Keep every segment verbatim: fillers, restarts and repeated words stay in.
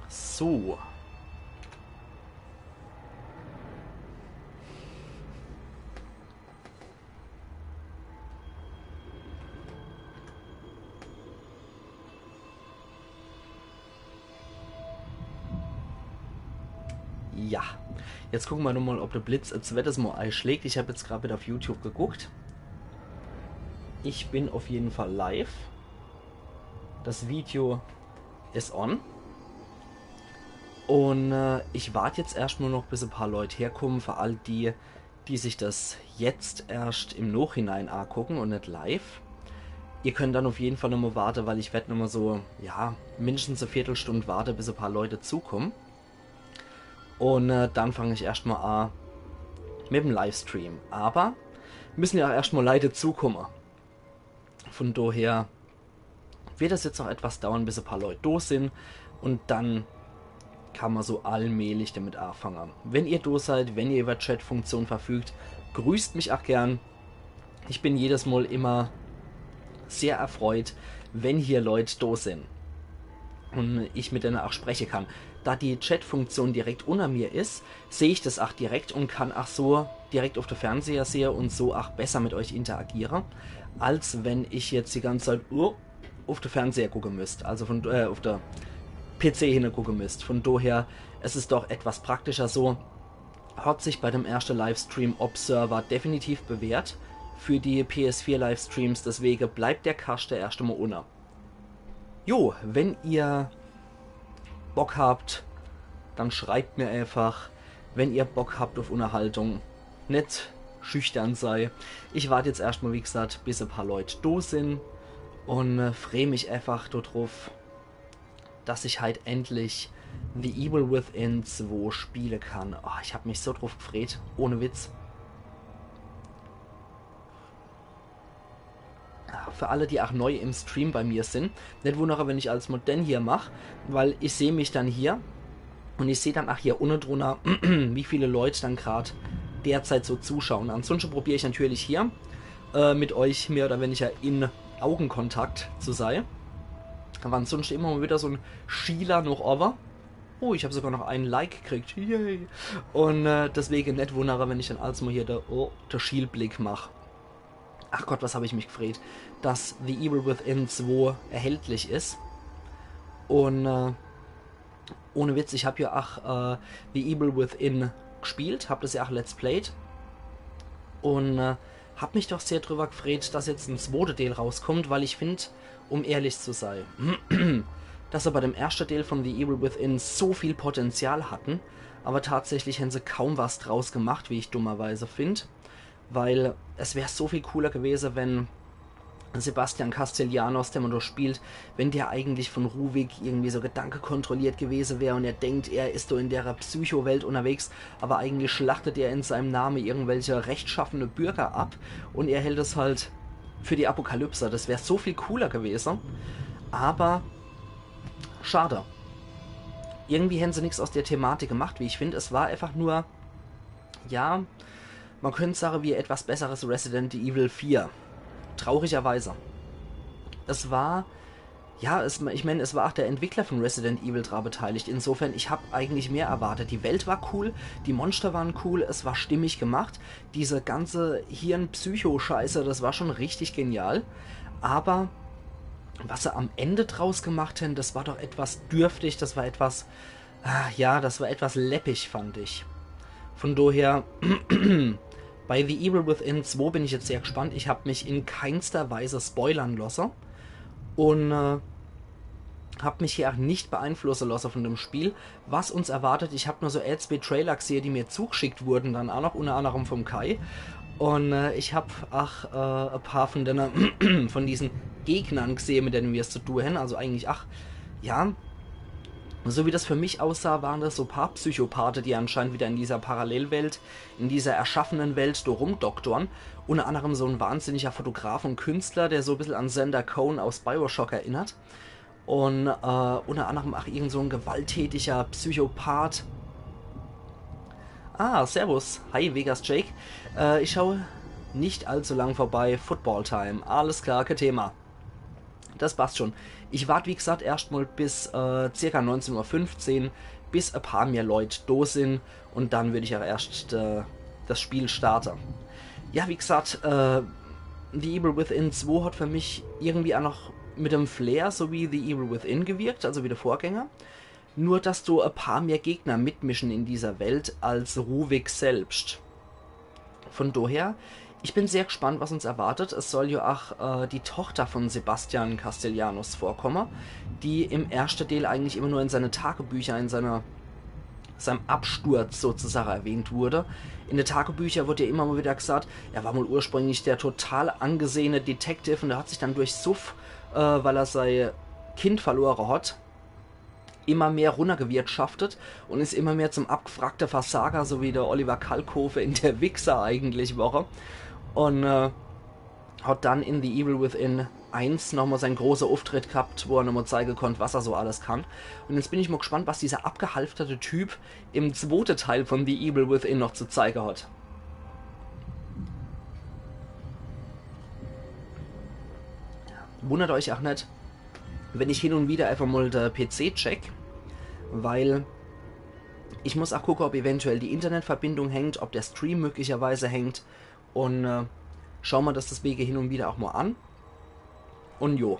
So. Ja. Jetzt gucke mer nochmal, ob de Blitz e zweites Mal eischlägt. Ich hab jetzt grad wieder auf YouTube geguckt. Ich bin auf jeden Fall live. Das Video is on. Und äh, ich wart jetzt erscht mal noch, bis e paar Leut herkommen, für all die, die sich das jetzt erscht im Nachhinein angucken und net live. Ihr könnt dann auf jeden Fall nochmal warte, weil ich werd nochmal so, ja, mindestens e Viertelstund warte, bis e paar Leut zukommen. Und äh, dann fang ich erscht mal an mit dem Livestream. Aber müssen ja auch erscht mal Leute zukommen. Von daher wird das jetzt noch etwas dauern, bis e paar Leut do sind. Und dann kann man so allmählich damit anfangen. Wenn ihr do seid, wenn ihr über Chat-Funktion verfügt, grüßt mich auch gern. Ich bin jedes Mal immer sehr erfreut, wenn hier Leut do sind und ich mit denen auch sprechen kann. Da die Chat-Funktion direkt unter mir ist, sehe ich das auch direkt und kann auch so direkt auf den Fernseher sehe und so auch besser mit euch interagiere, als wenn ich jetzt die ganze Zeit uh, auf den Fernseher gucken müsst, also von äh, auf der P C hinne gucken müsst. Von daher, es ist doch etwas praktischer so. Hat sich bei dem ersten Livestream Observer definitiv bewährt für die P S vier Livestreams, deswegen bleibt der Kaschte erscht einmal unne. Jo, wenn ihr Bock habt, dann schreibt mir einfach, wenn ihr Bock habt auf Unterhaltung. Net schüchtern sei. Ich wart jetzt erscht mal, wie gesagt, bis e paar Leut do sind und äh, freu mich einfach darauf, dass ich halt endlich The Evil Within zwei spielen kann. Oh, ich hab mich so drauf gefreut, ohne Witz. Für alle, die auch neu im Stream bei mir sind, net wundere, wenn ich als Modern hier mach, weil ich sehe mich dann hier und ich sehe dann auch hier unten drunter, wie viele Leute dann gerade derzeit so zuschauen. Ansonsten probiere ich natürlich hier äh, mit euch mehr oder weniger in Augenkontakt zu sein. Aber ansonsten immer mal wieder so ein Schieler noch over. Oh, ich habe sogar noch ein Like gekriegt. Yay. Und äh, deswegen net wundere, wenn ich dann als mal hier der, oh, der Schielblick mache. Ach Gott, was habe ich mich gefreut, dass The Evil Within zwei erhältlich ist. Und äh, ohne Witz, ich habe ja auch äh, The Evil Within gespielt, habe das ja auch Let's Played. Und äh, habe mich doch sehr drüber gefreut, dass jetzt ein zweiter Teil rauskommt, weil ich finde, um ehrlich zu sein, dass sie bei dem ersten Teil von The Evil Within so viel Potenzial hatten, aber tatsächlich haben sie kaum was draus gemacht, wie ich dummerweise finde. Weil es wäre so viel cooler gewesen, wenn Sebastian Castellanos, der man da spielt, wenn der eigentlich von Ruvik irgendwie so gedankekontrolliert gewesen wäre und er denkt, er ist so in der Psycho-Welt unterwegs, aber eigentlich schlachtet er in seinem Namen irgendwelche rechtschaffene Bürger ab und er hält es halt für die Apokalypse. Das wäre so viel cooler gewesen. Aber schade. Irgendwie haben sie nichts aus der Thematik gemacht, wie ich finde. Es war einfach nur, ja, man könnte sagen, wie etwas besseres Resident Evil vier. Traurigerweise. Es war, ja, es, ich meine, es war auch der Entwickler von Resident Evil dran beteiligt. Insofern, ich habe eigentlich mehr erwartet. Die Welt war cool, die Monster waren cool, es war stimmig gemacht. Diese ganze Hirn-Psycho-Scheiße, das war schon richtig genial. Aber was sie am Ende draus gemacht haben, das war doch etwas dürftig, das war etwas, ah, ja, das war etwas läppig, fand ich. Von daher, bei The Evil Within zwei bin ich jetzt sehr gespannt. Ich habe mich in keinster Weise spoilern lassen und äh, habe mich hier auch nicht beeinflussen lassen von dem Spiel, was uns erwartet. Ich habe nur so ein, zwei Trailer gesehen, die mir zugeschickt wurden, dann auch noch unter anderem vom Kai. Und äh, ich habe auch äh, ein paar von, den, von diesen Gegnern gesehen, mit denen wir es zu tun haben. Also eigentlich, ach, ja, so wie das für mich aussah, waren das so ein paar Psychopathe, die anscheinend wieder in dieser Parallelwelt, in dieser erschaffenen Welt da rumdoktorn. Unter anderem so ein wahnsinniger Fotograf und Künstler, der so ein bisschen an Sander Cohn aus Bioshock erinnert. Und äh, unter anderem auch irgend so ein gewalttätiger Psychopath. Ah, servus. Hi, Vegas Jake. Äh, ich schaue nicht allzu lang vorbei. Football Time. Alles klar, kein Thema. Das passt schon. Ich wart, wie gesagt, erscht mal bis äh, circa neunzehn Uhr fünfzehn, bis e paar mehr Leut do sin, und dann würd ich auch erscht äh, das Spiel starte. Ja, wie gesagt, äh, The Evil Within zwei hat für mich irgendwie auch noch mit dem Flair so wie The Evil Within gewirkt, also wie der Vorgänger. Nur, dass do e paar mehr Gegner mitmischen in dieser Welt als Ruvik selbst. Von daher, ich bin sehr gespannt, was uns erwartet. Es soll ja auch äh, die Tochter von Sebastian Castellanos vorkommen, die im ersten Teil eigentlich immer nur in seine Tagebücher, in seiner, seinem Absturz sozusagen erwähnt wurde. In den Tagebüchern wurde ja immer mal wieder gesagt, er war mal ursprünglich der total angesehene Detective und er hat sich dann durch Suff, äh, weil er sein Kind verloren hat, immer mehr runtergewirtschaftet und ist immer mehr zum abgefragte Versager, so wie der Oliver Kalkofe in Der Wichser eigentlich war. Und äh, hat dann in The Evil Within eins nochmal seinen großen Auftritt gehabt, wo er nochmal zeigen konnte, was er so alles kann. Und jetzt bin ich mal gespannt, was dieser abgehalfterte Typ im zweiten Teil von The Evil Within noch zu zeigen hat. Wundert euch auch nicht, wenn ich hin und wieder einfach mal der P C check, weil ich muss auch gucken, ob eventuell die Internetverbindung hängt, ob der Stream möglicherweise hängt, und äh, schau mir das deswegen hin und wieder auch mal an. Und jo,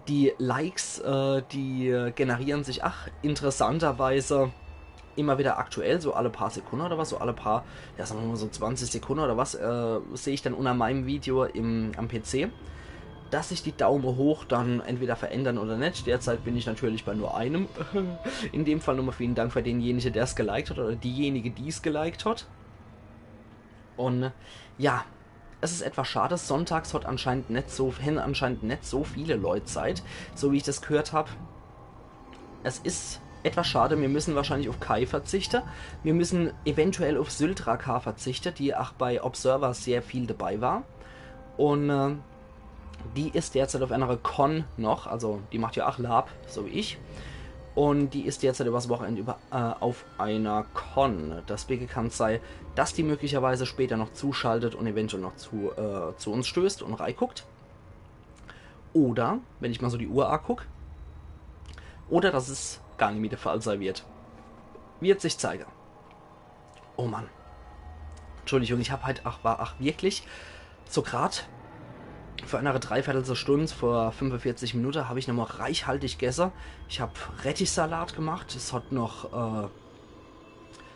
die Likes, äh, die generieren sich auch interessanterweise immer wieder aktuell, so alle paar Sekunden oder was, so alle paar, ja, sagen wir mal so zwanzig Sekunden oder was, äh, sehe ich dann unter meinem Video im, am P C, dass sich die Daumen hoch dann entweder verändern oder nicht. Derzeit bin ich natürlich bei nur einem. In dem Fall nochmal vielen Dank für denjenige, der es geliked hat oder diejenige, die es geliked hat. Und ja, es ist etwas schade, sonntags hat anscheinend nicht so, haben anscheinend nicht so viele Leute Zeit, so wie ich das gehört habe. Es ist etwas schade, wir müssen wahrscheinlich auf Kai verzichten. Wir müssen eventuell auf Syltra K verzichten, die auch bei Observer sehr viel dabei war. Und äh, die ist derzeit auf einer Con noch, also die macht ja auch LARP, so wie ich. Und die ist derzeit übers Wochenende über, äh, auf einer Con. Deswegen kann es sein, dass die möglicherweise später noch zuschaltet und eventuell noch zu, äh, zu uns stößt und reinguckt. Oder, wenn ich mal so die Uhr anguck, oder dass es gar nicht mehr der Fall sein wird. Wird sich zeigen. Oh Mann. Entschuldigung, ich hab halt, ach, war, ach, wirklich, so grad vor einer Dreiviertelstunde, vor fünfundvierzig Minuten, habe ich nochmal reichhaltig gegessen. Ich habe Rettichsalat gemacht, es hat noch äh,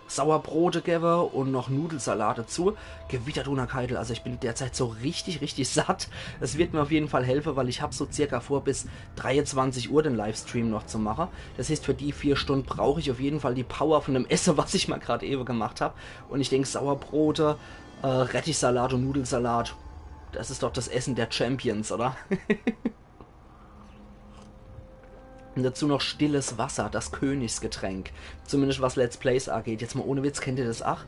Sauerbrote gegeben und noch Nudelsalat dazu. Gewittert unner Keitel, also ich bin derzeit so richtig, richtig satt. Es wird mir auf jeden Fall helfen, weil ich habe so circa vor, bis dreiundzwanzig Uhr den Livestream noch zu machen. Das heißt, für die vier Stunden brauche ich auf jeden Fall die Power von dem Essen, was ich mal gerade eben gemacht habe. Und ich denke, Sauerbrote, äh, Rettichsalat und Nudelsalat, das ist doch das Essen der Champions, oder? Und dazu noch stilles Wasser, das Königsgetränk. Zumindest was Let's Plays angeht. Jetzt mal ohne Witz, kennt ihr das auch?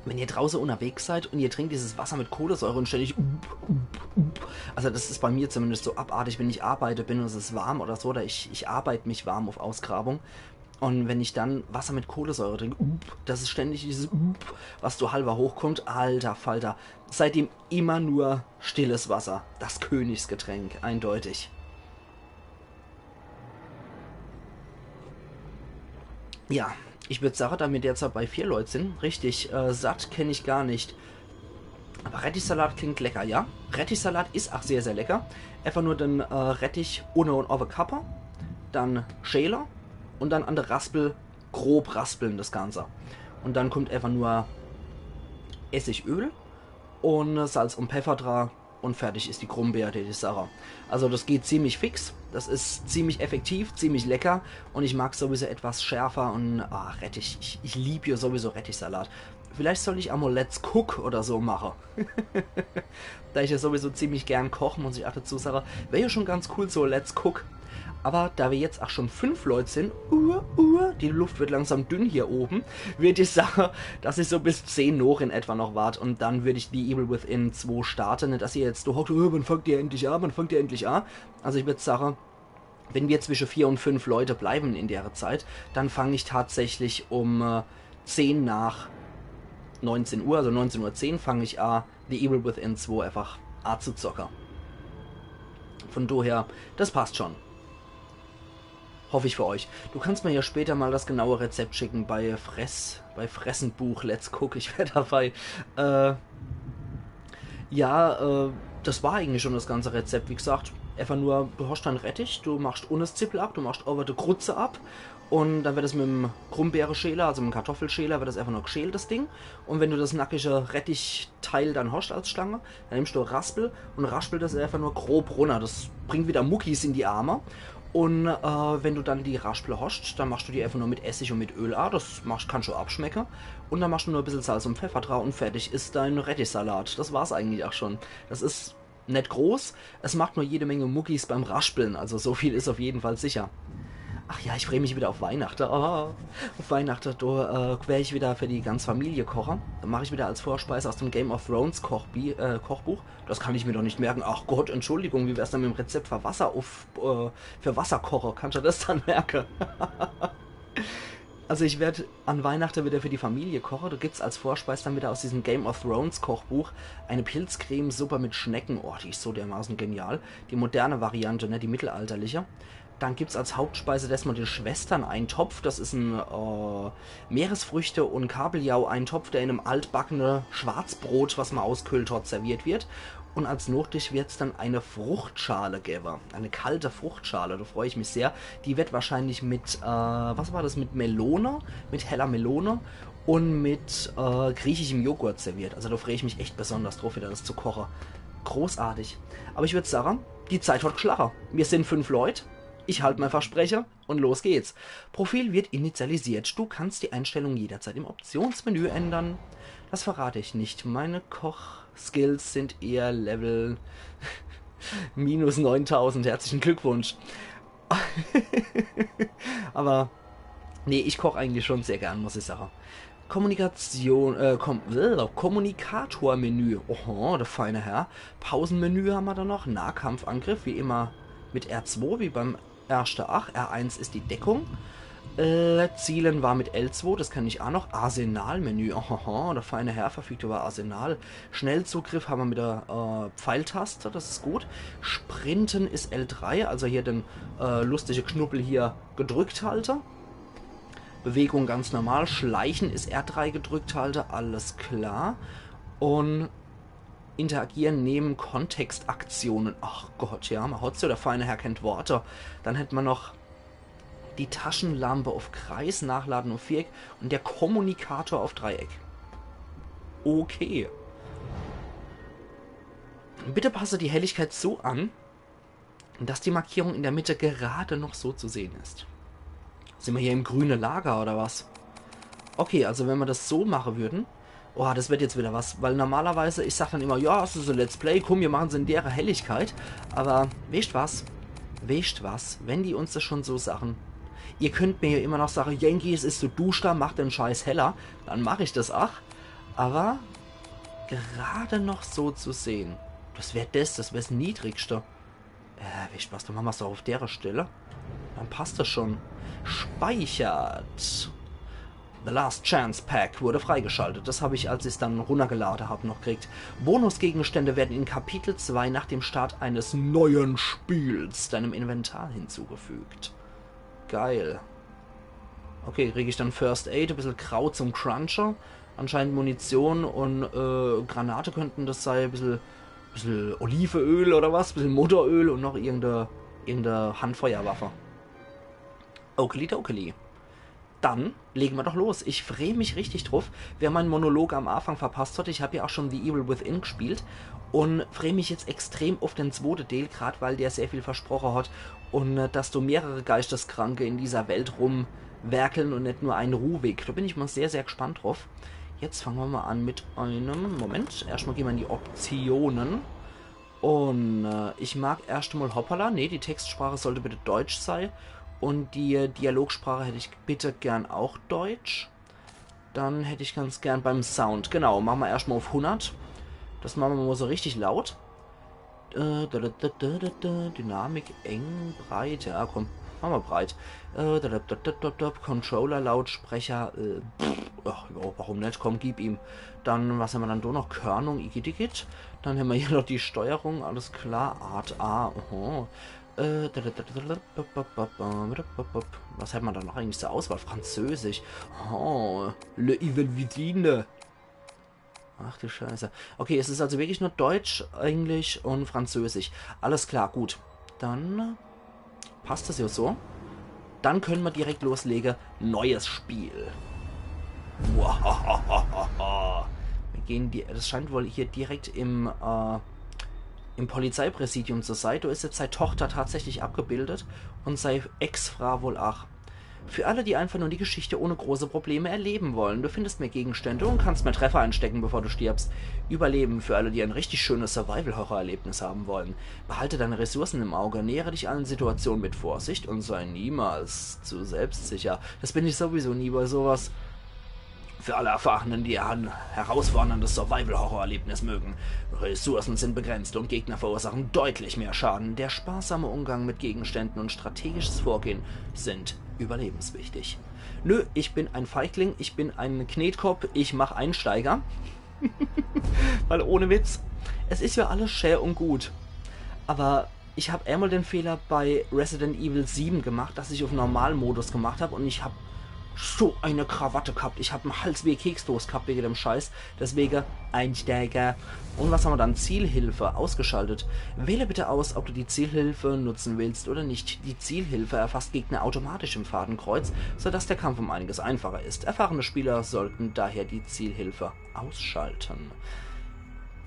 Wenn ihr draußen unterwegs seid und ihr trinkt dieses Wasser mit Kohlensäure und ständig, also das ist bei mir zumindest so abartig, wenn ich arbeite bin und es ist warm oder so, oder ich, ich arbeite mich warm auf Ausgrabung. Und wenn ich dann Wasser mit Kohlensäure trinke, das ist ständig dieses, was so halber hochkommt, alter Falter. Seitdem immer nur stilles Wasser. Das Königsgetränk, eindeutig. Ja, ich würd sagen, da mir derzeit bei vier Leute sind, richtig äh, satt kenn ich gar nicht. Aber Rettichsalat klingt lecker, ja? Rettichsalat ist auch sehr, sehr lecker. Einfach nur den äh, Rettich unne und owwe kappe, dann schäle und dann an der Raspel grob raspeln das Ganze. Und dann kommt einfach nur Essigöl und Salz und Pfeffer dran und fertig ist die Grumbeer, die Sache. Also das geht ziemlich fix, das ist ziemlich effektiv, ziemlich lecker und ich mag sowieso etwas schärfer und ah, Rettich, ich, ich lieb ja sowieso Rettichsalat. Vielleicht soll ich einmal Let's Cook oder so machen. Da ich ja sowieso ziemlich gern koche, muss ich auch dazu sagen, wäre ja schon ganz cool, so Let's Cook. Aber da wir jetzt auch schon fünf Leute sind, uh, uh, die Luft wird langsam dünn hier oben, würde ich sagen, dass ich so bis zehn noch in etwa noch wart und dann würde ich The Evil Within zwei starten. Nicht, dass ihr jetzt so hockt, oh, wann fangt ihr endlich an, wann fangt ihr endlich an? Also ich würde sagen, wenn wir zwischen vier und fünf Leute bleiben in der Zeit, dann fange ich tatsächlich um äh, zehn nach neunzehn Uhr, also neunzehn Uhr zehn fange ich an, The Evil Within zwei einfach anzuzocken. Von doher, das passt schon. Hoff ich für euch. Du kannst mir ja später mal das genaue Rezept schicken bei Fress, bei Fressenbuch Let's Cook. Ich wär dabei. Äh, ja, äh, das war eigentlich schon das ganze Rezept. Wie gesagt, einfach nur, du hast dein Rettich, du machst unne das Zippel ab, du machst owwe die Grütze ab und dann wird das mit dem Grumbeereschäler, also mit dem Kartoffelschäler, wird das einfach nur geschält, das Ding. Und wenn du das nackige Rettich Teil dann hast als Stange, dann nimmst du Raspel und raspel das einfach nur grob runner. Das bringt wieder Muckis in die Arme. Und äh, wenn du dann die Raspel hast, dann machst du die einfach nur mit Essig und mit Öl an. Das machst, kannst du abschmecken. Und dann machst du nur ein bisschen Salz und Pfeffer drauf und fertig ist dein Rettichsalat. Das war's eigentlich auch schon. Das ist nicht groß, es macht nur jede Menge Muckis beim Raspeln, also so viel ist auf jeden Fall sicher. Ach ja, ich freue mich wieder auf Weihnachten. Oh, auf Weihnachten, da äh, werde ich wieder für die ganze Familie kochen. Dann mache ich wieder als Vorspeise aus dem Game of Thrones Kochbi äh, Kochbuch. Das kann ich mir doch nicht merken. Ach Gott, Entschuldigung, wie wär's dann mit dem Rezept für Wasser auf, äh, für Wasserkocher? Kannst du das dann merken? Also ich werde an Weihnachten wieder für die Familie kochen. Da gibt's als Vorspeis dann wieder aus diesem Game of Thrones Kochbuch eine Pilzcremesuppe mit Schnecken. Oh, die ist so dermaßen genial. Die moderne Variante, ne, die mittelalterliche. Dann gibt's als Hauptspeise erstmal den Schwestern-Eintopf. Das ist ein äh, Meeresfrüchte- und Kabeljau-Eintopf, der in einem altbackene Schwarzbrot, was man ausgekühlt hat, serviert wird. Und als Nachtisch wird's dann eine Fruchtschale geben. Eine kalte Fruchtschale, da freue ich mich sehr. Die wird wahrscheinlich mit, äh, was war das, mit Melone, mit heller Melone und mit äh, griechischem Joghurt serviert. Also da freue ich mich echt besonders drauf, wieder das zu kochen. Großartig. Aber ich würde sagen, die Zeit hat geschlagen. Wir sind fünf Leute. Ich halte mein Versprechen. Und los geht's. Profil wird initialisiert. Du kannst die Einstellung jederzeit im Optionsmenü ändern. Das verrate ich nicht. Meine Koch-Skills sind eher Level minus neuntausend. Herzlichen Glückwunsch. Aber nee, ich koche eigentlich schon sehr gern, muss ich sagen. Kommunikation, äh, Kom äh, Kommunikator-Menü. Oho, der feine Herr. Pausenmenü haben wir da noch. Nahkampfangriff, wie immer mit R zwei, wie beim erste Ach. R eins ist die Deckung. Äh, Zielen war mit L zwei, das kann ich auch noch. Arsenalmenü, ohoho, der feine Herr verfügt über Arsenal. Schnellzugriff haben wir mit der äh, Pfeiltaste, das ist gut. Sprinten ist L drei, also hier den äh, lustige Knubbel hier gedrückt halte. Bewegung ganz normal. Schleichen ist R drei gedrückt halte, alles klar. Und Interagieren nehmen Kontextaktionen. Ach Gott, ja, man hat so, der feine Herr kennt Worte. Dann hätte man noch die Taschenlampe auf Kreis, Nachladen auf Viereck und der Kommunikator auf Dreieck. Okay. Bitte passe die Helligkeit so an, dass die Markierung in der Mitte gerade noch so zu sehen ist. Sind wir hier im grünen Lager oder was? Okay, also wenn wir das so machen würden, oh, das wird jetzt wieder was, weil normalerweise, ich sag dann immer, ja, es ist ein Let's Play, komm, wir machen's in dere Helligkeit. Aber weescht was? Weescht was? Wenn die uns das schon so sagen, ihr könnt mir ja immer noch sagen, Yankee, es ist so duschter, mach den Scheiß heller, dann mach ich das ach. Aber gerade noch so zu sehen, das wär das, das wär's Niedrigste. Äh, weescht was, dann machen wir's doch auf dere Stelle. Dann passt das schon. Speichert. The Last Chance Pack wurde freigeschaltet. Das habe ich, als ich's dann runtergeladen habe, noch gekriegt. Bonusgegenstände werden in Kapitel zwei nach dem Start eines neuen Spiels deinem Inventar hinzugefügt. Geil. Okay, krieg ich dann First Aid, ein bisschen Kraut zum Cruncher. Anscheinend Munition und äh, Granate könnten das sein, ein bisschen, bisschen Olivenöl oder was, ein bisschen Motoröl und noch irgendeine, irgendeine Handfeuerwaffe. Okeli dokeli. Dann legen wir doch los. Ich freue mich richtig drauf. Wer meinen Monolog am Anfang verpasst hat, ich habe ja auch schon The Evil Within gespielt und freue mich jetzt extrem auf den zweiten Teil, gerade weil der sehr viel versprochen hat und äh, dass da mehrere Geisteskranke in dieser Welt rumwerkeln und nicht nur ein Ruvik. Da bin ich mal sehr, sehr gespannt drauf. Jetzt fangen wir mal an mit einem, Moment, erstmal gehen wir in die Optionen. Und äh, ich mag erst mal hoppala, nee, die Textsprache sollte bitte Deutsch sein. Und die Dialogsprache hätte ich bitte gern auch Deutsch. Dann hätte ich ganz gern beim Sound, genau, machen wir erstmal auf hundert. Das machen wir mal so richtig laut. Äh, da, da, da, da, da, da, Dynamik eng, breit, ja komm, machen wir breit. Äh, da, da, da, da, da, da, Controller, Lautsprecher, äh, pff, ach, ja, warum nicht? Komm, gib ihm. Dann, was haben wir dann da noch? Körnung, igitt, igitt. Dann hämmer hier noch die Steuerung, alles klar. Art A, oho. Äh, da, da, da, da, da, ba, ba, ba, ba, ba, ba, ba. Was hat man da noch eigentlich zur Auswahl? Französisch. Oh, Le Evil Within. Ach du Scheiße. Okay, es is also wirklich nur Deutsch, Englisch und Französisch. Alles klar, gut. Dann passt das ja so. Dann können wir direkt loslegen. Neues Spiel. Muahahaha. Wir gehen die, das scheint wohl hier direkt im, äh, im Polizeipräsidium zu sein. Da is jetzt sei Tochter tatsächlich abgebildet und sei Ex-Frau wohl auch. Für alle, die einfach nur die Geschichte ohne große Probleme erleben wollen. Du findest mehr Gegenstände und kannst mehr Treffer einstecken, bevor du stirbst. Überleben für alle, die ein richtig schönes Survival-Horror-Erlebnis haben wollen. Behalte deine Ressourcen im Auge, nähere dich allen Situationen mit Vorsicht und sei niemals zu selbstsicher. Das bin ich sowieso nie bei sowas. Für alle Erfahrenen, die ein herausforderndes Survival-Horror-Erlebnis mögen. Ressourcen sind begrenzt und Gegner verursachen deutlich mehr Schaden. Der sparsame Umgang mit Gegenständen und strategisches Vorgehen sind überlebenswichtig. Nö, ich bin ein Feigling, ich bin ein Knetkopp, ich mach Einsteiger. Weil ohne Witz, es is ja alles schä und gut. Aber ich hab einmal den Fehler bei Resident Evil sieben gemacht, dass ich auf Normalmodus gemacht hab und ich hab so eine Krawatte gehabt. Ich hab en Hals wie e Keksdoß gehabt wegen dem Scheiß. Deswegen Einsteiger. Und was haben wir dann? Zielhilfe ausgeschaltet. Wähle bitte aus, ob du die Zielhilfe nutzen willst oder nicht. Die Zielhilfe erfasst Gegner automatisch im Fadenkreuz, sodass der Kampf um einiges einfacher ist. Erfahrene Spieler sollten daher die Zielhilfe ausschalten.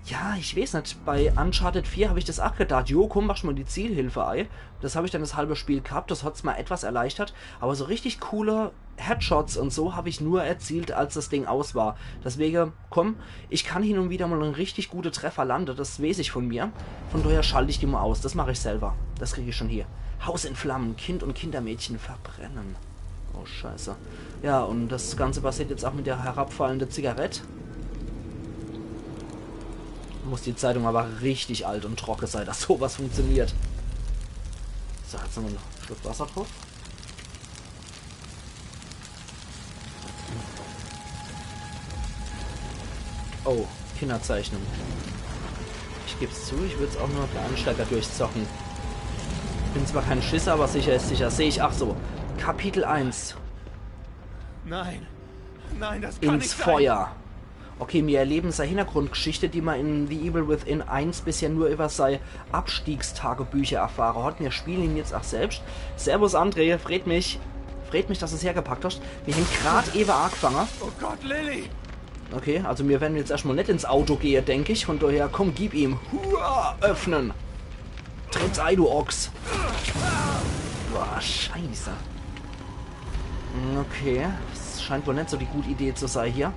Ja, ich weeß net, bei Uncharted vier hab ich das ach gedacht, jo, komm, mach schon mal die Zielhilfe ei. Das hab ich dann das halbe Spiel gehabt, das hat's mal etwas erleichtert, aber so richtig coole Headshots und so hab ich nur erzielt, als das Ding aus war. Deswegen, komm, ich kann hin und wieder mal en richtig gute Treffer lande, das weeß ich von mir. Von daher schalte ich die mal aus, das mach ich selber. Das krieg ich schon hier. Haus in Flammen, Kind und Kindermädchen verbrennen. Oh, Scheiße. Ja, und das Ganze passiert jetzt auch mit der herabfallenden Zigarett. Muss die Zeitung aber richtig alt und trocken sein, dass sowas funktioniert. So, jetzt nochmal en Schluck Wasser drauf. Oh, Kinderzeichnung. Ich geb's zu, ich würd's auch nur für Einsteiger durchzocken. Bin zwar kein Schisser, aber sicher ist sicher. Seh ich, ach so. Kapitel eins. Nein. Nein, das kann Ins nicht sein. Feuer. Okay, mir erleben sei Hintergrundgeschichte, die mer in The Evil Within eins bisher nur über sei Abstiegstagebücher erfahre hat. Mir spielen ihn jetzt auch selbst. Servus André, freut mich. Freut mich, dass du's hergepackt hast. Mir hän grad ewe angefange. Oh Gott, Lilly! Okay, also mir werden jetzt erstmal net ins Auto gehe, denk ich. Von daher, komm, gib ihm. Hua, öffnen. Tritt's ei, du Ochs. Boah, Scheiße. Okay, es scheint wohl net so die gute Idee zu sei hier.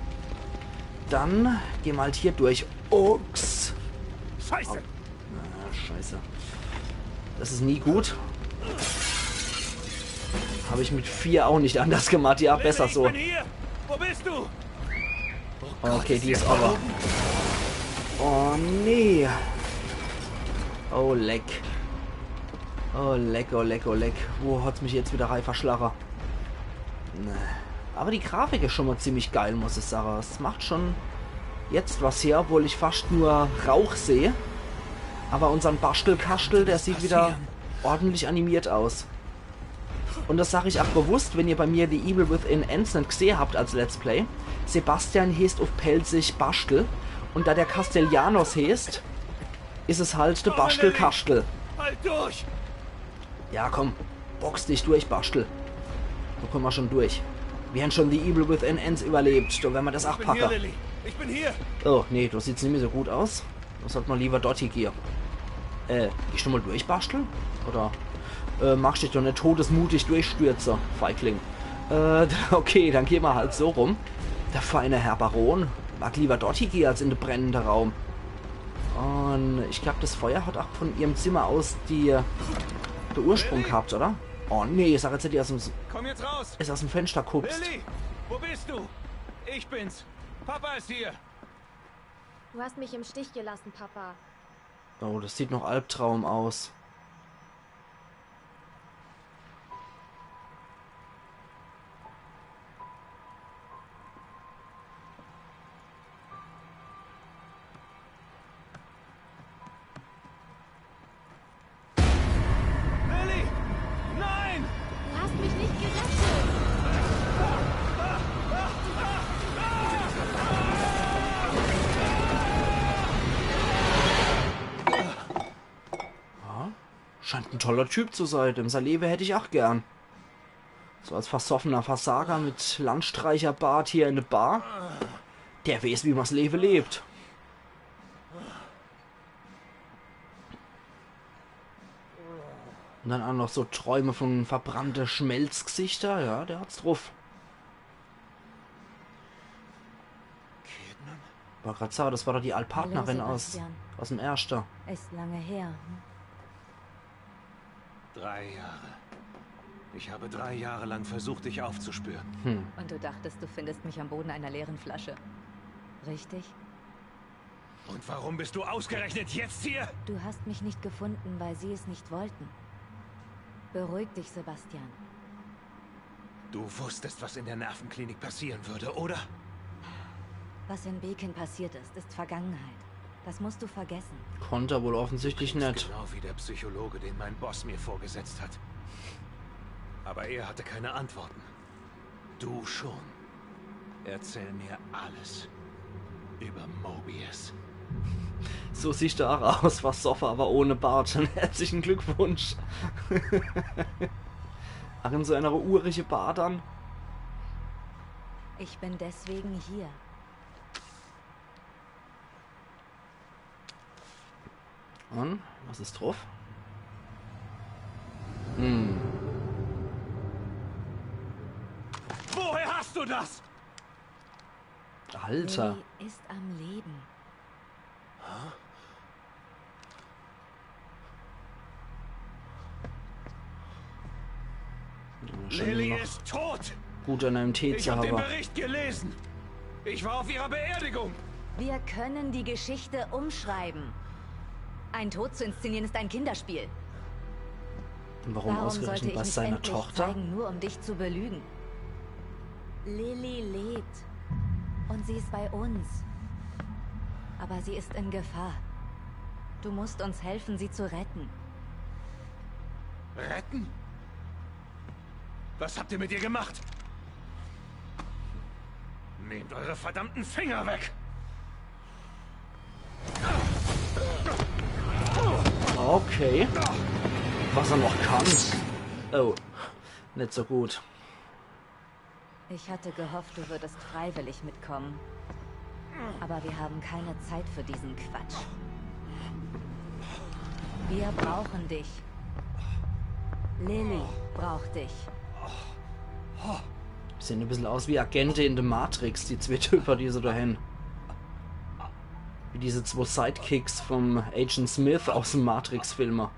Dann gehen wir halt hier durch. Ochs. Scheiße. Ah, Scheiße. Das is nie gut. Hab ich mit vier auch nicht anders gemacht. Ja, besser so. Ich bin hier. Wo bist du? Okay, die is aber. Oh nee. Oh leck. Oh leck, oh leck, oh leck. Wo hat's mich jetzt wieder rei verschlache? Nee. Aber die Grafik is schon mal ziemlich geil, muss ich sage. Es macht schon jetzt was her, obwohl ich fast nur Rauch seh. Aber unsern Baschtelkaschtel, der sieht wieder ordentlich animiert aus. Und das sag ich auch bewusst, wenn ihr bei mir The Evil Within eins net geseh habt als Let's Play. Sebastian heeßt auf Pälzisch Baschtel. Und da der Castellanos heeßt, is es halt der Baschtelkaschtel. Halt durch! Ja, komm. Box dich durch, Baschtel. Da kommen wir schon durch. Wir haben schon The Evil Within eins überlebt. Da werden wir das auch packen. Ich bin hier, Lilly. Ich bin hier. Oh, nee, das sieht nicht mehr so gut aus. Da sollte man lieber dort hier gehen. Äh, gehst du mal durch, Baschtel? Oder, äh, magst dich doch nicht todesmutig durchstürzen, Feigling? Äh, okay, dann gehen wir halt so rum. Der feine Herr Baron mag lieber dort hier gehen als in den brennenden Raum. Und ich glaub, das Feuer hat auch von ihrem Zimmer aus die, der Ursprung gehabt, oder? Oh nee, sag jetzt nicht, die aus dem, Komm jetzt raus! Is aus dem Fenster gehupst. Lilly, wo bist du? Ich bin's. Papa ist hier. Du hast mich im Stich gelassen, Papa. Oh, das sieht noch Albtraum aus. Scheint en toller Typ zu sei. Dem sei Lewe hätt ich ach gern. So als versoffener Versager mit Landstreicherbart hier in de Bar. Der weeß, wie ma's Lewe lebt. Un dann ach noch so Träume von verbrannte Schmelzgesichter. Ja, der hat's druff. Kidman? War grad sage, das war doch die Alpartnerin aus, Sebastian, aus em Erschte. Ist lange her. Hm? Drei Jahre. Ich habe drei Jahre lang versucht, dich aufzuspüren. Hm. Und du dachtest, du findest mich am Boden einer leeren Flasche. Richtig? Und warum bist du ausgerechnet jetzt hier? Du hast mich nicht gefunden, weil sie es nicht wollten. Beruhig dich, Sebastian. Du wusstest, was in der Nervenklinik passieren würde, oder? Was in Beacon passiert ist, ist Vergangenheit. Das musst du vergessen. Konnt er wohl offensichtlich net. Genau wie der Psychologe, den mein Boss mir vorgesetzt hat. Aber er hatte keine Antworten. Du schon. Erzähl mir alles über Mobius. So siehscht er ach aus, versoff, aber ohne Bart. Herzlichen Glückwunsch. Ach, in so einer urige Bar dann. Ich bin deswegen hier. Un? Was is druff? Hm. Woher hast du das? Alter. Lily ist am Leben. Lily ist tot! Gut an einem Tee zu haben. Ich hab den Bericht gelesen. Ich war auf ihrer Beerdigung. Wir können die Geschichte umschreiben. Einen Tod zu inszenieren ist ein Kinderspiel. Und warum ausgerechnet bei seiner Tochter? Warum sollte ich mich endlich zeigen, nur um dich zu belügen? Lily lebt. Und sie ist bei uns. Aber sie ist in Gefahr. Du musst uns helfen, sie zu retten. Retten? Was habt ihr mit ihr gemacht? Nehmt eure verdammten Finger weg! Okay. Was er noch kann. Oh, net so gut. Ich hatte gehofft, du würdest freiwillig mitkommen. Aber wir haben keine Zeit für diesen Quatsch. Wir brauchen dich. Lily braucht dich. Sehen e bissel aus wie Agente in de Matrix, die zwee Typer, die so do hen. Wie diese zwee Sidekicks vom Agent Smith aus de Matrix-Filme.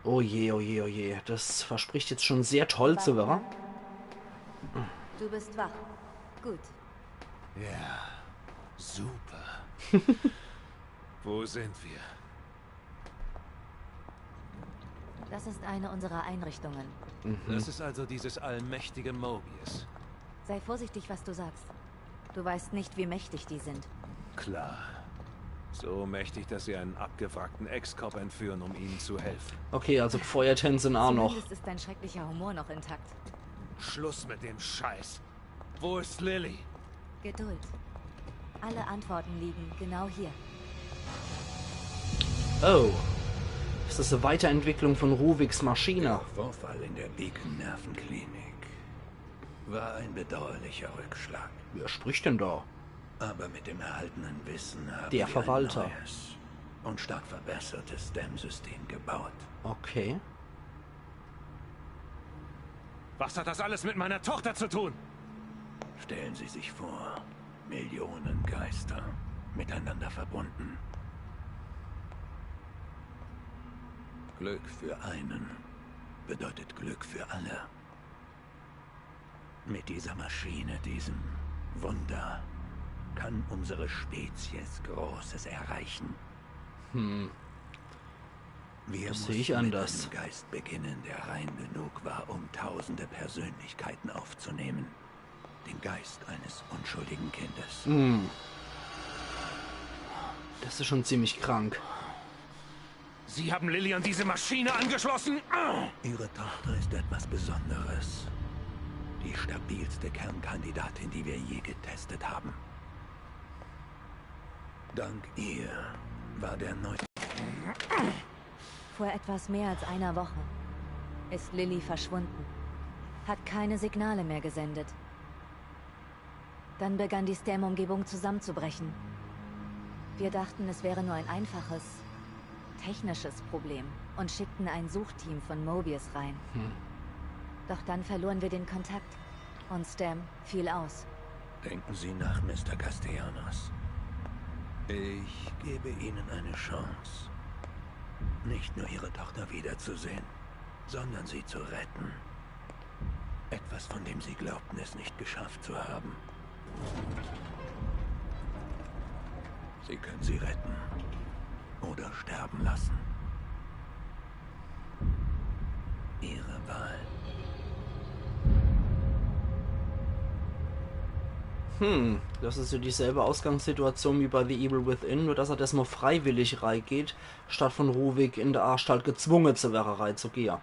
Oh je, oh je, oh je. Das verspricht jetzt schon sehr toll zu werre. Du bist wach. Gut. Ja, super. Wo sind wir? Das ist eine unserer Einrichtungen. Mhm. Das ist also dieses allmächtige Mobius. Sei vorsichtig, was du sagst. Du weißt nicht, wie mächtig die sind. Klar. So mächtig, dass sie einen abgewrackten Ex-Cop entführen, um ihnen zu helfen. Okay, also gefeuert hen se en ach noch. Zumindest ist dein schrecklicher Humor noch intakt. Schluss mit dem Scheiß. Wo ist Lily? Geduld. Alle Antworten liegen genau hier. Oh. Ist das e Weiterentwicklung von Ruviks Maschine? Der Vorfall in der Beacon Nervenklinik war ein bedauerlicher Rückschlag. Wer spricht denn da? Aber mit dem erhaltenen Wissen haben wir ein neues und stark verbessertes dämm-System gebaut. Okay. Was hat das alles mit meiner Tochter zu tun? Stellen Sie sich vor, Millionen Geister miteinander verbunden. Glück für einen bedeutet Glück für alle. Mit dieser Maschine, diesem Wunder, kann unsere Spezies Großes erreichen. Hm. Das seh ich anders. Wir mussten mit einem Geist beginnen, der rein genug war, um tausende Persönlichkeiten aufzunehmen. Den Geist eines unschuldigen Kindes. Hm. Das ist schon ziemlich krank. Sie haben Lily an diese Maschine angeschlossen? Ihre Tochter ist etwas Besonderes. Die stabilste Kernkandidatin, die wir je getestet haben. Dank ihr war der neue Vor etwas mehr als einer Woche ist Lily verschwunden. Hat keine Signale mehr gesendet. Dann begann die Stam-Umgebung zusammenzubrechen. Wir dachten, es wäre nur ein einfaches, technisches Problem und schickten ein Suchteam von Mobius rein. Hm. Doch dann verloren wir den Kontakt und Stam fiel aus. Denken Sie nach, Mister Castellanos. Ich gebe Ihnen eine Chance, nicht nur Ihre Tochter wiederzusehen, sondern sie zu retten. Etwas, von dem Sie glaubten, es nicht geschafft zu haben. Sie können sie retten oder sterben lassen. Ihre Wahl. Hm, das is jo dieselbe Ausgangssituation wie bei The Evil Within, nur dass er desmal freiwillig reigeht, statt von Ruvik in der Anstalt gezwunge zu werre, reizugehe.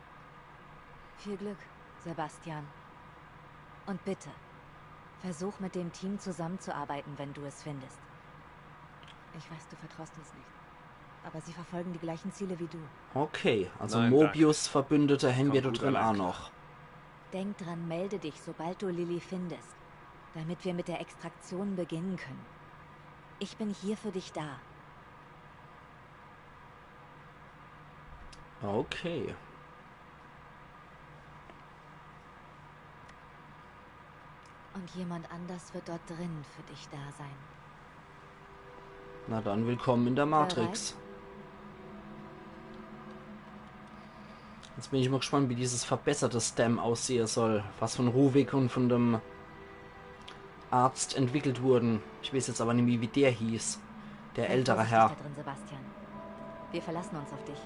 Viel Glück, Sebastian. Und bitte, versuch mit dem Team zusammenzuarbeiten, wenn du es findest. Ich weiß, du vertraust uns nicht. Aber sie verfolgen die gleichen Ziele wie du. Okay, also Mobius-Verbündete hänn mir do drin aa noch. Denk dran, melde dich, sobald du Lily findest, damit wir mit der Extraktion beginnen können. Ich bin hier für dich da. Okay. Und jemand anders wird dort drin für dich da sein. Na dann, willkommen in der Matrix. Jetzt bin ich mal gespannt, wie dieses verbesserte Stam aussehe soll, was von Ruvik und von dem Arzt entwickelt wurden. Ich weiß jetzt aber nimmi, wie der hieß. Der ältere Herr. Sei vorsichtig da drin, Sebastian. Wir verlassen uns auf dich.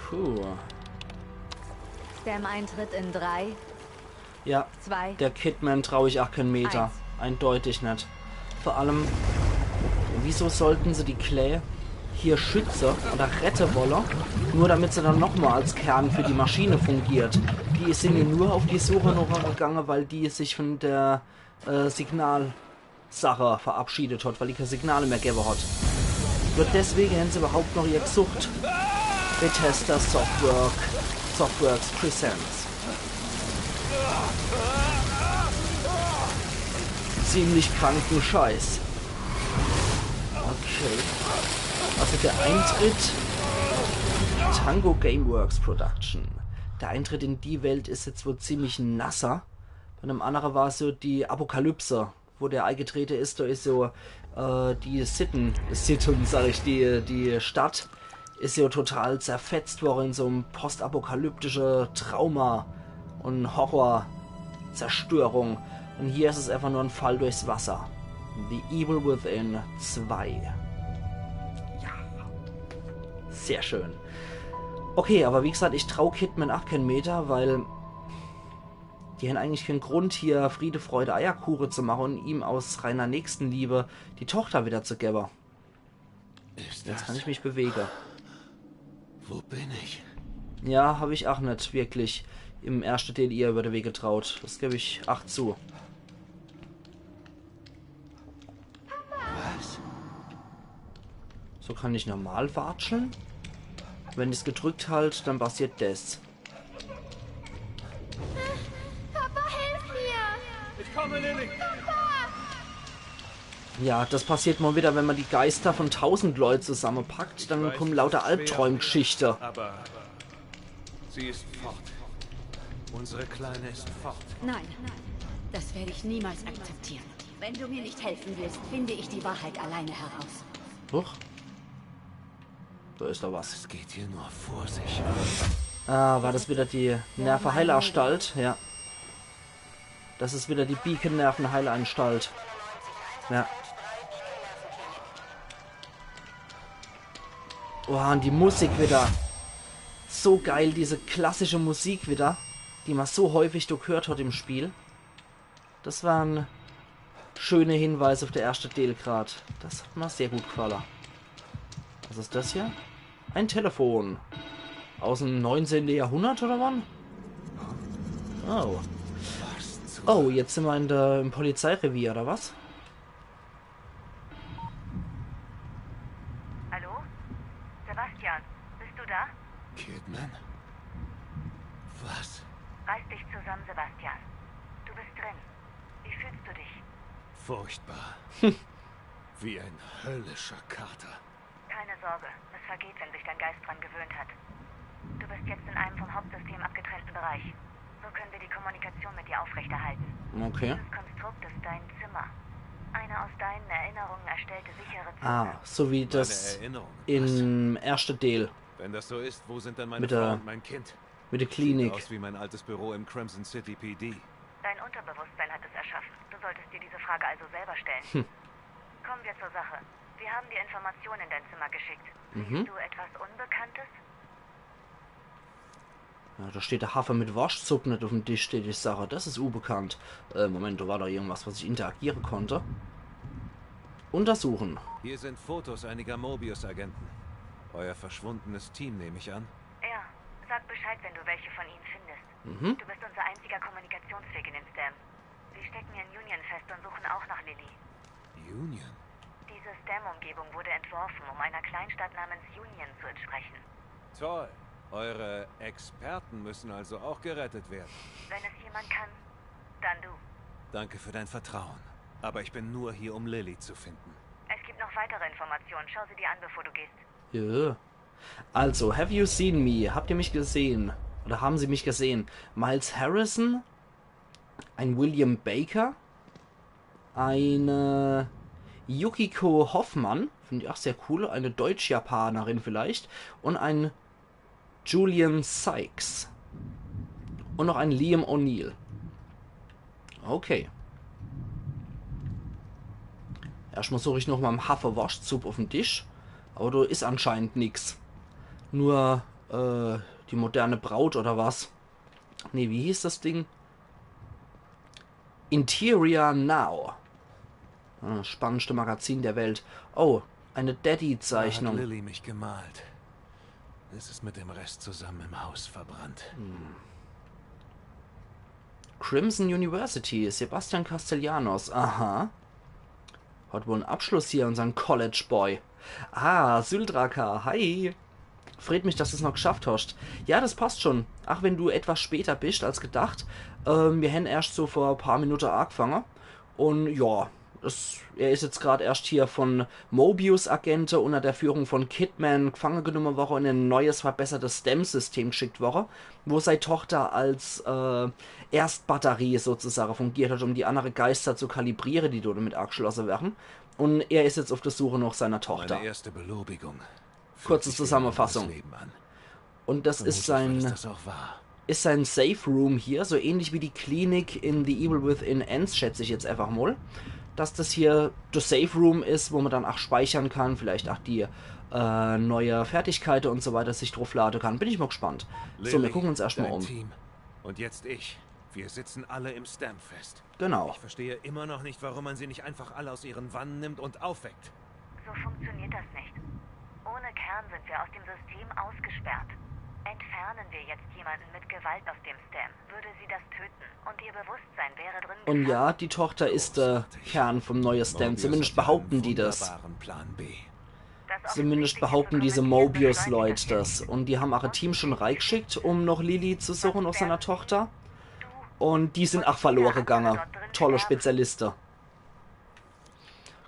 Puh. Stam-Eintritt in drei. Ja, zwei, der Kidman trau ich ach kein Meter. Eins. Eindeutig net. Vor allem, wieso sollten se die Klää hier schütze oder rette wolle, nur damit se dann nochmal als Kern für die Maschine fungiert? Die sin jo nur auf die Suche noch gegange, weil die sich von der, äh, Signal Sache verabschiedet hat, weil die kein Signale mehr gewwe hat. Nur deswege hänn se überhaupt noch ihr gesucht. Bethesda Softwork, Softworks Presents. Ziemlich kranken Scheiß. Okay. Also der Eintritt, Tango Gameworks Production. Der Eintritt in die Welt is jetzt wohl ziemlich nasser. Bei dem annere war's so die Apokalypse, wo der eigetrete is, do is so, äh, die Sitten, Sitten, sag ich, die, die Stadt is jo total zerfetzt worre in so'm postapokalyptische Trauma und Horror, Zerstörung. Und hier is es einfach nur en Fall durchs Wasser. The Evil Within zwei. Ja. Sehr schön. Okay, aber wie gesagt, ich trau Kidman ach kein Meter, weil die hänn eigentlich kein Grund, hier Friede, Freude, Eierkuche zu mache und ihm aus reiner Nächstenliebe die Tochter wieder zu gewwe. Jetzt kann ich mich bewege. Wo bin ich? Ja, hab ich ach net wirklich im erschte Deel ihr über de Weg getraut. Das geb ich ach zu. Was? So kann ich normal watscheln? Wenn ich's gedrückt halt, dann passiert des. Papa, hilf mir! Ich komme, Lily! Ja, das passiert mal wieder, wenn man die Geister von tausend Leut zusammepackt, dann kommen lauter Albträumgeschichte. Aber sie ist fort. Unsere Kleine ist fort. Nein, das werde ich niemals akzeptieren. Wenn du mir nicht helfen willst, finde ich die Wahrheit alleine heraus. Huch. Da ist doch was. Es geht hier nur vor sich. Ah, war das wieder die Nervenheilanstalt? Ja. Das ist wieder die Beacon-Nervenheilanstalt. Ja. Oh, und die Musik wieder. So geil, diese klassische Musik wieder, die man so häufig do gehört hat im Spiel. Das war en schöner Hinweis auf der erschte Deel grad. Das hat mir sehr gut gefalle. Was ist das hier? Ein Telefon. Aus dem neunzehnten Jahrhundert oder wann? Oh. Oh, jetzt sind wir in der, im Polizeirevier, oder was? Hallo? Sebastian, bist du da? Kidman? Was? Reiß dich zusammen, Sebastian. Du bist drin. Wie fühlst du dich? Furchtbar. Wie ein höllischer Kater. Keine Sorge, es vergeht, wenn sich dein Geist dran gewöhnt hat. Du bist jetzt in einem vom Hauptsystem abgetrennten Bereich. So können wir die Kommunikation mit dir aufrechterhalten. Okay. Dieses Konstrukt ist dein Zimmer. Eine aus deinen Erinnerungen erstellte sichere Zone. Ah, so wie das Erinnerung. im ersten Teil Wenn das so ist, wo sind denn meine Mit der- Frau und mein Kind? mit der Klinik. Aus wie mein altes Büro im Crimson City P D. Dein Unterbewusstsein hat es erschaffen. Du solltest dir diese Frage also selber stellen. Kommen wir zur Sache. Wir haben dir Informationen in dein Zimmer geschickt. Siehst du etwas Unbekanntes? Ja, da steht der Hafer mit Worschtsupp net auf dem Tisch, steht die Sache. Das ist unbekannt. Äh, Moment, da war doch irgendwas, was ich interagieren konnte. Untersuchen. Hier sind Fotos einiger Mobius-Agenten. Euer verschwundenes Team, nehme ich an. Ja, sag Bescheid, wenn du welche von ihnen findest. Mhm. Du bist unser einziger Kommunikationsweg in den Stam. Sie stecken in Union fest und suchen auch nach Lily. Union? Diese Stam-Umgebung wurde entworfen, um einer Kleinstadt namens Union zu entsprechen. Toll. Eure Experten müssen also auch gerettet werden. Wenn es jemand kann, dann du. Danke für dein Vertrauen. Aber ich bin nur hier, um Lily zu finden. Es gibt noch weitere Informationen. Schau sie dir an, bevor du gehst. Ja. Also, Have You Seen Me? Habt ihr mich gesehen? Oder haben sie mich gesehen? Miles Harrison? Ein William Baker? Eine Yukiko Hoffmann? Finde ich auch sehr cool. Eine Deutsch-Japanerin vielleicht. Und ein Julian Sykes. Und noch ein Liam O'Neill. Okay. Erstmal suche ich noch mal im Hafer Worschtsupp auf dem Tisch. Aber da ist anscheinend nix. Nur äh, die moderne Braut oder was? Nee, wie hieß das Ding? Interior Now. Ah, spannendste Magazin der Welt. Oh, eine Daddy-Zeichnung. Hat Lily mich gemalt. Es ist mit dem Rest zusammen im Haus verbrannt. Crimson University, Sebastian Castellanos. Aha. Hat wohl einen Abschluss hier, unseren College Boy. Ah, Syldraka, hi. Freut mich, dass du's noch geschafft hast. Ja, das passt schon. Ach, wenn du etwas später bist als gedacht. Ähm, wir haben erst so vor ein paar Minuten angefangen. Und ja, es, er ist jetzt gerade erst hier von Mobius-Agente unter der Führung von Kidman gefangen genommen worden und in ein neues, verbessertes Stam-System geschickt worden, wo seine Tochter als äh, Erstbatterie sozusagen fungiert hat, um die anderen Geister zu kalibrieren, die dort mit angeschlossen werden. Und er ist jetzt auf der Suche nach seiner Tochter. Meine erste Belobigung. Kurze Fühlt sich wie ein Zusammenfassung. Leben an. Und das ist Vermutlich wird es sein, das auch wahr. ist sein Safe Room hier, so ähnlich wie die Klinik in The Evil Within eins, schätze ich jetzt einfach mal. Dass das hier der Safe Room ist, wo man dann auch speichern kann, vielleicht auch die äh, neue Fertigkeiten und so weiter sich draufladen kann. Bin ich mal gespannt. So, wir Lily, gucken uns erstmal dein um. Team. Und jetzt ich. Wir sitzen alle im Stam fest. Genau. Ich verstehe immer noch nicht, warum man sie nicht einfach alle aus ihren Wannen nimmt und aufweckt. So funktioniert das nicht. Ohne Kern sind wir aus dem System ausgesperrt. Entfernen wir jetzt jemanden mit Gewalt aus dem Stam, würde sie das töten und ihr Bewusstsein wäre drin Und gefangen. Ja, die Tochter ist der Kern vom neuen Stam. Mobius Zumindest hat ja behaupten einen die das. Wunderbaren Plan B. Das Zumindest Offensichtliche behaupten zu diese kommunizieren Mobius-Leute beschleunigt das. Und die haben auch ein Team schon reingeschickt, um noch Lily zu suchen, nach seiner Tochter. Du Und die sind auch verloren gegangen. Tolle Spezialisten.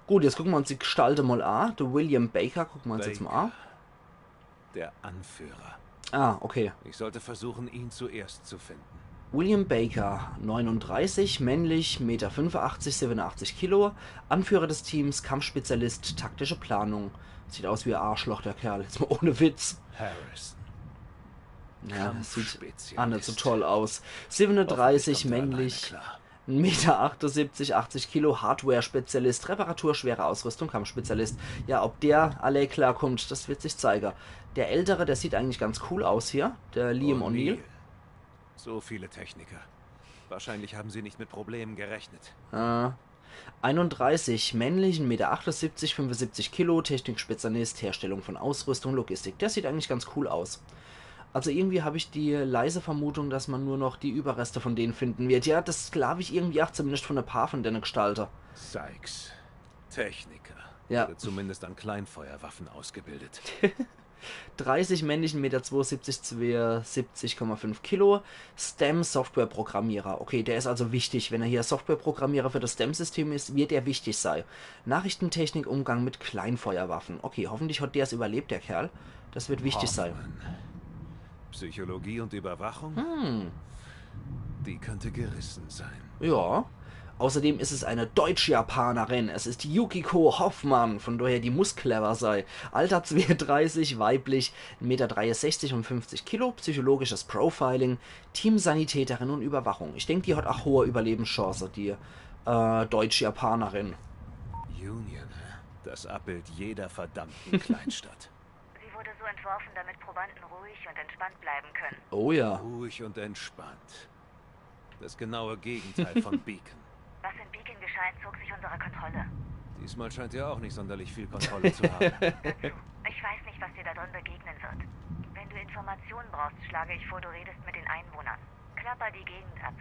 Gut, jetzt gucken wir uns die Gestalte mal an. Der William Baker, gucken wir uns jetzt mal an. Der Anführer. Ah, okay. Ich sollte versuchen, ihn zuerst zu finden. William Baker, neununddreißig, männlich, Meter fünfundachtzig, siebenundachtzig Kilo, Anführer des Teams, Kampfspezialist, taktische Planung. Sieht aus wie ein Arschloch, der Kerl. Jetzt mal ohne Witz. Harrison. Ja, das sieht Kampfspezialist. auch nicht so toll aus. Siebenunddreißig, Hoffentlich kommt er männlich, alleine klar. Meter achtundsiebzig, achtzig Kilo, Hardware-Spezialist, Reparatur schwerer Ausrüstung, Kampfspezialist. Ja, ob der alle klarkommt, das wird sich zeigen. Der Ältere, der sieht eigentlich ganz cool aus hier, der Liam O'Neill. So viele Techniker. Wahrscheinlich haben sie nicht mit Problemen gerechnet. Äh, einunddreißig, männlich, Meter achtundsiebzig, fünfundsiebzig Kilo, Technikspezialist, Herstellung von Ausrüstung, Logistik. Der sieht eigentlich ganz cool aus. Also irgendwie hab ich die leise Vermutung, dass man nur noch die Überreste von denen finden wird. Ja, das glaub ich irgendwie auch, zumindest von e paar von denen Gestalte. Sykes. Techniker. Ja. Wurde zumindest an Kleinfeuerwaffen ausgebildet. Dreißig männlich, eins Meter zweiundsiebzig, zweiundsiebzig Komma fünf Kilo. STEM-Software-Programmierer. Okay, der ist also wichtig. Wenn er hier Software-Programmierer für das STEM-System ist, wird er wichtig sein. Nachrichtentechnik, Umgang mit Kleinfeuerwaffen. Okay, hoffentlich hat der's überlebt, der Kerl. Das wird wichtig sein. Hoffmann. Psychologie und Überwachung? Die könnte gerissen sein. Ja. Außerdem ist es eine Deutsch-Japanerin. Es ist Yukiko Hoffmann, von daher die muss clever sei. Alter zweiunddreißig, weiblich, eins Meter dreiundsechzig und fünfzig Kilo, psychologisches Profiling, Teamsanitäterin und Überwachung. Ich denk, die hat auch hohe Überlebenschance, die äh, Deutsch-Japanerin. Union, das Abbild jeder verdammten Kleinstadt. Sie wurde so entworfen, damit Probanden ruhig und entspannt bleiben können. Oh ja. Ruhig und entspannt. Das genaue Gegenteil von Beacon. Was in Beacon geschah, entzog sich unserer Kontrolle. Diesmal scheint ihr auch nicht sonderlich viel Kontrolle zu haben. Ich weiß nicht, was dir da drin begegnen wird. Wenn du Informationen brauchst, schlage ich vor, du redest mit den Einwohnern. Klapper die Gegend ab,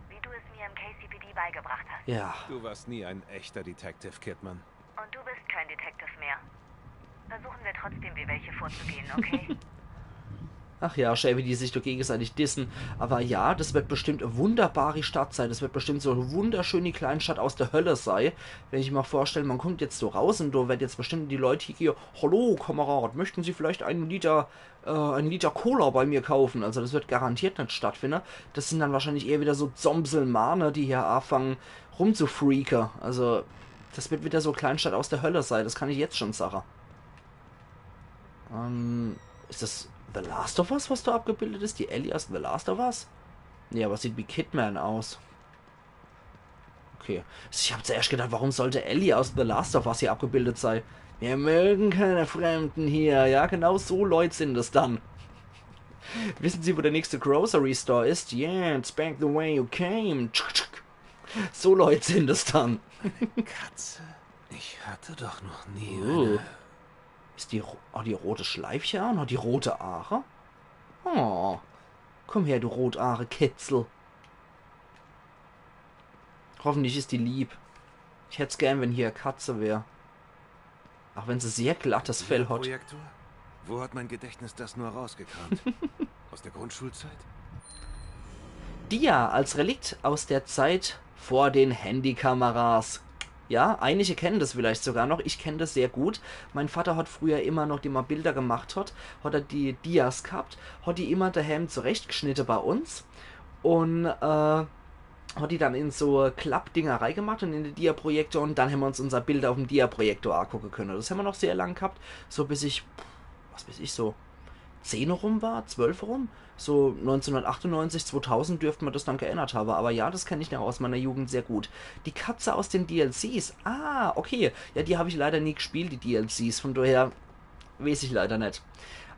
wie du es mir im K C P D beigebracht hast. Ja. Du warst nie ein echter Detective, Kidman. Und du bist kein Detective mehr. Versuchen wir trotzdem, wie welche vorzugehen, okay? Ach ja, schä, wie die sich doch gegenseitig dissen. Aber ja, das wird bestimmt e wunderbari Stadt sei. Das wird bestimmt so e wunderschöni Kleinstadt aus der Hölle sei. Wenn ich mir vorstelle, man kommt jetzt so raus und da wird jetzt bestimmt die Leute hier: „Hallo, Kamerad, möchten Sie vielleicht einen Liter, äh, einen Liter Cola bei mir kaufen?“ Also das wird garantiert nicht stattfinden. Das sind dann wahrscheinlich eher wieder so Zomselmane, die hier anfangen rumzufreaken. Also das wird wieder so Kleinstadt aus der Hölle sei. Das kann ich jetzt schon sagen. Ähm, ist das The Last of Us, was da abgebildet ist? Die Ellie aus The Last of Us? Nee, aber sieht wie Kidman aus. Okay. Ich hab zuerst gedacht, warum sollte Ellie aus The Last of Us hier abgebildet sei? Wir mögen keine Fremden hier. Ja, genau so Leute sind es dann. Wissen Sie, wo der nächste Grocery Store ist? Yeah, it's back the way you came. Tschuk, tschuk. So Leute sind es dann. Katze? Ich hatte doch noch nie Uh. eine. Ist die, ro- hat die rote Schleifche an? Hat die rote Aare? Oh. Komm her, du rotaare Kätzel. Hoffentlich ist die lieb. Ich hätt's gern, wenn hier e Katze wär. Auch wenn sie sehr glattes Fell hat. Projektor? Wo hat mein Gedächtnis das nur rausgekramt? Aus der Grundschulzeit? Dia als Relikt aus der Zeit vor den Handykameras. Ja, einige kennen das vielleicht sogar noch. Ich kenn das sehr gut. Mein Vater hat früher immer noch, die mal Bilder gemacht hat, hat er die Dias gehabt, hat die immer daheim zurechtgeschnitten bei uns und äh, hat die dann in so Klappdinger reingemacht und in den Dia-Projektor und dann haben wir uns unser Bild auf dem Dia-Projektor angucken können. Das haben wir noch sehr lang gehabt, so bis ich, was weiß ich, so zehn rum war, zwölf rum. So neunzehnhundertachtundneunzig, zweitausend dürfte man das dann geändert haben. Aber ja, das kenne ich noch aus meiner Jugend sehr gut. Die Katze aus den D L Cs. Ah, okay. Ja, die habe ich leider nie gespielt, die D L Cs. Von daher weiß ich leider nicht.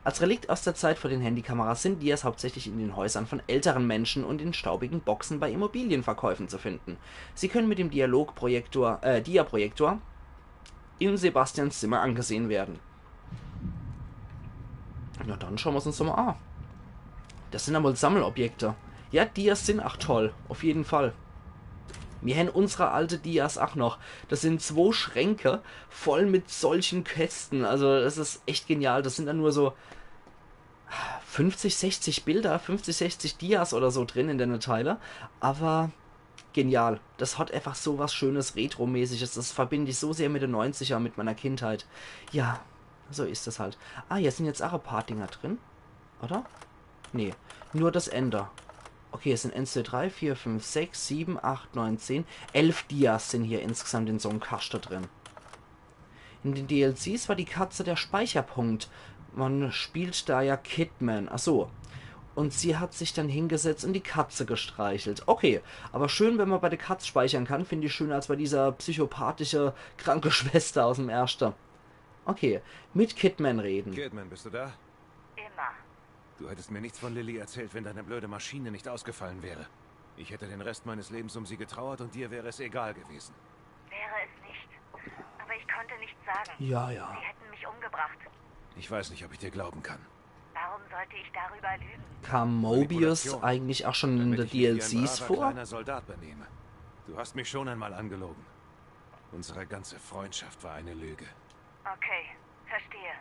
Als Relikt aus der Zeit vor den Handykameras sind Dias hauptsächlich in den Häusern von älteren Menschen und in staubigen Boxen bei Immobilienverkäufen zu finden. Sie können mit dem Dialogprojektor, äh, Dia-Projektor in Sebastians Zimmer angesehen werden. Na dann schauen wir's uns doch mal an. Das sind dann wohl Sammelobjekte. Ja, Dias sind ach toll, auf jeden Fall. Mir hän unsere alte Dias ach noch. Das sind zwo Schränke voll mit solchen Kästen. Also das ist echt genial. Das sind dann nur so fünfzig, sechzig Bilder, fünfzig, sechzig Dias oder so drin in den Teile. Aber genial. Das hat einfach so was Schönes, Retromäßiges. Das verbinde ich so sehr mit den neunzigern, mit meiner Kindheit. Ja, so ist es halt. Ah, hier sind jetzt auch ein paar Dinger drin. Oder? Nee, nur das Ende. Okay, es sind eins, zwei, drei, vier, fünf, sechs, sieben, acht, neun, zehn, elf Dias sind hier insgesamt in so einem Kasten drin. In den D L Cs war die Katze der Speicherpunkt. Man spielt da ja Kidman. Ach so. Und sie hat sich dann hingesetzt und die Katze gestreichelt. Okay, aber schön, wenn man bei der Katz speichern kann, finde ich schöner als bei dieser psychopathische Krankenschwester aus dem Ersten. Okay, mit Kidman reden. Kidman, bist du da? Immer. Du hättest mir nichts von Lily erzählt, wenn deine blöde Maschine nicht ausgefallen wäre. Ich hätte den Rest meines Lebens um sie getrauert und dir wäre es egal gewesen. Wäre es nicht. Aber ich konnte nichts sagen. Ja, ja. Sie hätten mich umgebracht. Ich weiß nicht, ob ich dir glauben kann. Warum sollte ich darüber lügen? Kam Mobius Manipulation. Eigentlich auch schon in Damit der ich mich wie ein D L Cs braver vor? Kleiner Soldat benehme. Du hast mich schon einmal angelogen. Unsere ganze Freundschaft war eine Lüge. Okay, verstehe.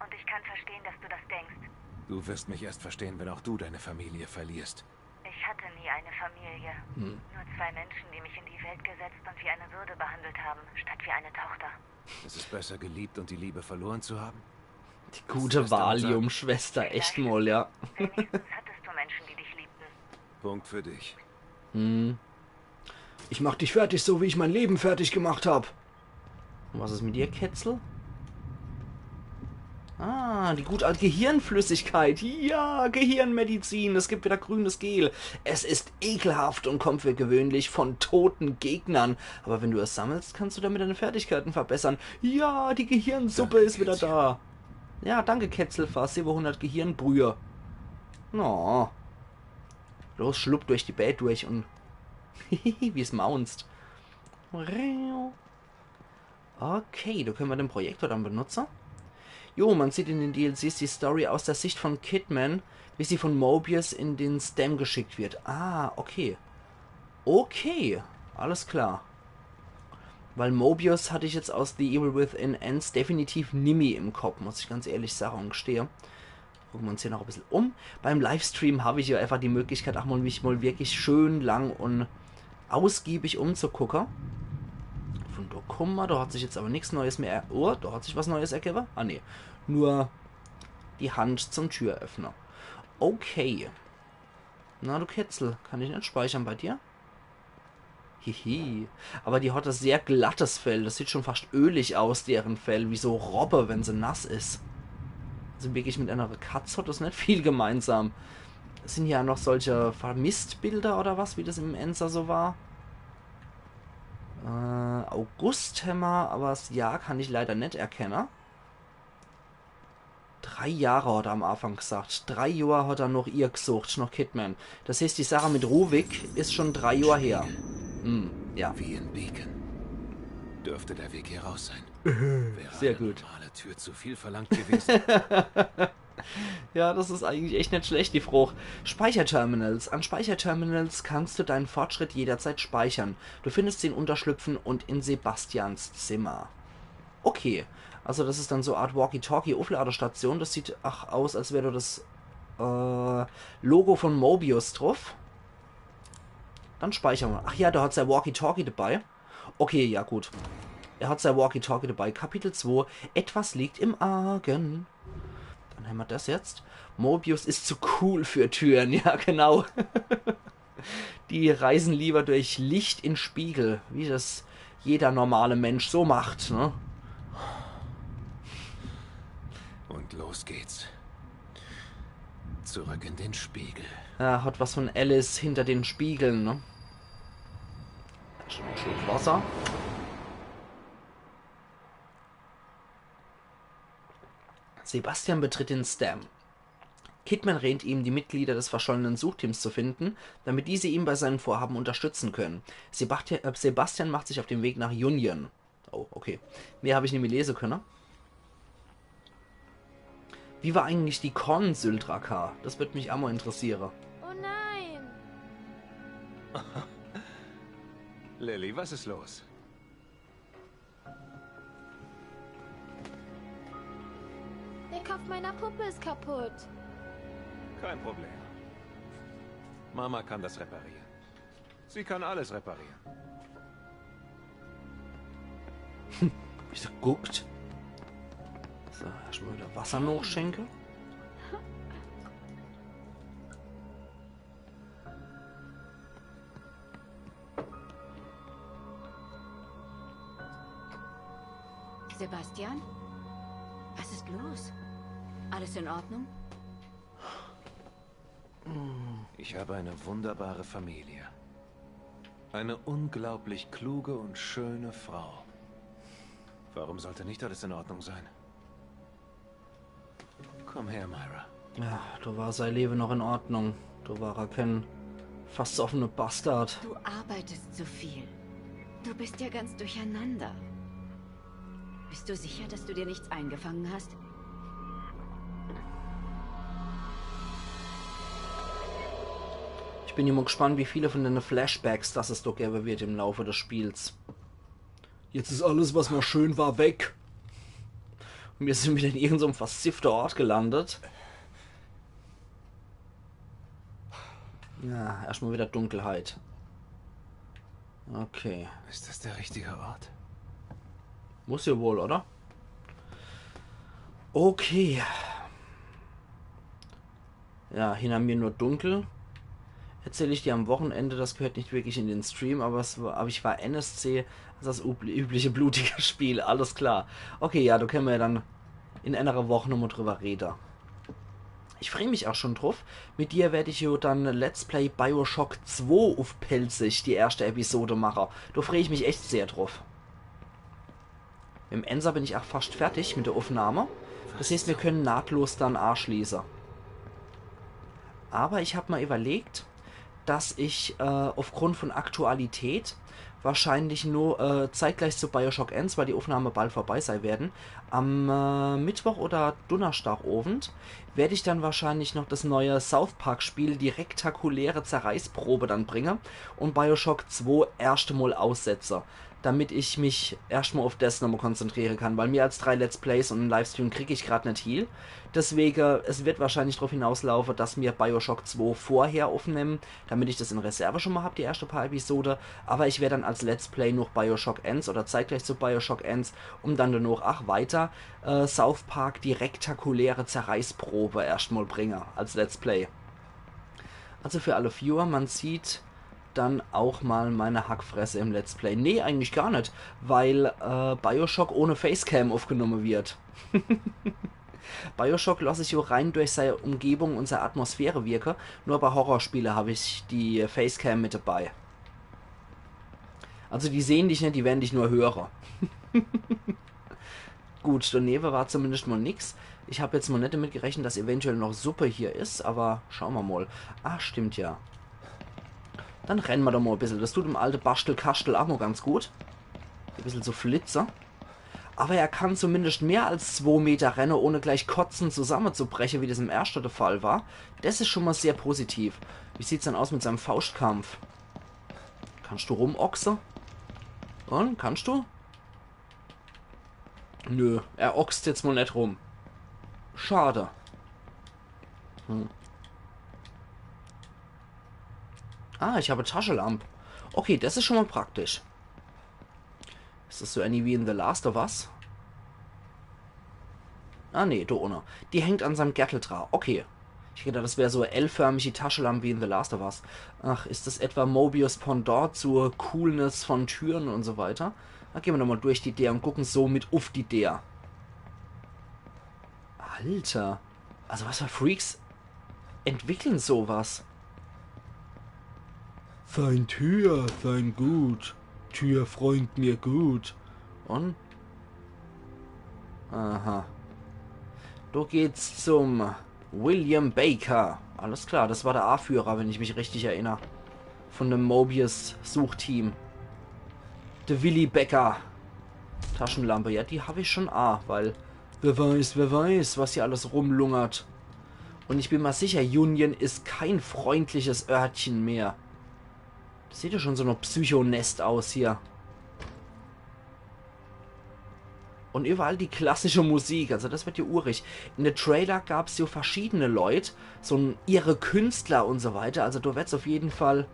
Und ich kann verstehen, dass du das denkst. Du wirst mich erst verstehen, wenn auch du deine Familie verlierst. Ich hatte nie eine Familie. Nur zwei Menschen, die mich in die Welt gesetzt und wie eine Würde behandelt haben, statt wie eine Tochter. Es ist besser, geliebt und die Liebe verloren zu haben. Die gute Schwester und Valium-Schwester, echt mal, ja. Wenigstens hattest du Menschen, die dich liebten. Punkt für dich. Ich mach dich fertig, so wie ich mein Leben fertig gemacht hab. Und was ist mit dir, Kätzel? Ah, die gute alte Gehirnflüssigkeit. Ja, Gehirnmedizin. Es gibt wieder grünes Gel. Es ist ekelhaft und kommt für gewöhnlich von toten Gegnern. Aber wenn du es sammelst, kannst du damit deine Fertigkeiten verbessern. Ja, die Gehirnsuppe Danke, ist wieder Kätzchen. Da. Ja, danke, Kätzel, für siebehundert Gehirnbrühe. No. Los, schlupp durch die Bää durch und wie's maunzt. Okay, da können wir den Projektor dann benutzen. Jo, man sieht in den D L Cs die Story aus der Sicht von Kidman, wie sie von Mobius in den Stam geschickt wird. Ah, okay. Okay, alles klar. Weil Mobius hatte ich jetzt aus The Evil Within eens definitiv nimmi im Kopf, muss ich ganz ehrlich sagen und gestehe. Gucken wir uns hier noch ein bisschen um. Beim Livestream habe ich ja einfach die Möglichkeit, auch mal mich mal wirklich schön lang und ausgiebig umzugucken. Von da kommen wir, da hat sich jetzt aber nichts Neues mehr. Oh, da hat sich was Neues ergeben. Ah, nee. Nur die Hand zum Türöffner. Okay. Na, du Kätzel, kann ich nicht speichern bei dir? Hihi. Aber die hat ein sehr glattes Fell. Das sieht schon fast ölig aus, deren Fell. Wie so Robbe, wenn sie nass ist. Also wirklich mit einer Katz hat das nicht viel gemeinsam. Sind hier noch solche Vermisstbilder oder was, wie das im Ensa so war? Äh, August haben wir, aber das Jahr kann ich leider nicht erkennen. Drei Jahre hat er am Anfang gesagt. Drei Jahre hat er noch ihr gesucht, noch Kidman. Das heißt, die Sache mit Ruvik ist schon drei Jahre her. Hm, ja. Wie ein Beacon. Dürfte der Weg hier raus sein. Wäre Sehr eine gut. Normale Tür zu viel verlangt gewesen. Ja, das ist eigentlich echt nicht schlecht, die Frucht. Speicherterminals. An Speicherterminals kannst du deinen Fortschritt jederzeit speichern. Du findest sie in Unterschlüpfen und in Sebastians Zimmer. Okay, also das ist dann so eine Art Walkie-Talkie-Aufladestation. Das sieht ach aus, als wäre da das äh, Logo von Mobius drauf. Dann speichern wir. Ach ja, der hat sein Walkie-Talkie dabei. Okay, ja gut. Er hat sein Walkie-Talkie dabei. Kapitel zwei. Etwas liegt im Argen. Dann haben wir das jetzt. Mobius ist zu cool für Türen. Ja, genau. Die reisen lieber durch Licht in Spiegel, wie das jeder normale Mensch so macht, ne? Und los geht's. Zurück in den Spiegel. Ja, hat was von Alice hinter den Spiegeln, ne? Schon ein Schluck Wasser. Sebastian betritt den Stam. Kidman rät ihm, die Mitglieder des verschollenen Suchteams zu finden, damit diese ihn bei seinem Vorhaben unterstützen können. Sebastian, äh, Sebastian macht sich auf den Weg nach Union. Oh, okay. Mehr habe ich nicht mehr lesen können. Wie war eigentlich die Con Syldraka? Das würde mich auch mal interessieren. Oh nein! Lilly, was ist los? Der Kopf meiner Puppe ist kaputt. Kein Problem. Mama kann das reparieren. Sie kann alles reparieren. Wie sie guckt. So, erstmal wieder Wasser nachschenken. Sebastian? Was ist los? Alles in Ordnung? Ich habe eine wunderbare Familie. Eine unglaublich kluge und schöne Frau. Warum sollte nicht alles in Ordnung sein? Komm her, Myra. Ja, da war sein Leben noch in Ordnung. Da war er kein versoffener Bastard. Du arbeitest zu viel. Du bist ja ganz durcheinander. Bist du sicher, dass du dir nichts eingefangen hast? Bin ich mol gespannt, wie viele von denne Flashbacks das es do gewwe wird im Laufe des Spiels. Jetzt is alles, was mol schön war, weg. Un mir sin wieder in irgend so'm versiffte Ort gelandet. Ja, erscht mol wieder Dunkelheit. Okay. Is das der richtige Ort? Muss ja wohl, oder? Okay. Ja, hinter mir nur dunkel. Erzähl ich dir am Wochenende, das gehört nicht wirklich in den Stream, aber es war, aber ich war N S C, also das übli-, übliche blutige Spiel, alles klar. Okay, ja, do kenne mer ja dann in enere Woch nochmol drüber rede. Ich free mich auch schon druff. Mit dir werd ich jo dann Let's Play Bioshock zwei uff Pälzisch, die erschte Episode mache. Do free ich mich echt sehr druff. Im Enser bin ich auch fascht fertig mit der Uffnahme. Das heißt, mir kenne nahtlos dann aaschließe. Aber ich hab mol überlegt, dass ich, äh, aufgrund von Aktualität wahrscheinlich nur, äh, zeitgleich zu Bioshock eins, weil die Uffnahme bald vorbei sei werden, am, äh, Mittwoch oder Dunnerstagowend werd ich dann wahrscheinlich noch das neue South Park Spiel die rektakuläre Zerreißprobe dann bringe und Bioshock zwei erscht mol aussetze, damit ich mich erscht mol uff das nochmol konzentriere kann, weil mehr als drei Let's Plays und en Livestream krieg ich grad net hie. Deswege, es wird wahrscheinlich drauf hinauslaufe, dass mir Bioshock zwei vorher uffnemme, damit ich das in Reserve schon mol hab, die erschte paar Episode. Aber ich werd dann als Let's Play noch Bioshock eins oder zeitgleich zu Bioshock eins, um dann danach ach weiter, äh, South Park die rektakuläre Zerreißprobe erscht mol bringe als Let's Play. Also für alle Viewer, man sieht dann auch mal meine Hackfresse im Let's Play. Nee, eigentlich gar net, weil, äh, Bioshock ohne Facecam uffgenomme wird. Bioshock lass ich jo rein durch sei Umgebung und sei Atmosphäre wirke. Nur bei Horrorspiele hab ich die Facecam mit dabei. Also die sehen dich net, die werden dich nur höre. Gut, daneben war zumindest mal nix. Ich hab jetzt mal net damit gerechnet, dass eventuell noch Suppe hier is, aber schaue mer mal. Ah, stimmt ja. Dann renne mer doch mal e bissel. Das tut dem alte Baschtel Kaschtel auch mal ganz gut. E bissel zu flitze. Aber er kann zumindest mehr als zwei Meter renne, ohne gleich kotzend zusammenzubreche, wie das im erschte der Fall war. Das is schon mal sehr positiv. Wie sieht's denn aus mit seinem Fauschtkampf? Kannst du rumochse? Und, kannst du? Nö, er ochst jetzt mal net rum. Schade. Hm. Ah, ich hab Taschelamp. Okay, das is schon mal praktisch. Is das so ähnlich wie in The Last of Us? Ah, nee, do ohne. Die hängt an seinem Gertel dra. Okay. Ich gedacht, das wär so e L-förmige Taschelamp wie in The Last of Us. Ach, is das etwa Mobius Pendant zur Coolness von Türen und so weiter? Dann gehen mer doch mal durch die Deer und gucken so mit uff die Deer. Alter. Also was für Freaks entwickeln sowas? Fein Tür, fein gut. Tür, Freund mir gut. Und? Aha. Do geht's zum William Baker. Alles klar, das war der Aführer, wenn ich mich richtig erinner. Von dem Mobius-Suchteam. Der Willy Becker. Taschenlampe, ja, die hab ich schon a, weil wer weiß, wer weiß, was hier alles rumlungert. Und ich bin mal sicher, Union is kein freundliches Örtchen mehr. Das sieht ja schon so noch Psychonest aus hier. Und überall die klassische Musik, also das wird ja urig. In de Trailer gab's ja verschiedene Leut, so n, ihre Künstler und so weiter, also do wird's auf jeden Fall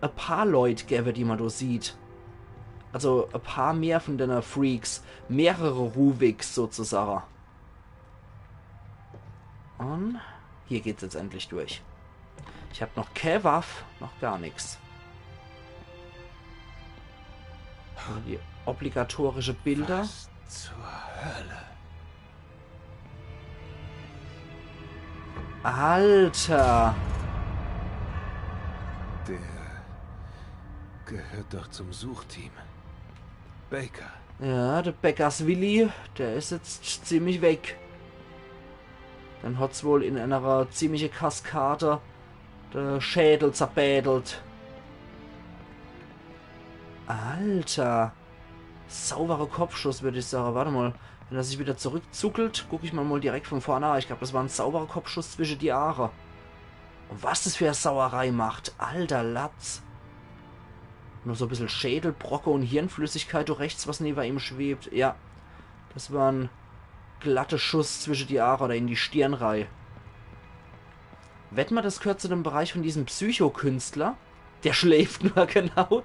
e paar Leut gewwe, die man do sieht. Also e paar mehr von denne Freaks, mehrere Ruviks sozusagen. Und hier geht's jetzt endlich durch. Ich hab noch kä Waff, noch gar nix. Die obligatorische Bilder. Was zur Hölle? Alter! Der gehört doch zum Suchteam. Baker. Ja, der Beckers Willi, der is jetzt ziemlich weg. Dem hat's wohl in einer ziemliche Kaskade de Schädel zerbädelt. Alter. Sauberer Kopfschuss, würd ich sagen. Warte mal. Wenn er sich wieder zurückzuckelt, guck ich mal, mal direkt von vorne. Ich glaub, das war en sauberer Kopfschuss zwischen die Aare. Und was das für e Sauerei macht. Alter Latz. Nur so e bissel Schädelbrocke und Hirnflüssigkeit do rechts, was newe ihm schwebt. Ja, das war en glatte Schuss zwische die Aare oder in die Stirn rei. Wett mer, das gehört zu dem Bereich von diesem Psychokünstler? Der schläft nur, genau.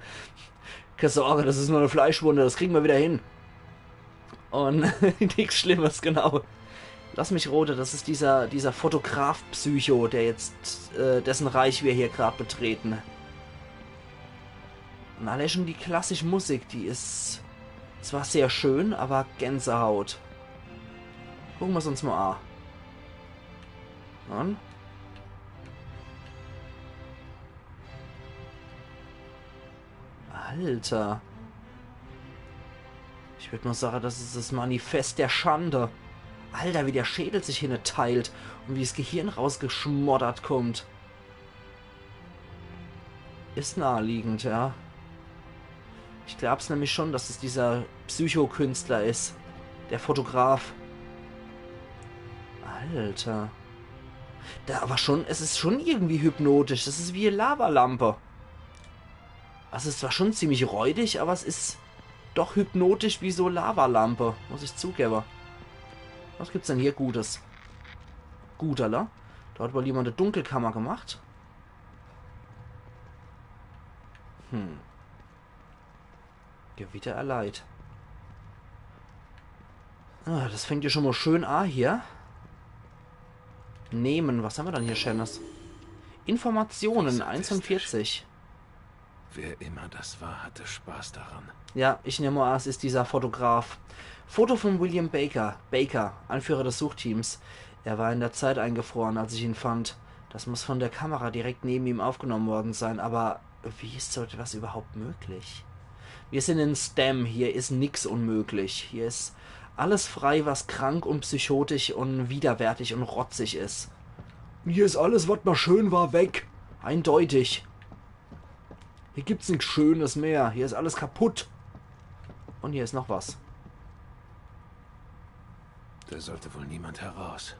Kä Sorge, das is nur e Fleischwunde, das kriegen mer wieder hin. Und nix Schlimmes, genau. Lass mich rode, das is dieser, dieser Fotograf-Psycho, der jetzt, äh, dessen Reich wir hier grad betreten. Und allee schon die klassische Musik, die is zwar sehr schön, aber Gänsehaut. Gucke mer's uns mal a. Dann. Alter. Ich würd mal sage, das is das Manifest der Schande. Alter, wie der Schädel sich hinneteilt und wie's Gehirn rausgeschmoddert kommt. Is naheliegend, ja. Ich glaub's nämlich schon, dass es dieser Psychokünstler is. Der Fotograf. Alter. Da aber schon, es is schon irgendwie hypnotisch. Das is wie e Lavalampe. Also es is zwar schon ziemlich räudig, aber es is doch hypnotisch wie so Lavalampe, muss ich zugebe. Was gibt's denn hier Gutes? Guderle? Da hat wohl jemand e Dunkelkammer gemacht. Hm. Gewitter erleidet. Ah, das fängt ja schon mal schön a hier. Nehmen, was haben wir dann hier Schönes? Informationen, einundvierzig. Wer immer das war, hatte Spaß daran. Ja, ich nehme an, es ist dieser Fotograf. Foto von William Baker. Baker, Anführer des Suchteams. Er war in der Zeit eingefroren, als ich ihn fand. Das muss von der Kamera direkt neben ihm aufgenommen worden sein, aber wie ist so etwas überhaupt möglich? Wir sind in STEM, hier ist nix unmöglich. Hier ist alles frei, was krank und psychotisch und widerwärtig und rotzig ist. Hier ist alles, was mal schön war, weg. Eindeutig. Hier gibt's nix Schönes mehr. Hier ist alles kaputt. Und hier ist noch was. Da sollte wohl niemand heraus.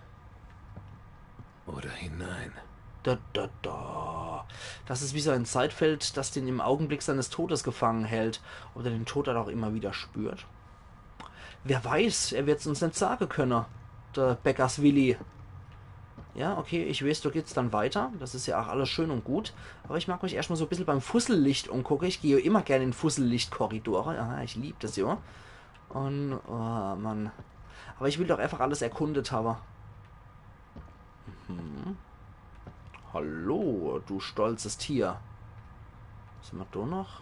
Oder hinein. Da, da, da. Das ist wie so ein Zeitfeld, das den im Augenblick seines Todes gefangen hält. Ob er den Tod dann auch immer wieder spürt? Wer weiß, er wird's uns net sage könne, der Bäckers Willi. Ja, okay, ich weiß, do geht's dann weiter. Das ist ja auch alles schön und gut. Aber ich mag mich erstmal so e bissel beim Fussellicht umgucke. Ich gehe immer gerne in Fussellichtkorridore. Ah, ich lieb das ja. Und, oh Mann. Aber ich will doch einfach alles erkundet habe. Mhm. Hallo, du stolzes Tier. Was haben wir da noch?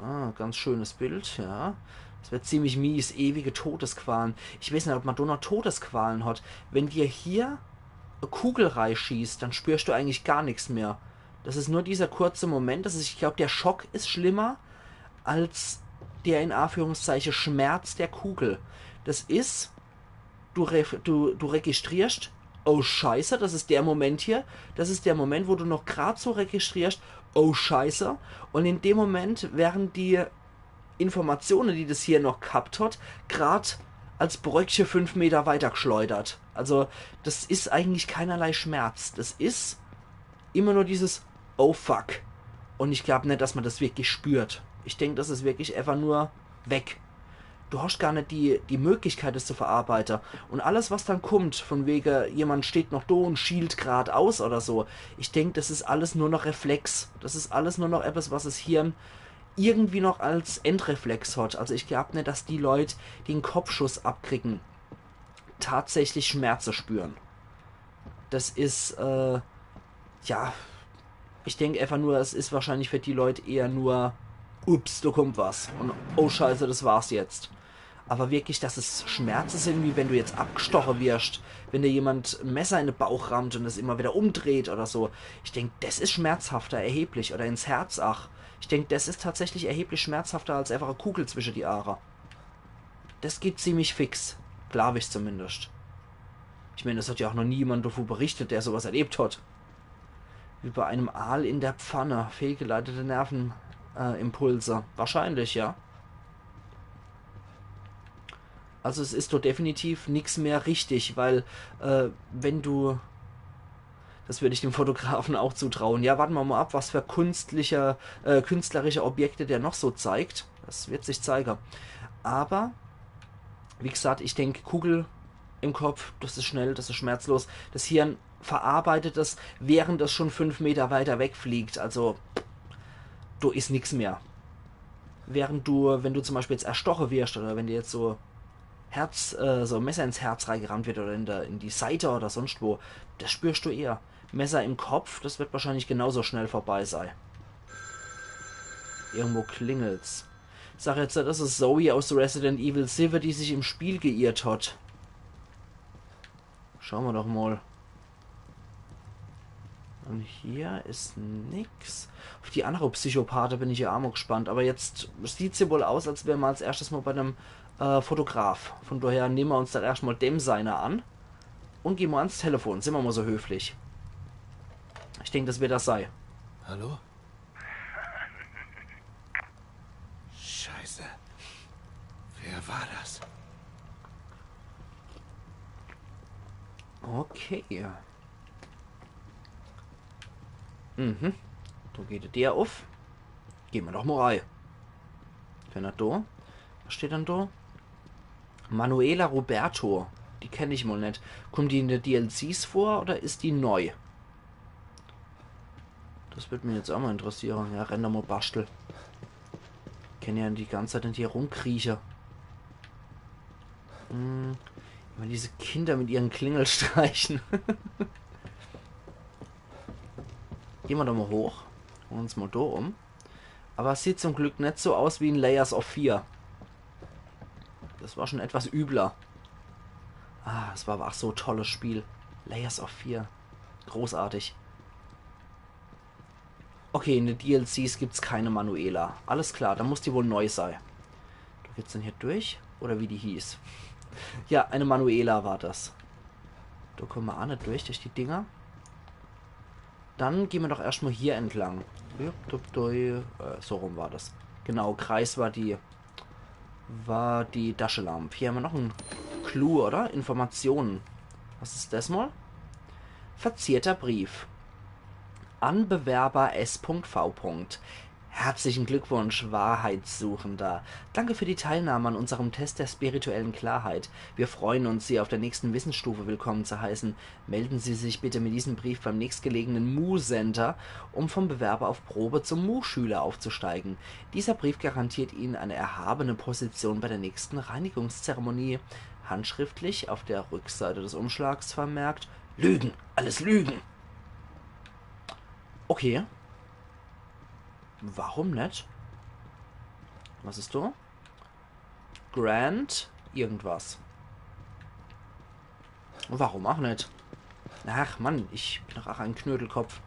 Ah, ganz schönes Bild, ja. Es wird ziemlich mies, ewige Todesqualen. Ich weiß net, ob man da noch Todesqualen hat. Wenn dir hier e Kugel reischießt, dann spürst du eigentlich gar nix mehr. Das ist nur dieser kurze Moment, das ist, ich glaub, der Schock ist schlimmer als der, in Anführungszeichen, Schmerz der Kugel. Das ist, du, ref- du, du registrierst, oh Scheiße, das ist der Moment hier, das ist der Moment, wo du noch grad so registrierst, oh Scheiße, und in dem Moment werden die Informationen, die das hier noch gehabt hat, grad als Bröckche fünf Meter weitergeschleudert. Also, das ist eigentlich keinerlei Schmerz. Das ist immer nur dieses oh fuck. Und ich glaub net, dass man das wirklich spürt. Ich denk, das ist wirklich einfach nur weg. Du hast gar net die, die Möglichkeit, das zu verarbeiten. Und alles, was dann kommt, von wege, jemand steht noch da und schielt grad aus oder so, ich denk, das ist alles nur noch Reflex. Das ist alles nur noch etwas, was das Hirn irgendwie noch als Endreflex hat. Also ich glaub net, dass die Leute, die en Kopfschuss abkriegen, tatsächlich Schmerze spüren. Das is, äh, ja, ich denk einfach nur, es is wahrscheinlich für die Leute eher nur, ups, da kommt was. Und oh Scheiße, das war's jetzt. Aber wirklich, dass es Schmerze sind, wie wenn du jetzt abgestoche wirst, wenn dir jemand e Messer in de Bauch rammt und es immer wieder umdreht oder so. Ich denk, das is schmerzhafter, erheblich. Oder ins Herz, ach. Ich denk, das is tatsächlich erheblich schmerzhafter als einfach e Kugel zwische die Aare. Das geht ziemlich fix. Glaub ich zumindest. Ich mein, es hat ja auch noch niemand davon berichtet, der sowas erlebt hat. Wie bei einem Aal in der Pfanne. Fehlgeleitete Nerven, äh, Impulse. Wahrscheinlich, ja. Also es ist doch definitiv nix mehr richtig, weil, äh, wenn du Das würd ich dem Fotografen auch zutrauen. Ja, warte ma mal ab, was für künstliche, äh, künstlerische Objekte der noch so zeigt. Das wird sich zeige. Aber, wie gesagt, ich denk, Kugel im Kopf, das is schnell, das is schmerzlos. Das Hirn verarbeitet das, während es schon fünf Meter weiter wegfliegt. Also, do is nix mehr. Während du, wenn du zum Beispiel jetzt erstoche wirst oder wenn dir jetzt so Herz, äh, so e Messer ins Herz reingerammt wird oder in, der, in die Seite oder sonst wo, das spürst du eher. Messer im Kopf, das wird wahrscheinlich genauso schnell vorbei sei. Irgendwo klingelt's. Sag jetzt, das is Zoe aus Resident Evil siwwe, die sich im Spiel geirrt hat. Schau ma doch mal. Und hier is nix. Auf die andere Psychopathe bin ich ja auch mal gespannt. Aber jetzt sieht's ja wohl aus, als wären ma als erstes mal bei dem, äh, Fotograf. Von daher nehmen ma uns dann erstmal dem seiner an. Und gehen ma ans Telefon. Sind ma mal so höflich. Ich denk, das wird das sei. Hallo? Scheiße. Wer war das? Okay. Mhm. Do geht der uff. Geh ma doch mal rein. Wenn er do. Was steht dann do? Manuela Roberto. Die kenn ich mal net. Kommt die in de D L Cs vor oder is die neu? Das würd mich jetzt auch mal interessieren. Ja, renn doch mal, Baschtel. Kenn ja die ganze Zeit net hier rumkrieche. Hm, immer diese Kinder mit ihren Klingelstreichen. Gehen ma doch mal hoch. Holen uns mal do um. Aber es sieht zum Glück net so aus wie in Layers of Fear. Das war schon etwas übler. Ah, es war aber ach so e tolles Spiel. Layers of Fear. Großartig. Okay, in de D L Cs gibt's keine Manuela. Alles klar, dann muss die wohl neu sei. Do geht's dann hier durch? Oder wie die hieß? Ja, eine Manuela war das. Do kommen ma ach net durch, durch die Dinger. Dann gehen ma doch erstmal hier entlang. Jupp, dupp, dui. Äh, so rum war das. Genau, Kreis war die, war die Taschelamp. Hier haben wir noch en Clou, oder? Informationen. Was is das mal? Verzierter Brief. An Bewerber S V. Herzlichen Glückwunsch, Wahrheitssuchender. Danke für die Teilnahme an unserem Test der spirituellen Klarheit. Wir freuen uns, Sie auf der nächsten Wissensstufe willkommen zu heißen. Melden Sie sich bitte mit diesem Brief beim nächstgelegenen Mu-Center, um vom Bewerber auf Probe zum Mu-Schüler aufzusteigen. Dieser Brief garantiert Ihnen eine erhabene Position bei der nächsten Reinigungszeremonie. Handschriftlich auf der Rückseite des Umschlags vermerkt: Lügen! Alles Lügen! Okay. Warum net? Was is do? Grant irgendwas. Warum ach net? Ach Mann, ich bin doch ach en Knödelkopf.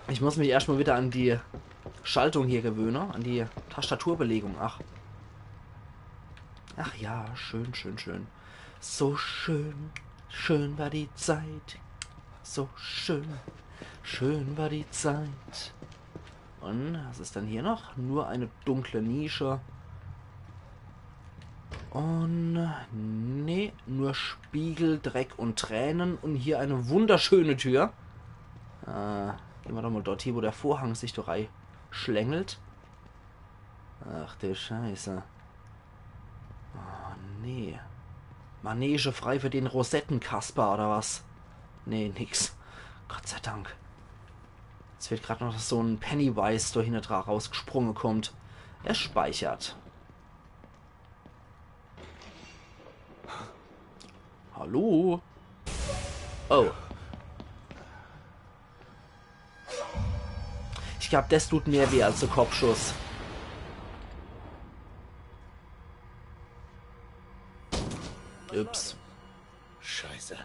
Ich muss mich erstmal wieder an die Schaltung hier gewöhnen, an die Tastaturbelegung. Ach. Ach ja, schön, schön, schön. So schön, schön war die Zeit. So schön, schön war die Zeit. Und was is dann hier noch? Nur eine dunkle Nische. Und nee, nur Spiegel, Dreck und Tränen. Und hier eine wunderschöne Tür. Äh, gehen wir doch mal dort hin, wo der Vorhang sich doch schlängelt. Ach du Scheiße. Oh, nee. Manege frei für den Rosettenkasper, oder was? Nee, nix. Gott sei Dank. Jetzt wird grad noch so en Pennywise do hinne dra rausgesprunge kommt. Er speichert. Hallo? Oh. Ich glaub, des tut mehr weh als de Kopfschuss. Ups. Scheiße.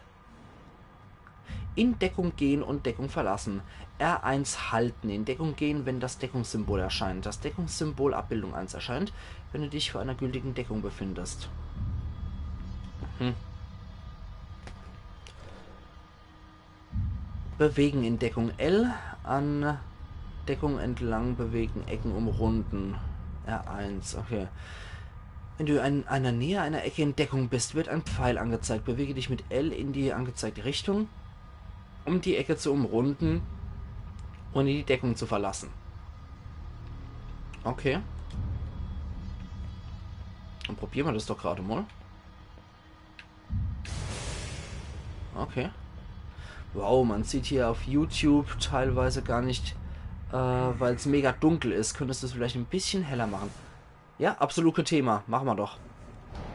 In Deckung gehen und Deckung verlassen. R eins halten. In Deckung gehen, wenn das Deckungssymbol erscheint. Das Deckungssymbol Abbildung eins erscheint, wenn du dich vor einer gültigen Deckung befindest. Hm. Bewegen in Deckung L, an Deckung entlang bewegen, Ecken umrunden. R eins, okay. Wenn du in einer Nähe einer Ecke in Deckung bist, wird ein Pfeil angezeigt. Bewege dich mit L in die angezeigte Richtung. um die Ecke zu umrunden, ohne die Deckung zu verlassen. Okay. Dann probiere mer das doch grad mal. Okay. Wow, man sieht hier auf YouTube teilweise gar nicht, äh, weil's mega dunkel is. Könntest du's vielleicht e bissche heller mache? Ja, absolut kee Thema. Mache mer doch.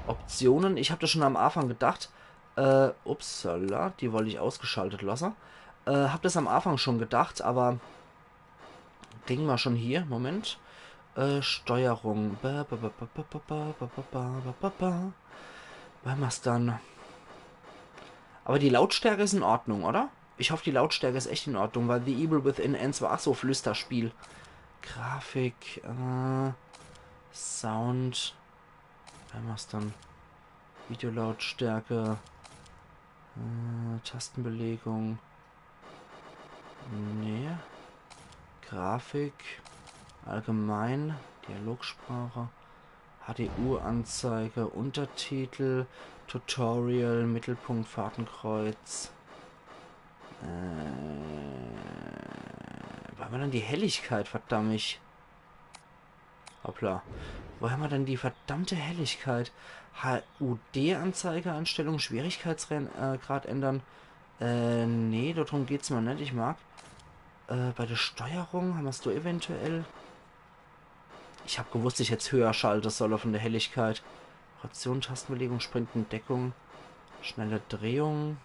Optionen. Ich hab do schon am Anfang gedacht, äh, upsala, die wollt ich ausgeschaltet lasse. Äh, hab das am Anfang schon gedacht, aber Kriege mer schon hier. Moment. Äh, Steuerung. Ba, ba, ba. Wo hämmer's dann? Aber die Lautstärke is in Ordnung, oder? Ich hoff, die Lautstärke is echt in Ordnung, weil The Evil Within eins war ach so Flüsterspiel. Grafik, äh, Sound. Wo hämmer's dann? Videolautstärke. Äh, Tastenbelegung. Nee. Grafik. Allgemein. Dialogsprache. H D U-Anzeige. Untertitel. Tutorial. Mittelpunkt. Fadenkreuz. Äh, wo hämmer dann die Helligkeit, verdammt mich? Hoppla. Wo hämmer dann die verdammte Helligkeit? H U D-Anzeige, Einstellung, Schwierigkeitsgrad, äh, Grad ändern. Äh, nee, drum geht's mer net. Ich mag, äh, bei der Steuerung hämmer's do eventuell. Ich hab gewusst, ich hätt's höher schalte solle von der Helligkeit. Rotation, Tastenbelegung, Sprint, Entdeckung, schnelle Drehung.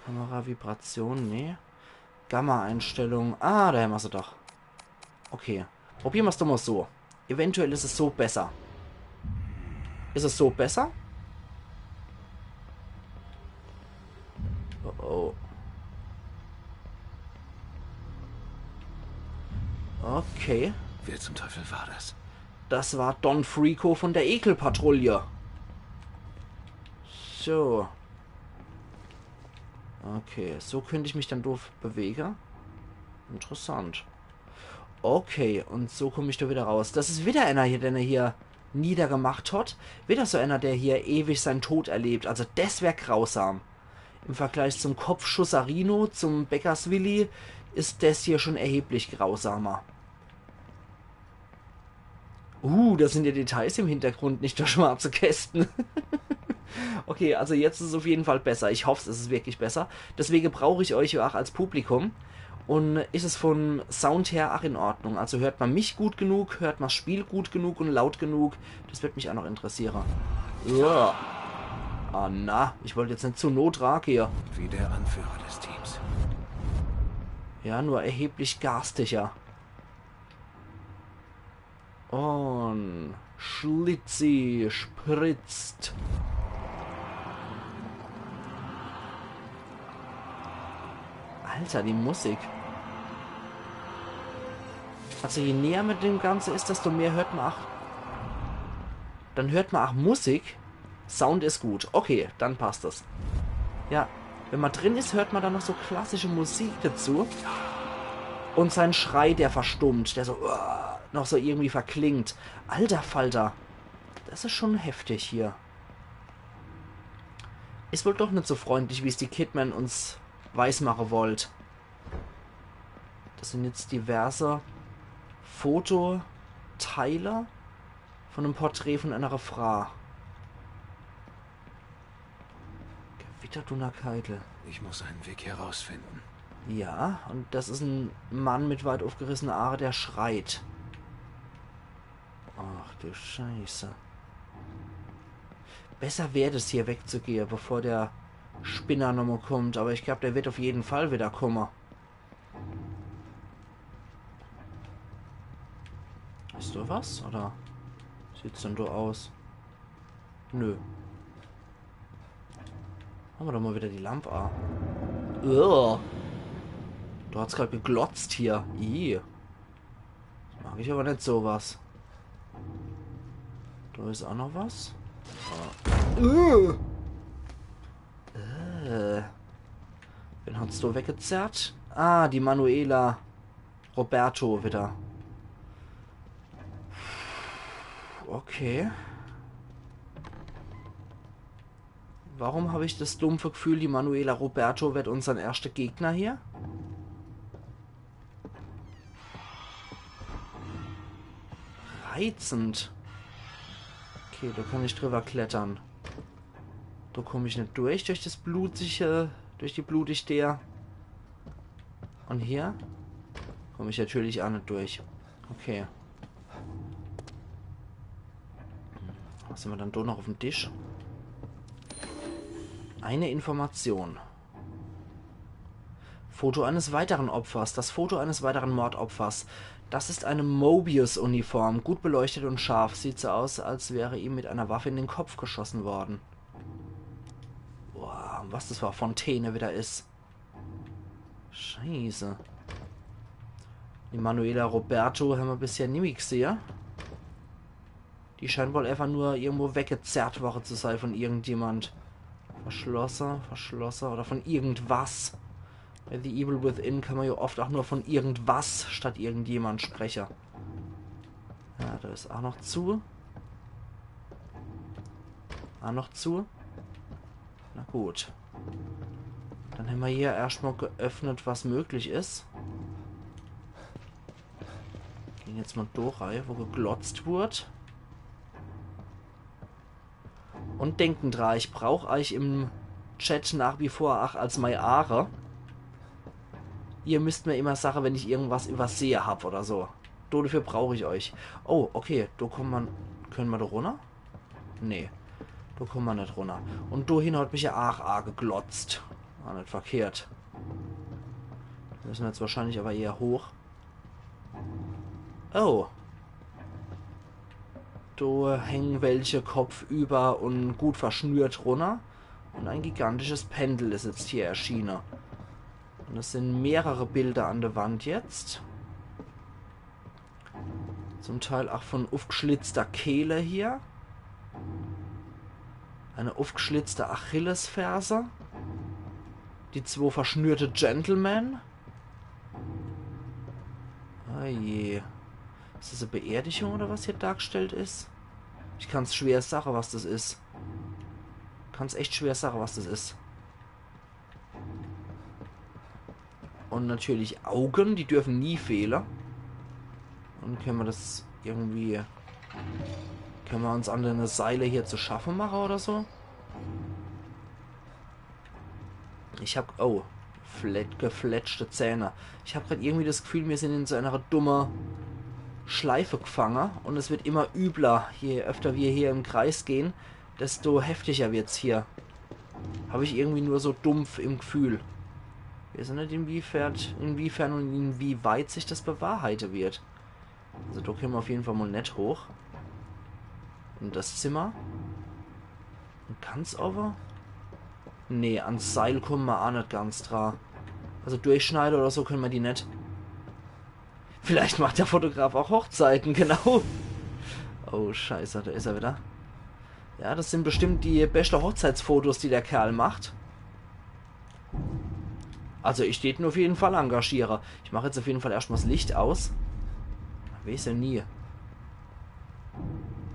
Kamera, Vibration, nee. Gamma-Einstellung. Ah, do hämmer se doch. Okay. Probiere mer's doch mal so. Eventuell is es so besser. Is es so besser? Oh, oh. Okay. Wer zum Teufel war das? Das war Don Freako von der Ekelpatrulle. So. Okay, so könnt ich mich dann doof bewege. Interessant. Okay, und so komm ich do wieder raus. Das is wieder einer hier, den er hier niedergemacht hat. Wieder so einer, der hier ewig sein Tod erlebt. Also das wär grausam. Im Vergleich zum Kopfschussarino, zum Bäckerswilli, is das hier schon erheblich grausamer. Uh, da sind ja Details im Hintergrund, nicht nur schwarze Kästen. Okay, also jetzt is es auf jeden Fall besser. Ich hoff's, es is wirklich besser. Deswege brauch ich euch ja auch als Publikum. Und is es vom Sound her auch in Ordnung? Also hört man mich gut genug, hört man das Spiel gut genug und laut genug? Das wird mich auch noch interessieren. Ja. Ah na, ich wollt jetzt net zu noh dra gehe. Wie der Anführer des Teams. Ja, nur erheblich garstiger. Und Schlitzi spritzt. Alter, die Musik. Also je näher mit dem Ganze is, desto mehr hört man ach. Dann hört man ach Musik. Sound is gut. Okay, dann passt das. Ja, wenn man drin is, hört man dann noch so klassische Musik dazu. Und sein Schrei, der verstummt, der so, uah, noch so irgendwie verklingt. Alter Falter. Das is schon heftig hier. Is wohl doch net so freundlich, wie's die Kidman uns weismache wollt. Das sind jetzt diverse Fototeile von einem Porträt von einer Frau. Gewitterdunnerkeidel. Ich muss einen Weg hier rausfinden. Ja, und das is ein Mann mit weit aufgerissene Aache, der schreit. Ach du Scheiße. Besser wär es, hier wegzugehe, bevor der Spinner nochmal kommt. Aber ich glaub, der wird auf jeden Fall wieder kommen. Is do was? Oder sieht's denn do aus? Nö. Mache mer doch mal wieder die Lamp a. Ugh. Du hast grad geglotzt hier. Ih. Das mag ich aber net so was. Do is auch noch was. Ah. Ugh. Äh. Wen hat's do weggezerrt? Ah, die Manuela. Roberto wieder. Okay. Warum hab ich das dumpfe Gefühl, die Manuela Roberto wird unsern erschte Gegner hier? Reizend. Okay, do kann ich drüber klettern. Do komm ich net durch, durch das blutige, durch die blutig Deer. Und hier komm ich natürlich auch net durch. Okay. Was haben wir dann do noch auf dem Tisch? Eine Information. Foto eines weiteren Opfers. Das Foto eines weiteren Mordopfers. Das ist eine Mobius-Uniform. Gut beleuchtet und scharf. Sieht so aus, als wäre ihm mit einer Waffe in den Kopf geschossen worden. Boah, was das für Fontäne wieder is. Scheiße. Die Manuela Roberto haben wir bisher nimmi gesehe. Die scheint wohl einfach nur irgendwo weggezerrt worden zu sein von irgendjemand. Verschlosse, verschlosse oder von irgendwas. Bei The Evil Within kann man ja oft auch nur von irgendwas statt irgendjemand sprechen. Ja, da ist auch noch zu. Auch noch zu. Na gut. Dann haben wir hier erstmal geöffnet, was möglich ist. Gehen jetzt mal da rein, wo geglotzt wird. Und denken dran, ich brauch euch im Chat nach wie vor auch als mei Aare. Ihr müsst mir immer sagen, wenn ich irgendwas übersehe hab oder so. Dafür brauch ich euch. Oh, okay, da kommt man, können wir da runter? Nee, da kommen wir nicht runter. Und dahin hat mich ja auch angeglotzt. War nicht verkehrt. Da müssen wir jetzt wahrscheinlich aber eher hoch. Oh. Da hängen welche kopfüber und gut verschnürt runter. Und ein gigantisches Pendel ist jetzt hier erschienen. Und es sind mehrere Bilder an der Wand jetzt. Zum Teil auch von aufgeschlitzter Kehle hier. Eine aufgeschlitzte Achillesferse. Die zwei verschnürte Gentlemen. Ah je. Ist das eine Beerdigung oder was hier dargestellt ist? Ich kann's schwer sagen, was das ist. Kann's echt schwer sagen, was das ist. Und natürlich Augen, die dürfen nie fehlen. Und können wir das irgendwie, können wir uns an den Seile hier zu schaffen machen oder so? Ich hab, oh, flat, gefletschte Zähne. Ich hab grad irgendwie das Gefühl, wir sind in so einer dummen Schleife gefangen und es wird immer übler, je öfter wir hier im Kreis gehen, desto heftiger wird's hier. Hab ich irgendwie nur so dumpf im Gefühl. Wir wissen nicht, inwiefern, inwiefern und inwieweit sich das bewahrheiten wird. Also da können wir auf jeden Fall mal nicht hoch. In das Zimmer. Und ganz over? Nee, ans Seil kommen wir auch nicht ganz dran. Also durchschneiden oder so können wir die nicht. Vielleicht macht der Fotograf auch Hochzeiten, genau. Oh, scheiße, da ist er wieder. Ja, das sind bestimmt die beste Hochzeitsfotos, die der Kerl macht. Also ich tät ihn auf jeden Fall engagieren. Ich mache jetzt auf jeden Fall erstmal das Licht aus. Weiß ja nie.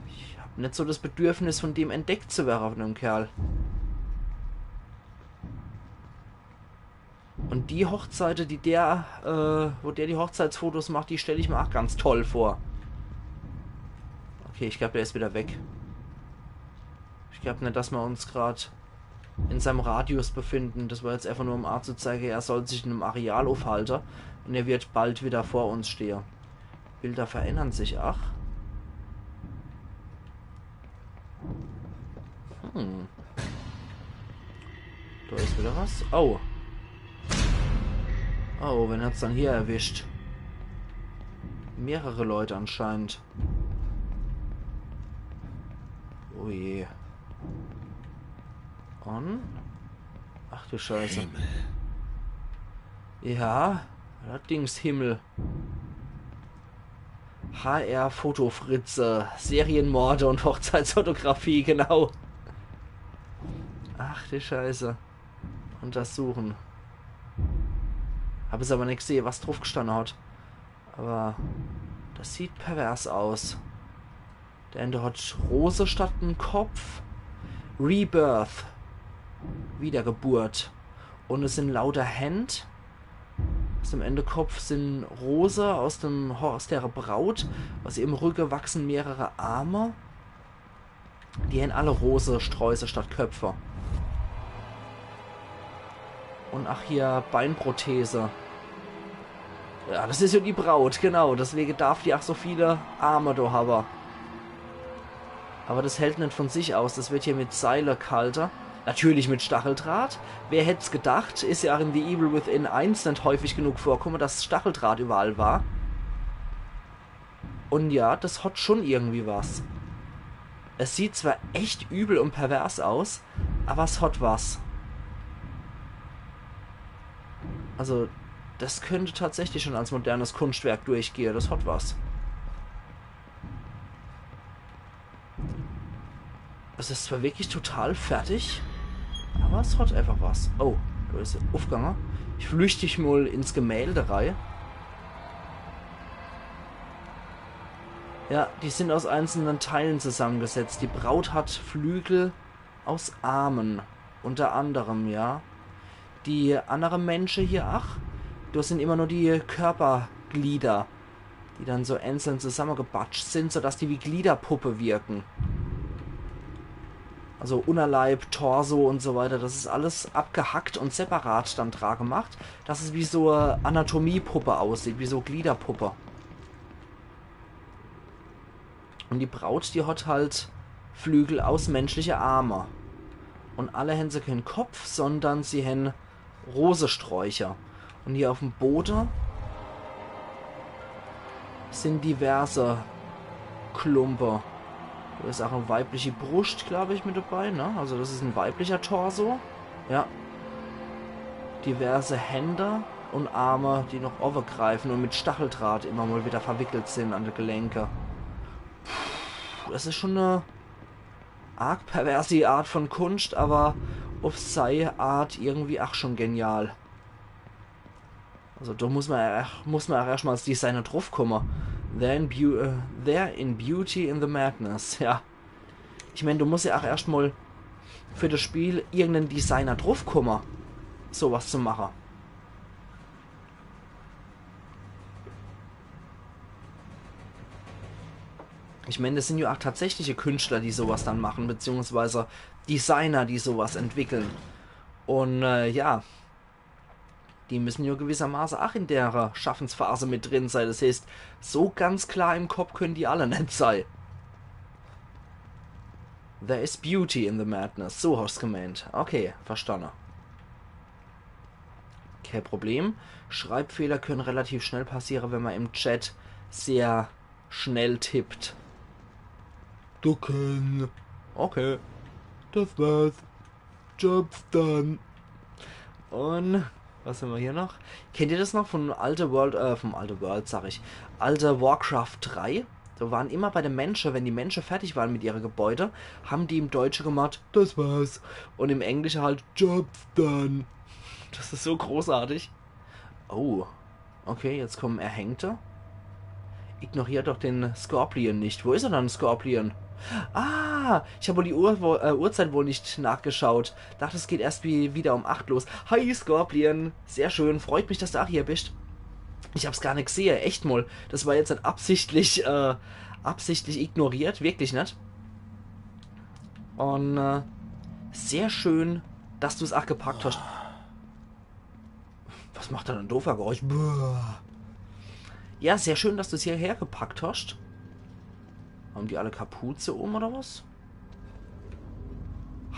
Ich hab nicht so das Bedürfnis, von dem entdeckt zu werden, von dem Kerl. Und die Hochzeite, die der, äh, wo der die Hochzeitsfotos macht, die stelle ich mir auch ganz toll vor. Okay, ich glaub, der ist wieder weg. Ich glaub nicht, dass wir uns grad in seinem Radius befinden. Das war jetzt einfach nur, um anzuzeigen, er soll sich in einem Areal aufhalten und er wird bald wieder vor uns stehen. Bilder verändern sich, ach. Hm. Da ist wieder was. Oh. Oh, wen hat's dann hier erwischt? Mehrere Leute anscheinend. Oh je. Und? Ach du Scheiße. Himmel. Ja, allerdings Himmel. H R Fotofritze, Serienmorde und Hochzeitsfotografie, genau. Ach du Scheiße. Untersuchen. Hab es aber nicht gesehen, was drauf gestanden hat. Aber das sieht pervers aus. Der eine hat Rose statt en Kopf. Rebirth. Wiedergeburt. Un es sin lauter Händ. Aus dem eene Kopf sin Rose, aus dem, aus dere Braut, aus ihrem Rücke wachsen mehrere Arme. Die hen alle Rosesträuße statt Köpfe. Un ach hier Beinprothese. Ja, das is ja die Braut, genau. Deswege darf die ach so viele Arme do hawwe. Aber das hält net von sich aus. Das wird hier mit Seile ghalte. Natürlich mit Stacheldraht. Wer hätt's gedacht? Is ja ach in The Evil Within eins net häufig genug vorkomme, dass Stacheldraht überall war. Un ja, das hat schon irgendwie was. Es sieht zwar echt übel un pervers aus, aber es hat was. Also, das könnte tatsächlich schon als modernes Kunstwerk durchgehe. Das hat was. Es is zwar wirklich total fertig, aber es hat einfach was. Oh, do is er uffgange. Ich flücht ich mol ins Gemälde rei. Ja, die sin aus einzelnen Teilen zusammengesetzt. Die Braut hat Flügel aus Armen, unter anderem, ja. Die annere Mensche hier, ach, das sin immer nur die Körperglieder, die dann so einzeln zusammengebatscht sin, sodass die wie Gliederpuppe wirken. Also Unnerleib, Torso un so weiter, das is alles abgehackt un separat dann dra gemacht, dass es wie so e Anatomiepuppe aussieht, wie so Gliederpuppe. Un die Braut, die hat halt Flügel aus menschliche Arme. Un alle hen se keen Kopf, sondern sie hen Rosesträucher. Un hier uff'm Bode sin diverse Klumpe. Do is ach e weibliche Bruscht, glaub ich, mit dabei, ne? Also das is e weiblicher Torso. Ja. Diverse Hände un Arme, die noch owwe greifen un mit Stacheldraht immer mol wieder verwickelt sin an de Gelenke. Puh, das is schon e arg perversi Art von Kunscht, aber uff sei Art irgendwie ach schon genial. Also do muss man ja, muss man ja erscht mal als Designer druffkomme. There in, beau äh, there in beauty in the madness, ja. Ich mein, du musst ja ach erscht mal für das Spiel irgendein Designer druffkomme, sowas zu mache. Ich mein, das sin ja ach tatsächliche Künstler, die sowas dann machen, beziehungsweise Designer, die sowas entwickeln. Un äh, ja, die müssen ja gewissermaße ach in der Schaffensphase mit drin sei. Das heißt, so ganz klar im Kopf können die alle net sei. There is beauty in the madness. So hast gemeint. Okay, verstanden. Kein Problem. Schreibfehler können relativ schnell passieren, wenn man im Chat sehr schnell tippt. Du kannst. Okay. Das war's. Job's done. Un was haben wir hier noch? Kennt ihr das noch von alte World, äh, vom alte World, sag ich, alte Warcraft drei? Da waren immer bei den Menschen, wenn die Menschen fertig waren mit ihre Gebäude, haben die im Deutsche gemacht, das war's. Und im Englischen halt, Job's done. Das ist so großartig. Oh, okay, jetzt kommen Erhängte. Ignoriert doch den Scorpion nicht. Wo ist er dann, Scorpion? Ah, ich habe wohl die Uhr, wo, äh, Uhrzeit wohl nicht nachgeschaut. Dachte, es geht erst wie, wieder um acht los. Hi, Scorpion. Sehr schön. Freut mich, dass du auch hier bist. Ich hab's gar nicht gesehen. Echt mal. Das war jetzt nicht absichtlich, äh, absichtlich ignoriert. Wirklich nicht. Und, äh, sehr schön, dass du's auch gepackt hast. Was macht er denn do für Geräusch? Buah. Ja, sehr schön, dass du's hierher gepackt hast. Haben die alle Kapuze um oder was?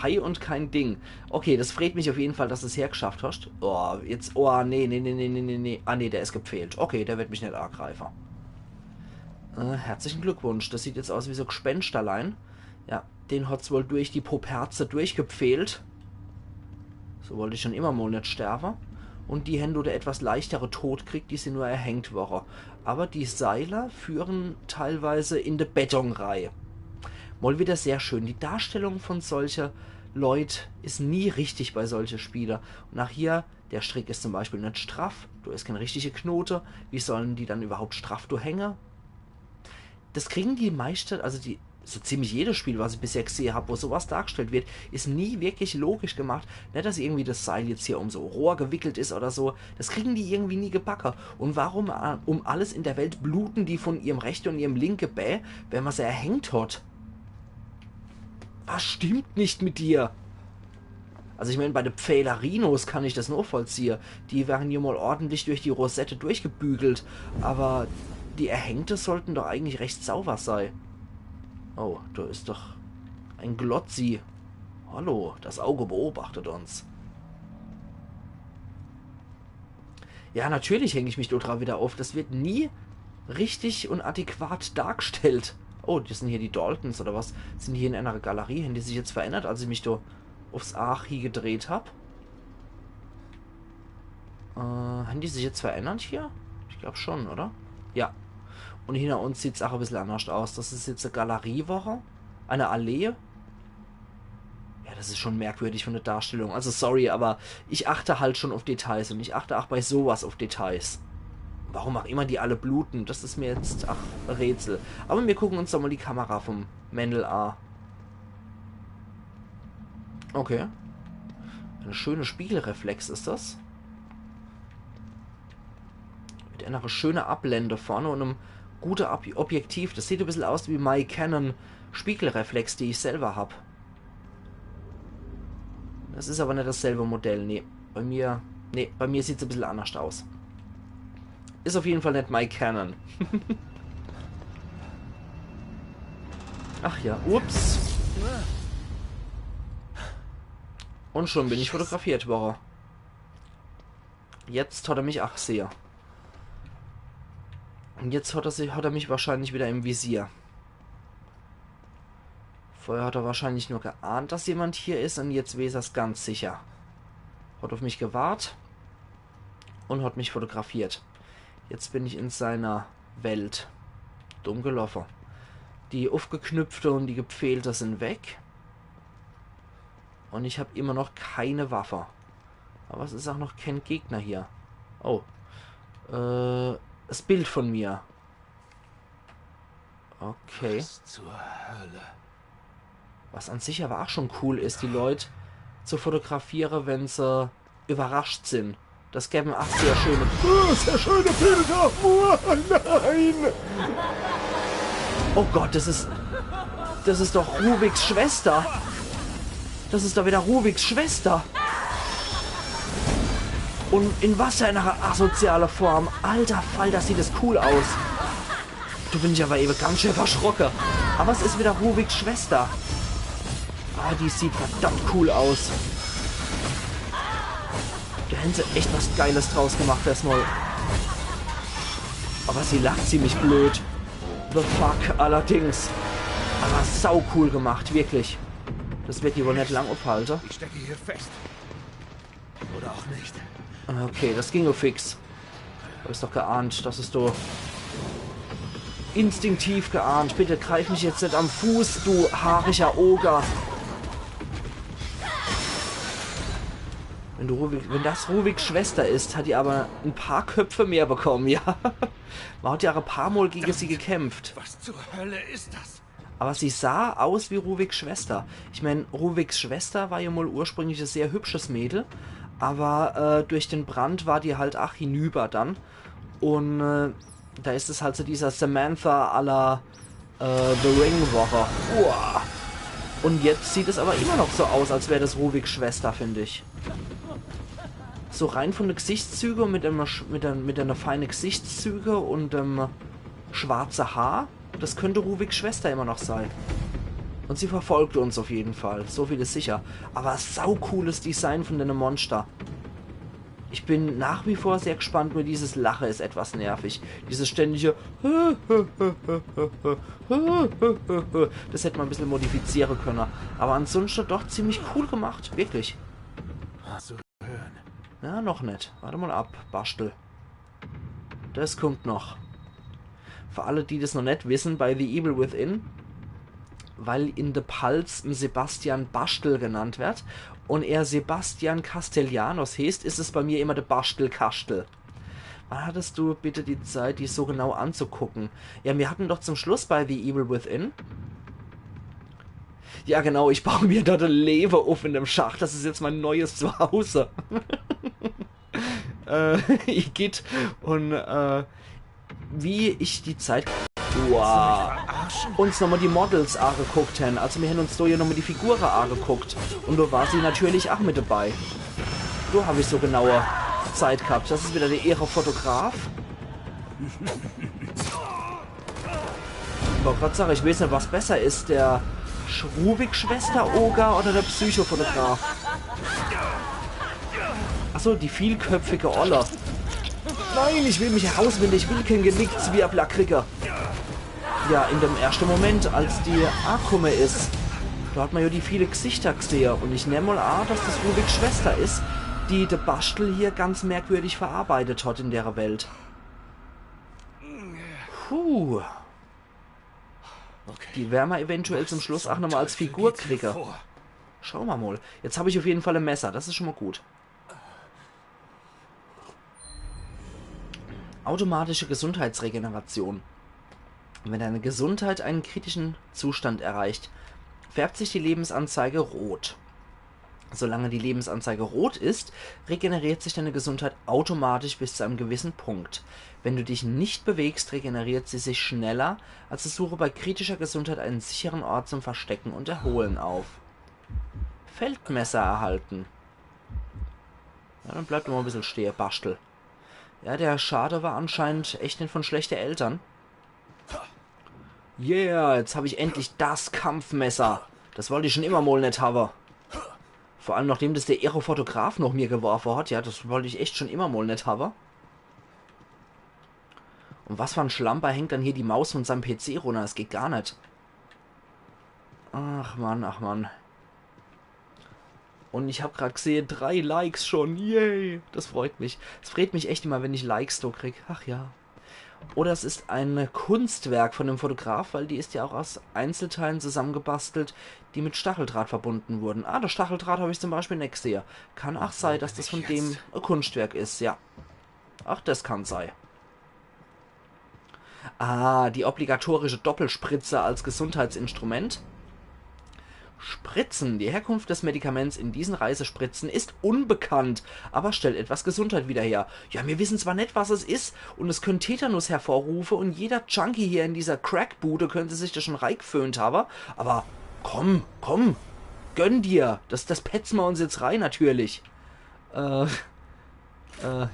Hi und kein Ding. Okay, das freut mich auf jeden Fall, dass du's hergeschafft hast. Oh, jetzt, oh, nee, nee, nee. Ah, nee, der ist gepfählt. Okay, der wird mich nicht angreifen. Äh, herzlichen Glückwunsch. Das sieht jetzt aus wie so Gespensterlein. Ja, den hat's wohl durch die Poperze durchgepfählt. So wollt ich schon immer mal nicht sterben. Und die hän do de etwas leichtere Tod kriegt, die sin nur erhängt worre. Aber die Seiler führen teilweise in de Beton rei. Mal wieder sehr schön. Die Darstellung von solche Leut is nie richtig bei solche Spiele. Und auch hier, der Strick ist zum Beispiel nicht straff, do ist kein richtige Knote. Wie sollen die dann überhaupt straff do hänge? Das kriegen die meiste, also die so ziemlich jedes Spiel, was ich bisher gesehe hab, wo sowas dargestellt wird, is nie wirklich logisch gemacht. Net, dass irgendwie das Seil jetzt hier um so Rohr gewickelt is oder so. Das kriegen die irgendwie nie gebacke. Und warum, äh, um alles in der Welt bluten die von ihrem rechte und ihrem linke Bää, wenn man se erhängt hat? Was stimmt nicht mit dir? Also ich mein, bei de Pfälerinos kann ich das nochvollziehe. Die werden ja mal ordentlich durch die Rosette durchgebügelt. Aber die Erhängte sollten doch eigentlich recht sauber sei. Oh, da is doch ein Glotzi. Hallo, das Auge beobachtet uns. Ja, natürlich häng ich mich dort dran wieder auf. Das wird nie richtig und adäquat dargestellt. Oh, das sind hier die Daltons oder was? Sind die hier in einer Galerie? Haben die sich jetzt verändert, als ich mich da aufs Aach hie gedreht hab? Äh, haben die sich jetzt verändert hier? Ich glaub schon, oder? Ja. Und hinter uns sieht's auch ein bisschen anders aus. Das ist jetzt eine Galeriewoche. Eine Allee. Ja, das ist schon merkwürdig von der Darstellung. Also sorry, aber ich achte halt schon auf Details und ich achte auch bei sowas auf Details. Warum auch immer die alle bluten, das ist mir jetzt, ach, ein Rätsel. Aber wir gucken uns doch mal die Kamera vom Männel a. Okay. Eine schöne Spiegelreflex ist das. Mit einer schöne Ablende vorne und einem gute Ob Objektiv. Das sieht ein bisschen aus wie mein Canon Spiegelreflex, die ich selber hab. Das ist aber nicht dasselbe Modell, nee. Bei mir, nee, bei mir sieht's ein bisschen anders aus. Ist auf jeden Fall nicht mein Canon. Ach ja, ups. Und schon bin ich fotografiert worden. Jetzt hat er mich auch gesehen. Und jetzt hat er, sich, hat er mich wahrscheinlich wieder im Visier. Vorher hat er wahrscheinlich nur geahnt, dass jemand hier ist, und jetzt weiß er's ganz sicher. Hat auf mich gewartet und hat mich fotografiert. Jetzt bin ich in seiner Welt. Dumm gelaufen. Die aufgeknüpfte und die gepfählte sind weg. Und ich hab immer noch keine Waffe. Aber es ist auch noch kein Gegner hier. Oh. Äh, das Bild von mir. Okay. Was zur Hölle? Was an sich aber auch schon cool ist, die Leute zu fotografieren, wenn sie überrascht sind. Das gäbe auch sehr schöne, äh, sehr schöne Bilder. Oh, nein! Oh Gott, das ist, das ist doch Ruviks Schwester. Das ist doch wieder Ruviks Schwester. Und in was für einer asoziale Form. Alter Falter, sieht das cool aus. Da bin ich aber eben ganz schön verschrocke. Aber es ist wieder Ruviks Schwester. Ah, die sieht verdammt cool aus. Da haben sie echt was Geiles draus gemacht erstmal. Aber sie lacht ziemlich blöd. The fuck, allerdings. Aber sau cool gemacht, wirklich. Das wird die wohl nicht lang aufhalten. Ich stecke hier fest. Oder auch nicht. Okay, das ging nur fix. Hab ich's doch geahnt, das ist doch instinktiv geahnt. Bitte greif mich jetzt nicht am Fuß, du haariger Oger. Wenn, du Ruvik, wenn das Ruviks Schwester ist, hat die aber ein paar Köpfe mehr bekommen, ja. Man hat ja auch ein paar Mal gegen sie gekämpft. Was zur Hölle ist das? Aber sie sah aus wie Ruviks Schwester. Ich mein, Ruviks Schwester war ja mal ursprünglich ein sehr hübsches Mädel, aber, äh, durch den Brand war die halt ach hinüber dann. Und, äh, da ist es halt so dieser Samantha à la, äh, The Ring Woche. Uah. Und jetzt sieht es aber immer noch so aus, als wäre das Ruviks Schwester, finde ich. So rein von den Gesichtszügen, mit einer, sch- mit einer, mit einer feinen Gesichtszüge und, ähm, schwarze Haar. Das könnte Ruviks Schwester immer noch sein. Und sie verfolgt uns auf jeden Fall. So viel ist sicher. Aber sau cooles Design von dem Monster. Ich bin nach wie vor sehr gespannt, nur dieses Lache ist etwas nervig. Dieses ständige das hätte man ein bisschen modifizieren können. Aber ansonsten doch ziemlich cool gemacht, wirklich. Hast du hören? Ja, noch nicht. Warte mal ab, Bastel. Das kommt noch. Für alle, die das noch nicht wissen, bei The Evil Within, weil in der Palz ein Sebastian Bastel genannt wird und er Sebastian Castellanos heißt, ist es bei mir immer der Bastel Kastel. Wann hattest du bitte die Zeit, die so genau anzugucken? Ja, wir hatten doch zum Schluss bei The Evil Within, Ja, genau, ich baue mir dort e Lewe uff in dem Schacht. Das is jetzt mein neues Zuhause. Äh, igitt. Un, äh, wie ich die Zeit, wow, uns nochmal die Models ageguckt hen. Also mir hen uns do ja nochmal die Figure ageguckt. Un do war sie natürlich ach mit dabei. Do hab ich so genaue Zeit gehabt. Das is wieder der Ehrefotograf. Ich wollt grad sage, ich weeß net, was besser is, der Schrubik-Schwester-Oger oder der Psychofotograf. Achso, die vielköpfige Olle. Nein, ich will mich herauswinden, ich will kein Genick zwirble kriege. Ja, in dem erschte Moment, als die akumme is, do hat ma ja die viele Gesichter gsehe. Un ich nemm mal a, dass das Rubiks Schwester is, die de Baschtel hier ganz merkwürdig verarbeitet hat in dere Welt. Puh. Okay. Die wer ma eventuell zum Schluss ach nochmal als Figur kriege. Schau ma mal. Jetzt hab ich auf jeden Fall e Messer. Das is schon mal gut. Automatische Gesundheitsregeneration. Wenn deine Gesundheit einen kritischen Zustand erreicht, färbt sich die Lebensanzeige rot. Solange die Lebensanzeige rot ist, regeneriert sich deine Gesundheit automatisch bis zu einem gewissen Punkt. Wenn du dich nicht bewegst, regeneriert sie sich schneller. Also suche bei kritischer Gesundheit einen sicheren Ort zum Verstecken und Erholen auf. Feldmesser erhalten. Ja, dann bleib doch mal e bissel stehe, Baschtel. Ja, der Schade war anscheinend echt net von schlechte Eltern. Yeah, jetzt hab ich endlich das Kampfmesser. Das wollt ich schon immer mal net habe. Vor allem nachdem das der Ehrefotograf noch mir geworfe hat, ja, das wollt ich echt schon immer mal net habe. Un was für en Schlamper hängt dann hier die Maus von seinem P C runner? Das geht gar net. Ach Mann, ach Mann. Un ich hab grad gsehe, drei Likes schon. Yay, das freut mich. Es freut mich echt immer, wenn ich Likes do krieg. Ach ja. Oder es ist ein Kunstwerk von dem Fotograf, weil die ist ja auch aus Einzelteilen zusammengebastelt, die mit Stacheldraht verbunden wurden. Ah, das Stacheldraht hab ich zum Beispiel net gsehe. Kann ach sei, dass das von dem e Kunstwerk is, ja. Ach, das kann sei. Ah, die obligatorische Doppelspritze als Gesundheitsinstrument. Spritzen. Die Herkunft des Medikaments in diesen Reisespritzen ist unbekannt, aber stellt etwas Gesundheit wieder her. Ja, mir wissen zwar net, was es is, un es könnt Tetanus hervorrufe, un jeder Junkie hier in dieser Crackbude könnte sich das schon reigföhnt habe, aber komm, komm, gönn dir, das, das petze mer uns jetzt rei, natürlich. Äh, äh,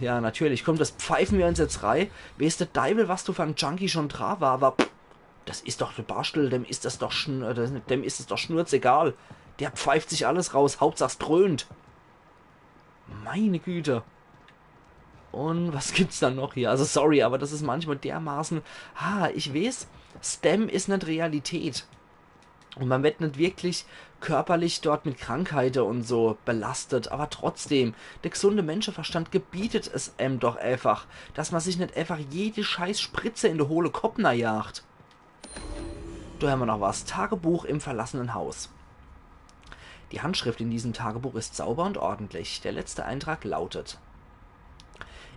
ja, natürlich, komm, das pfeifen mir uns jetzt rei. Weeß de Deiwel, was do für en Junkie schon dra war, aber pff, das is doch de Baschtel, dem is das doch schn-, äh, dem is es doch schnurzegal. Der pfeift sich alles raus, Hauptsach's dröhnt. Meine Güte. Un was gibt's dann noch hier? Also sorry, aber das is manchmal dermaßen, ha, ich weeß, STEM is net Realität. Un man wird net wirklich körperlich dort mit Krankheite un so belastet, aber trotzdem, der gesunde Menschenverstand gebietet es em doch einfach, dass man sich net einfach jede scheiß Spritze in de hohle Kopp najagt. Do hämmer noch was. Tagebuch im verlassenen Haus. Die Handschrift in diesem Tagebuch ist sauber und ordentlich. Der letzte Eintrag lautet: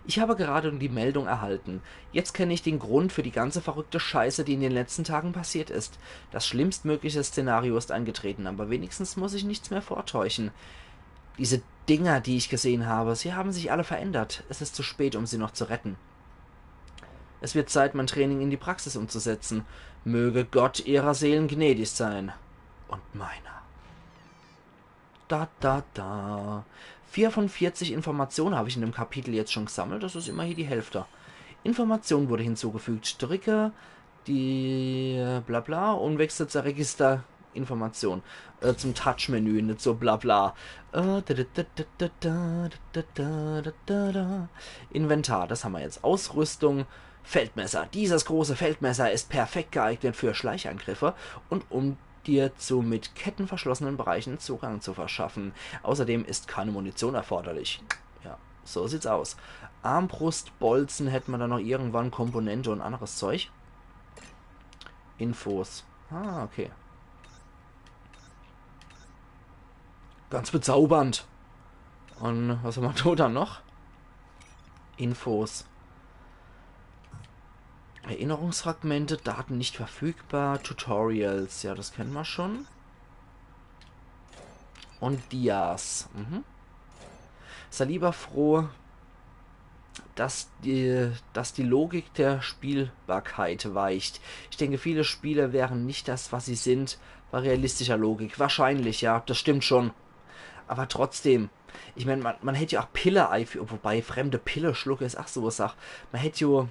Ich habe gerade die Meldung erhalten. Jetzt kenne ich den Grund für die ganze verrückte Scheiße, die in den letzten Tagen passiert ist. Das schlimmstmögliche Szenario ist eingetreten, aber wenigstens muss ich nichts mehr vortäuschen. Diese Dinger, die ich gesehen habe, sie haben sich alle verändert. Es ist zu spät, um sie noch zu retten. Es wird Zeit, mein Training in die Praxis umzusetzen. Möge Gott ihrer Seelen gnädig sein. Und meiner. Da, da, da. Vier von vierzig Informationen habe ich in dem Kapitel jetzt schon gesammelt. Das ist immerhin die Hälfte. Information wurde hinzugefügt. Drücke die, äh, bla bla und wechsle zur Registerinformation. Äh, zum Touch-Menü, nicht so bla bla. Äh, da, da, da. Inventar, das haben wir jetzt. Ausrüstung, Feldmesser. Dieses große Feldmesser ist perfekt geeignet für Schleichangriffe und um dir zu mit Ketten verschlossenen Bereichen Zugang zu verschaffen. Außerdem ist keine Munition erforderlich. Ja, so sieht's aus. Armbrustbolzen hätte man da noch irgendwann, Komponente und anderes Zeug. Infos. Ah, okay. Ganz bezaubernd. Und was haben wir da dann noch? Infos. Erinnerungsfragmente, Daten nicht verfügbar, Tutorials, ja, das kennen wir schon. Und Diaz. Mhm. Sei lieber froh, dass die, dass die Logik der Spielbarkeit weicht. Ich denke, viele Spiele wären nicht das, was sie sind, bei realistischer Logik. Wahrscheinlich, ja, das stimmt schon. Aber trotzdem, ich mein, man, man hätt ja auch Pille einfügen, wobei fremde Pille schlucke is ach so e Sach. Man hätt ja,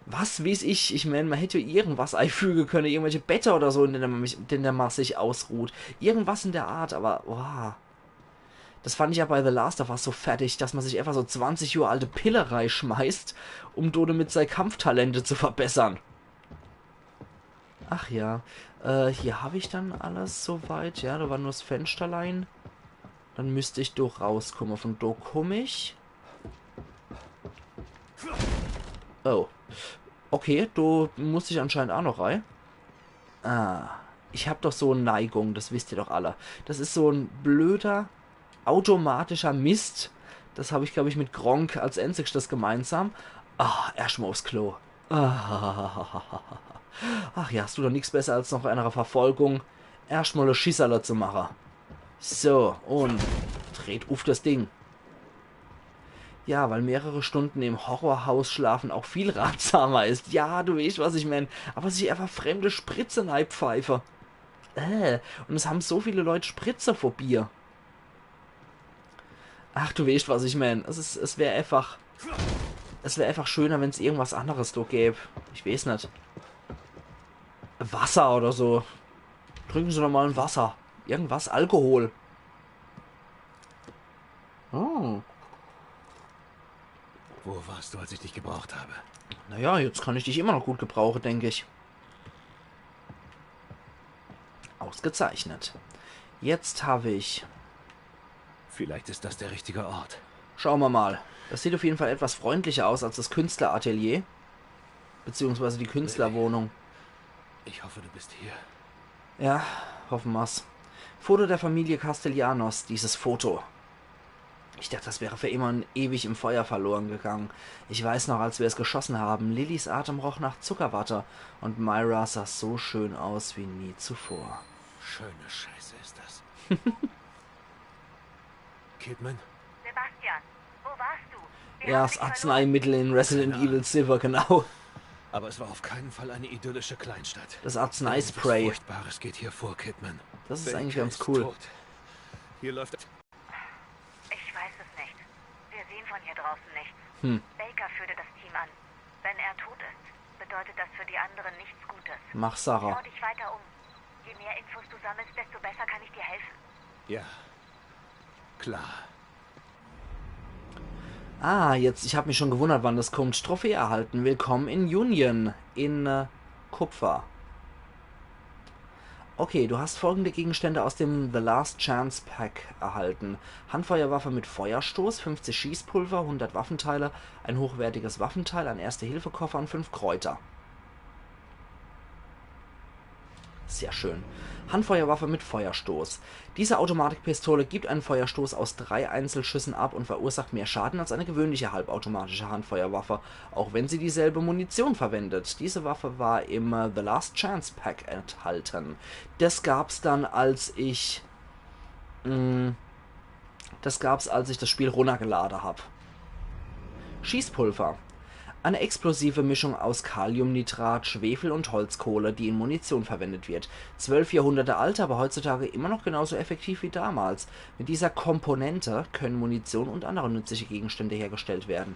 was weiß ich, ich mein, man hätt ja irgendwas einfügen können, irgendwelche Better oder so, in denen man, mich, in denen man sich ausruht. Irgendwas in der Art, aber, boah. Das fand ich ja bei The Last of Us so fertig, dass man sich einfach so zwanzig Johr alte Pille reinschmeißt, um damit sei Kampftalente zu verbessern. Ach ja, äh, hier hab ich dann alles soweit. Ja, da war nur das Fensterlein. Dann müsst ich doch rauskomme. Von do komm ich. Oh. Okay, do muss ich anscheinend auch noch rein. Ah, ich hab doch so e Neigung, das wisst ihr doch alle. Das is so e blöder, automatischer Mist. Das hab ich, glaub ich, mit Gronkh als einzigstes gemeinsam. Ah, erscht mal aufs Klo. Ah. Ach ja, hast du doch nix besser als noch einer Verfolgung erscht mal e Schisserle zu mache. So, und dreht uff das Ding. Ja, weil mehrere Stunden im Horrorhaus schlafen auch viel ratsamer ist. Ja, du weißt, was ich mein. Aber sich einfach fremde Spritze neipfeife. Äh, und es haben so viele Leute Spritzephobie. Ach, du weißt, was ich mein. Es is, es wär einfach, es wär einfach schöner, wenn's irgendwas anderes do gäb. Ich weiß net. Wasser oder so. Trinken Sie doch mal ein Wasser. Irgendwas, Alkohol. Oh. Wo warst du, als ich dich gebraucht habe? Naja, jetzt kann ich dich immer noch gut gebrauchen, denke ich. Ausgezeichnet. Jetzt hab ich... Vielleicht ist das der richtige Ort. Schauen wir mal. Das sieht auf jeden Fall etwas freundlicher aus als das Künstleratelier. Beziehungsweise die Künstlerwohnung. Ich hoffe, du bist hier. Ja, hoffen wir's. Foto der Familie Castellanos, dieses Foto. Ich dachte, das wäre für immer und ewig im Feuer verloren gegangen. Ich weiß noch, als wir es geschossen haben, Lillys Atem roch nach Zuckerwatte und Myra sah so schön aus wie nie zuvor. Schöne Scheiße ist das. Kidman? Sebastian, wo warst du? Wir Ja, haben das dich verloren. Arzneimittel in Resident Keine Ahnung. Evil Seven, genau. Aber es war auf keinen Fall eine idyllische Kleinstadt. Das Arzneispray. Irgendwas Furchtbares geht hier vor, Kidman. Das ist eigentlich ganz cool. Baker ist tot. Hier läuft Ich weiß es nicht. Wir sehen von hier draußen nichts. Hm. Baker führte das Team an. Wenn er tot ist, bedeutet das für die anderen nichts Gutes. Mach, Sarah. Schau dich weiter um. Je mehr Infos du sammelst, desto besser kann ich dir helfen. Ja. Klar. Ah, jetzt, ich hab mich schon gewundert, wann das kommt. Trophäe erhalten. Willkommen in Union. In, äh, Kupfer. Okay, du hast folgende Gegenstände aus dem The Last Chance Pack erhalten. Handfeuerwaffe mit Feuerstoß, fünfzig Schießpulver, hundert Waffenteile, ein hochwertiges Waffenteil, ein Erste-Hilfe-Koffer und fünf Kräuter. Sehr schön. Handfeuerwaffe mit Feuerstoß. Diese Automatikpistole gibt einen Feuerstoß aus drei Einzelschüssen ab und verursacht mehr Schaden als eine gewöhnliche halbautomatische Handfeuerwaffe, auch wenn sie dieselbe Munition verwendet. Diese Waffe war im, äh, The Last Chance Pack enthalten. Das gab's dann, als ich, mm, das gab's, als ich das Spiel runnergelade hab. Schießpulver. Eine explosive Mischung aus Kaliumnitrat, Schwefel und Holzkohle, die in Munition verwendet wird. Zwölf Jahrhunderte alt, aber heutzutage immer noch genauso effektiv wie damals. Mit dieser Komponente können Munition und andere nützliche Gegenstände hergestellt werden.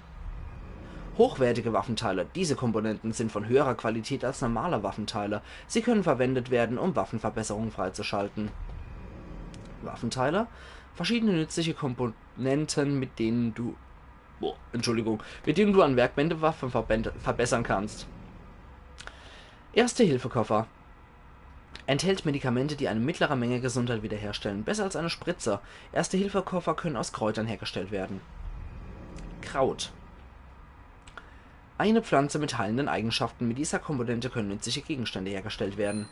Hochwertige Waffenteile. Diese Komponenten sind von höherer Qualität als normale Waffenteile. Sie können verwendet werden, um Waffenverbesserungen freizuschalten. Waffenteile. Verschiedene nützliche Komponenten, mit denen du boah, Entschuldigung, mit dem du an Werkbände Waffen verbessern kannst. Erste-Hilfe-Koffer. Enthält Medikamente, die eine mittlere Menge Gesundheit wiederherstellen. Besser als eine Spritze. Erste-Hilfe-Koffer können aus Kräutern hergestellt werden. Kraut. Eine Pflanze mit heilenden Eigenschaften. Mit dieser Komponente können nützliche Gegenstände hergestellt werden.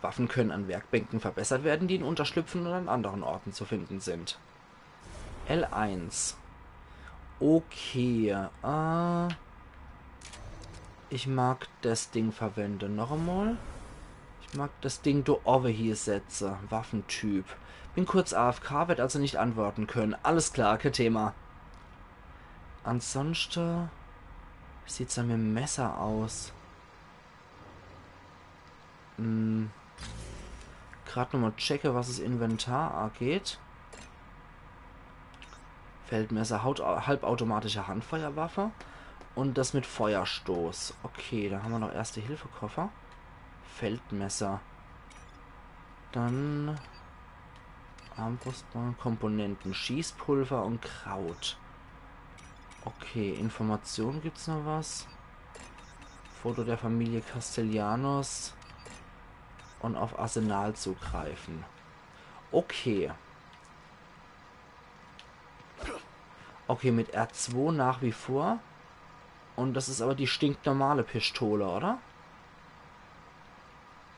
Waffen können an Werkbänken verbessert werden, die in Unterschlüpfen oder an anderen Orten zu finden sind. L eins. Okay, äh, ich mag das Ding verwenden. Noch einmal. Ich Mag das Ding do owwe hier setze. Waffentyp. Bin kurz A F K, werd also net antworte könne. Alles klar, kee Thema. Ansonschte sieht's dann mit em Messer aus. Hm. Grad nochmal checke, was es Inventar ageht. Feldmesser, haut-, halbautomatische Handfeuerwaffe. Und das mit Feuerstoß. Okay, da hammer noch Erste-Hilfe-Koffer. Feldmesser. Dann Armbrustbogen, Komponenten, Schießpulver und Kraut. Okay, Information gibt's noch was? Foto der Familie Castellanos und auf Arsenal zugreifen. Okay. Okay, mit R zwei nach wie vor. Und das is aber die stinknormale Pistole, oder?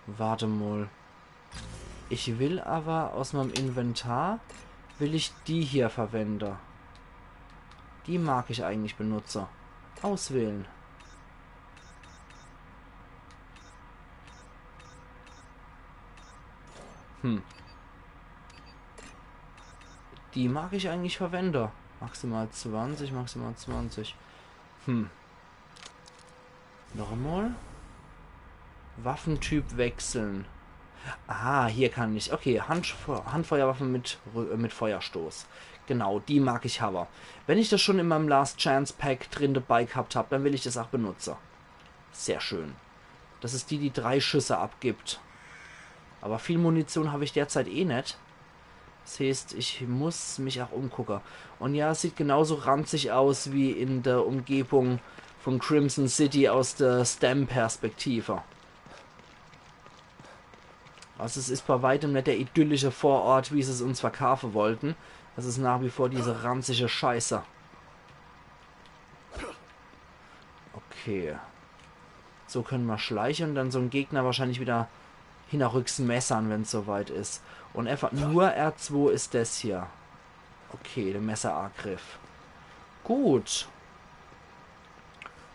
Warte mal. Ich will aber aus meinem Inventar, will ich die hier verwende. Die mag ich eigentlich benutze. Auswählen. Hm. Die mag ich eigentlich verwende. Maximal zwanzig, maximal zwanzig. Hm. Noch einmal. Waffentyp wechseln. Ah, hier kann ich. Okay, Handf-, Handfeuerwaffe mit Rü-, äh, mit Feuerstoß. Genau, die mag ich hawwe. Wenn ich das schon in meinem Last Chance Pack drin dabei gehabt hab, dann will ich das auch benutze. Sehr schön. Das is die, die drei Schüsse abgibt. Aber viel Munition hab ich derzeit eh net. Das heißt, ich muss mich auch umgucke. Und ja, es sieht genauso ranzig aus wie in der Umgebung von Crimson City aus der STEM-Perspektive. Also es is bei weitem net der idyllische Vorort, wie sie es uns verkaufe wollten. Das is nach wie vor diese ranzige Scheiße. Okay. So können wir schleichen und dann so en Gegner wahrscheinlich wieder hinnerrücks messern, wenn's soweit is. Und einfach nur R zwei is das hier. Okay, der Messerangriff. Gut.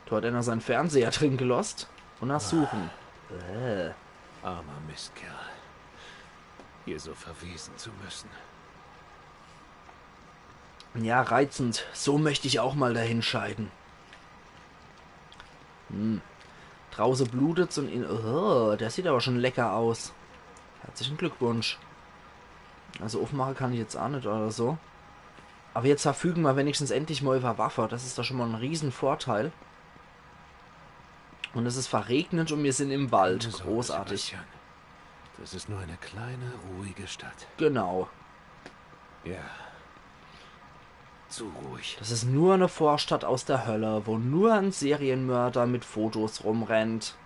Do hat einer sein Fernseher drin gelost. Und nach suchen. Äh. Armer Mistkerl. Hier so verwesen zu müssen. Ja, reizend. So möcht ich auch mal dahin scheiden. Hm. Drauße blutet's und in... Oh, der sieht aber schon lecker aus. Herzlichen Glückwunsch. Also aufmache kann ich jetzt auch net oder so. Aber jetzt verfügen wir wenigstens endlich mal über Waffe. Das is doch schon mal en Riesenvorteil. Und es is verregnet und wir sind im Wald. Keine Sorge, großartig. Sebastian. Das ist nur eine kleine, ruhige Stadt. Genau. Ja. Zu ruhig. Das is nur eine Vorstadt aus der Hölle, wo nur ein Serienmörder mit Fotos rumrennt,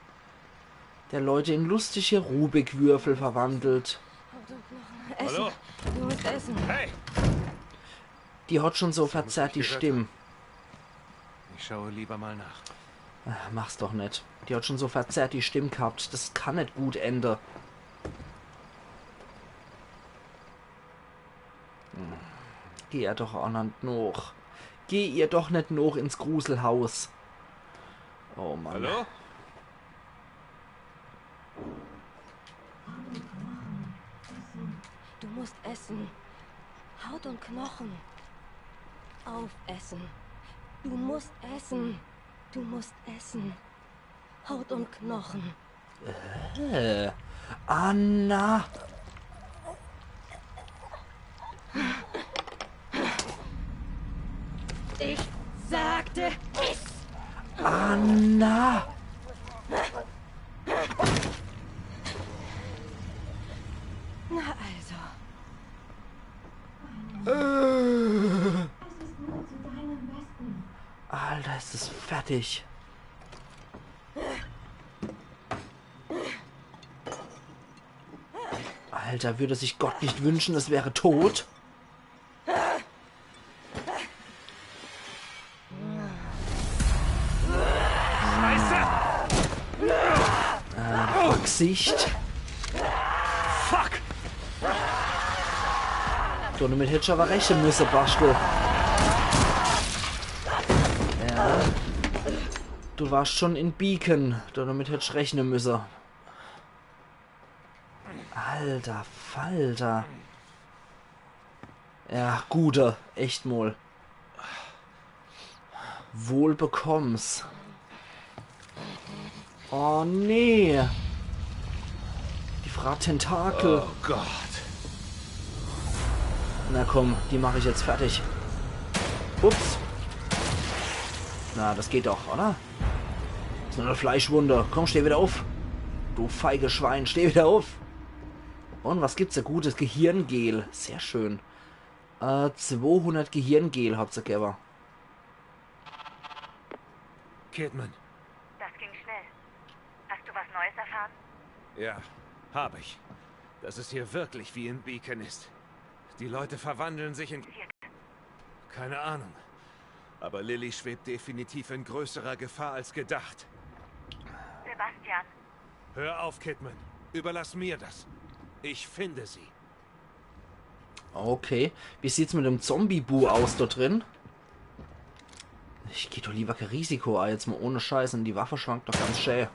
der Leute in lustige Rubik-Würfel verwandelt. Haut und Knochen. Essen. Hallo? Du musst essen. Hey! Die hat schon so verzerrt die Stimme. Ich schaue lieber mal nach. Ach, mach's doch net. Die hat schon so verzerrt die Stimme gehabt. Das kann net gut ende. Hm. Geh ihr doch aa net noch. Geh ihr doch net noch ins Gruselhaus. Oh Mann. Hallo? Du musst essen. Haut und Knochen. Aufessen. Du musst essen. Du musst essen. Haut und Knochen. Äh, Anna. Ich sagte, iss! Anna! Na also. Äh. Alter, is das fertig. Alter, würde sich Gott nicht wünschen, es wäre tot? Scheiße! Äh, Rücksicht. Fuck! So, damit hättsch awwer rechne müsse, Bastel. Ja. Du warsch schon in Beacon. Damit hättsch rechne müsse. Alter Falter. Ja, gute, echt mol. Wohl bekomm's. Oh nee. Die Frau Tentakel. Oh Gott. Na komm, die mach ich jetzt fertig. Ups. Na, das geht doch, oder? Is nur e Fleischwunde. Komm, steh wieder uff. Du feiges Schwein, steh wieder uff. Und was gibt's da Gutes? Gehirngel. Sehr schön. Äh, zwohundert Gehirngel hat se gewwe. Kidman. Das ging schnell. Hast du was Neues erfahren? Ja, hab ich. Dass es hier wirklich wie in Beacon ist. Die Leute verwandeln sich in... Keine Ahnung. Aber Lily schwebt definitiv in größerer Gefahr als gedacht. Sebastian, Hör auf, Kidman. Überlass mir das. Ich finde sie. Okay. Wie sieht's mit dem Zombie-Bu aus dort drin? Ich geh doch lieber kä Risiko ei, jetzt mol ohne Scheiß, und die Waffe schwankt doch ganz schä.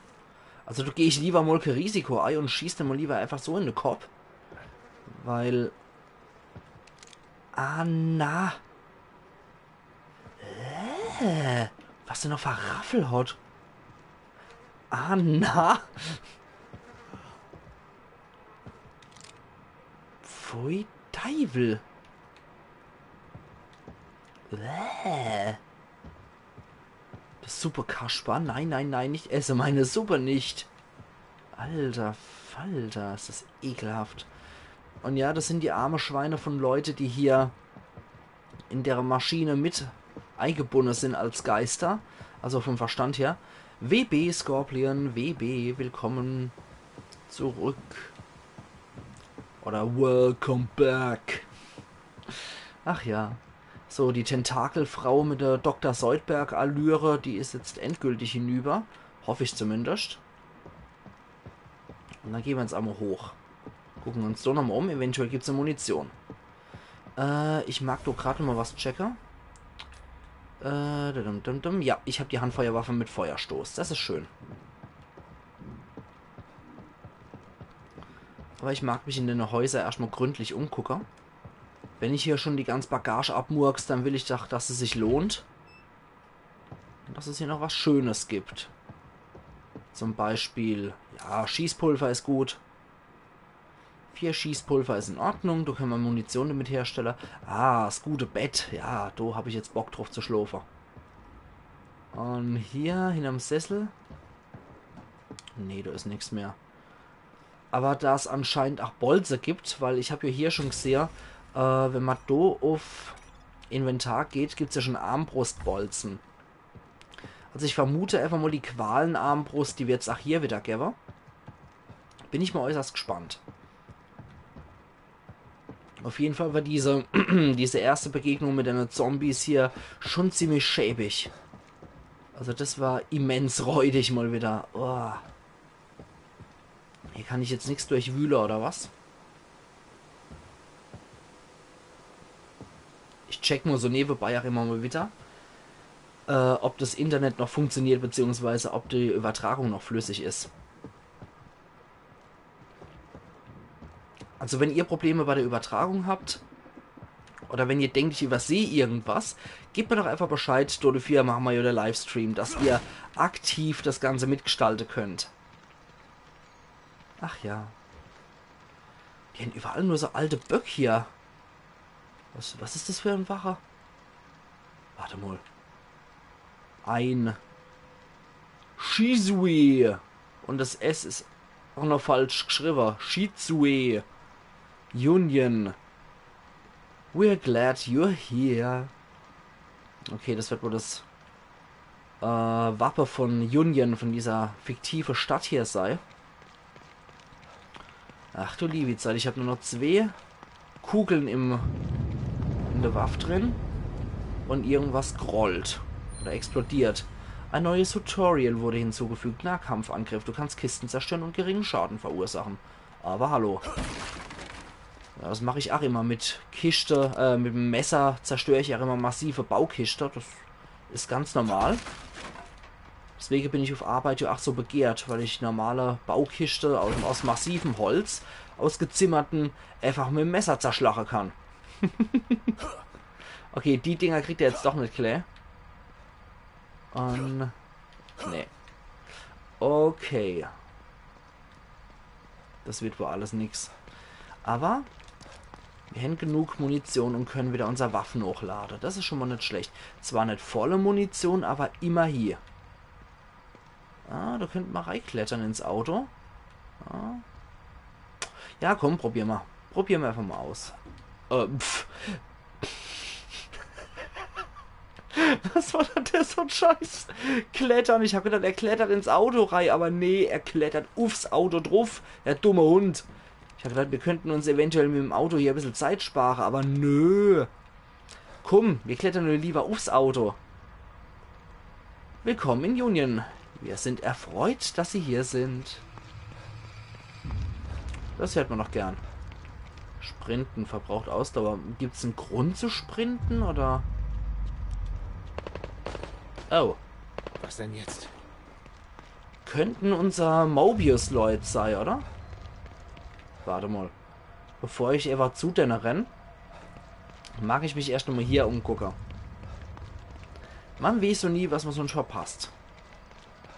Also do geh ich lieber mol kä Risiko ei und schieß dem mol lieber einfach so in de Kopp. Weil... Ah, na. Äh, was der noch fer Raffel hat. Ah, na. Pfui Deiwel. Äh. Das Suppenkasper. Nein, nein, nein, ich esse meine Suppe nicht. Alter Falter, is das ekelhaft. Und ja, das sind die arme Schweine von Leute, die hier in dere Maschine mit eigebunne sind als Geister. Also vom Verstand her. W B Scorpion, W B, willkommen zurück. Oder welcome back. Ach ja. So, die Tentakelfrau mit der Doktor Seudberg-Allüre, die is jetzt endgültig hinüber. Hoff ich zumindest. Und dann gehn mer jetzt emol hoch. Gucken uns so nochmol um. Eventuell gibt's e Munition. Äh, ich mag doch grad nochmol was checke. Äh, dum, dum, dum. Ja, ich hab die Handfeuerwaffe mit Feuerstoß. Das is schön. Aber ich mag mich in dene Häuser erscht mol gründlich umgucke. Wenn ich hier schon die ganz Bagage abmurks, dann will ich doch, dass es sich lohnt. Und dass es hier noch was Schönes gibt. Zum Beispiel, ja, Schießpulver is gut. Vier Schießpulver is in Ordnung, do kenne mer Munition damit herstelle. Ah, s gute Bett. Ja, do hab ich jetzt Bock druff zu schlofe. Und hier, hinterm Sessel. Nee, do is nix mehr. Aber da's anscheinend ach Bolze gibt, weil ich hab ja hier schon gsehe, äh, wenn mer do uff Inventar geht, gibt's ja schon Armbrustbolzen. Also ich vermute einfach mol, die Qualenarmbrust, die wird's ach hier wieder gewwe. Bin ich mol äußerst gspannt. Auf jeden Fall war diese, diese erste Begegnung mit dene Zombies hier schon ziemlich schäbig. Also das war immens räudig mol wieder. Oh. Hier kann ich jetzt nix durchwühle, oder was? Ich check nur so newebei ach immer mol wieder, äh, ob das Internet noch funktioniert, beziehungsweise ob die Übertragung noch flüssig is. Also wenn ihr Probleme bei der Übertragung habt, oder wenn ihr denkt, ich überseh irgendwas, gebt mir doch einfach Bescheid, dodefür mache mer ja de Livestream, dass ihr aktiv das Ganze mitgestalte könnt. Ach ja. Die hen überall nur so alte Böck hier. Was, was is das für en Wache? Warte mol. Ein Shizue. Und das S is ach noch falsch gschriwwe. Shizue. Union. We're glad you're here. Okay, das wird wohl das, äh, Wappe von Union, von dieser fiktive Stadt hier sei. Ach du liewi Zeit, ich hab nur noch zwee Kugle im, in der Waff drin. Und irgendwas grollt. Oder explodiert. Ein neues Tutorial wurde hinzugefügt. Nahkampfangriff. Du kannst Kisten zerstören und geringen Schaden verursachen. Aber hallo. Ja, das mach ich ach immer mit Kischte, äh, mit dem Messer zerstör ich ach immer massive Baukischte. Das is ganz normal. Deswege bin ich uf Arbeit jo ach so begehrt, weil ich normale Baukischte aus, aus massivem Holz, aus gezimmerten, einfach mit'm Messer zerschlache kann. Okay, die Dinger kriegt er jetzt doch net klää. Un... Nee. Okay. Das wird wohl alles nix. Awwer mir hän genug Munition un könne wieder unser Waffe hochlade. Das is schon mol net schlecht. Zwar net volle Munition, awwer immerhin. Ah, do könnt mer reiklettere ins Auto. Ah. Ja, komm, probier mer. Probier mer einfach mol aus. Äh, pff. Was war dann das für en Scheiß? Klettere. Ich hab gedacht, er klettert ins Auto rei, awwer nee, er klettert ufs Auto druf. Der dumme Hund. Ich hab gedacht, mir könnten uns eventuell mit'm Auto hier e bissel Zeit spare, awwer nö. Komm, mir klettere nur liewer ufs Auto. Willkommen in Union. Wir sind erfreut, dass Sie hier sind. Das hört mer doch gern. Sprinten verbraucht Ausdauer. Gibt's en Grund zu sprinten, oder? Oh. Was denn jetzt? Könnten unser Mobius-Leit sei, oder? Wart mol. Bevor ich ewer zu denne renn, mag ich mich erscht mol hier umgucke. Mer weeß jo nie, was mer sonst verpasst.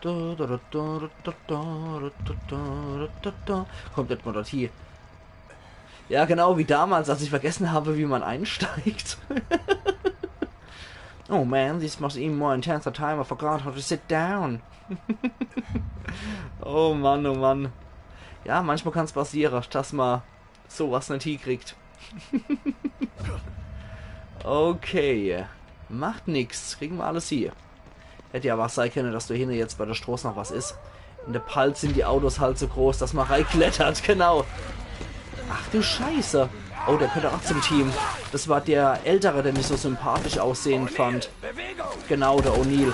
Da, da, da. Kommt net mol dort hie. Ja, genau wie damals, als ich vergessen habe, wie man einsteigt. Oh man, this must even more intense the time I forgot how to sit down. Oh Mann, oh Mann. Ja, manchmal kann's passiere, dass mer sowas net hiekriegt. Okay. Macht nix. Kriegen mer alles hie. Hätt jo awwer sei könne, dass do hinne jetzt bei der Stroß noch was is. In der Palz sin die Autos halt so groß, dass mer reiklettert. Genau. Ach du Scheiße. Oh, der gehört ach zum Team. Das war der Ältere, den ich so sympathisch aussehend fand. Genau, der O'Neill.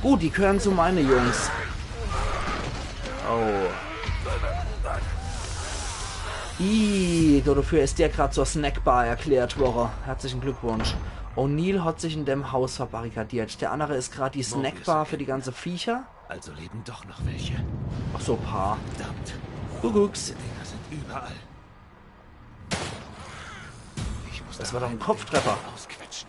Gut, die gehören zu meine Jungs. Oh. Ih, do, dafür is der grad zur Snackbar erklärt worre. Herzlichen Glückwunsch. O'Neill hat sich in dem Haus verbarrikadiert. Der andere is grad die Snackbar für die ganze Viecher. Also leben doch noch welche. Ach so, paar. Verdammt. Kuckucks. Die Dinger sind überall. Ich muss Das war doch en Kopftreffer. Ausquetschen.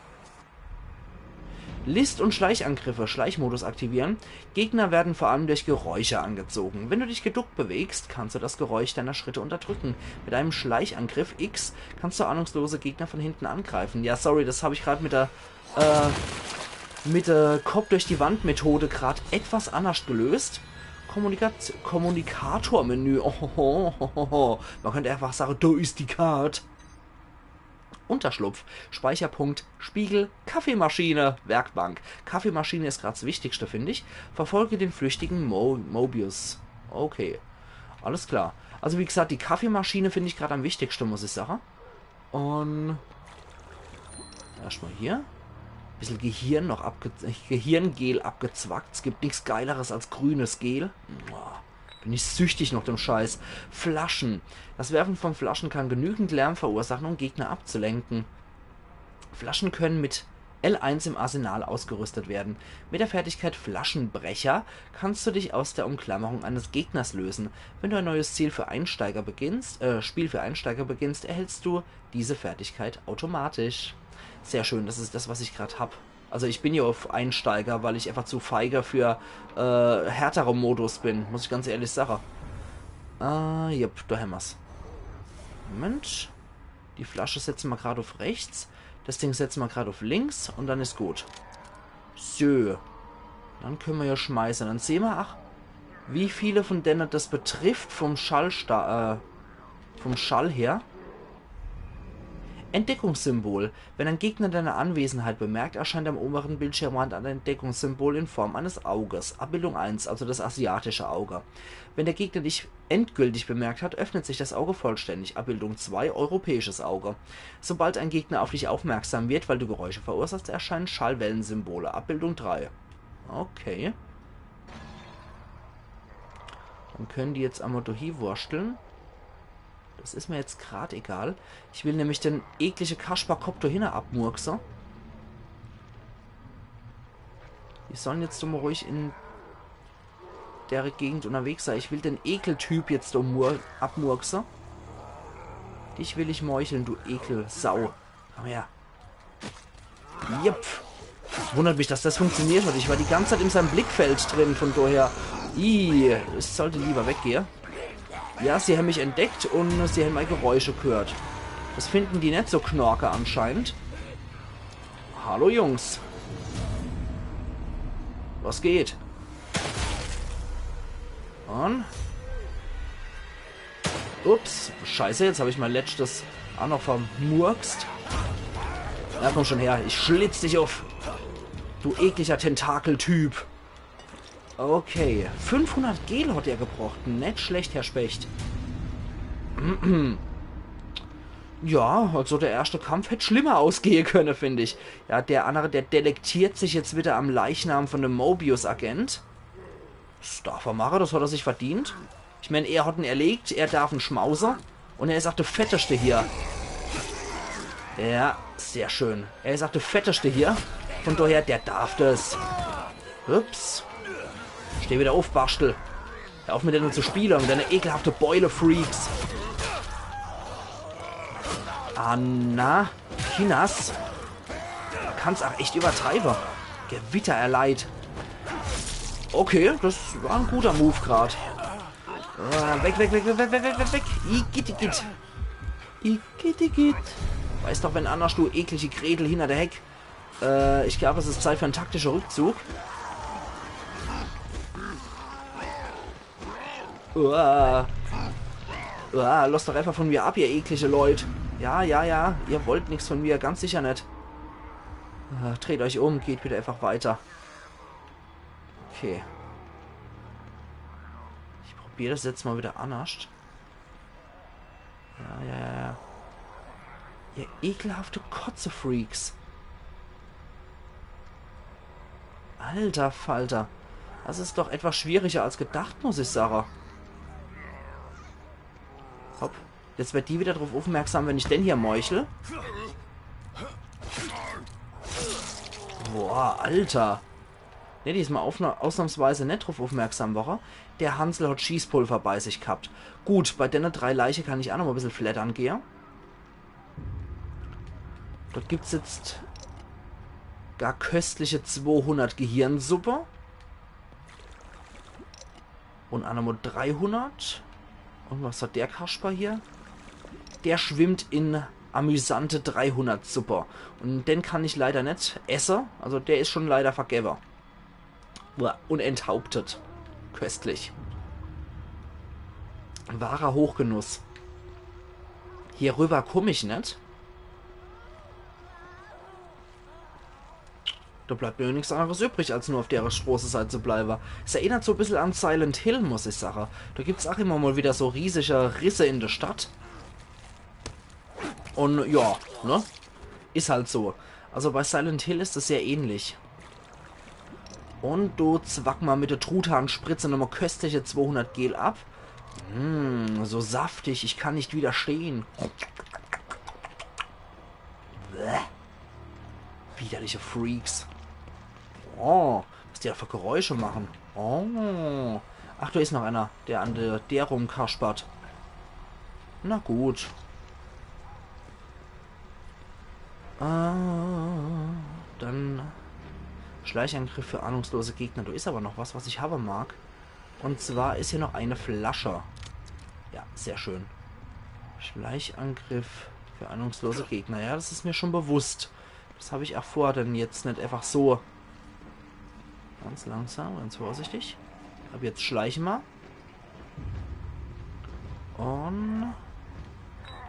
List- und Schleichangriffe. Schleichmodus aktivieren. Gegner werden vor allem durch Geräusche angezogen. Wenn du dich geduckt bewegst, kannst du das Geräusch deiner Schritte unterdrücken. Mit einem Schleichangriff X kannst du ahnungslose Gegner von hinten angreifen. Ja, sorry, das hab ich grad mit der, äh, mit der Kopf-durch-die-Wand-Methode grad etwas anders gelöst. Kommunikat-, Kommunikator-Menü. Ohoho. Man könnte einfach sagen, do is die Kart. Unterschlupf, Speicherpunkt, Spiegel, Kaffeemaschine, Werkbank. Kaffeemaschine is grad 's Wichtigste, find ich. Verfolge den flüchtigen Mo Mobius. Okay, alles klar. Also wie gesagt, die Kaffeemaschine find ich grad am wichtigste, muss ich sagen. Un erscht mol hier. Bissel Gehirn noch abge Gehirngel abgezwackt. Es gibt nix Geileres als grünes Gel. Mua. Bin ich süchtig noch dem Scheiß. Flaschen. Das Werfen von Flaschen kann genügend Lärm verursachen, um Gegner abzulenken. Flaschen können mit L eins im Arsenal ausgerüstet werden. Mit der Fertigkeit Flaschenbrecher kannst du dich aus der Umklammerung eines Gegners lösen. Wenn du ein neues Ziel für Einsteiger beginnst, äh, Spiel für Einsteiger beginnst, erhältst du diese Fertigkeit automatisch. Sehr schön, das is das, was ich grad hab. Also ich bin jo uf Einsteiger, weil ich einfach zu feige für, äh, härtere Modus bin, muss ich ganz ehrlich sagen. Äh, jupp, do hämmer's. Moment. Die Flasche setze mer grad uf rechts. Das Ding setze mer grad uf links un dann is gut. So. Dann könne mer jo schmeiße. Dann sehn mer, ach, wie viele von denne das betrifft vom Schallsta-, äh, vom Schall her. Entdeckungssymbol. Wenn ein Gegner deine Anwesenheit bemerkt, erscheint am oberen Bildschirmrand ein Entdeckungssymbol in Form eines Auges. Abbildung eins, also das asiatische Auge. Wenn der Gegner dich endgültig bemerkt hat, öffnet sich das Auge vollständig. Abbildung zwei, europäisches Auge. Sobald ein Gegner auf dich aufmerksam wird, weil du Geräusche verursachst, erscheinen Schallwellensymbole. Abbildung drei. Okay. Dann können die jetzt emol do hie wurschteln. Das is mer jetzt grad egal. Ich will nämlich den eklige Kasperkopp do hinne abmurkse. Die sollen jetzt doch mol ruhig in dere Gegend unterwegs sei. Ich will den Ekeltyp jetzt do mur abmurkse. Dich will ich meucheln, du Ekelsau. Komm her. Jupp. Wundert mich, dass das funktioniert hat. Ich war die ganze Zeit in seinem Blickfeld drin, von daher. Ih, ich sollte lieber weggehe. Ja, sie hän mich entdeckt und sie hän mei Geräusche gehört. Das finden die net so knorke anscheinend. Hallo Jungs. Was geht? Und? Ups, scheiße, jetzt hab ich mein letztes auch noch vermurkst. Na komm schon her, ich schlitz dich uff. Du ekliger Tentakeltyp. Okay, fünfhundert Gel hat er gebrocht. Net schlecht, Herr Specht. Ja, also der erste Kampf hätt schlimmer ausgehe könne, find ich. Ja, der andere, der delektiert sich jetzt wieder am Leichnam von dem Mobius-Agent. Das darf er mache, das hat er sich verdient. Ich mein, er hat en erlegt, er darf en schmause. Und er is auch der Fetteste hier. Ja, sehr schön. Er is auch der Fetteste hier. Von daher, der darf das. Ups. Steh wieder uff, Barschtel. Hör auf mit denen zu spiele, mit deine ekelhafte Beule-Freaks. Ah, na. Kinas. Kann's auch echt übertreibe. Gewitter erleid. Okay, das war en guter Move grad. Ah, weg, weg, weg, weg, weg, weg, weg, weg. Igitt, igitt. Igitt, igitt. Weißt doch, wenn annerscht, du eklige Gretel hinter der Heck. Äh, ich glaub, es is Zeit für en taktischen Rückzug. Uah. Uah, lasst doch einfach von mir ab, ihr eklige Leut. Ja, ja, ja, ihr wollt nix von mir, ganz sicher net. Äh, dreht euch um, geht bitte einfach weiter. Okay. Ich probier das jetzt mal wieder annerscht. Ja, ja, ja, ja. Ihr ekelhafte Kotze-Freaks. Alter Falter. Das is doch etwas schwieriger als gedacht, muss ich sage. Hopp. Jetzt werd die wieder drauf aufmerksam, wenn ich den hier meuchel. Boah, Alter. Ne, die is mal aufna-, ausnahmsweise net drauf aufmerksam worre. Der Hansel hat Schießpulver bei sich gehabt. Gut, bei denne drei Leiche kann ich auch noch mal e bissel fleddern gehe. Dort gibt's jetzt gar köstliche zwohundert Gehirnsuppe. Und auch noch mal dreihundert. Und was hat der Kasper hier? Der schwimmt in amüsante dreihundert Suppe. Und den kann ich leider net esse. Also der is schon leider vergebe. Uah, und enthauptet. Köstlich. Wahrer Hochgenuss. Hier rüber komm ich net. Da bleibt mir nix anderes übrig, als nur auf dere Stroßeseit zu bleibe. Es erinnert so e bissel an Silent Hill, muss ich sage. Da gibt's auch immer mal wieder so riesige Risse in der Stadt. Und ja, ne? Is halt so. Also bei Silent Hill is es sehr ähnlich. Und do zwack ma mit der Truthahnspritze nochmal köstliche zwohundert Gel ab. Mm, so saftig, ich kann nicht widerstehen. Bäh. Widerliche Freaks. Oh, was die da für Geräusche machen. Oh. Ach, da is noch einer, der an der, der rumkaspert. Na gut. Äh, dann Schleichangriff für ahnungslose Gegner. Da is aber noch was, was ich habe mag. Und zwar is hier noch eine Flasche. Ja, sehr schön. Schleichangriff für ahnungslose Gegner. Ja, das is mir schon bewusst. Das hab ich auch vor, denn jetzt net einfach so. Ganz langsam, ganz vorsichtig. Ab jetzt schleiche ma. Und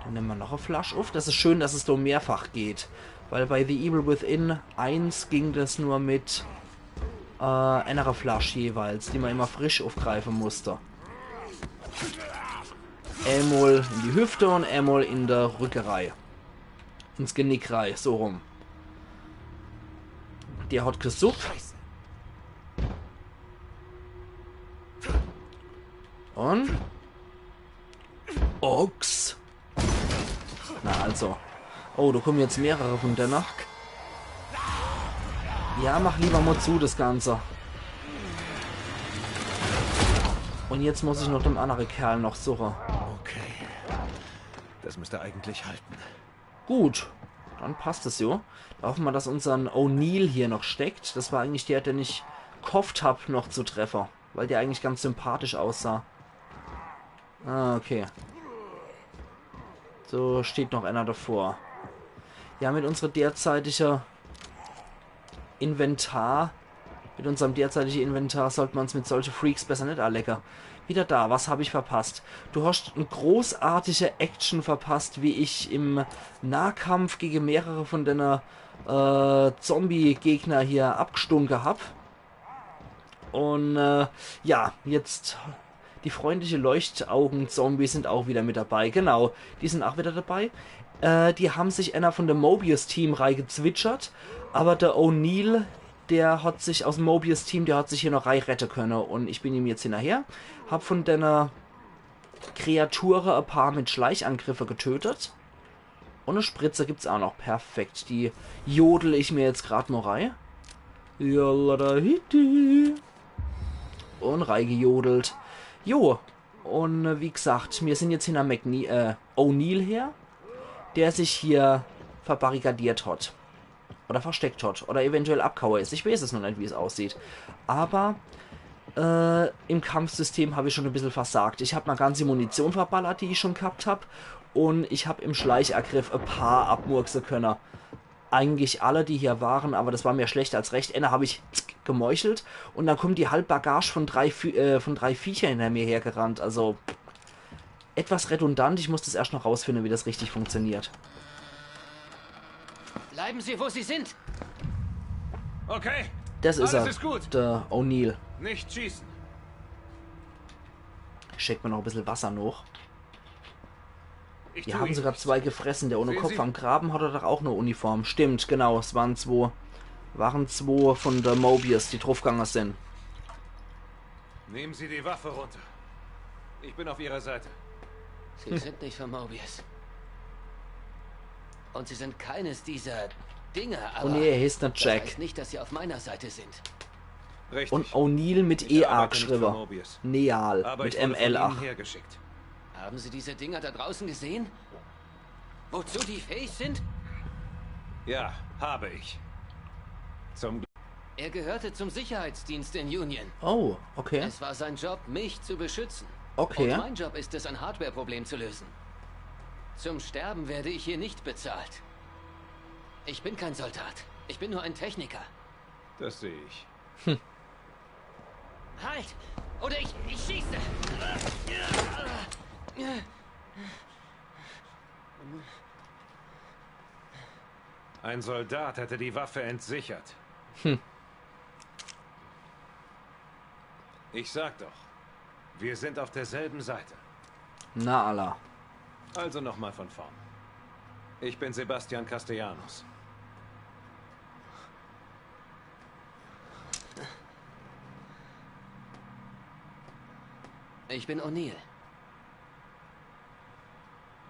dann nemme ma noch e Flasch uff. Das is schön, dass es so mehrfach geht. Weil bei The Evil Within eins ging das nur mit äh, enere Flasch jeweils, die ma immer frisch uffgreife musste. Emol in die Hüfte und emol in der Rückerei. Ins Genick rei, so rum. Der hat gesucht. Und? Ochs. Na also. Oh, da kommen jetzt mehrere von denne. Ja, mach lieber mo zu, das Ganze. Und jetzt muss ich noch den andere Kerl noch suche. Okay. Das müsste eigentlich halten. Gut, dann passt es jo. Da hoffen wir, dass unsern O'Neill hier noch steckt. Das war eigentlich der, den ich gehofft hab, noch zu treffe, weil der eigentlich ganz sympathisch aussah. Ah, okay. So, steht noch einer davor. Ja, mit unserer derzeitigen Inventar, mit unserem derzeitigen Inventar sollte man's mit solche Freaks besser net alecke. Wieder da, was hab ich verpasst? Du hast e großartige Action verpasst, wie ich im Nahkampf gege mehrere von dene, äh, Zombie-Gegner hier abgestunke hab. Und, äh, ja, jetzt die freundliche Leuchtaugen-Zombies sind auch wieder mit dabei. Genau, die sind auch wieder dabei. Äh, die haben sich einer von dem Mobius-Team reigezwitschert, aber der O'Neill, der hat sich aus dem Mobius-Team, der hat sich hier noch rei rette könne. Und ich bin ihm jetzt hinnerher. Hab von dene Kreature e paar mit Schleichangriffe getötet. Und e Spritze gibt's auch noch. Perfekt. Die jodel ich mir jetzt grad mo rei. Jalla da hitti. Und reigejodelt. Jo. Und, äh, wie gesagt, mir sind jetzt hinner McNe äh, O'Neill her, der sich hier verbarrikadiert hat. Oder versteckt hat. Oder eventuell abgehaue is. Ich weiß es noch net, wie es aussieht. Aber äh, im Kampfsystem hab ich schon e bissel versagt. Ich hab mei ganze Munition verballert, die ich schon gehabt hab. Und ich hab im Schleichangriff e paar abmurkse könne. Eigentlich alle, die hier waren, aber das war mir schlechter als recht. Einer hab ich gemeuchelt und dann kommt die halb Bagage von drei, Vie- äh, von drei Viecher hinter mir hergerannt. Also etwas redundant. Ich muss das erst noch rausfinden, wie das richtig funktioniert. Bleiben Sie, wo Sie sind. Okay. Das is Alles er, ist gut. Der O'Neill. Nicht schießen. Schenkt mir noch e bissel Wasser noch. Ich Die tu haben Ihnen sogar nichts. Zwei gefressen. Der ohne Sehen Kopf Sie? am Graben hatte doch auch ne Uniform. Stimmt, genau. Es waren zwei, waren zwei von der Mobius, die draufgegangen sind. Nehmen Sie die Waffe runter. Ich bin auf Ihrer Seite. Sie sind nicht von Mobius. Und Sie sind keines dieser Dinger, aber Und er heißt net das Jack. Heißt nicht, dass Sie auf meiner Seite sind. Richtig. Und O'Neill mit Ich E arbeite A nicht für geschrieben. Mobius. Neal Aber mit ich wurde M L von Ihnen ach. Hergeschickt. Haben Sie diese Dinger da draußen gesehen? Wozu die fähig sind? Ja, habe ich. Zum Glück. Er gehörte zum Sicherheitsdienst in Union. Oh, okay. Es war sein Job, mich zu beschützen. Okay. Und mein Job ist es, ein Hardware-Problem zu lösen. Zum Sterben werde ich hier nicht bezahlt. Ich bin kein Soldat. Ich bin nur ein Techniker. Das sehe ich. Halt! Oder ich, ich schieße! Ein Soldat hätte die Waffe entsichert. Ich sag doch, wir sind auf derselben Seite. Na alla. Also nochmal von vorn. Ich bin Sebastian Castellanos. Ich bin O'Neill.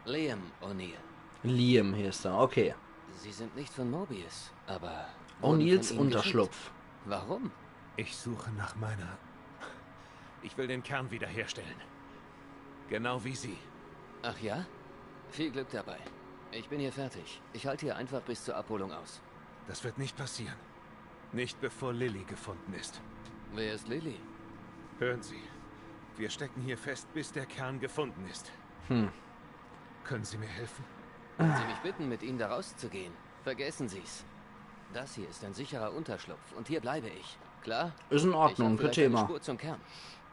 Liam O'Neill. Liam heißt er, okay. Sie sind nicht von Mobius, aber wurden O'Neills von ihm geschickt. Unterschlupf. Warum? Ich suche nach meiner. Ich will den Kern wiederherstellen. Genau wie Sie. Ach ja? Viel Glück dabei. Ich bin hier fertig. Ich halte hier einfach bis zur Abholung aus. Das wird nicht passieren. Nicht bevor Lily gefunden ist. Wer ist Lily? Hören Sie, wir stecken hier fest, bis der Kern gefunden ist. Können Sie mir helfen? Wenn Sie mich bitten, mit Ihnen da rauszugehen, vergessen Sie's. Das hier ist ein sicherer Unterschlupf und hier bleibe ich. Klar? Is in Ich Ordnung, hab kein vielleicht eine Thema. Spur zum Kern.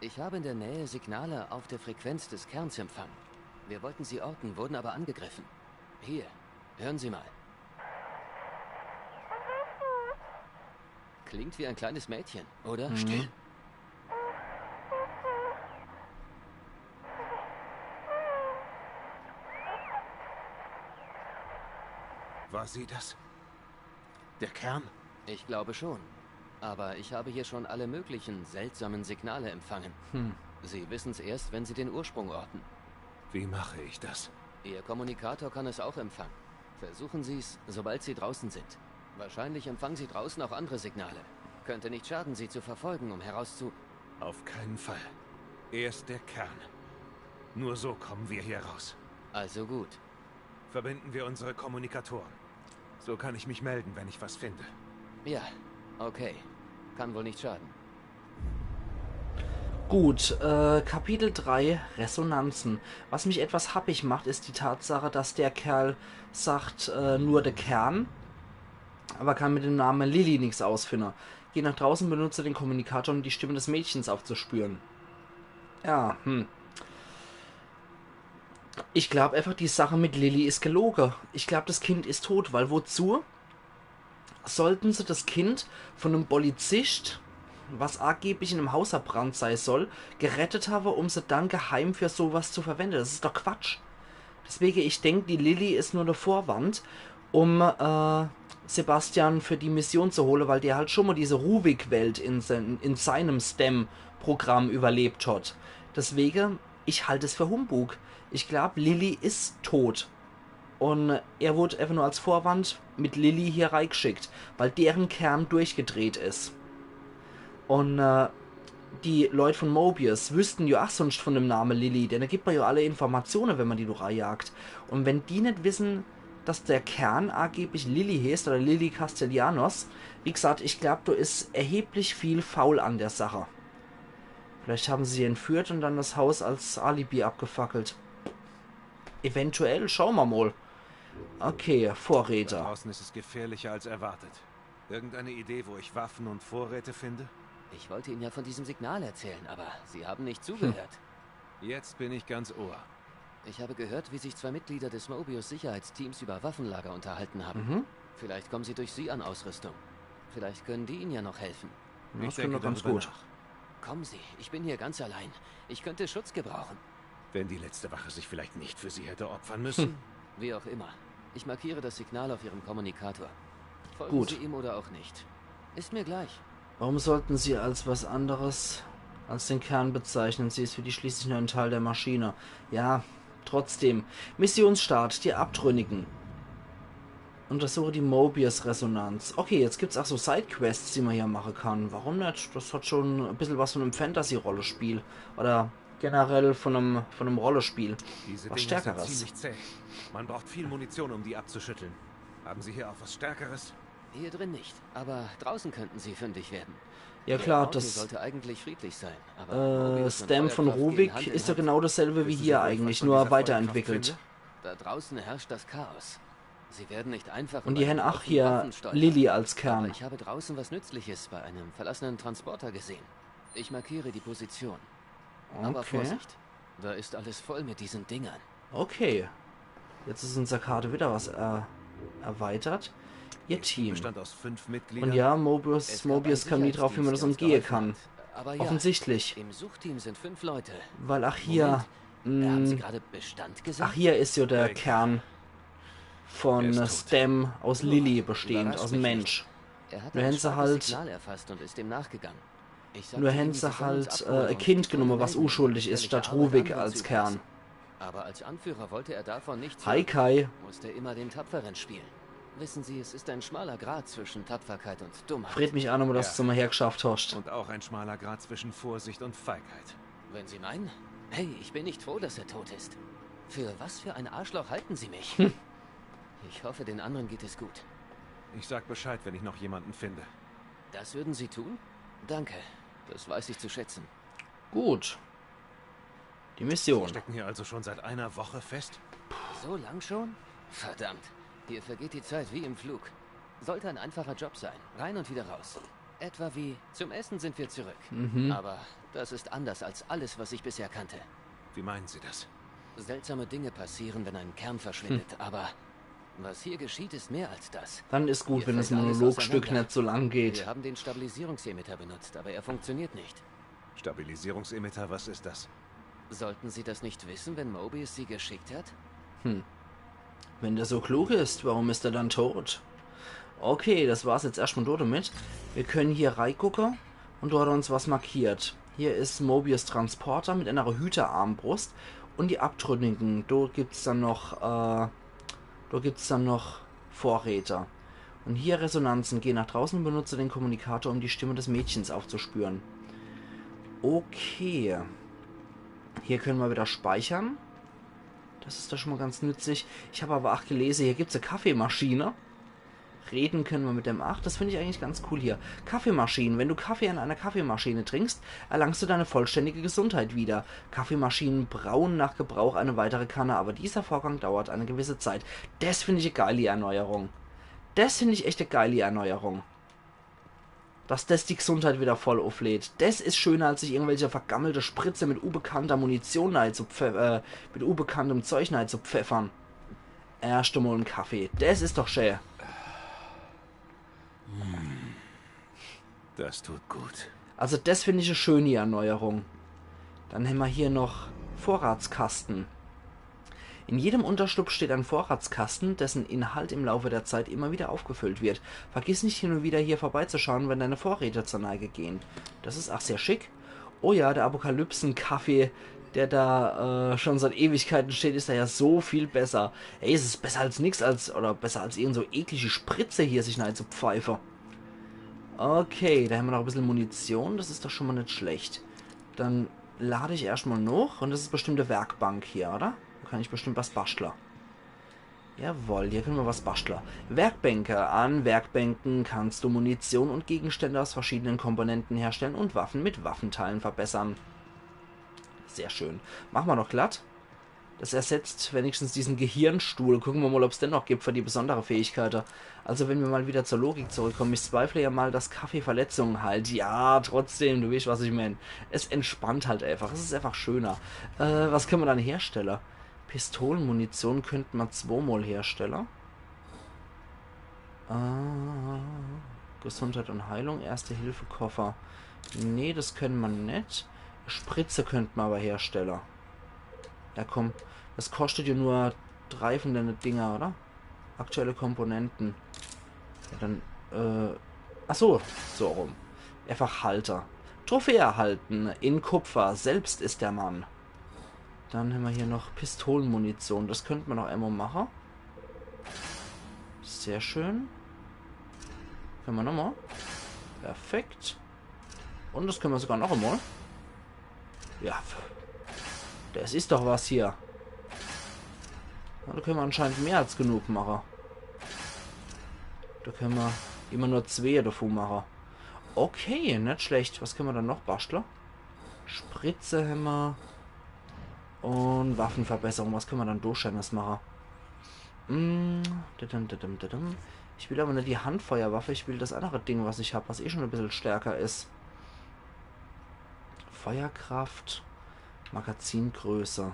Ich habe in der Nähe Signale auf der Frequenz des Kerns empfangen. Wir wollten sie orten, wurden aber angegriffen. Hier, hören Sie mal. Klingt wie ein kleines Mädchen, oder? Still. War sie das? Der Kern? Ich glaube schon. Aber ich habe hier schon alle möglichen seltsamen Signale empfangen. Sie wissen's erst, wenn Sie den Ursprung orten. Wie mache ich das? Ihr Kommunikator kann es auch empfangen. Versuchen Sie's, sobald Sie draußen sind. Wahrscheinlich empfangen sie draußen auch andere Signale. Könnte nicht schaden, sie zu verfolgen, um herauszu... Auf keinen Fall. Er ist der Kern. Nur so kommen wir hier raus. Also gut. Verbinden wir unsere Kommunikatoren. So kann ich mich melden, wenn ich was finde. Ja, okay. Kann wohl nicht schaden. Gut, äh, Kapitel drei, Resonanzen. Was mich etwas happig macht, ist die Tatsache, dass der Kerl sagt, äh, nur der Kern, aber kann mit dem Namen Lilly nichts ausfinden. Geh nach draußen, benutze den Kommunikator, um die Stimme des Mädchens aufzuspüren. Ja, hm. Ich glaub einfach, die Sache mit Lilly ist gelogen. Ich glaub, das Kind ist tot, weil wozu sollten sie das Kind von einem Polizist, was angeblich in einem Haus verbrannt sein soll, gerettet haben, um sie dann geheim für sowas zu verwenden? Das ist doch Quatsch. Deswegen, ich denk, die Lilly ist nur eine Vorwand, um äh, Sebastian für die Mission zu holen, weil der halt schon mal diese Ruvik-Welt in, sein, in seinem STEM-Programm überlebt hat. Deswegen, ich halte es für Humbug. Ich glaub, Lilly ist tot. Und er wurde einfach nur als Vorwand mit Lilly hier reingeschickt, weil deren Kern durchgedreht ist. Und äh, die Leute von Mobius wüssten ja auch sonst von dem Namen Lilly, denn da gibt man ja alle Informationen, wenn man die durchjagt. Und wenn die nicht wissen, dass der Kern angeblich Lilly heißt oder Lilly Castellanos, wie gesagt, ich glaub, da ist erheblich viel faul an der Sache. Vielleicht haben sie sie entführt und dann das Haus als Alibi abgefackelt. Eventuell, schauen wir mal. Okay, Vorräte. Draußen ist es gefährlicher als erwartet. Irgendeine Idee, wo ich Waffen und Vorräte finde? Ich wollte Ihnen ja von diesem Signal erzählen, aber Sie haben nicht zugehört. Jetzt bin ich ganz Ohr. Ich habe gehört, wie sich zwei Mitglieder des Mobius-Sicherheitsteams über Waffenlager unterhalten haben. Mhm. Vielleicht kommen sie durch Sie an Ausrüstung. Vielleicht können die Ihnen ja noch helfen. Ja, Ich das klingt denke doch ganz darüber gut. nach. Kommen Sie, ich bin hier ganz allein. Ich könnte Schutz gebrauchen. Wenn die letzte Wache sich vielleicht nicht für sie hätte opfern müssen. Wie auch immer. Ich markiere das Signal auf Ihrem Kommunikator. Folgen Gut. Sie ihm oder auch nicht. Ist mir gleich. Warum sollten sie als was anderes als den Kern bezeichnen? Sie ist für die schließlich nur ein Teil der Maschine. Ja, trotzdem. Missionsstart, die Abtrünnigen. Untersuche die Mobius-Resonanz. Okay, jetzt gibt's auch so Sidequests, die man hier machen kann. Warum nicht? Das hat schon ein bisschen was von einem Fantasy-Rollenspiel. Oder generell von einem, von einem Rollenspiel. Diese Was Dinger Stärkeres. sind ziemlich zäh. Man braucht viel Munition, um die abzuschütteln. Haben Sie hier auch was Stärkeres? Hier drin nicht, aber draußen könnten sie fündig werden. Ja Der klar, Ort hier das, sollte eigentlich friedlich sein, aber äh, Mobius und STEM von Feuerkraft gehen Ruvik Hand in ist doch Hand. genau dasselbe wie Wissen Sie, hier wo ich eigentlich, was von nur dieser Feuerkraft weiterentwickelt. Finde? Da draußen herrscht das Chaos. Sie werden nicht einfach Und über die einen haben auch Haufen hier Waffen stolpern. Lilly als Aber Kern. Ich habe draußen was Nützliches bei einem verlassenen Transporter gesehen. Ich markiere die Position. Aber Okay. Vorsicht, da ist alles voll mit diesen Dingern. Okay. Jetzt ist unsere Karte wieder was äh, erweitert. Ihr Team. Bestand aus fünf Mitgliedern. Und ja, Mobius, Es gab Mobius einen kam nie drauf, wie man das Sicherheitsdienst, der umgehen uns kann. geholfen hat. Aber ja, Offensichtlich. Im Suchteam sind fünf Leute. Weil ach hier, Moment, haben Sie mh, gerade Bestand gesagt? ach hier ist ja der Hey. Kern von Er ist äh, tot. STEM aus Lilly bestehend, Überrascht aus mich Mensch. nicht. Er hatte Nur ein hätten sie starkes halt- Signal erfasst und ist dem nachgegangen. Ich sagte Nur ihm, hätten sie sie sollen uns halt abholen äh, ein und Kind sich genommen, was melden, unschuldig wenn ist, ich statt Arbeit Ruvik anfangen als zu Kern. müssen. Aber als Anführer wollte er davon nichts Hi hören. Kai. Musste immer den Tapferen spielen. Wissen Sie, es ist ein schmaler Grat zwischen Tapferkeit und Dummheit. Freut mich auch nochmal, dass Ja. du zum hergeschafft hast. Und auch ein schmaler Grat zwischen Vorsicht und Feigheit. Wenn Sie meinen. Hey, ich bin nicht froh, dass er tot ist. Für was für ein Arschloch halten Sie mich? Ich hoffe, den anderen geht es gut. Ich sag Bescheid, wenn ich noch jemanden finde. Das würden Sie tun? Danke. Das weiß ich zu schätzen. Gut. Die Mission. Stecken hier also schon seit einer Woche fest? So lang schon? Verdammt. Hier vergeht die Zeit wie im Flug. Sollte ein einfacher Job sein. Rein und wieder raus. Etwa wie: „Zum Essen sind wir zurück.“ Mhm. Aber das ist anders als alles, was ich bisher kannte. Wie meinen Sie das? Seltsame Dinge passieren, wenn ein Kern verschwindet, aber was hier geschieht, ist mehr als das. Dann ist gut, Hier wenn das fällt alles Monologstück auseinander. Nicht so lang geht. Wir haben den Stabilisierungsemitter benutzt, aber er funktioniert nicht. Stabilisierungsemitter, was ist das? Sollten Sie das nicht wissen, wenn Mobius Sie geschickt hat? Wenn der so klug ist, warum ist er dann tot? Okay, das war's jetzt erstmal dort damit. Wir können hier reingucken und dort hat er uns was markiert. Hier ist Mobius Transporter mit einer Hüterarmbrust und die Abtrünnigen. Dort gibt's dann noch, äh, dort gibt's dann noch Vorräte. Und hier Resonanzen. Geh nach draußen und benutze den Kommunikator, um die Stimme des Mädchens aufzuspüren. Okay. Hier können wir wieder speichern. Das ist doch schon mal ganz nützlich. Ich habe aber auch gelesen, hier gibt's eine Kaffeemaschine. Reden können wir mit dem acht. Das finde ich eigentlich ganz cool hier. Kaffeemaschinen. Wenn du Kaffee an einer Kaffeemaschine trinkst, erlangst du deine vollständige Gesundheit wieder. Kaffeemaschinen brauen nach Gebrauch eine weitere Kanne, aber dieser Vorgang dauert eine gewisse Zeit. Das finde ich eine geile Erneuerung. Das finde ich echt eine geile Erneuerung. Dass das die Gesundheit wieder voll auflädt. Das ist schöner, als sich irgendwelche vergammelte Spritze mit unbekannter Munition rein zu pfe- äh, mit unbekanntem Zeug rein zu pfeffern. Erst einmal einen Kaffee. Das ist doch schön. Das tut gut. Also das finde ich eine schöne Erneuerung. Dann haben wir hier noch Vorratskasten. In jedem Unterschlupf steht ein Vorratskasten, dessen Inhalt im Laufe der Zeit immer wieder aufgefüllt wird. Vergiss nicht, hin und wieder hier vorbeizuschauen, wenn deine Vorräte zur Neige gehen. Das ist auch sehr schick. Oh ja, der Apokalypsen-Kaffee, der da äh, schon seit Ewigkeiten steht, ist da ja so viel besser. Ey, es ist besser als nix, als, oder besser als irgend so eklige Spritze hier sich rein zu pfeifen. Okay, da haben wir noch ein bisschen Munition. Das ist doch schon mal nicht schlecht. Dann lade ich erstmal noch. Und das ist bestimmt eine Werkbank hier, oder? Da kann ich bestimmt was basteln. Jawohl, hier können wir was basteln. Werkbänke. An Werkbänken kannst du Munition und Gegenstände aus verschiedenen Komponenten herstellen und Waffen mit Waffenteilen verbessern. Sehr schön. Machen wir noch glatt. Das ersetzt wenigstens diesen Gehirnstuhl. Gucken wir mal, ob's den noch gibt für die besondere Fähigkeit. Also wenn wir mal wieder zur Logik zurückkommen, ich zweifle ja mal, dass Kaffee Verletzungen heilt. Ja, trotzdem, du weißt, was ich mein. Es entspannt halt einfach. Es ist einfach schöner. Äh, was können wir dann herstellen? Pistolenmunition könnte man zweimal herstellen. Äh, Gesundheit und Heilung, Erste-Hilfe-Koffer. Nee, das können wir nicht. Spritze könnte man aber herstellen. Ja komm, das kostet ja nur drei von den Dinger, oder? Aktuelle Komponenten. Ja, dann, äh, ach so, so rum. Einfach Halter. Trophäe erhalten. In Kupfer. Selbst ist der Mann. Dann haben wir hier noch Pistolenmunition. Das könnte man noch einmal machen. Sehr schön. Können wir nochmal. Perfekt. Und das können wir sogar noch einmal. Ja. Das ist doch was hier. Na, da können wir anscheinend mehr als genug machen. Da können wir immer nur zwei davon machen. Okay, nicht schlecht. Was können wir dann noch basteln? Spritze haben wir. Und Waffenverbesserung. Was können wir dann Durchscheiners machen? Mm, dadam, dadam, dadam. Ich will aber nicht die Handfeuerwaffe. Ich will das andere Ding, was ich habe, was eh schon ein bisschen stärker ist. Feuerkraft. Magazingröße.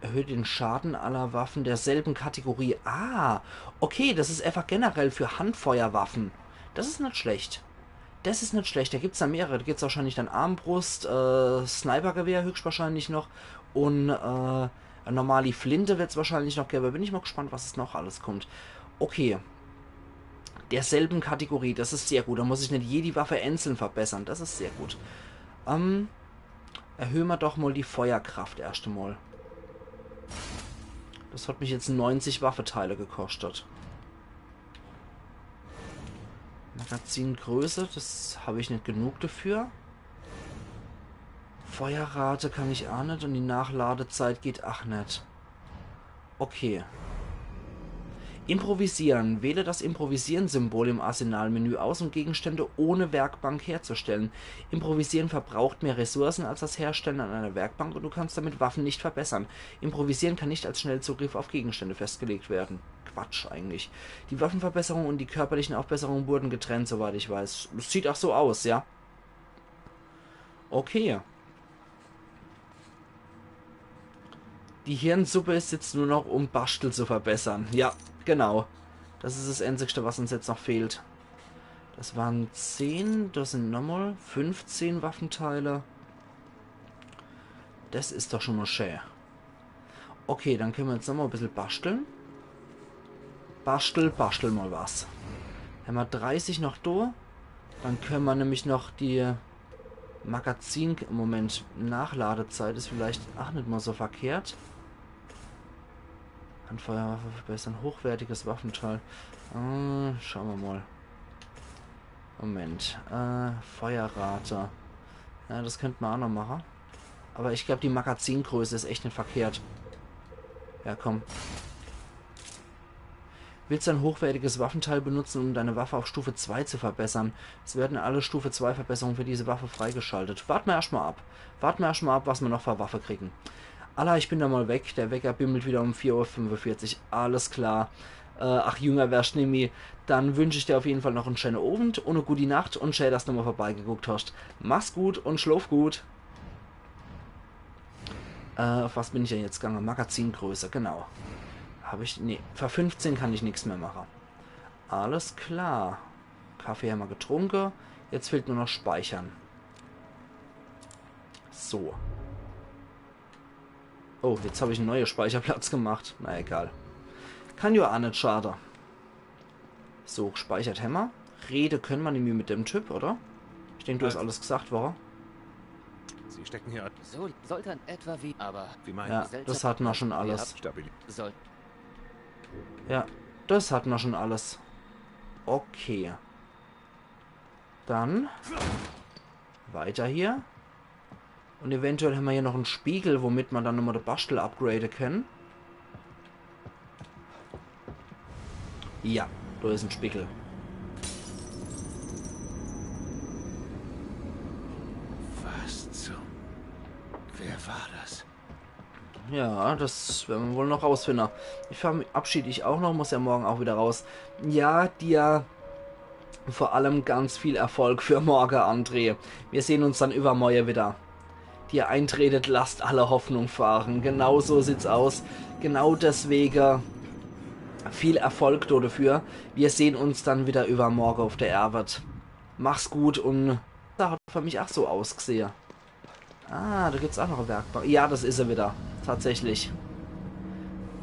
Erhöht den Schaden aller Waffen derselben Kategorie. Ah, okay, das ist einfach generell für Handfeuerwaffen. Das ist nicht schlecht. Das ist nicht schlecht. Da gibt's dann mehrere. Da gibt's wahrscheinlich dann Armbrust, äh, Snipergewehr höchstwahrscheinlich noch. Und äh, eine normale Flinte wird's wahrscheinlich noch geben. Bin ich mal gespannt, was es noch alles kommt. Okay. Derselben Kategorie. Das ist sehr gut. Da muss ich nicht jede Waffe einzeln verbessern. Das ist sehr gut. Ähm, erhöhen wir doch mal die Feuerkraft erst einmal. Das hat mich jetzt neunzig Waffeteile gekostet. Magazingröße, das habe ich nicht genug dafür. Feuerrate kann ich auch nicht und die Nachladezeit geht auch nicht. Okay. Improvisieren. Wähle das Improvisieren-Symbol im Arsenalmenü aus, um Gegenstände ohne Werkbank herzustellen. Improvisieren verbraucht mehr Ressourcen als das Herstellen an einer Werkbank und du kannst damit Waffen nicht verbessern. Improvisieren kann nicht als Schnellzugriff auf Gegenstände festgelegt werden. Quatsch eigentlich. Die Waffenverbesserung und die körperlichen Aufbesserungen wurden getrennt, soweit ich weiß. Sieht auch so aus, ja. Okay. Die Hirnsuppe ist jetzt nur noch, um Bastel zu verbessern. Ja, genau. Das ist das Einzigste, was uns jetzt noch fehlt. Das waren zehn, das sind nochmal fünfzehn Waffenteile. Das ist doch schon mal schön. Okay, dann können wir jetzt nochmal ein bisschen basteln. Bastel, bastel mal was. Haben wir dreißig noch da. Dann können wir nämlich noch die Magazin... Moment, Nachladezeit ist vielleicht auch nicht mal so verkehrt. Handfeuerwaffe verbessern, hochwertiges Waffenteil. Äh, schaue mer mol. Moment. Äh, Feuerrate. Ja, das könnt mer aa noch mache. Aber ich glaab, die Magazingröße is echt net verkehrt. Ja, komm. Willst du ein hochwertiges Waffenteil benutzen, um deine Waffe auf Stufe zwei zu verbessern? Es werden alle Stufe zwei Verbesserungen für diese Waffe freigeschaltet. Wart mer erscht mol ab. Wart mer erscht mol ab, was mer noch für Waffe kriegen. Alla, ich bin dann mol weg. Der Wecker bimmelt wieder um vier Uhr fünfundvierzig. Alles klar. Äh, ach, jünger wersch nimmi. Dann wünsch ich dir auf jeden Fall noch en schäne Owend und e gudi Nacht und schä, dass du mol vorbeigeguckt hast. Mach's gut und schlof gut. Äh, auf was bin ich denn jetzt gegange? Magazingröße, genau. Hab ich, nee, für fünfzehn kann ich nix mehr mache. Alles klar. Kaffee hämmer getrunke. Jetzt fehlt nur noch Speichern. So. Oh, jetzt hab ich en neue Speicherplatz gemacht. Na egal. Kann jo aa net schade. So, gespeichert hämmer. Rede könne mer nimmi mit dem Typ, oder? Ich denk, du hast alles gesagt, wor? Sie stecken hier So sollte etwa wie, aber Wie meinen Ja, Sie? das hat mer schon alles. Stabil. Soll Ja, das hat mer schon alles. Okay. Dann weiter hier. Und eventuell hämmer hier noch en Spiegel, womit mer dann nochmol de Baschtel upgrade könne. Ja, do is en Spiegel. Was zum... Wer war das? Ja, das wern mer wohl noch rausfinde. Ich verabschied dich auch noch, muss ja morgen auch wieder raus. Ja, dir vor allem ganz viel Erfolg für morge, André. Wir sehn uns dann übermorge wieder. Die Eintritte lasst alle Hoffnung fahren. Genau so sieht's aus. Genau deswege viel Erfolg do dafür. Wir sehn uns dann wieder übermorge auf der Erwet. Mach's gut und das hat für mich auch so ausgesehe. Ah, do gibt's auch noch e Werkbank. Ja, das is er wieder. Tatsächlich.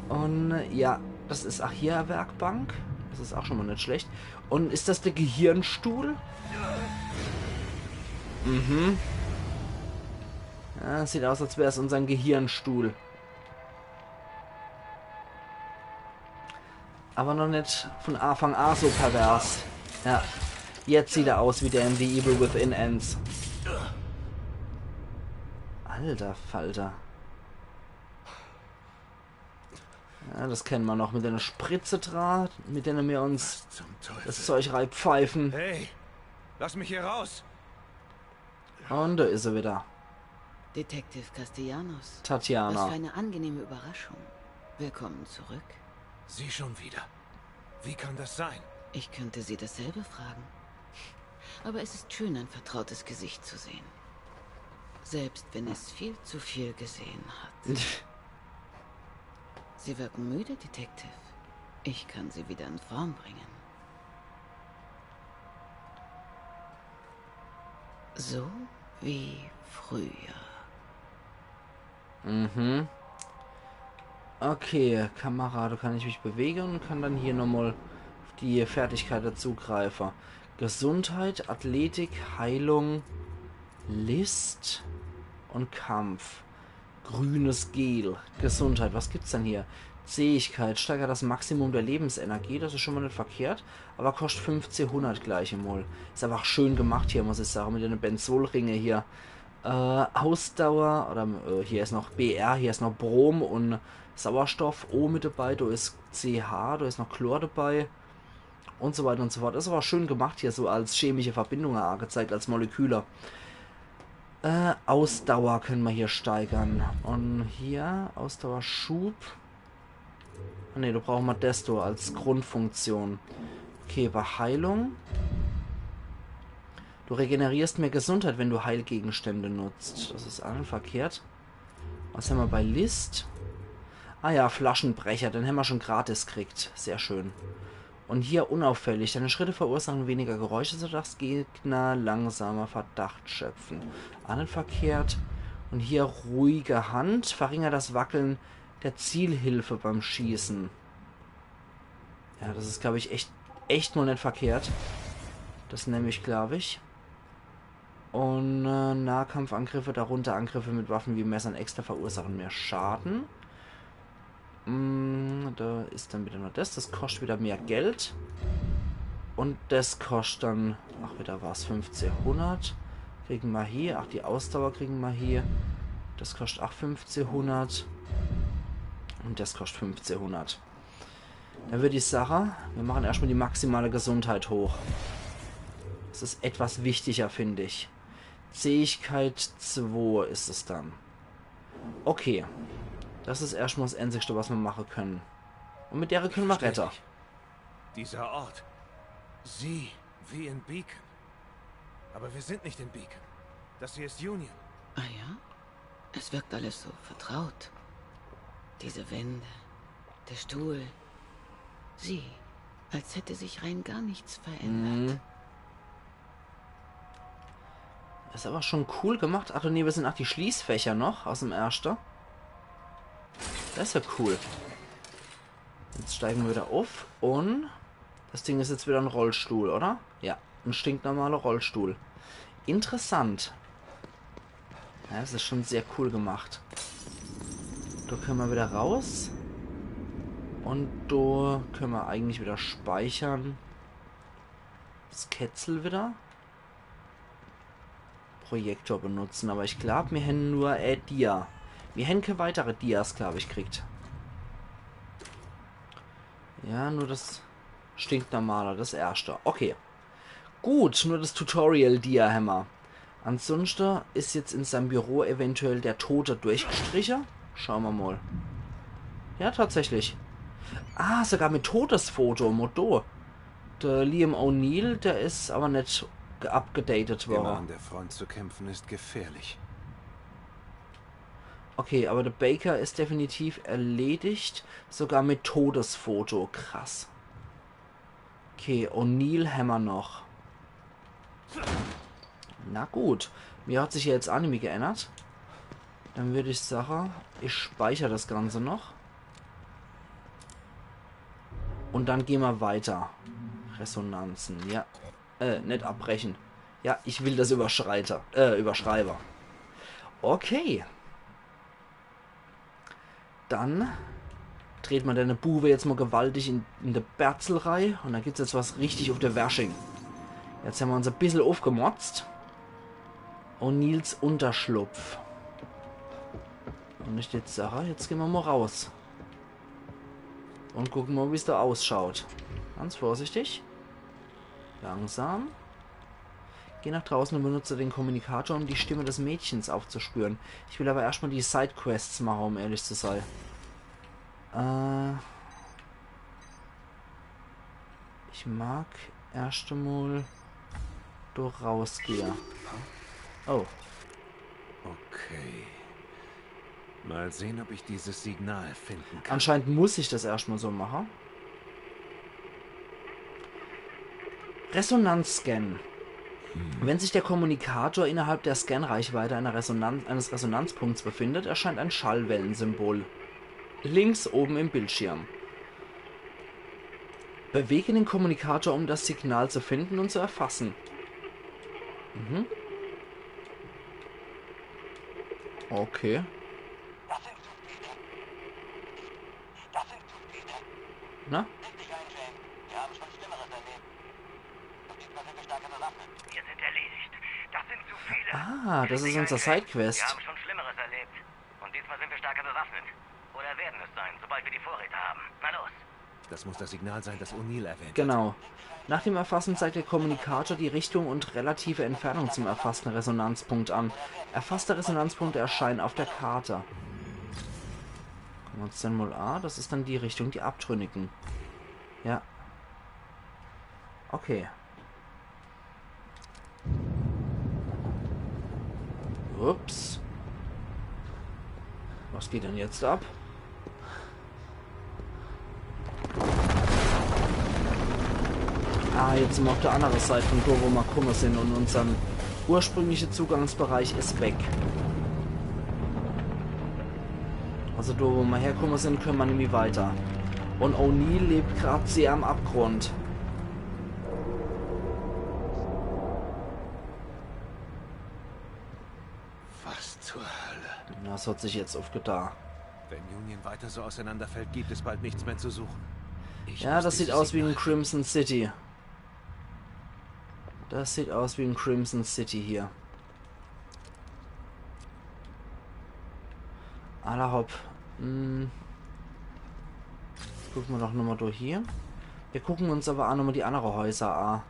Und ja, das is auch hier e Werkbank. Das is auch schon mol net schlecht. Und is das de Gehirnstuhl? Mhm. Ja, sieht aus, als wär's unsern Gehirnstuhl. Aber noch net von Anfang an so pervers. Ja. Jetzt sieht er aus wie der in The Evil Within eens. Alter Falter. Ja, das kenne mer noch mit einer Spritze dra, mit der mir uns Zum Teufel. das Zeug reipfeifen. Hey, lass mich hier raus. Und da is er wieder. Detective Castellanos. Was Tatjana. für eine angenehme Überraschung. Willkommen zurück. Sie schon wieder. Wie kann das sein? Ich könnte Sie dasselbe fragen. Aber es ist schön, ein vertrautes Gesicht zu sehen. Selbst wenn es viel zu viel gesehen hat. Sie wirken müde, Detective. Ich kann Sie wieder in Form bringen. So wie früher. Mhm. Okay, Kamera, do kann ich mich bewege und kann dann hier nochmal auf die Fertigkeit dazugreife. Gesundheit, Athletik, Heilung, List und Kampf. Grünes Gel. Gesundheit, was gibt's denn hier? Zähigkeit, steigert das Maximum der Lebensenergie, das is schon mal net verkehrt, aber koscht fünfzehnhundert gleich emol. Is einfach schön gemacht hier, muss ich sagen, mit den Benzolringe hier. Äh, Ausdauer, oder äh, hier is noch B R, hier is noch Brom und Sauerstoff, O mit dabei, do is C H, do is noch Chlor dabei und so weiter und so fort. Is aber schön gemacht hier, so als chemische Verbindung angezeigt, als Moleküle. Äh, Ausdauer können wir hier steigern. Und hier Ausdauerschub. Ah, ne, do brauchen wir desto als Grundfunktion. Okay, bei Heilung. Du regenerierst mehr Gesundheit, wenn du Heilgegenstände nutzt. Das is allen verkehrt. Was hämmer bei List? Ah ja, Flaschenbrecher, den hämmer schon gratis kriegt. Sehr schön. Und hier unauffällig. Deine Schritte verursachen weniger Geräusche, sodass Gegner langsamer Verdacht schöpfen. Allen verkehrt. Und hier ruhige Hand. Verringert das Wackeln der Zielhilfe beim Schießen. Ja, das is, glaub ich, echt, echt mal net verkehrt. Das nemm ich, glaub ich. Und äh, Nahkampfangriffe, darunter Angriffe mit Waffen wie Messern, Äxte, verursachen mehr Schaden. Mm, do is dann widder nur des. Des koscht widder mehr Geld. Un des koscht dann, ach, widder was, fünfzehhunnert. Kriegen mer hie. Ach, die Ausdauer kriegen mer hie. Des koscht ach fünfzehhunnert. Un des koscht fünfzehhunnert. Dann würd ich sache, mir machen erschtmol die maximale Gesundheit hoch. Des is etwas wichtiger, find ich. Zähigkeit zwei is es dann. Okay. Des is erschtmol des Einzigste, was mer mache können. Un mit dere können mer rette. Dieser Ort. Sie, wie in Beacon. Aber wir sind nicht in Beacon. Das hier ist Union. Ah ja? Es wirkt alles so vertraut. Diese Wände, der Stuhl. Sie, als hätte sich rein gar nichts verändert. Mhm. Des is awwer schon cool gemacht. Ach nee, do sind ach die Schließfächer noch aus em erschte. Des is ja cool. Jetzt steigen mer widder uff un des Ding is jetzt widder en Rollstuhl, oder? Ja, en stinknormaler Rollstuhl. Interessant. Ja, des is schon sehr cool gemacht. Do können mer widder raus. Un do können mer eigentlich widder speichere. Des Ketzel widder. Projektor benutzen, awwer ich glaab, mir hän nur, äh, Dia. Mir hän kä weitere Dias, glaab ich, kriegt. Ja, nur des stinknormale, des erschte. Okay. Gut, nur des Tutorial-Dia hämmer. Ansunschte is jetzt in seim Büro eventuell der Tote durchgestriche. Schaue mer mol. Ja, tatsächlich. Ah, sogar mit Todesfoto, Motto. Der Liam O'Neil, der is awwer net ge- abgedatet Immer worre. An der Front zu kämpfen ist gefährlich. Okay, awwer der Baker is definitiv erledigt. Sogar mit Todesfoto. Krass. Okay, O'Neil hämmer noch. Na gut. Mir hat sich ja jetzt ach nimmi geännert. Dann würd ich sache, ich speicher des Ganze noch. Un dann gehn mer weiter. Resonanzen, ja. Äh, net abbrechen. Ja, ich will des überschreite, äh, überschreibe. Okay. Dann trete mer dene Buwe jetzt mol gewaltig in, in de Berzel rei. Un do gibt's jetzt was richtig uff de Wersching. Jetzt hämmer uns e bissel uffgemotzt. O'Neils Unterschlupf. Un ich jetzt sache, jetzt gehn mer mol raus. Un gucke mol, wie's do ausschaut. Ganz vorsichtig. Langsam. Geh nach draußen und benutze den Kommunikator, um die Stimme des Mädchens aufzuspüren. Ich will awwer erscht mol die Sidequests mache, um ehrlich zu sei. Äh, ich mag erscht mol do rausgehe. Oh. Okay. Mal sehen, ob ich dieses Signal finden kann. Anscheinend muss ich des erscht mol so mache. Resonanzscan. Wenn sich der Kommunikator innerhalb der Scanreichweite einer Resonanz, eines Resonanzpunkts befindet, erscheint ein Schallwellensymbol links oben im Bildschirm. Bewege den Kommunikator, um das Signal zu finden und zu erfassen. Mhm. Okay. Das sind zu viele. Das sind zu viele. Na? Nimm dich ein, Jane. Wir haben schon Schlimmeres erlebt. Und diesmal sind wir stärker bewaffnet. Wir sind erledigt. Das sind zu viele. Ah, des is unser Sidequest. Wir haben schon Schlimmeres erlebt. Und diesmal sind wir stärker bewaffnet. Oder werden es sein, sobald wir die Vorräte haben. Na los. Das muss das Signal sein, das O'Neil erwähnt hat. Genau. Nach dem Erfassen zeigt der Kommunikator die Richtung und relative Entfernung zum erfassten Resonanzpunkt an. Erfasste Resonanzpunkte erscheinen auf der Karte. Gucke mer uns dann mol a. Des is dann die Richtung, die Abtrünnigen. Ja. Okay. Ups. Was geht denn jetzt ab? Ah, jetzt sin mer uff der annere Seit vun do, wo mer kumme sin, un unser ursprünglicher Zugangsbereich is weg. Also do, wo mer herkumme sin, kenne mer nimmi weiter. Un O'Neil lebt grad sehr am Abgrund. Was zur Hölle? Na, des hat sich jetzt uffgeta. Wenn Union weiter so auseinanderfällt, gibt es bald nichts mehr zu suchen. Ja, das sieht aus wie in Crimson City. Das sieht aus wie in Crimson City hier. Alla hopp. Hm. Gucke mer doch nochmal durch hier. Mir gucke uns aber aa nochmal die annere Häuser a.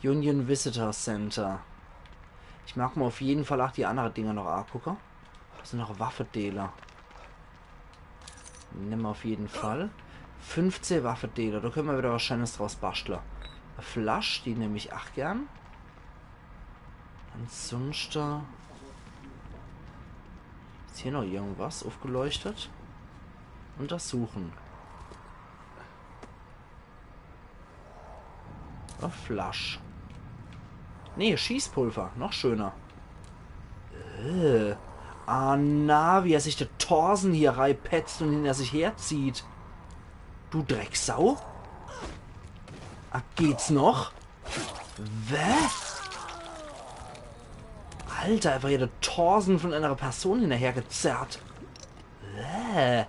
Union Visitor Center. Ich mag mer auf jeden Fall aa die annere Dinger noch agucke. Das sin noch Waffedeele. Nemme mer auf jeden Fall. Fünfzeh Waffedeele, do könne mer wieder was Scheenes draus baschtle. E Flasch, die nemm ich aa gern. Ansunschte is hier noch irgendwas aufgeleuchtet? Untersuchen. E Flasch. Nee, Schießpulver. Noch schöner. Äh. Ah, na, wie er sich de Torsen hier reipetzt und hinter sich herzieht. Du Drecksau. Ah, geht's noch? Wä? Alter, einfach hier de Torsen von einer Person hinterhergezerrt. Wä?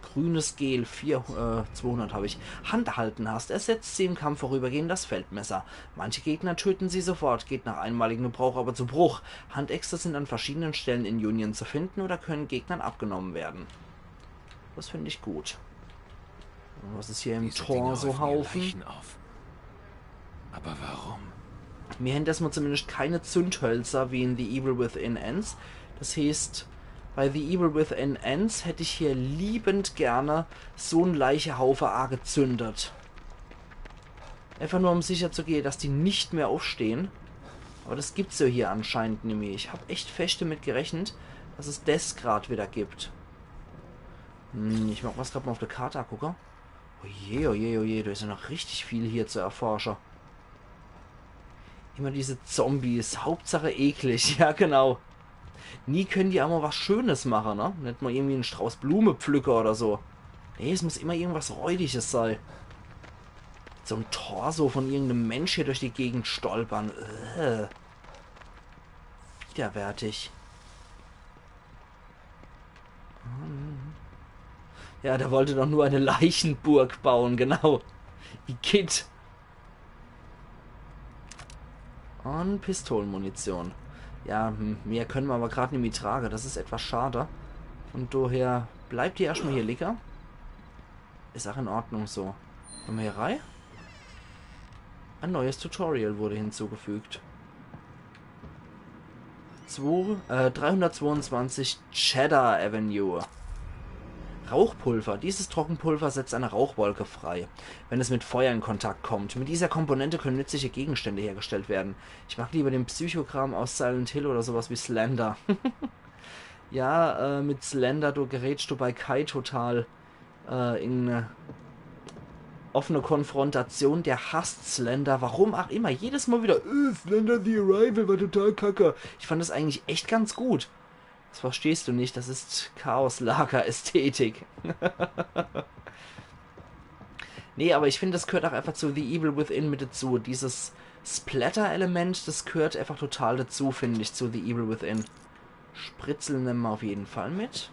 Grünes Gel, vier, äh, zweihundert hab ich. Hand erhalten hast, ersetzt sie im Kampf vorübergehend das Feldmesser. Manche Gegner töten sie sofort, geht nach einmaligem Gebrauch aber zu Bruch. Handäxte sind an verschiedenen Stellen in Union zu finden oder können Gegnern abgenommen werden. Das find ich gut. Und was is hier im Tor so Haufen? Aber warum? Mir hän diesmal zumindest keine Zündhölzer wie in The Evil Within eens. Das heißt, bei The Evil Within eens hätt ich hier liebend gerne so'n Leichehaufe agezündet. Einfach nur, um sicher zu gehe, dass die nicht mehr aufstehen. Aber das gibt's ja hier anscheinend nimmi. Ich hab echt fescht damit gerechnet, dass es des grad wieder gibt. Hm, ich mag mer's grad mal auf der Karte agucke. Oje, oje, oje, do is ja noch richtig viel hier zu erforsche. Immer diese Zombies, Hauptsache eklig, ja genau. Nie können die aa mal was Schönes mache, ne? Net mal irgendwie en Strauß Blume pflücke oder so. Nee, es muss immer irgendwas Räudiges sei. So'n Torso von irgendem Mensch hier durch die Gegend stolpern. Äh. Widerwärtig. Ja, der wollte doch nur eine Leichenburg bauen, genau. Igitt. Und Pistolenmunition. Ja, hm, mehr können mer aber grad nimmi trage. Das is etwas schade. Und daher bleibt die erschtmal hier ligge. Is auch in Ordnung so. Kommen wir hier rei? Ein neues Tutorial wurde hinzugefügt. Zwo-, äh, dreihundertzweiundzwanzig Cedar Avenue. Rauchpulver. Dieses Trockenpulver setzt eine Rauchwolke frei, wenn es mit Feuer in Kontakt kommt. Mit dieser Komponente können nützliche Gegenstände hergestellt werden. Ich mag lieber den Psychokram aus Silent Hill oder sowas wie Slender. Ja, äh, mit Slender, du gerätst du bei Kai total äh, in äh, offene Konfrontation. Der hasst Slender, warum auch immer. Jedes Mal wieder, äh, Slender The Arrival war total kacke. Ich fand das eigentlich echt ganz gut. Das verstehst du nicht, das ist Chaoslager-Ästhetik. Nee, aber ich find, das gehört auch einfach zu The Evil Within mit dazu. Dieses Splatter-Element, das gehört einfach total dazu, find ich, zu The Evil Within. Spritzel nemme mer auf jeden Fall mit.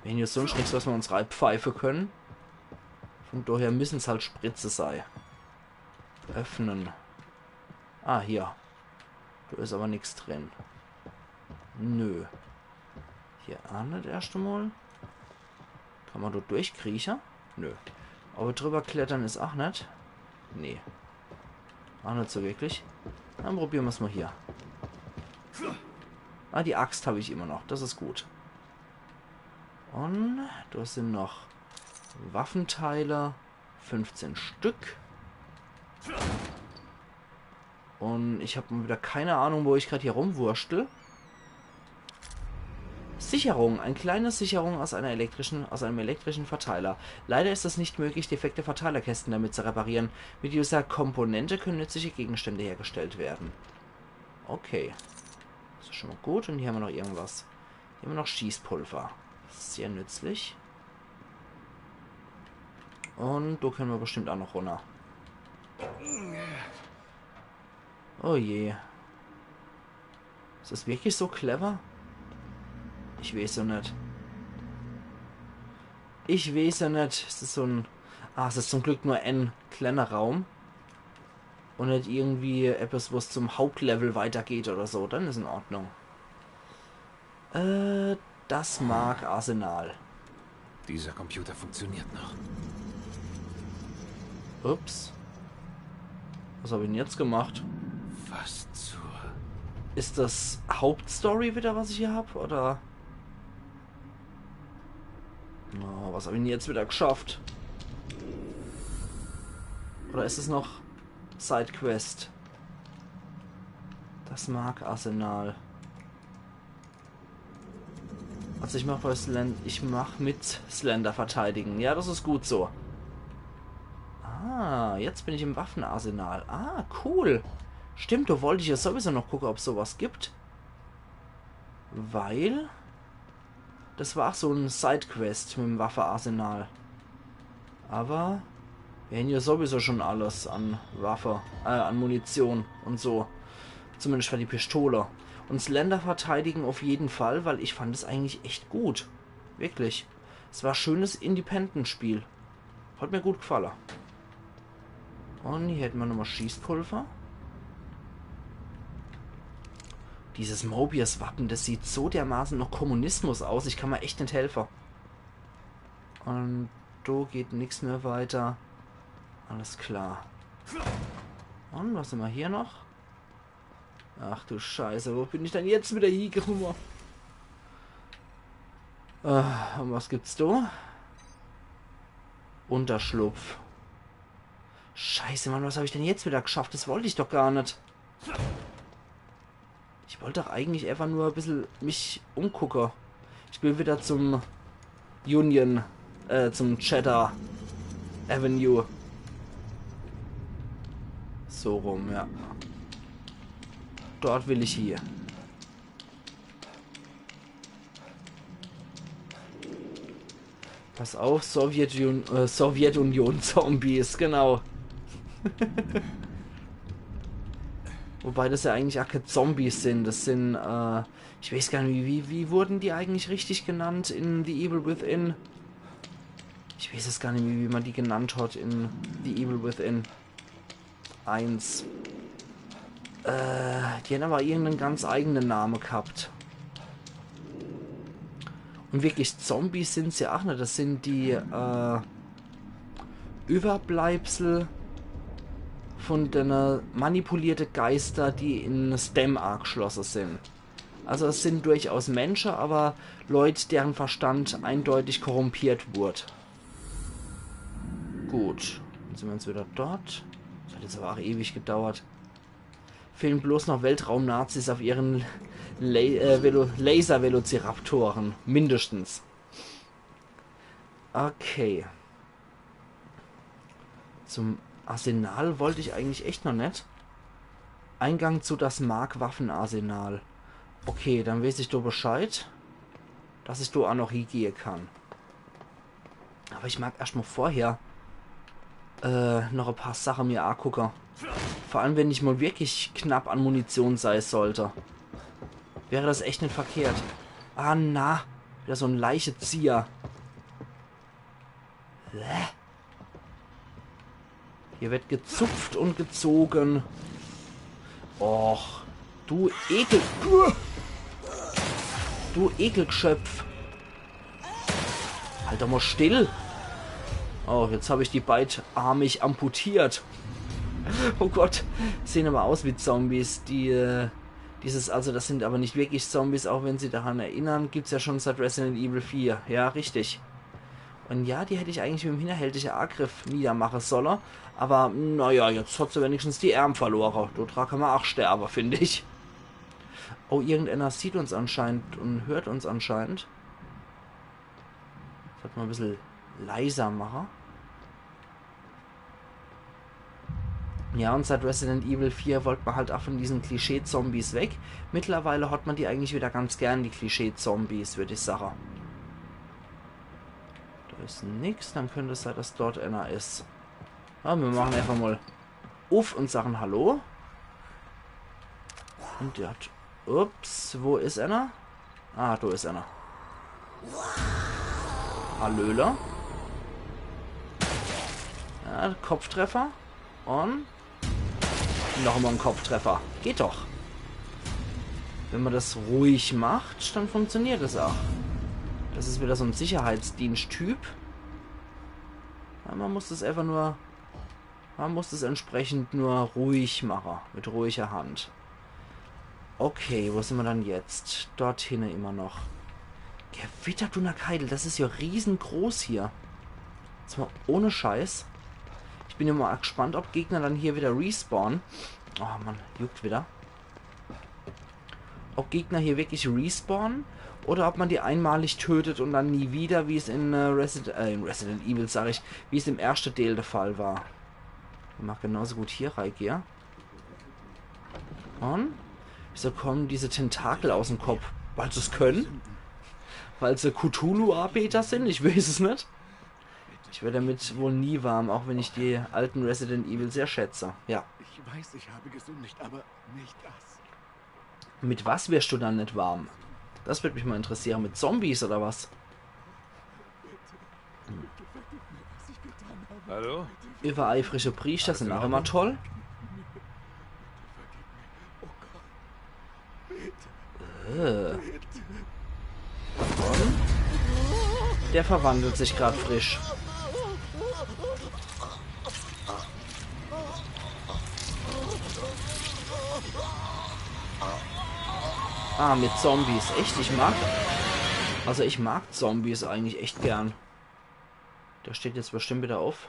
Mir hän ja sonst nix, was mer uns reipfeife können. Von daher müssen's halt Spritze sei. Öffnen. Ah, hier. Do is aber nix drin. Nö. Hier aa net erscht emol. Kann mer do durchkrieche? Nö. Aber drüber klettern is aa net. Nee. Aa net so wirklich. Dann probiere mer's mal hier. Ah, die Axt hab ich immer noch. Das is gut. Und do sin noch Waffenteile. Fünfzehn Stück. Und ich hab mal wieder keine Ahnung, wo ich grad hier rumwurschtel. Sicherung. Ein kleine Sicherung aus einer elektrischen, aus einem elektrischen Verteiler. Leider ist es nicht möglich, defekte Verteilerkästen damit zu reparieren. Mit dieser Komponente können nützliche Gegenstände hergestellt werden. Okay. Das is schon mal gut. Und hier hän mer noch irgendwas. Hier hän mer noch Schießpulver. Sehr nützlich. Und do können mer bestimmt aa noch runner. Oh je. Is das wirklich so clever? Ich weiß so net. Ich weeß jo net, es is so en... Ah, es is zum Glück nur en kleener Raum. Un net irgendwie etwas, wo's zum Hauptlevel weitergeht oder so. Dann is in Ordnung. Äh, das Mark-Arsenal. Dieser Computer funktioniert noch. Ups. Was hab ich denn jetzt gemacht? Was zur... Is das Hauptstory wieder, was ich hier hab? Oder? Oh, was hab ich denn jetzt wieder geschafft? Oder is es noch Sidequest? Das Mark-Arsenal. Also ich mach bei Slend... Ich mach mit Slender verteidigen. Ja, das is gut so. Ah, jetzt bin ich im Waffenarsenal. Ah, cool. Stimmt, do wollt ich ja sowieso noch gucke, ob's sowas gibt. Weil das war ach so en Sidequest mit em Waffearsenal. Aber mir hän ja sowieso schon alles an Waffe, äh, an Munition un so. Zumindest für die Pistole. Un Slender verteidigen auf jeden Fall, weil ich fand es eigentlich echt gut. Wirklich. Es war schönes Independent-Spiel. Hat mir gut gefalle. Un hier hätte mer nochmal Schießpulver. Dieses Mobius-Wappen, das sieht so dermaßen noch Kommunismus aus, ich kann mer echt net helfe. Un do geht nix mehr weiter. Alles klar. Un was hämmer hier noch? Ach du Scheiße, wo bin ich denn jetzt wieder hiegekomme? Äh, un was gibt's do? Unterschlupf. Scheiße, Mann, was hab ich denn jetzt wieder geschafft? Das wollt ich doch gar net. Ich wollt doch eigentlich einfach nur e bissel mich umgucke. Ich will wieder zum Union, äh, zum Cheddar Avenue. So rum, ja. Dort will ich hie. Pass auf, Sowjetun-, äh, Sowjetunion-Zombies, genau. Wobei das ja eigentlich ach kee Zombies sin. Das sin, äh, ich weiß gar net, wie, wie, wie wurden die eigentlich richtig genannt in The Evil Within? Ich weiß es gar net, wie, wie man die genannt hat in The Evil Within eins. Äh, die hän aber irgenden ganz eigenen Name gehabt. Un wirklich Zombies sin se ja ach net. Das sin die, äh, Überbleibsel von dene manipulierte Geister, die in Stem ageschlosse sin. Also es sin durchaus Mensche, aber Leut, deren Verstand eindeutig korrumpiert wurd. Gut, dann sin mer jetzt wieder dort. Das hat jetzt aber ach ewig gedauert. Fehlen bloß noch Weltraum-Nazis auf ihren La-, äh, Velo-, Laser-Velociraptoren. Mindestens. Okay. Zum Arsenal wollt ich eigentlich echt noch net. Eingang zu das Mark-Waffenarsenal. Okay, dann weiß ich do Bescheid, dass ich do ach noch hiegehe kann. Aber ich mag erscht mal vorher, äh, noch e paar Sache mir agucke. Vor allem, wenn ich mal wirklich knapp an Munition sei sollte. Wäre das echt net verkehrt. Ah, na. Wieder so en Leichezieher. Bäh. Hier wird gezupft und gezogen. Och, du Ekel... Du Ekelgeschöpf. Halt doch mal still. Oh, jetzt hab ich die beidarmig amputiert. Oh Gott, sehen aber aus wie Zombies. Die, äh, dieses, also das sind aber nicht wirklich Zombies, auch wenn sie daran erinnern, gibt's ja schon seit Resident Evil vier. Ja, richtig. Und ja, die hätt ich eigentlich mit dem hinterhältige Angriff niedermache solle. Aber naja, jetzt hat se wenigstens die Ärm verlore. Do dra kann ma ach sterbe, find ich. Oh, irgendeiner sieht uns anscheinend und hört uns anscheinend. Sollt ma e bissel leiser mache. Ja, und seit Resident Evil vier wollt ma halt auch von diesen Klischee-Zombies weg. Mittlerweile hat ma die eigentlich wieder ganz gern, die Klischee-Zombies, würd ich sache. Da is nix, dann könnt es sein, dass dort einer is. Ah, mir machen einfach mal uff und sagen Hallo. Und der hat... Ups, wo is einer? Ah, do is einer. Hallöle. Ja, Kopftreffer. Und noch emol en Kopftreffer. Geht doch. Wenn ma das ruhig macht, dann funktioniert es auch. Das is wieder so en Sicherheitsdiensttyp. Ja, ma muss das einfach nur, ma muss das entsprechend nur ruhig mache, mit ruhiger Hand. Okay, wo sin ma dann jetzt? Dort hinne immer noch. Gewitter, Dunnerkeidel, das is ja riesengroß hier. Jetzt mol ohne Scheiß. Ich bin ja mol gespannt, ob Gegner dann hier wieder respawnen. Oh Mann, juckt wieder. Ob Gegner hier wirklich respawnen oder ob ma die einmalig tötet und dann nie wieder, wie es in, äh, Resident, äh, in Resident Evil, sag ich, wie es im erschte Deel der Fall war. Ma mag genauso gut hier reigehe. Und? Wieso kommen diese Tentakel aus em Kopf? Weil se's können? Weil se Cthulhu-Arbeiter sin? Ich weiß es net. Ich werde damit wohl nie warm, auch wenn ich die alten Resident Evil sehr schätze. Ja. Ich weiß, ich habe gesündigt, aber nicht das. Mit was wirst du dann net warm? Das würd mich mol interessiere. Mit Zombies oder was? Hallo? Übereifrige Priester sin auch immer toll. Äh. Der verwandelt sich grad frisch. Ah, mit Zombies. Echt? Ich mag, also ich mag Zombies eigentlich echt gern. Der steht jetzt bestimmt wieder auf.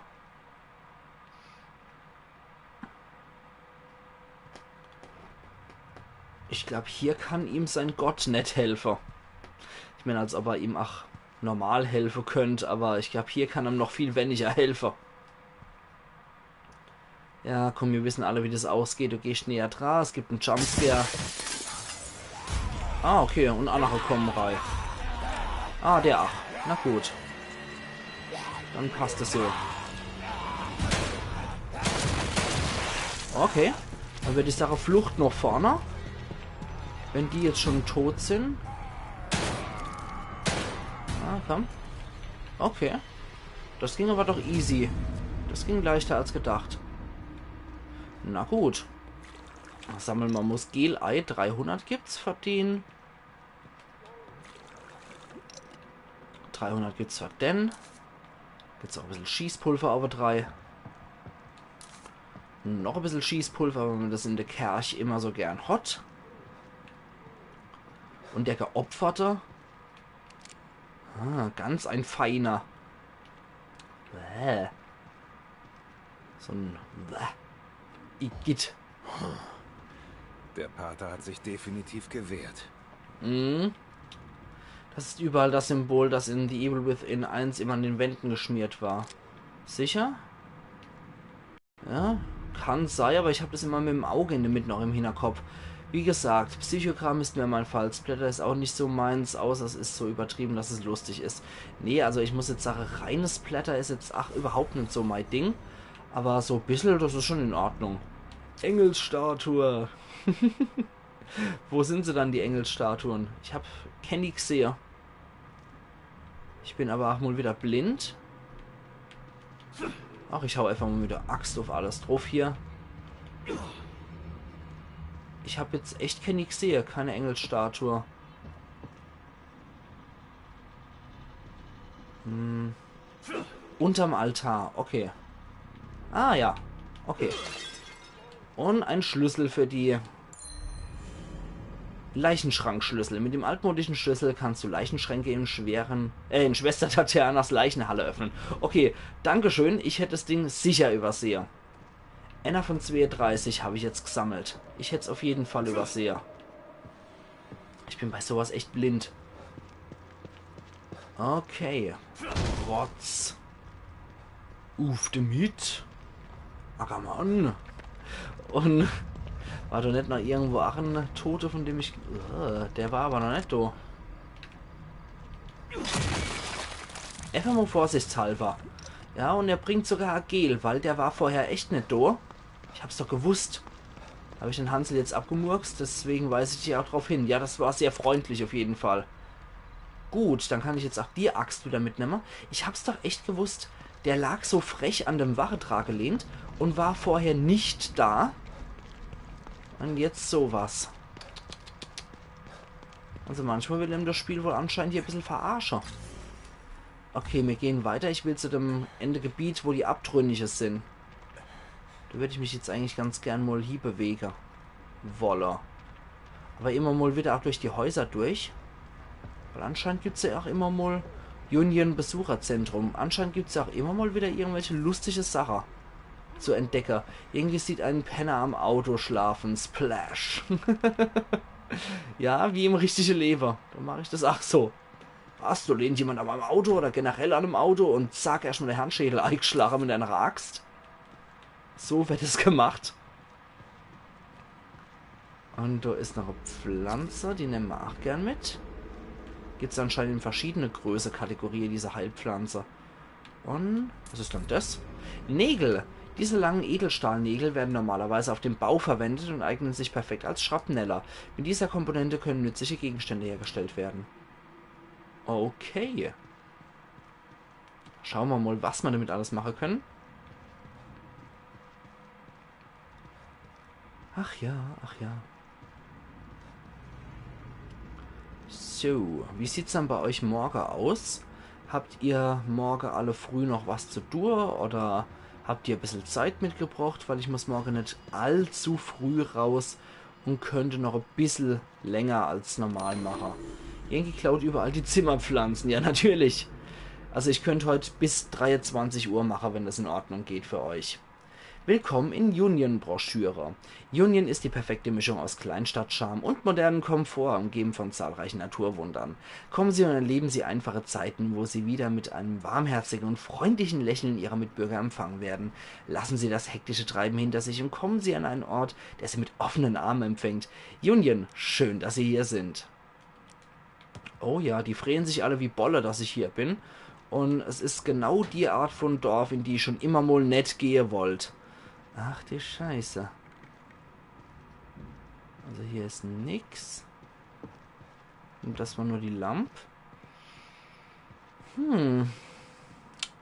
Ich glaub, hier kann ihm sein Gott net helfe. Ich mein, als ob er ihm ach normal helfe könnt, aber ich glaub, hier kann er ihm noch viel weniger helfe. Ja, komm, wir wissen alle, wie das ausgeht. Du gehst näher dran, es gibt en Jumpscare. Ah, okay, und annere kommen rei. Ah, der ach. Na gut. Dann passt es so. Okay. Dann wird die Sache Flucht noch vorne. Wenn die jetzt schon tot sind. Ah, komm. Okay. Das ging aber doch easy. Das ging leichter als gedacht. Na gut. Sammle ma Muskel ei. Dreihundert gibt's für den. Dreihundert gibt's für den. Gibt's auch e bissel Schießpulver, aber drei. Noch e bissel Schießpulver, weil ma das in der Kerch immer so gern hot. Und der Geopferte. Ah, ganz ein feiner. Bäh. So en, bäh. Igitt. Der Pater hat sich definitiv gewehrt. Mhm. Das ist überall das Symbol, das in The Evil Within eins immer an den Wänden geschmiert war. Sicher? Ja, kann sei, aber ich hab das immer mit dem Auge in der Mitte noch im Hinterkopf. Wie gesagt, Psychogramm ist mehr mein Fall. Splatter ist auch nicht so meins, außer es ist so übertrieben, dass es lustig ist. Nee, also ich muss jetzt sagen, reines Splatter ist jetzt ach überhaupt nicht so mein Ding. Aber so e bissel, das ist schon in Ordnung. Engelsstatue. Wo sind sie dann, die Engelsstatuen? Ich hab kenni gsehe. Ich bin aber auch mal wieder blind. Ach, ich hau einfach mal mit der Axt auf alles drauf hier. Ich hab jetzt echt kenni gsehe, keine Engelsstatue. Hm. Unterm Altar, okay. Ah ja, okay. Und ein Schlüssel für die Leichenschrankschlüssel. Mit dem altmodischen Schlüssel kannst du Leichenschränke in schweren, äh, in Schwester Tatjanas Leichenhalle öffnen. Okay, dankeschön. Ich hätt das Ding sicher übersehe. Einer von zweiunddreißig hab ich jetzt gesammelt. Ich hätt's auf jeden Fall übersehe. Ich bin bei sowas echt blind. Okay. Rotz. Uff demit. Ackermann. Und war doch net noch irgendwo ach en Tote, von dem ich... Äh, der war aber noch net do. Einfach mal vorsichtshalber. Ja, und er bringt sogar Gel, weil der war vorher echt net do. Ich hab's doch gewusst. Hab ich den Hansel jetzt abgemurkst, deswegen weis ich dich auch drauf hin. Ja, das war sehr freundlich auf jeden Fall. Gut, dann kann ich jetzt auch die Axt wieder mitnemme. Ich hab's doch echt gewusst. Der lag so frech an dem Wache dra gelehnt und war vorher nicht da. Und jetzt sowas. Also manchmal will em das Spiel wohl anscheinend hier e bissel verarsche. Okay, mir gehen weiter. Ich will zu dem Ende Gebiet, wo die Abtrünnige sind. Da würd ich mich jetzt eigentlich ganz gern mal hiebewege wolle. Aber immer mal wieder auch durch die Häuser durch. Weil anscheinend gibt's ja auch immer mal Union Besucherzentrum. Anscheinend gibt's ja auch immer mal wieder irgendwelche lustige Sache zu entdecke. Irgendwie sieht ein Penner am Auto schlafen. Splash. Ja, wie im richtige Lewe. Da mach ich das auch so. Was, da lehnt jemand an meinem Auto oder generell an einem Auto und zack, erstmal der Hirnschädel eingeschlagen mit einer Axt. So wird es gemacht. Und da ist noch eine Pflanze, die nehmen wir auch gern mit. Gibt's anscheinend in verschiedene Größe-Kategorie, diese Heilpflanze. Und was ist dann das? Nägel. Diese langen Edelstahlnägel werden normalerweise auf dem Bau verwendet und eignen sich perfekt als Schrapneller. Mit dieser Komponente können nützliche Gegenstände hergestellt werden. Okay. Schauen wir mal, was wir damit alles machen können. Ach ja, ach ja. So, wie sieht's dann bei euch morgen aus? Habt ihr morgen alle früh noch was zu tun oder habt ihr e bissel Zeit mitgebracht? Weil ich muss morgen nicht allzu früh raus und könnte noch e bissel länger als normal machen. Yankee klaut überall die Zimmerpflanzen, ja natürlich. Also ich könnte heute bis dreiundzwanzig Uhr machen, wenn das in Ordnung geht für euch. Willkommen in Union-Broschüre. Union ist die perfekte Mischung aus Kleinstadtcharme und modernem Komfort, umgeben von zahlreichen Naturwundern. Kommen Sie und erleben Sie einfache Zeiten, wo Sie wieder mit einem warmherzigen und freundlichen Lächeln Ihre Mitbürger empfangen werden. Lassen Sie das hektische Treiben hinter sich und kommen Sie an einen Ort, der Sie mit offenen Armen empfängt. Union, schön, dass Sie hier sind. Oh ja, die freuen sich alle wie Bolle, dass ich hier bin. Und es ist genau die Art von Dorf, in die ich schon immer mal net gehe wollt. Ach die Scheiße. Also hier ist nix. Und das war nur die Lamp. Hm.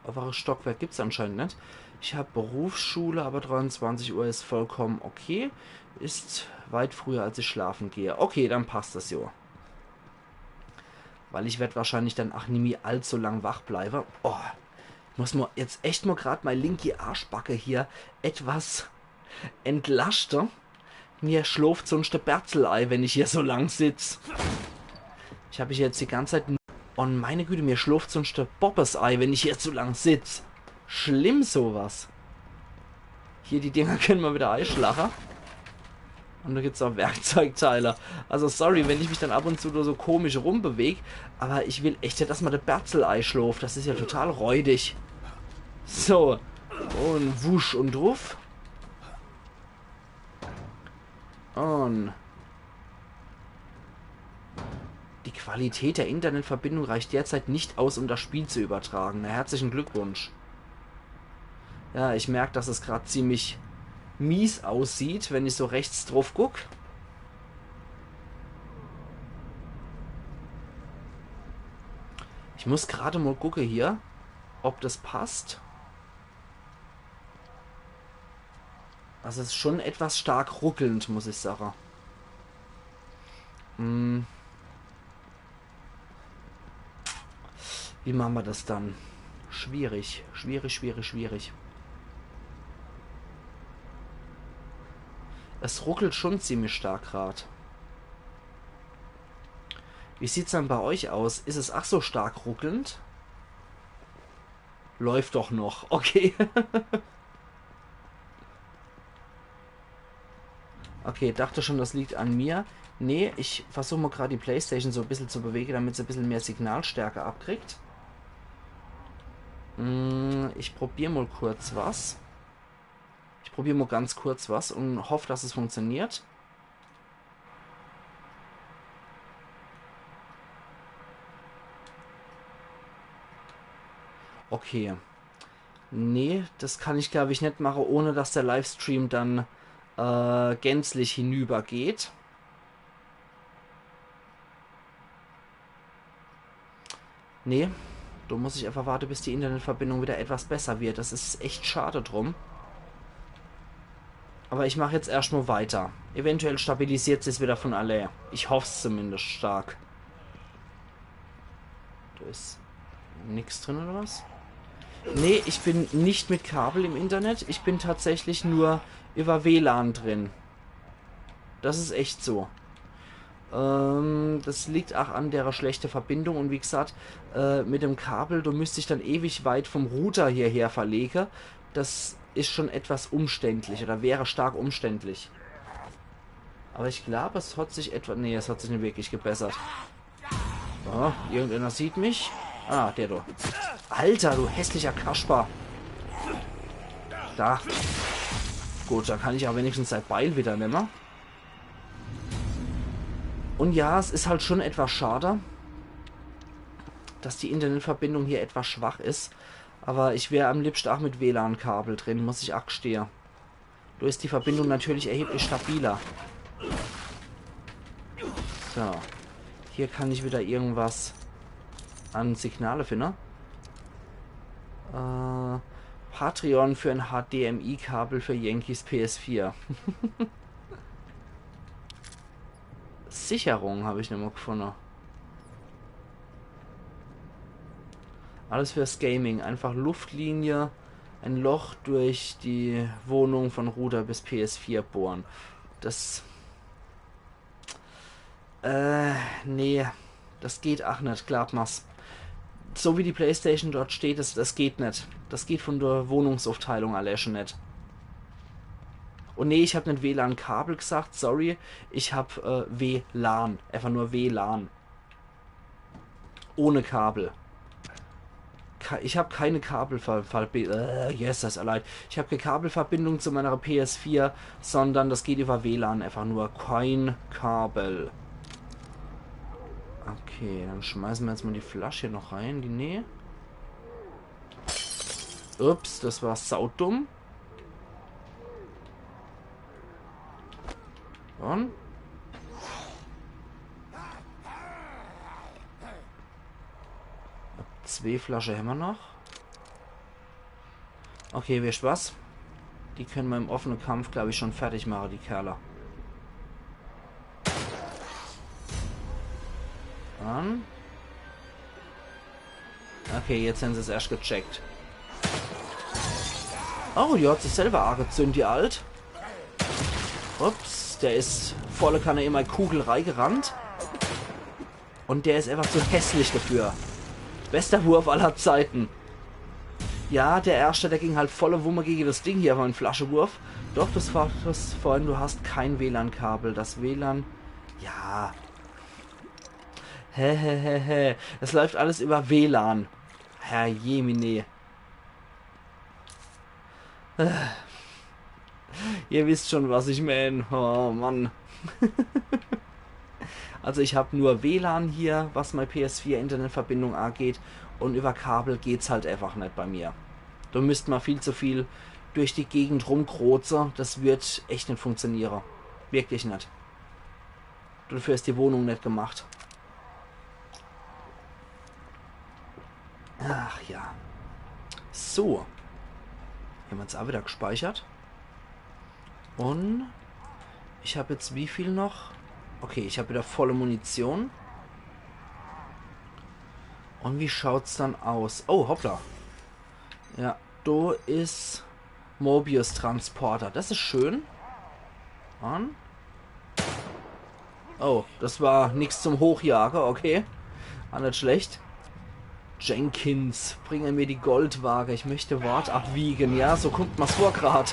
Oberes Stockwerk gibt's anscheinend net. Ich hab Berufsschule, aber dreiundzwanzig Uhr ist vollkommen okay. Ist weit früher, als ich schlafen gehe. Okay, dann passt das jo. Weil ich werd wahrscheinlich dann ach nimmi allzu lang wach bleibe. Oh, ich muss mo jetzt echt mo grad mei linki Arschbacke hier etwas entlaschte. Mir schlooft sunscht de Berzel ei, wenn ich hier so lang sitz. Ich hab mich jetzt die ganze Zeit n-, oh meine Güte, mir schlooft sunscht de Bobbes ei, wenn ich hier so lang sitz. Schlimm sowas. Hier, die Dinger können ma wieder eischlache. Und da gibt's auch Werkzeugteile. Also sorry, wenn ich mich dann ab und zu nur so komisch rumbeweg, aber ich will echt net, dass ma de Berzel eischlooft. Das ist ja total räudig. So. Und wusch und druff. Und die Qualität der Internetverbindung reicht derzeit nicht aus, um das Spiel zu übertragen. Na, herzlichen Glückwunsch. Ja, ich merk, dass es grad ziemlich mies aussieht, wenn ich so rechts druff guck. Ich muss grad mal gucke hier, ob das passt. Also es ist schon etwas stark ruckelnd, muss ich sagen. Hm. Wie machen wir das dann? Schwierig, schwierig, schwierig, schwierig. Es ruckelt schon ziemlich stark grad. Wie sieht's dann bei euch aus? Ist es ach so stark ruckelnd? Läuft doch noch. Okay. Okay, dachte schon, das liegt an mir. Nee, ich versuch mal grad die Playstation so e bissel zu bewege, damit sie e bissel mehr Signalstärke abkriegt. Mm, ich probier mal kurz was. Ich probier mal ganz kurz was und hoff, dass es funktioniert. Okay. Nee, das kann ich, glaub ich, net mache, ohne dass der Livestream dann äh, gänzlich hinübergeht. Nee. Do muss ich einfach warte, bis die Internetverbindung wieder etwas besser wird. Das is echt schade drum. Aber ich mach jetzt erscht mo weiter. Eventuell stabilisiert sich's wieder von allää. Ich hoff's zumindest stark. Do is nix drin, oder was? Nee, ich bin nicht mit Kabel im Internet. Ich bin tatsächlich nur über W lan drin. Das is echt so. Ähm, das liegt ach an der schlechte Verbindung. Und wie gesagt, äh, mit dem Kabel, do müsst ich dann ewig weit vom Router hierher verlege. Das is schon etwas umständlich oder wäre stark umständlich. Aber ich glaub, es hat sich etwa... Nee, es hat sich nicht wirklich gebessert. Oh, irgendeiner sieht mich. Ah, der do. Alter, du hässlicher Kasper. Da. Gut, da kann ich aber wenigstens sein Beil wieder nemme. Und ja, es is halt schon etwas schade, dass die Internetverbindung hier etwas schwach is. Aber ich wär am liebsten ach mit W lan-Kabel drin, muss ich ach gestehe. Do is die Verbindung natürlich erheblich stabiler. So. Hier kann ich wieder irgendwas an Signale finde. Äh, Patreon für ein H D M I-Kabel für Yankees P S vier. Sicherung hab ich nimmer gefunde. Alles fürs Gaming. Einfach Luftlinie, ein Loch durch die Wohnung von Router bis P S vier bohren. Das... Äh, nee. Das geht ach net, glaub ma's. So wie die Playstation dort steht, das, das geht net. Das geht von der Wohnungsaufteilung allää schon net. Und nee, ich hab net W lan-Kabel gesagt, sorry. Ich hab, äh, W lan. Einfach nur W lan. Ohne Kabel. Ka-, ich hab keine Kabelver-, Verbi-, äh, Jesus, allein. Ich hab keine Kabelverbindung zu meiner P S vier, sondern das geht über W lan, einfach nur kein Kabel. Okay, dann schmeißen wir jetzt mal die Flasche noch rein, die Nähe. Ups, das war saudumm. Und? Zwee Flasche hämmer noch. Okay, wisst was? Die können wir im offenen Kampf, glaub ich, schon fertig machen, die Kerle. Dann. Okay, jetzt hän sie's erscht gecheckt. Oh, die hat sich selber angezündt, die Alt. Ups, der is volle Kanne in meine Kugel reingerannt. Und der is einfach zu hässlich dafür. Bester Wurf aller Zeiten. Ja, der erschte, der ging halt volle Wumme gegen das Ding hier, mein Flaschewurf. Doch, das war das vorhin, du hast kein W lan-Kabel. Das W lan, ja. Hä, hä, hä, hä. Das läuft alles über W lan. Herr Jemine. Ihr wisst schon, was ich mein. Oh Mann. Also ich hab nur W lan hier, was meine P S vier Internetverbindung angeht. Und über Kabel geht's halt einfach net bei mir. Da müsst man viel zu viel durch die Gegend rumkroze. Das wird echt net funktioniere. Wirklich net. Dafür is die Wohnung net gemacht. Ach ja. So. Hämmer jetzt auch wieder gespeichert. Und ich hab jetzt wie viel noch? Okay, ich hab wieder volle Munition. Und wie schaut's dann aus? Oh, hoppla. Ja, do is Mobius-Transporter. Das is schön. Mann. Oh, das war nix zum Hochjage, okay. War net schlecht. Jenkins, bringe mir die Goldwaage. Ich möchte Wort abwiegen. Ja, so kummt mer's vor grad.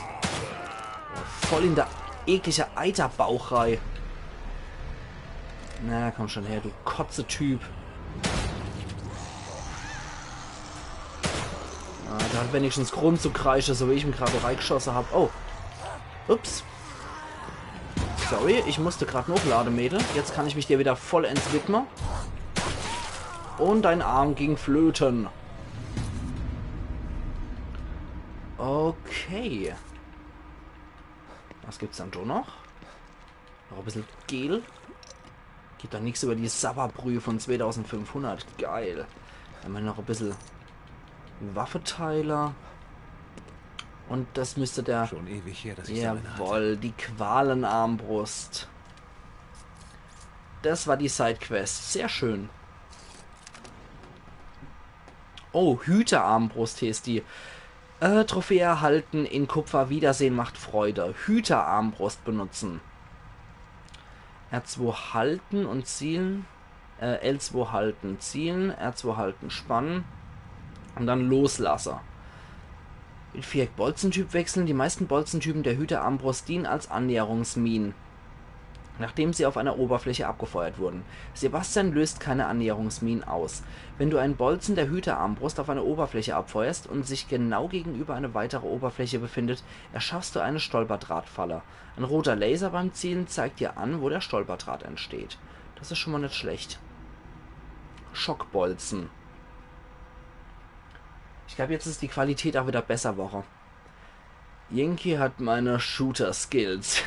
Voll in der eklige Eiterbauch rei. Na, komm schon her, du Kotze-Typ. Ah, der hat wenigstens Grund zu kreische, so wie ich ihn grad reigeschosse hab. Oh. Ups. Sorry, ich musste grad nochlade, Mädel. Jetzt kann ich mich dir wieder vollends widme. Und dein Arm ging flöten. Okay. Was gibt's dann do noch? Noch e bissel Gel. Geht doch nix über die Sabberbrühe von zweitausendfünfhundert. Geil. Dann hämmer noch e bissel Waffeteile. Und das müsste der... Schon ewig her, dass ich so eine hatte. Jawohl, die Qualenarmbrust. Das war die Sidequest. Sehr schön. Oh, Hüterarmbrust heeßt die. Äh, Trophäe erhalten in Kupfer. Wiedersehen macht Freude. Hüterarmbrust benutzen. R zwei halten und zielen. Äh, L zwei halten, zielen. R zwei halten, spannen. Und dann loslasse. Viereck-Bolzentyp wechseln. Die meisten Bolzentypen der Hüterarmbrust dienen als Annäherungsminen, nachdem sie auf einer Oberfläche abgefeuert wurden. Sebastian löst keine Annäherungsminen aus. Wenn du einen Bolzen der Hüterarmbrust auf eine Oberfläche abfeuerst und sich genau gegenüber eine weitere Oberfläche befindet, erschaffst du eine Stolperdrahtfalle. Ein roter Laser beim Zielen zeigt dir an, wo der Stolperdraht entsteht. Das ist schon mal nicht schlecht. Schockbolzen. Ich glaube, jetzt ist die Qualität auch wieder besser worre. Yankee hat meine Shooter-Skills.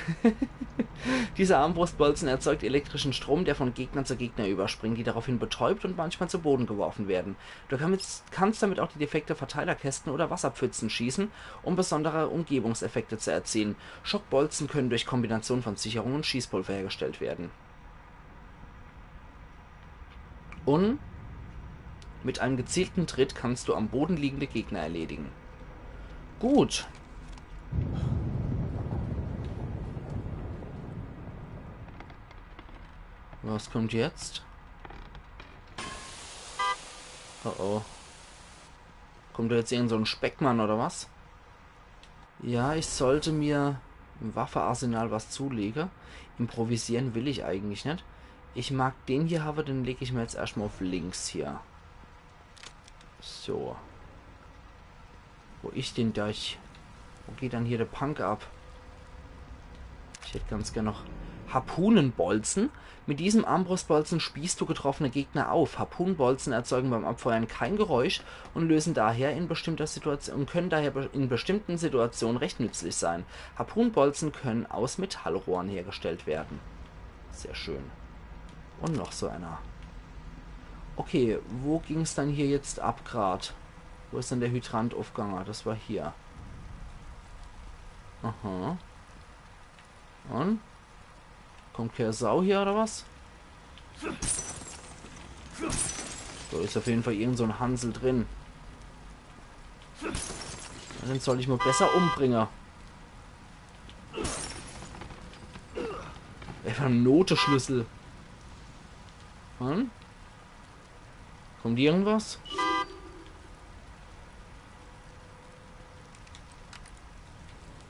Dieser Armbrustbolzen erzeugt elektrischen Strom, der von Gegner zu Gegner überspringt, die daraufhin betäubt und manchmal zu Boden geworfen werden. Du kannst, kannst damit auch die defekte Verteilerkästen oder Wasserpfützen schießen, um besondere Umgebungseffekte zu erzielen. Schockbolzen können durch Kombination von Sicherung und Schießpulver hergestellt werden. Und mit einem gezielten Tritt kannst du am Boden liegende Gegner erledigen. Gut. Was kommt jetzt? Oh oh. Kommt da jetzt irgend so ein Speckmann oder was? Ja, ich sollte mir im Waffearsenal was zulege. Improvisieren will ich eigentlich net. Ich mag den hier hawwe, den leg ich mir jetzt erschtmal auf links hier. So. Wo is denn das? Wo geht dann hier der Punk ab? Ich hätt ganz gern noch Harpunenbolzen. Mit diesem Armbrustbolzen spießt du getroffene Gegner auf. Harpunenbolzen erzeugen beim Abfeuern kein Geräusch und lösen daher in bestimmter Situation und können daher be- in bestimmten Situationen recht nützlich sein. Harpunenbolzen können aus Metallrohren hergestellt werden. Sehr schön. Und noch so einer. Okay, wo ging's dann hier jetzt ab grad? Wo is denn der Hydrant aufgange? Das war hier. Aha. Und? Kommt keine Sau hier oder was? Da is auf jeden Fall irgend so ein Hansel drin. Den soll ich mal besser umbringen. Einfach ein Noteschlüssel. Hm? Kommt irgendwas?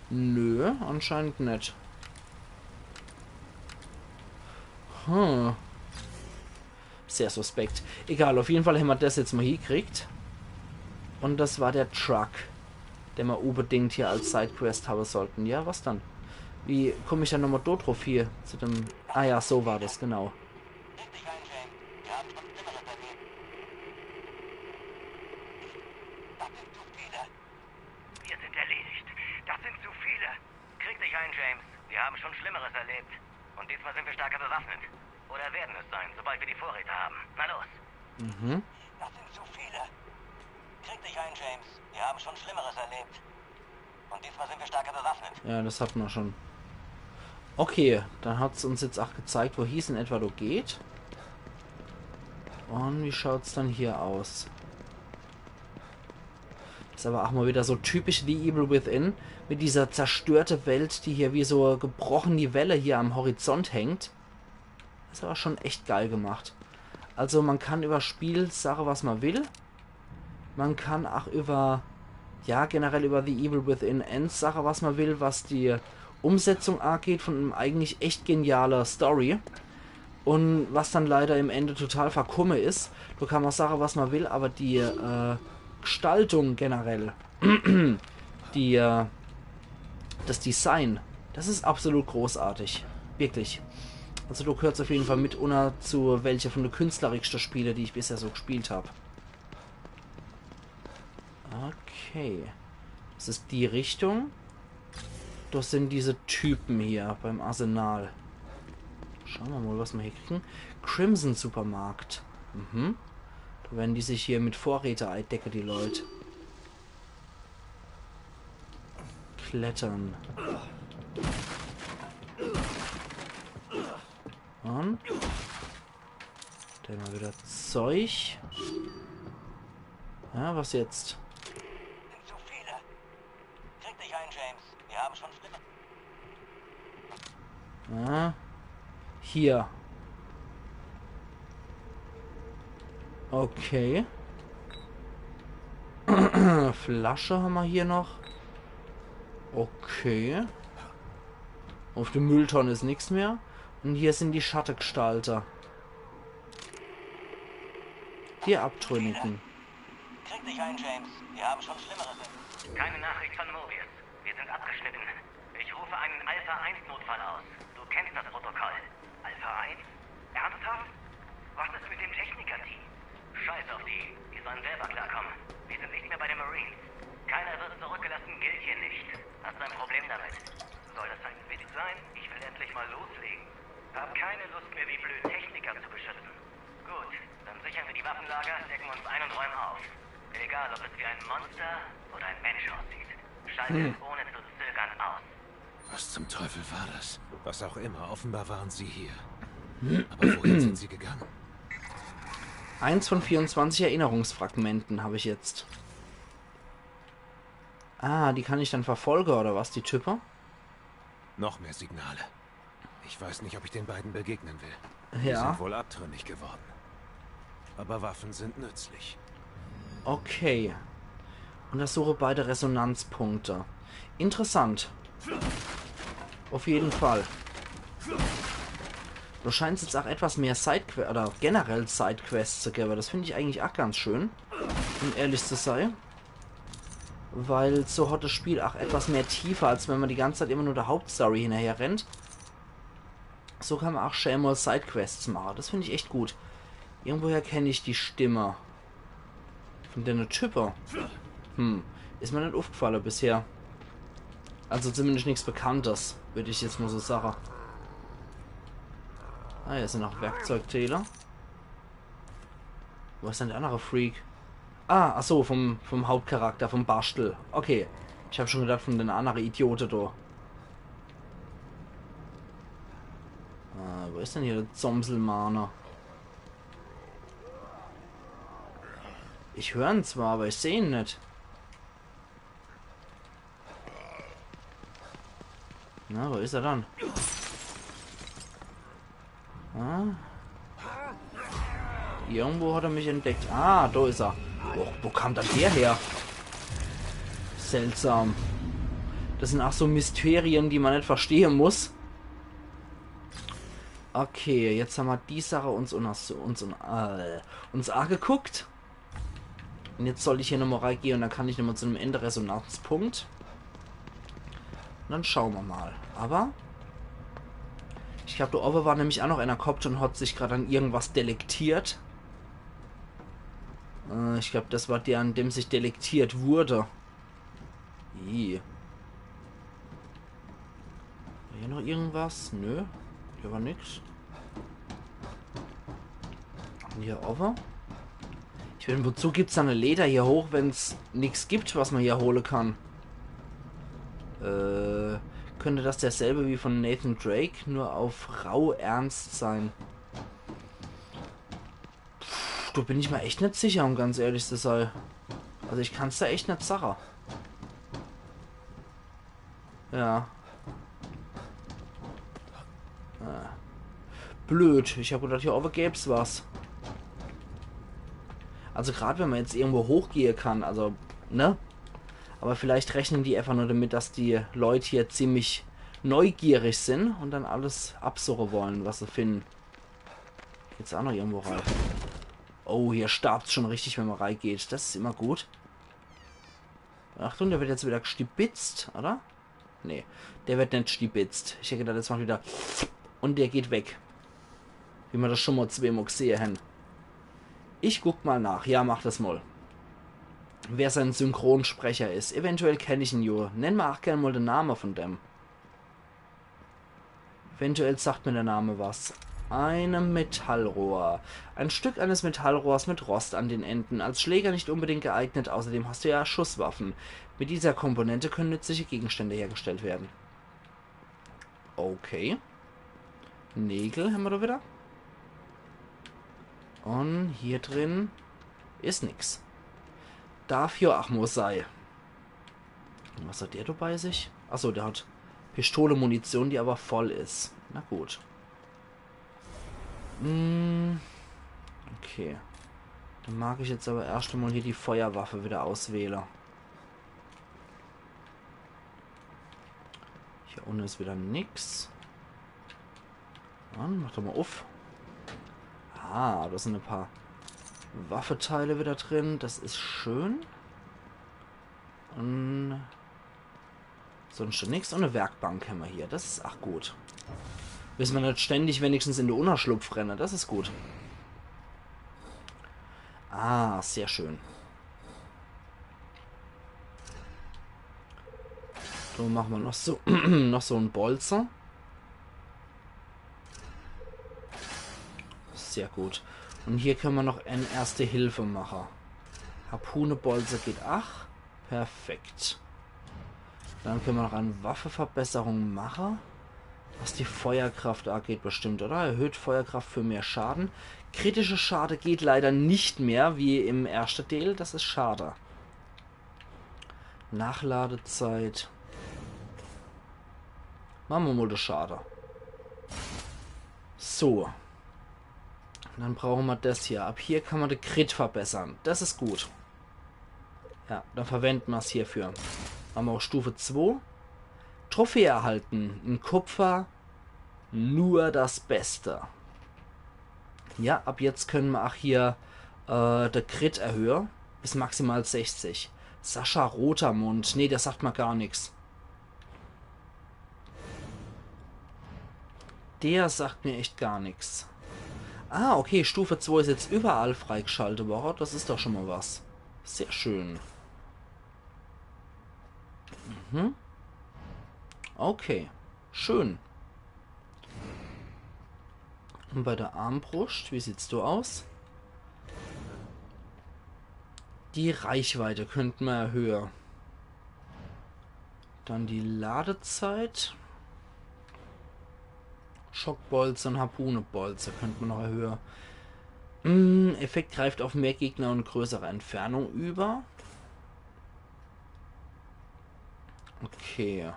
Nö, anscheinend net. Hm. Sehr suspekt. Egal, auf jeden Fall hämmer das jetzt mal hiekriegt. Und das war der Truck, den mer unbedingt hier als Sidequest hawwe sollten. Ja, was dann? Wie komm ich dann nochmal dort drauf hier? Zu dem... Ah ja, so war das, genau. Richtig ein, James. Wir haben schon Schlimmeres erlebt. Das sind zu viele. Wir sind erledigt. Das sind zu viele. Krieg dich ein, James. Wir haben schon Schlimmeres erlebt. Und diesmal sind wir stärker bewaffnet. Oder werden es sein, sobald wir die Vorräte haben. Na los. Mhm. Das sind zu viele. Krieg dich ein, James. Wir haben schon Schlimmeres erlebt. Und diesmal sind wir stärker bewaffnet. Ja, das hat mer schon. Okay, dann hat's uns jetzt auch gezeigt, wo hie's in etwa do geht. Und wie schaut's dann hier aus? Is aber auch mal wieder so typisch The Evil Within, mit dieser zerstörte Welt, die hier wie so gebrochene Welle hier am Horizont hängt. Is aber schon echt geil gemacht. Also man kann über Spiel sache, was man will. Man kann auch über, ja, generell über The Evil Within eins sache, was man will, was die Umsetzung angeht von einem eigentlich echt genialer Story. Und was dann leider im Ende total verkumme is. Do kann man sache, was man will, aber die äh, Gestaltung generell, die, äh, das Design, das is absolut großartig. Wirklich. Also do gehört's auf jeden Fall mitunter zu welche von de künstlerischste Spiele, die ich bisher so gespielt hab. Okay. Das is die Richtung. Das sind diese Typen hier beim Arsenal. Schaue mer mal, was mer hier kriegen. Crimson Supermarkt. Mhm. Wenn die sich hier mit Vorräte eidecke, die Leut. Klettern. Und? Dann mal wieder Zeug. Ja, was jetzt? Sind zu viele. Krieg dich ein, James. Wir haben schon Schritte. Ja. Hier. Okay. Flasche haben wir hier noch. Okay. Auf der Mülltonne ist nichts mehr. Und hier sind die Schattegestalte. Die Abtrünnigen. Krieg dich ein, James. Wir haben schon Schlimmeres. Keine Nachricht von Mobius. Wir sind abgeschnitten. Ich rufe einen Alpha eins Notfall aus. Du kennst das Protokoll. Alpha eins? Ernsthaft? Was ist mit dem Techniker-Team? Scheiß auf die. Die sollen selber klarkommen. Wir sind nicht mehr bei den Marines. Keiner wird zurückgelassen, gilt hier nicht. Hast du ein Problem damit? Soll das ein Witz sein? Ich will endlich mal loslegen. Hab keine Lust mehr, wie blöd Techniker zu beschützen. Gut, dann sichern wir die Waffenlager, decken uns ein und räumen auf. Egal, ob es wie ein Monster oder ein Mensch aussieht. Schalte es ohne zu zögern aus. Was zum Teufel war das? Was auch immer, offenbar waren sie hier. Aber wohin sind sie gegangen? Eins von vierundzwanzig Erinnerungsfragmenten habe ich jetzt. Ah, die kann ich dann verfolgen, oder was, die Type? Noch mehr Signale. Ich weiß nicht, ob ich den beiden begegnen will. Die Ja. Sind wohl abtrünnig geworden. Aber Waffen sind nützlich. Okay. Untersuche beide Resonanzpunkte. Interessant. Auf jeden Fall. Do scheint's jetzt auch etwas mehr Sidequests oder generell Sidequests zu geben. Das finde ich eigentlich auch ganz schön, um ehrlich zu sein. Weil so hat das Spiel auch etwas mehr Tiefe, als wenn man die ganze Zeit immer nur der Hauptstory hinterher rennt. So kann man auch schön mal Sidequests machen. Das finde ich echt gut. Irgendwoher kenne ich die Stimme. Von dene Type. Hm. Ist mir nicht aufgefallen bisher. Also zumindest nichts Bekanntes, würde ich jetzt mal so sagen. Ah, hier sind noch Werkzeugteile. Wo ist denn der andere Freak? Ah, ach so, vom, vom Hauptcharakter, vom Bastel. Okay. Ich hab schon gedacht, von den anderen Idioten da. Ah, wo ist denn hier der Zomselmane? Ich höre ihn zwar, aber ich sehe ihn nicht. Na, wo ist er dann? Ah? Irgendwo hat er mich entdeckt. Ah, da ist er. Wo, wo kam dann der her? Seltsam. Das sind auch so Mysterien, die man nicht verstehen muss. Okay, jetzt haben wir die Sache uns, uns, uns, äh, uns angeguckt. Und jetzt sollte ich hier nochmal reingehen und dann kann ich nochmal zu einem Endresonanzpunkt. Und dann schauen wir mal. Aber ich glaube, da oben war nämlich auch noch einer gehockt und hat sich gerade an irgendwas delektiert. Äh, ich glaube, das war der, an dem sich delektiert wurde. Ih. War hier noch irgendwas? Nö. Hier war nix. Und hier oben? Ich meine, wozu gibt's da eine Leiter hier hoch, wenn's nix gibt, was man hier holen kann? Äh, könnte das derselbe wie von Nathan Drake, nur auf rau ernst sein? Pff, da bin ich mir echt nicht sicher, um ganz ehrlich zu sein. Also ich kann's da echt nicht sagen. Ja. Ah. Blöd, ich hab gedacht, hier oben gäb's was. Also grad wenn man jetzt irgendwo hochgehen kann, also, ne? Aber vielleicht rechnen die einfach nur damit, dass die Leute hier ziemlich neugierig sind und dann alles absuchen wollen, was sie finden. Geht's auch noch irgendwo rein? Oh, hier staubt's schon richtig, wenn man reingeht. Das ist immer gut. Achtung, der wird jetzt wieder gestibitzt, oder? Nee, der wird nicht stibitzt. Ich hätte gedacht, das macht wieder und der geht weg. Wie man das schon mal zweimal gesehen haben. Ich guck mal nach. Ja, mach das mal. Wer sein Synchronsprecher ist. Eventuell kenn ich ihn jo. Nenn mal auch gern mal den Namen von dem. Eventuell sagt mir der Name was. einem Metallrohr. Ein Stück eines Metallrohrs mit Rost an den Enden. Als Schläger nicht unbedingt geeignet. Außerdem hast du ja Schusswaffen. Mit dieser Komponente können nützliche Gegenstände hergestellt werden. Okay. Nägel hämmer do wieder. Un hier drin is nix. Darf jo ach mo sei. Was hat der do bei sich? Achso, der hat Pistole-Munition, die aber voll is. Na gut. Hm, okay. Dann mag ich jetzt aber erscht mal hier die Feuerwaffe wieder auswähle. Hier unne is wieder nix. Dann mach doch mal uff. Ah, do sin e paar Waffeteile wieder drin. Das is schön. Un sonst nix. Un e Werkbank hämmer hier. Das is ach gut. Müsse mer net ständig wenigstens in de Unnerschlupf renne. Das is gut. Ah, sehr schön. So, mache mer noch so, noch so en Bolze. Sehr gut. Un hier könne mer noch en Erste Hilfe mache. Harpunebolze geht ach. Perfekt. Dann könne mer noch e Waffeverbesserung mache. Was die Feuerkraft ageht bestimmt, oder? Erhöht Feuerkraft für mehr Schaden. Kritische Schade geht leider nicht mehr, wie im erschte Deel. Das is schade. Nachladezeit. Mache mer mal de Schade. So. Dann brauche mer das hier. Ab hier kann mer de Crit verbessere. Das is gut. Ja, dann verwende mer's hierfür. Hämmer auch Stufe zwei. Trophäe erhalten. In Kupfer nur das Beste. Ja, ab jetzt könne mer auch hier äh, de Crit erhöhe. Bis maximal sechzig. Sascha Rotermund. Nee, der sagt mer gar nix. Der sagt mir echt gar nix. Ah, okay, Stufe zwei is jetzt überall freigschalte worre. Das is doch schon mal was. Sehr schön. Mhm. Okay, schön. Un bei der Armbruscht, wie sieht's do aus? Die Reichweite könnt mer erhöhe. Dann die Ladezeit. Schockbolze un Harpunebolze könnt mer noch erhöhe. Hm, Effekt greift auf mehr Gegner und größere Entfernung über. Okay.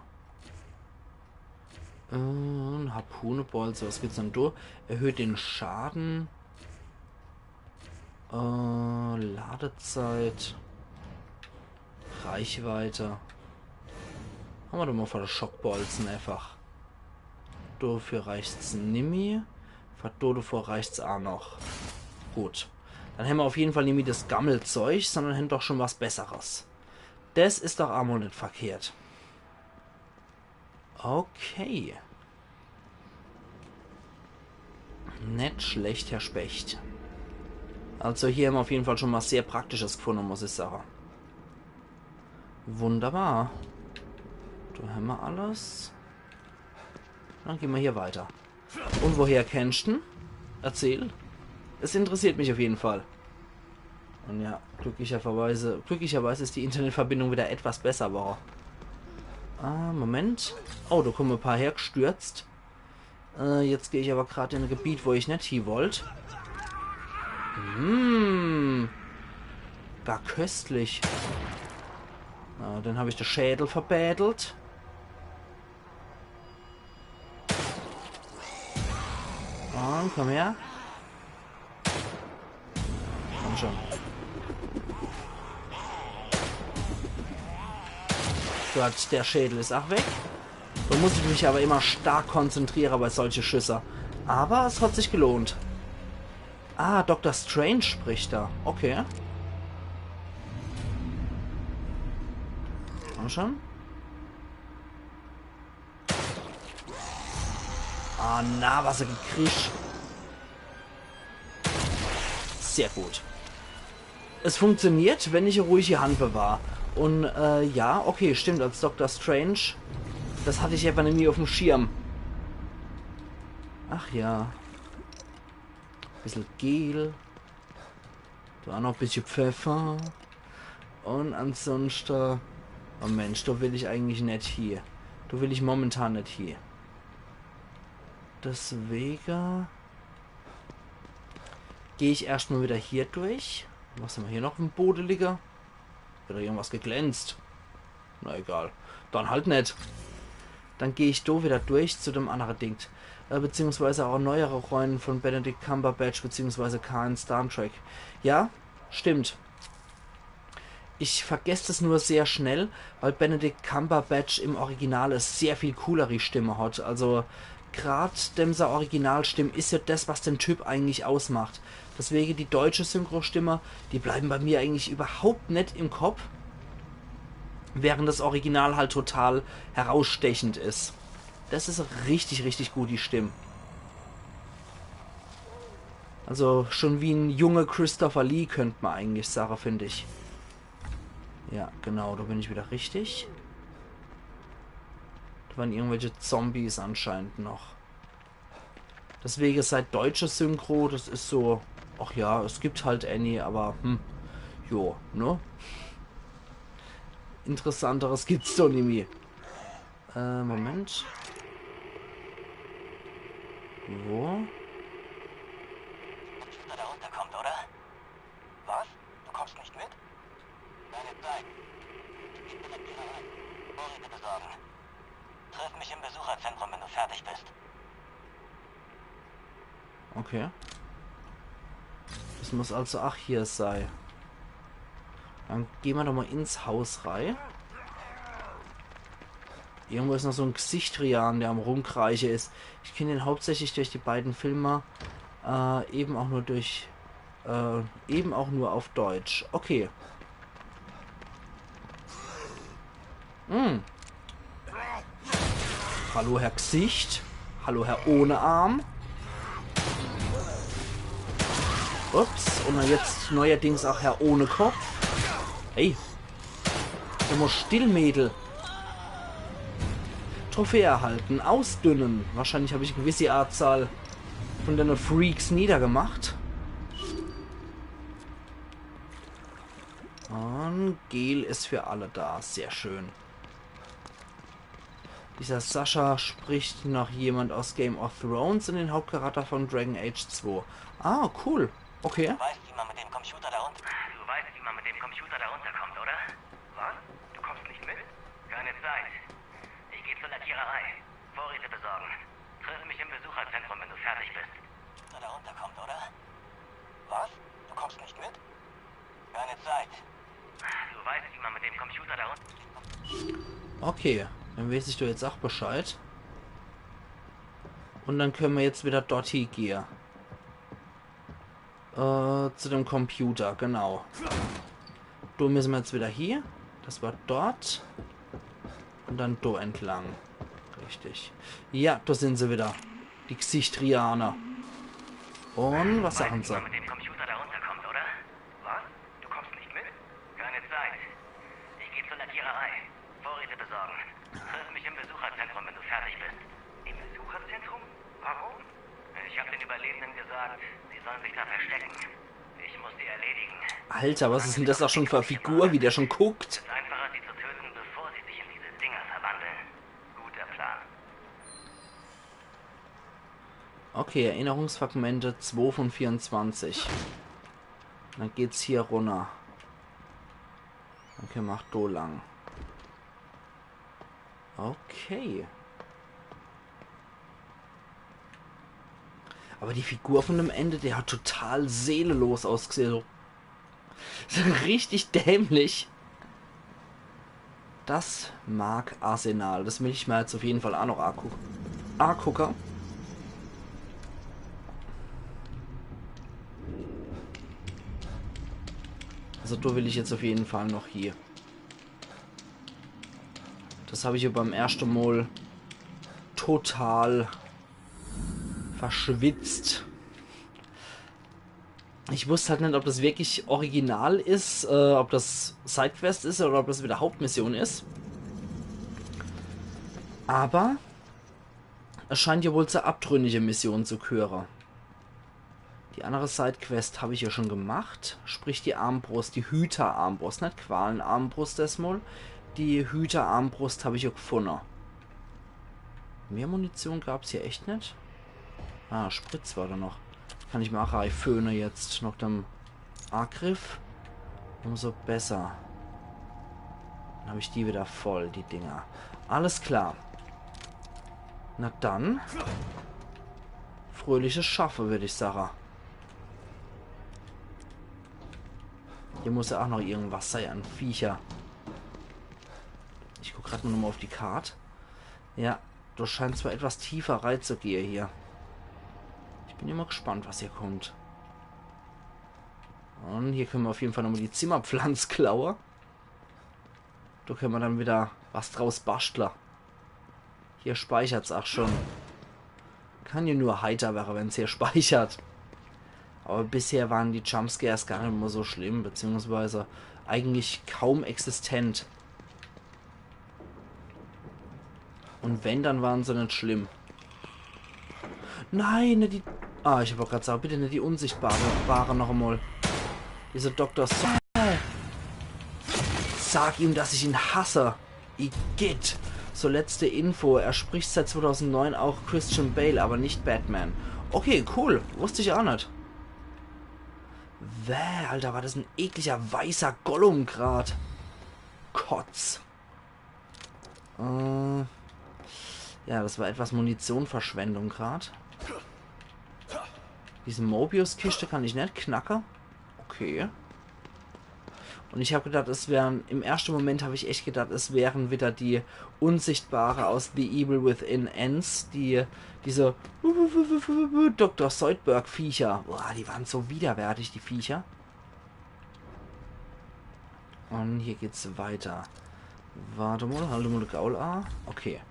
Äh, Harpunebolze, was gibt's denn do? Erhöht den Schaden. Äh, Ladezeit. Reichweite. Hämmer doch mal vor de Schockbolze einfach. Dofür reicht's nimmi. Für do, dovor reicht's a noch. Gut. Dann hämmer auf jeden Fall nimmi das Gammelzeug, sondern hämmer doch schon was Besseres. Das is doch a mo net verkehrt. Okay. Net schlecht, Herr Specht. Also hier hämmer auf jeden Fall schon mal sehr Praktisches gefunde, muss ich sage. Wunderbar. Do hämmer alles. Dann gehn mer hier weiter. Un woher kennscht en? Erzähl. Es interessiert mich auf jeden Fall. Un ja, glücklicherweise, glücklicherweise is die Internetverbindung wieder etwas besser worre. Ah, Moment. Oh, do kumme e paar hergestürzt. Äh, jetzt geh ich aber grad in e Gebiet, wo ich net hie wollt. Hm. Gar köstlich. Ah, dann hab ich de Schädel verbädelt. Un komm her. Komm schon. Gott, der Schädel is ach weg. Do muss ich mich aber immer stark konzentriere bei solche Schüsse. Aber es hat sich gelohnt. Ah, Doktor Strange spricht do. Okay. Komm schon. Ah, na, was e Gekrisch. Sehr gut. Es funktioniert, wenn ich e ruhige Hand bewahre. Un, äh, ja, okay, stimmt, als Doktor Strange. Das hatt ich einfach nie uffm Schirm. Ach ja. Bissel Gel. Do ach noch e bissche Pfeffer. Un ansonschte, oh Mensch, do will ich eigentlich net hie. Do will ich momentan net hie. Deswege geh ich erscht mol wieder hier durch. Was hämmer hier noch im Bode liege? Hat do irgendwas geglänzt? Na egal. Dann halt net. Dann geh ich do wieder durch zu dem annere Ding. Äh, beziehungsweise ach neuere Rollen von Benedict Cumberbatch beziehungsweise Khan in Star Trek. Ja, stimmt. Ich vergess des nur sehr schnell, weil Benedict Cumberbatch im Original e sehr viel coolere Stimme hat. Also grad dem sei Originalstimm is ja des, was den Typ eigentlich ausmacht. Deswege die deutsche Synchrostimme, die bleiben bei mir eigentlich überhaupt net im Kopf, während des Original halt total herausstechend is. Des is richtig, richtig gut, die Stimm. Also schon wie en junge Christopher Lee, könnt mer eigentlich sage, find ich. Ja, genau, do bin ich wieder richtig. Do waren irgendwelche Zombies anscheinend noch. Deswege sei deutsche Synchro, des is so, ach ja, es gibt halt Annie, aber hm, jo, ne? Interessanteres gibt's doch nimmi. Äh, Moment. Wo? Computer da runterkommt, oder? Was? Du kommst nicht mit? Keine Zeit. Ich bin in Tierheim. Vorräte besorgen. Triff mich im Besucherzentrum, wenn du fertig bist. Okay. Des muss also ach hier sei. Dann geh mer doch mol ins Haus rei. Irgendwo is noch so en Gesichtrian, der am Rumkreische is. Ich kenn den hauptsächlich durch die beiden Filme, äh, eben auch nur durch, äh, eben auch nur auf Deutsch. Okay. Hm. Hallo, Herr Gsicht. Hallo, Herr ohne Arm. Ups, un jetzt neuerdings ach Herr ohne Kopf. Hey. Sei mol still, Mädel. Trophäe erhalten. Ausdünnen. Wahrscheinlich hab ich e gewisse Anzahl von denne Freaks niedergemacht. Un Gel is für alle da. Sehr schön. Dieser Sascha spricht noch jemand aus Game of Thrones in den Hauptcharakter von Dragon Age zwei. Ah, cool. Okay. Du weißt, wie man mit dem Computer da runter... Du weißt, wie man mit dem Computer da runterkommt, oder? Was? Du kommst nicht mit? Keine Zeit. Ich geh zur Lackiererei. Vorräte besorgen. Triff mich im Besucherzentrum, wenn du fertig bist. Da runterkommt, oder? Was? Du kommst nicht mit? Keine Zeit. Du weißt, wie man mit dem Computer da runter... Okay, dann weiß ich doch jetzt ach Bescheid. Un dann könne mer jetzt wieder dort hie gehe. Äh, zu dem Computer, genau. Do müssen mer jetzt wieder hie. Des war dort. Un dann do entlang. Richtig. Ja, do sin se wieder. Die Gsichtrianer. Un was sagen se? Mit dem Computer da runterkommt, oder? Was? Du kommst nicht mit? Keine Zeit. Ich geh zur Lackiererei. Vorräte besorgen. Triff mich im Besucherzentrum, wenn du fertig bist. Im Besucherzentrum? Warum? Ich hab den Überlebenden gesagt, sie sollen sich da verstecken. Ich muss die erledigen. Alter, was is denn des ach schon für e Figur, wie der schon guckt? Es ist einfacher, sie zu töten, bevor sie sich in diese Dinger verwandeln. Guter Plan. Okay, Erinnerungsfragmente zwei von vierundzwanzig. Dann geht's hier runner. Okay, macht do lang. Okay. Aber die Figur von dem Ende, der hat total seelelos ausgesehe. So, so richtig dämlich. Das Mark Arsenal. Das will ich mir jetzt auf jeden Fall auch noch anguck-, angucken. Also da will ich jetzt auf jeden Fall noch hier. Das hab ich ja beim ersten Mal total verschwitzt. Ich wusst halt nicht, ob das wirklich original is, äh, ob das Sidequest is oder ob das wieder Hauptmission is. Aber es scheint ja wohl zur abtrünnige Mission zu gehören. Die andere Sidequest hab ich ja schon gemacht. Sprich die Armbrust, die Hüterarmbrust. Net Qualenarmbrust erstmal. Die Hüterarmbrust hab ich ja gefunne. Mehr Munition gab's hier echt net. Ah, Spritz war da noch. Kann ich mal reiföhne jetzt noch dem Angriff. Umso besser. Dann hab ich die wieder voll, die Dinger. Alles klar. Na dann. Fröhliches Schaffe, würd ich sage. Hier muss ja auch noch irgendwas sei an Viecher. Ich guck grad mal nochmal auf die Kart. Ja, das scheint zwar etwas tiefer reinzugehe hier. Ich bin immer gespannt, was hier kommt. Und hier können wir auf jeden Fall nochmal die Zimmerpflanz klaue. Da können wir dann wieder was draus baschtle. Hier speichert's auch schon. Kann ja nur heiter wäre, wenn's hier speichert. Aber bisher waren die Jumpscares gar nicht mal so schlimm, beziehungsweise eigentlich kaum existent. Und wenn, dann waren sie nicht schlimm. Nein, nicht die... Ah, ich hab auch grad gesagt, bitte nicht die Unsichtbare, Ware noch einmal. Diese Doktor Sa-, sag ihm, dass ich ihn hasse. Igitt. So, letzte Info. Er spricht seit zweitausendneun auch Christian Bale, aber nicht Batman. Okay, cool. Wusste ich auch nicht. Wäh, Alter, war das ein ekliger weißer Gollum grad. Kotz. Äh, ja, das war etwas Munitionverschwendung grad. Diese Mobius-Kiste kann ich nicht knacke. Okay. Und ich hab gedacht, es wären, im ersten Moment hab ich echt gedacht, es wären wieder die Unsichtbare aus The Evil Within eins, die, diese Doktor Zoidberg-Viecher. Boah, die waren so widerwärtig, die Viecher. Und hier geht's weiter. Warte mal, halt mal de Gaul a. Okay.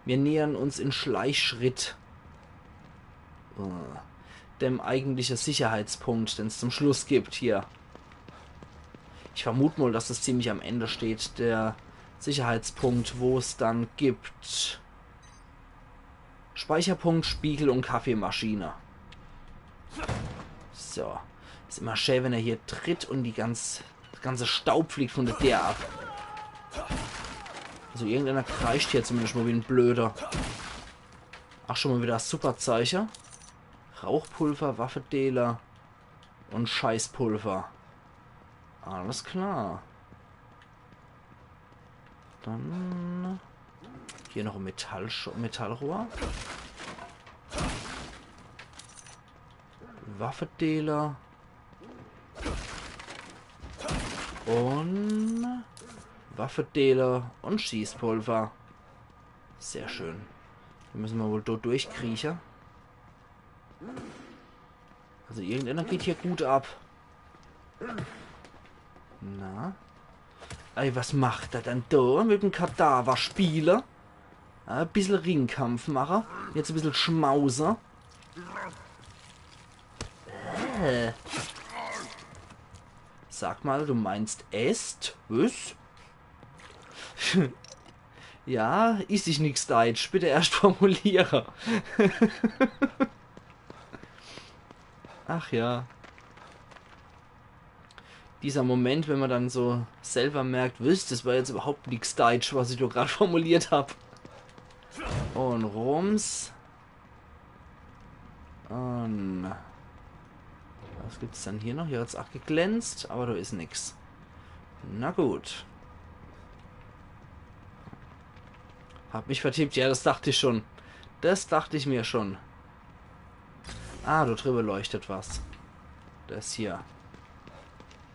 Wir nähern uns in Schleichschritt, äh, dem eigentlichen Sicherheitspunkt, den's zum Schluss gibt hier. Ich vermut mal, dass das ziemlich am Ende steht, der Sicherheitspunkt, wo es dann gibt Speicherpunkt, Spiegel und Kaffeemaschine. So. Is immer schä, wenn er hier tritt und die ganz, das ganze Staub fliegt von der Deer ab. Also irgendeiner kreischt hier zumindest mal wie ein Blöder. Ach, schon mal wieder das Superzeiche. Rauchpulver, Waffedealer und Scheißpulver. Alles klar. Dann hier noch ein Metallsch-, Metallrohr. Waffedealer. Und Waffedealer und Schießpulver. Sehr schön. Hier müssen wir wohl dort durchkriechen. Also irgendeiner geht hier gut ab. Na? Ey, was macht er denn da mit dem Kadaver spiele? Ja, e bissel Ringkampf mache. Jetzt e bissel schmause. Äh. Sag mal, du meinst Est? Was? Ja, is ich nix Deitsch. Bitte erst formuliere. Ach ja. Dieser Moment, wenn man dann so selber merkt, wisst, das war jetzt überhaupt nix Deitsch, was ich da grad formuliert hab. Und rums. Und was gibt's denn hier noch? Hier hat's auch geglänzt, aber da is nix. Na gut. Hab mich vertippt, ja, das dacht ich schon. Das dacht ich mir schon. Ah, da drüber leuchtet was. Das hier.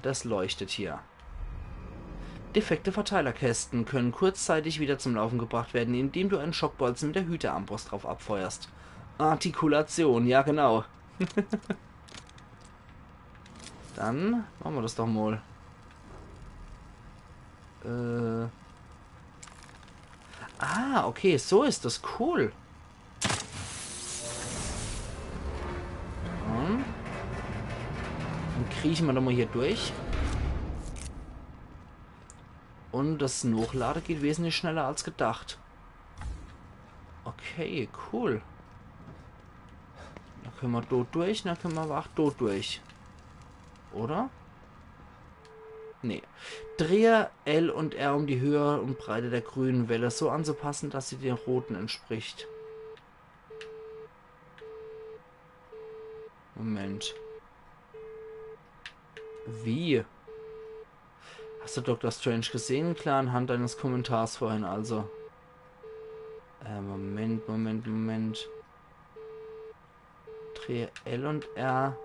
Das leuchtet hier. Defekte Verteilerkästen können kurzzeitig wieder zum Laufen gebracht werden, indem du einen Schockbolzen mit der Hüterarmbrust drauf abfeuerst. Artikulation, ja genau. Dann mache mer das doch mal. Äh. Ah, okay, so is das cool. Und dann krieche mer doch mal hier durch. Und das Nochlade geht wesentlich schneller als gedacht. Okay, cool. Noch Könne mer dort durch? Na, könne mer awwer ach dort durch. Oder? Nee. Drehe L und R, um die Höhe und Breite der grünen Welle so anzupassen, dass sie den roten entspricht. Moment. Wie? Hast du Doktor Strange gesehen? Klar, anhand deines Kommentars vorhin also. Äh, Moment, Moment, Moment. Dreh L und R.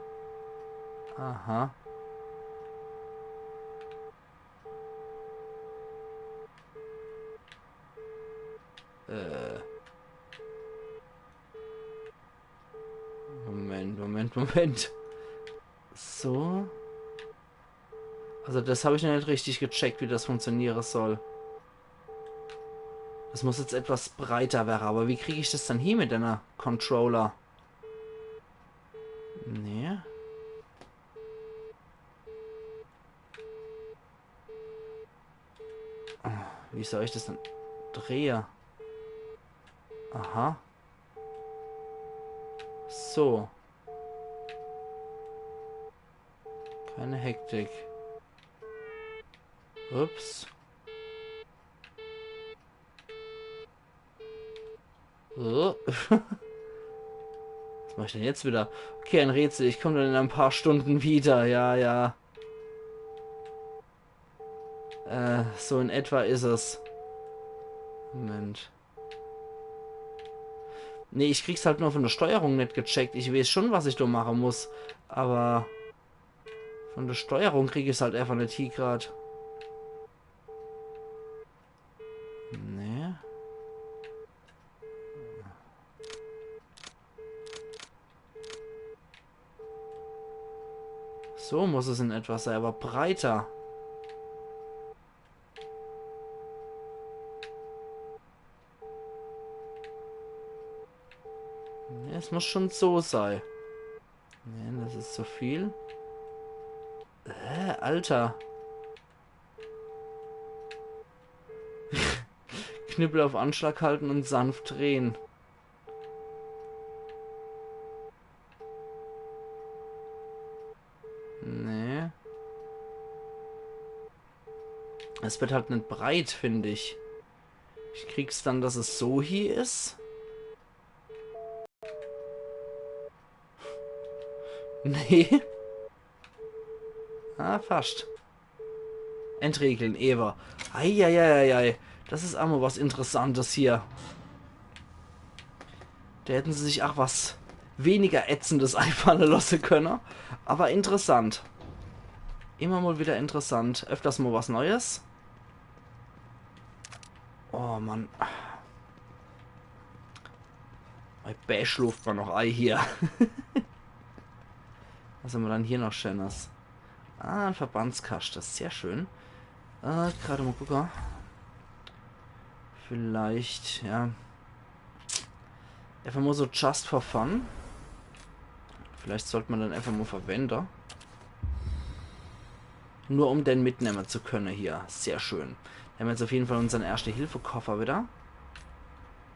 Aha. Äh. Moment, Moment, Moment. So. Also das hab ich noch net richtig gecheckt, wie das funktioniere soll. Das muss jetzt etwas breiter wäre, aber wie krieg ich das dann hie mit einer Controller? Nee. Ah, wie soll ich das dann drehe? Aha. So. Keine Hektik. Ups. So. Was mach ich denn jetzt wieder? Okay, ein Rätsel. Ich komm dann in ein paar Stunden wieder. Ja, ja. Äh, so in etwa is es. Moment. Nee, ich krieg's halt nur von der Steuerung net gecheckt. Ich weeß schon, was ich do mache muss. Aber von der Steuerung krieg ich's halt einfach net hie grad. Nee. So muss es in etwa sei, aber breiter. Nee, es muss schon so sei. Nee, das is zu viel. Äh, Alter. Knüppel auf Anschlag halten und sanft drehen. Nee. Es wird halt net breit, find ich. Ich krieg's dann, dass es so hie is. Nee. Ah, fast. Entregeln, Eva. Eieieiei. Das is ach mo was Interessantes hier. Do hätten se sich ach was weniger Ätzendes einfalle losse könne. Aber interessant. Immer mal wieder interessant. Öfters mal was Neues. Oh Mann. Mei Bä schloft ma noch ei hier. Was hämmer dann hier noch Schönes? Ah, ein Verbandskaschte, sehr schön. Äh, grad mal gucke. Vielleicht, ja. Einfach mal so just for fun. Vielleicht sollt ma den einfach mal verwende. Nur um den mitnemme zu könne hier. Sehr schön. Hämmer jetzt auf jeden Fall unsern Erste-Hilfe-Koffer wieder.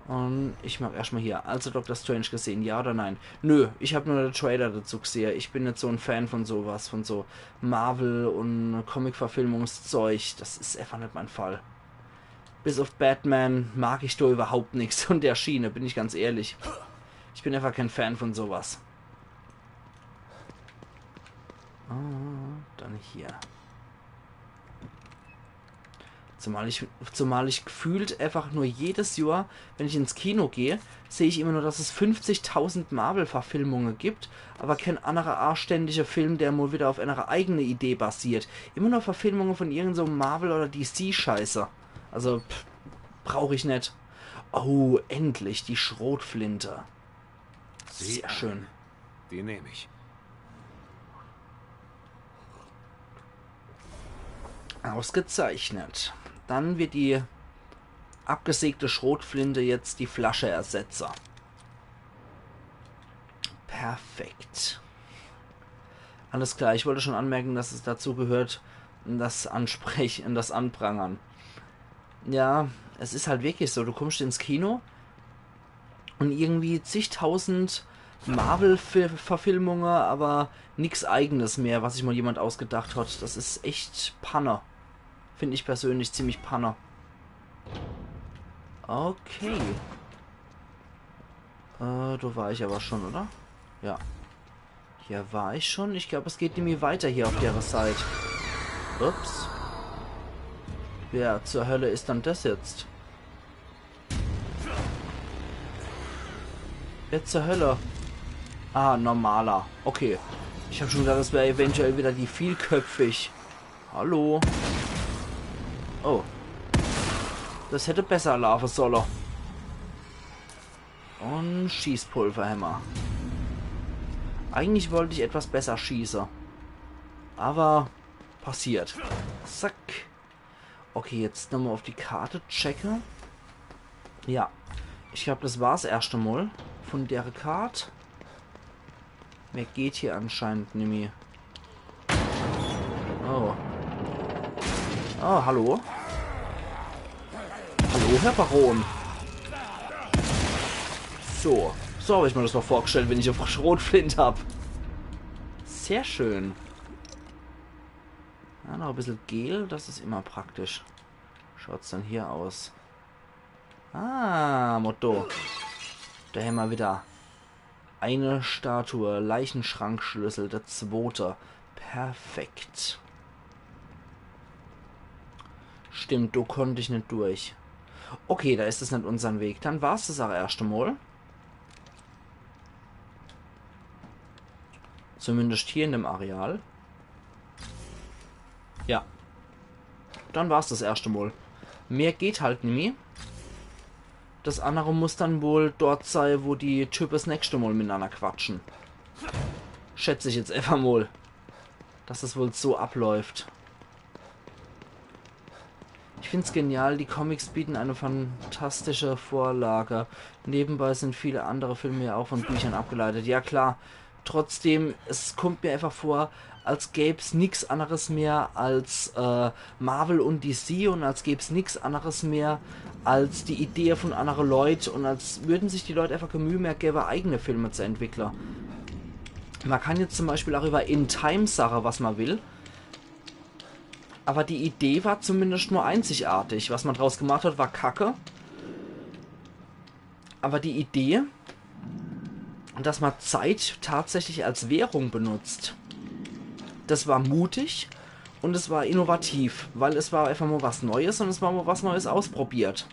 Und ich mach erscht mal hier. Also Doktor Strange gesehen, ja oder nein? Nö, ich hab nur de Trailer dazu gesehe. Ich bin net so en Fan von sowas, von so Marvel und Comic-Verfilmungszeug. Das is einfach net mein Fall. Bis auf Batman mag ich do überhaupt nix von der Schiene, bin ich ganz ehrlich. Ich bin einfach kein Fan von sowas. Ah, dann hier. Zumal ich, zumal ich gefühlt einfach nur jedes Jahr, wenn ich ins Kino gehe, sehe ich immer nur, dass es fünfzigtausend Marvel-Verfilmungen gibt, aber kein anderer anständiger Film, der mal wieder auf einer eigenen Idee basiert. Immer nur Verfilmungen von irgend so Marvel- oder D C-Scheiße. Also, pff, brauch ich net. Oh, endlich, die Schrotflinte. Sehr schön. Die nehme ich. Ausgezeichnet. Dann wird die abgesägte Schrotflinte jetzt die Flasche ersetzen. Perfekt. Alles klar, ich wollte schon anmerken, dass es dazu gehört, das Ansprechen, das Anprangern. Ja, es is halt wirklich so, du kommst ins Kino und irgendwie zigtausend Marvel-Verfilmunge, aber nix Eigenes mehr, was sich mal jemand ausgedacht hat. Das is echt Panne. Find ich persönlich ziemlich Panne. Okay. Äh, do war ich aber schon, oder? Ja. Hier war ich schon. Ich glaub, es geht nämlich weiter hier auf dere Seit. Ups. Wer zur Hölle is dann das jetzt? Wer zur Hölle? Ah, normaler. Okay. Ich hab schon gedacht, das wär eventuell wieder die vielköpfig. Hallo. Oh. Das hätte besser laufe solle. Und Schießpulverhämmer. Eigentlich wollt ich etwas besser schieße. Aber passiert. Zack. Okay, jetzt nochmal auf die Karte checke. Ja. Ich glaub, das war's erschte Mal von der Kart. Mehr geht hier anscheinend nimmi. Oh. Oh, hallo? Hallo, Herr Baron. So. So hab ich mir das mal vorgestellt, wenn ich eine Schrotflint hab. Sehr schön. Ja, noch ein bisschen Gel, das is immer praktisch. Schaut's dann hier aus? Ah, Motto. Da hämmer wieder eine Statue. Leichenschrankschlüssel, der zwote. Perfekt. Stimmt, do konnt ich net durch. Okay, da is es net unsern Weg. Dann war's das auch erschte Mal. Zumindest hier in dem Areal. Ja. Dann war's das erschte Mal. Mehr geht halt nimmi. Das andere muss dann wohl dort sei, wo die Type das nächste Mal miteinander quatschen. Schätz ich jetzt einfach mal, dass es wohl so abläuft. Ich find's genial, die Comics bieten eine fantastische Vorlage. Nebenbei sind viele andere Filme ja auch von Büchern abgeleitet. Ja klar, trotzdem, es kommt mir einfach vor, als gäb's nix anderes mehr als äh, Marvel und D C und als gäb's nix anderes mehr als die Idee von andere Leut und als würden sich die Leut einfach Gemüh mehr gebe, eigene Filme zu entwickeln. Man kann jetzt zum Beispiel auch über In Time sache, was man will. Aber die Idee war zumindest nur einzigartig. Was man draus gemacht hat, war Kacke. Aber die Idee, dass man Zeit tatsächlich als Währung benutzt, das war mutig und es war innovativ, weil es war einfach mal was Neues und es war mal was Neues ausprobiert.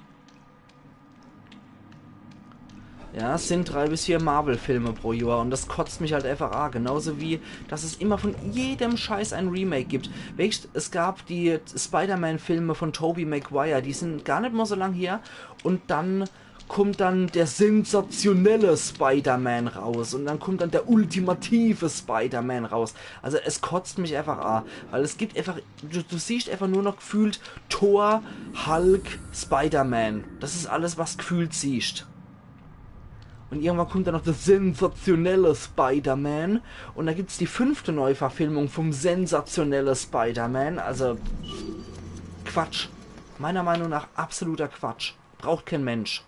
Ja, es sind drei bis vier Marvel-Filme pro Jahr und das kotzt mich halt einfach a. Genauso wie, dass es immer von jedem Scheiß ein Remake gibt. Weescht, es gab die Spider-Man-Filme von Tobey Maguire, die sind gar net mal so lang her. Und dann kommt dann der sensationelle Spider-Man raus und dann kommt dann der ultimative Spider-Man raus. Also es kotzt mich einfach a, weil es gibt einfach, du, du siehst einfach nur noch gefühlt Thor, Hulk, Spider-Man. Das is alles, was gefühlt siehst. Und irgendwann kommt dann noch der sensationelle Spider-Man. Und da gibt's die fünfte Neuverfilmung vom sensationelle Spider-Man. Also, Quatsch. Meiner Meinung nach absoluter Quatsch. Braucht kein Mensch.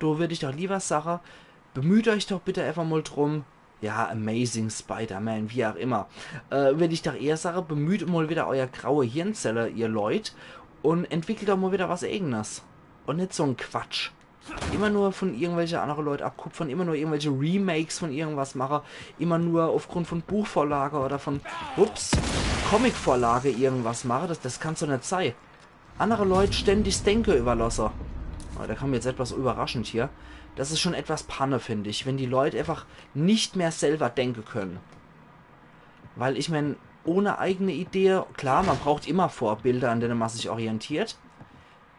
Do würd ich doch lieber sache, bemüht euch doch bitte einfach mal drum, ja, Amazing Spider-Man, wie auch immer, äh, würd ich doch eher sache, bemüht mal wieder euer graue Hirnzelle, ihr Leut, und entwickelt doch mal wieder was Eigenes. Und net so en Quatsch. Immer nur von irgendwelche andere Leut abkupfern, immer nur irgendwelche Remakes von irgendwas mache, immer nur aufgrund von Buchvorlage oder von, ups, Comicvorlage irgendwas mache. Das, das kann's doch net sei. Andere Leut ständig 's Denke überlasse. Oh, da kam jetzt etwas überraschend hier. Das is schon etwas Panne, find ich, wenn die Leut einfach nicht mehr selber denke können. Weil ich mein, ohne eigene Idee, klar, man braucht immer Vorbilder, an denen man sich orientiert.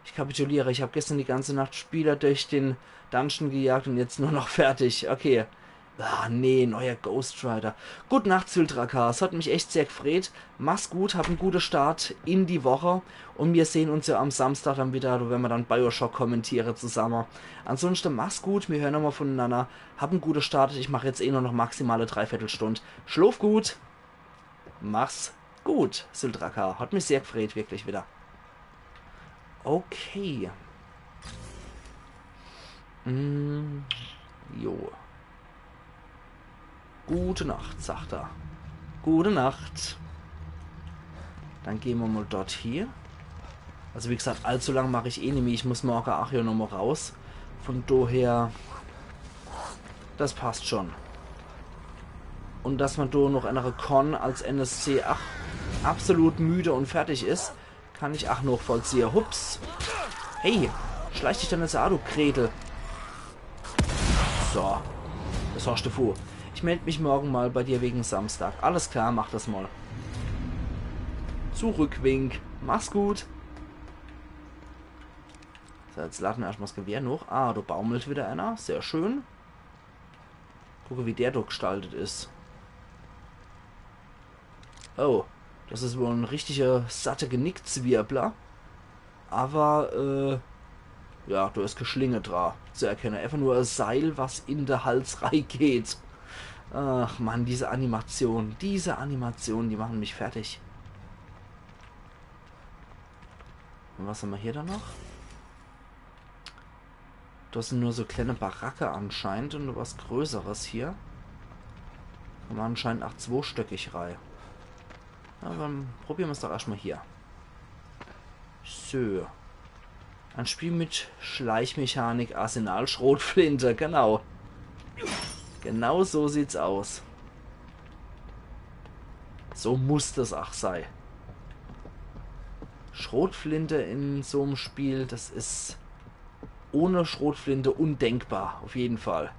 Ich kapituliere, ich hab gestern die ganze Nacht Spieler durch den Dungeon gejagt und jetzt nur noch fertig. Okay. Ah, nee, neuer Ghost Rider. Gute Nacht, Syldraka. Es hat mich echt sehr gefreut. Mach's gut, hab en gute Start in die Woche. Und wir sehen uns ja am Samstag dann wieder, do werden wir dann Bioshock kommentiere zusammen. Ansonsten mach's gut, wir hören nochmal voneinander. Hab en gute Start. Ich mach jetzt eh nur noch maximale Dreiviertelstund. Schlaf gut. Mach's gut, Syldraka. Hat mich sehr gefreut, wirklich wieder. Okay. Mm, jo. Gute Nacht, sagt er. Gute Nacht. Dann gehn mer mol dort hie. Also wie gesagt, allzu lang mach ich eh nimmi. Ich muss morge ach jo nochmol raus. Von doher, das passt schon. Und dass mer do noch änner Con als N S C, ach, absolut müde und fertig is, kann ich ach nochvollziehe. Hups. Hey, schleich dich dann jetzt a, du Gretel. So. Das hast du vor. Ich meld mich morgen mal bei dir wegen Samstag. Alles klar, mach das mal. Zurückwink. Mach's gut. So, jetzt lade mer erstmal das Gewehr noch. Ah, do baumelt wieder einer. Sehr schön. Gucke, wie der do gestaltet is. Oh, das is wohl en richtiger satte Genickzwirbler. Aber, äh, ja, do is kee Schlinge dra zu erkenne. Einfach nur e Seil, was in de Hals rei geht. Ach Mann, diese Animation, diese Animation, die machen mich fertig. Und was hammer hier dann noch? Das sin nur so kleine Baracke anscheinend und was Größeres hier. Kann mer anscheinend ach zwostöckig rei. Na, dann probiere mer's doch erstmal hier. So. Ein Spiel mit Schleichmechanik, Arsenal, Schrotflinte, genau. Genau so sieht's aus. So muss das ach sei. Schrotflinte in so'm Spiel, das is ohne Schrotflinte undenkbar, auf jeden Fall.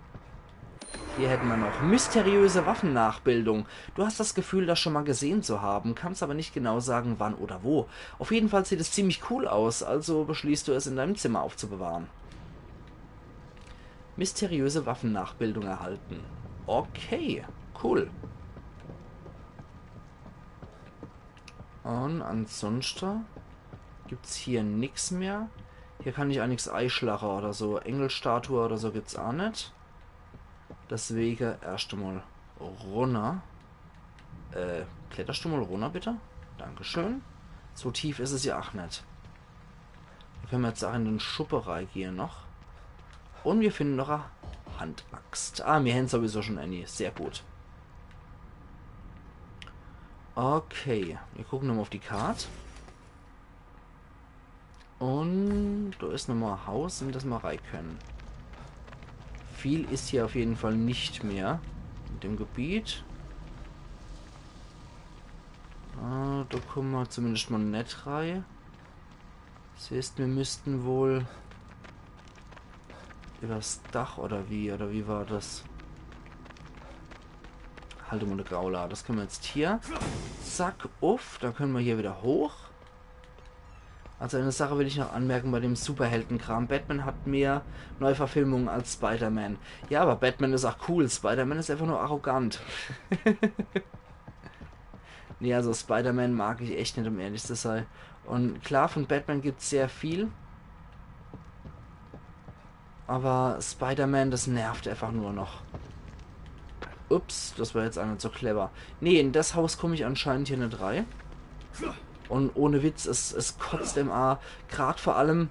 Hier hätten mer noch mysteriöse Waffennachbildung. Du hast das Gefühl, das schon mal gesehen zu haben, kannst aber nicht genau sagen, wann oder wo. Auf jeden Fall sieht es ziemlich cool aus, also beschließt du es in deinem Zimmer aufzubewahren. Mysteriöse Waffennachbildung erhalten. Okay, cool. Und ansonsten gibt's hier nix mehr. Hier kann ich ach nix eischlache oder so. Engelstatue oder so gibt's ach net. Deswege erscht mal runner. Äh, kletterscht du mal runner, bitte? Dankeschön. So tief is es ja ach net. Do könne mer jetzt ach in den Schuppe reigehe noch. Und mir finden noch e Handaxt. Ah, mir hänn sowieso schon ääni. Sehr gut. Okay, mir gucken nochmal auf die Kart. Und do is nochmal e Haus, in das mer rei können. Viel is hier auf jeden Fall nicht mehr in dem Gebiet. Ah, do kommen mer zumindest mal net rei. Das heißt, mir müssten wohl übers Dach, oder wie? Oder wie war das? Halt mal, de Growler. Das können mer jetzt hier. Zack, uff. Dann können mer hier wieder hoch. Also eine Sache will ich noch anmerken bei dem Superheldenkram. Batman hat mehr Neuverfilmungen als Spider-Man. Ja, aber Batman is ach cool. Spider-Man is einfach nur arrogant. Nee, also Spider-Man mag ich echt net, um ehrlich zu sei. Und klar, von Batman gibt's sehr viel. Aber Spider-Man, das nervt einfach nur noch. Ups, das war jetzt ach net so clever. Nee, in das Haus komm ich anscheinend hier net rei. Und ohne Witz, es, es kotzt em a. Grad vor allem,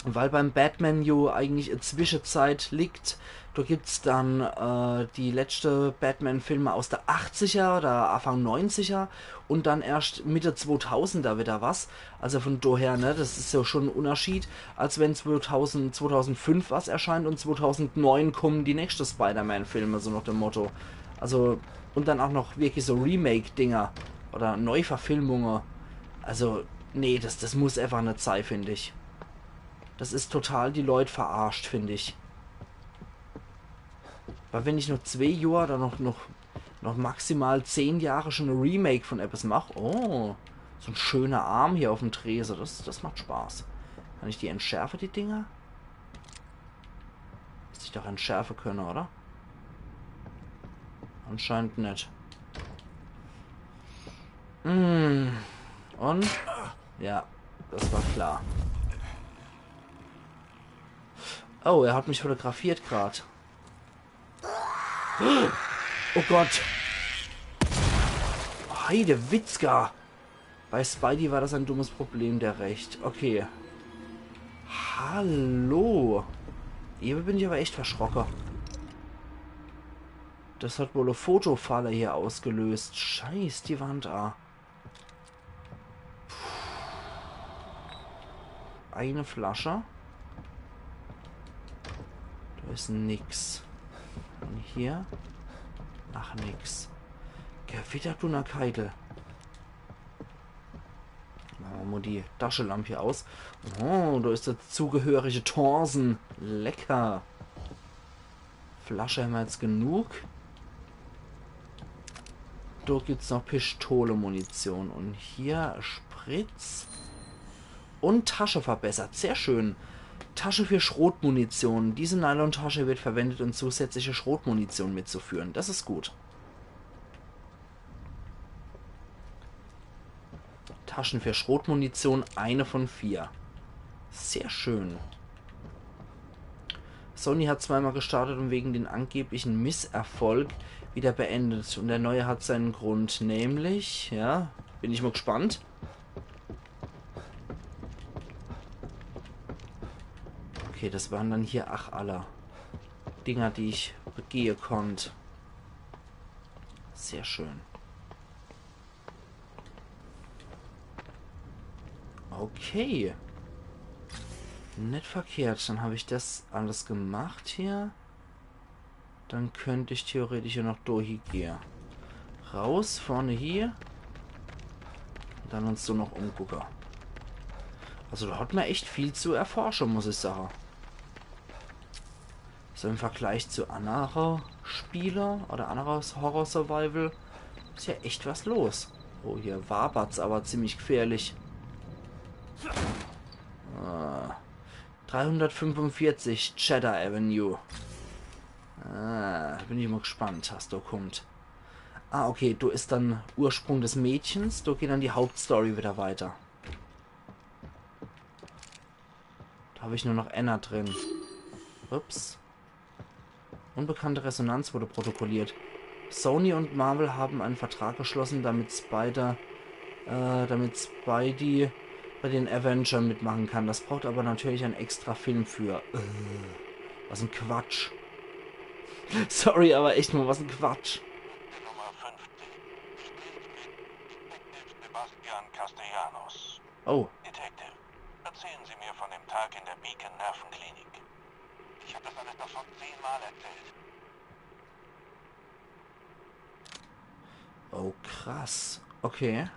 weil beim Batman jo eigentlich e Zwischezeit liegt. Do gibt's dann, äh, die letschte Batman-Filme aus de achtziger oder Anfang neunziger und dann erscht Mitte zwotausender wieder was. Also von doher, ne, das is jo schon en Unnerschied, als wenn zwotausend, zwotausendfünf was erscheint und zwotausendneun kommen die nächschte Spider-Man-Filme, so noch dem Motto. Also, und dann ach noch wirklich so Remake-Dinger oder Neuverfilmunge. Also, nee, das, das muss einfach net sei, find ich. Das is total die Leut verarscht, find ich. Weil wenn ich noch zwee Johr oder noch, noch, noch maximal zehn Jahre schon e Remake von eppes mach, oh, so en schöner Arm hier auf'm Trese, das, das macht Spaß. Kann ich die entschärfe, die Dinger? Müsst ich doch entschärfe könne, oder? Anscheinend net. Mm. Und? Ja, das war klar. Oh, er hat mich fotografiert grad. Oh Gott. Heidewitzka. Bei Spidey war das ein dummes Problem, der recht. Okay. Hallo. Ewe bin ich aber echt verschrocke. Das hat wohl e Fotofalle hier ausgelöst. Scheiß die Wand a. Eine Flasche. Da is nix. Und hier? Ach, nix. Gewitter, Dunnerkeidel. Mache mer mal die Taschelamp hier aus. Oh, da is der zugehörige Thorsen. Lecker. Flasche hämmer jetzt genug. Da gibt's noch Pistolemunition. Und hier Spritz. Und Tasche verbessert. Sehr schön. Tasche für Schrotmunition. Diese Nylontasche wird verwendet, um zusätzliche Schrotmunition mitzuführen. Das ist gut. Taschen für Schrotmunition, eine von vier. Sehr schön. Sony hat zweimal gestartet und wegen den angeblichen Misserfolg wieder beendet. Und der neue hat seinen Grund, nämlich, ja, bin ich mal gespannt. Okay, das waren dann hier, ach, alle Dinger, die ich begehe konnt. Sehr schön. Okay. Net verkehrt. Dann hab ich das alles gemacht hier. Dann könnt ich theoretisch ja noch do hie gehe. Raus, vorne hier. Und dann uns so noch umgucke. Also da hat mer echt viel zu erforsche, muss ich sage. So im Vergleich zu annere Spiele oder anneres Horror-Survival is ja echt was los. Oh, hier wabert's aber ziemlich gefährlich. Ah. Dreihundertfünfundvierzig Cheddar Avenue. Ah, bin ich mal gespannt, was da kommt. Ah, okay, do is dann Ursprung des Mädchens. Do geht dann die Hauptstory wieder weiter. Da hab ich nur noch Enner drin. Ups. Unbekannte Resonanz wurde protokolliert. Sony und Marvel haben einen Vertrag geschlossen, damit Spider, äh, damit Spidey bei den Avengers mitmachen kann. Das braucht aber natürlich einen extra Film für. Äh, was ein Quatsch. Sorry, aber echt mal, was ein Quatsch. Nummer fünfzehn. Gespräch mit Detective Sebastian Castellanos. Oh. Detective, erzählen Sie mir von dem Tag in der Beacon Nervenklinik. Ich hab das alles doch schon zehnmal erzählt. Oh, krass. Okay.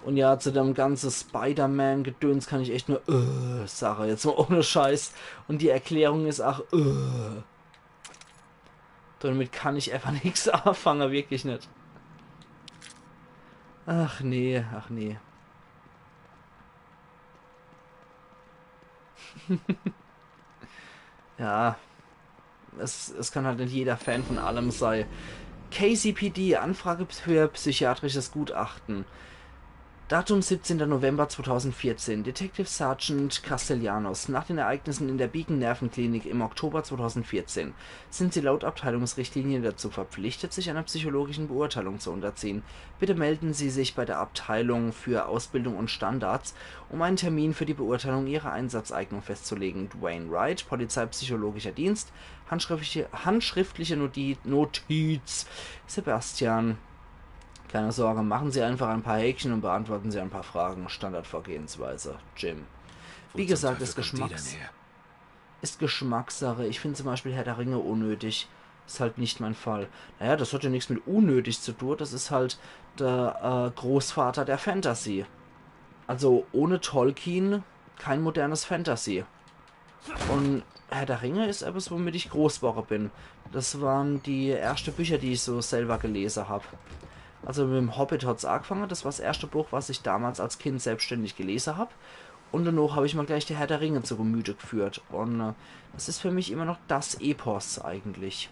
Und ja, zu dem ganze Spider-Man-Gedöns kann ich echt nur äh, sage. Jetzt mal ohne Scheiß. Und die Erklärung is ach äh. Damit kann ich einfach nix anfange, wirklich net. Ach nee, ach nee. Ja, es, es kann halt net jeder Fan von allem sei. K C P D, Anfrage für psychiatrisches Gutachten. Datum siebzehnter November zweitausendvierzehn. Detective Sergeant Castellanos. Nach den Ereignissen in der Beacon Nervenklinik im Oktober zweitausendvierzehn sind Sie laut Abteilungsrichtlinie dazu verpflichtet, sich einer psychologischen Beurteilung zu unterziehen. Bitte melden Sie sich bei der Abteilung für Ausbildung und Standards, um einen Termin für die Beurteilung Ihrer Einsatzeignung festzulegen. Dwayne Wright, Polizeipsychologischer Dienst, handschriftliche, handschriftliche Noti-, Notiz. Sebastian. Keine Sorge, machen Sie einfach ein paar Häkchen und beantworten Sie ein paar Fragen. Standardvorgehensweise. Jim. Wie gesagt, is Geschmacks-, is Geschmackssache. Ich find zum Beispiel Herr der Ringe unnötig. Is halt nicht mein Fall. Naja, das hat ja nix mit unnötig zu tun. Das is halt der äh, Großvater der Fantasy. Also ohne Tolkien kein modernes Fantasy. Und Herr der Ringe is etwas, womit ich groß worre bin. Das waren die erschte Bücher, die ich so selber gelese hab. Also mit dem Hobbit hat's angefangen. Das war das erschte Buch, was ich damals als Kind selbstständig gelese hab. Und danach hab ich mir gleich der Herr der Ringe zu Gemüte geführt. Und äh, das is für mich immer noch das Epos eigentlich.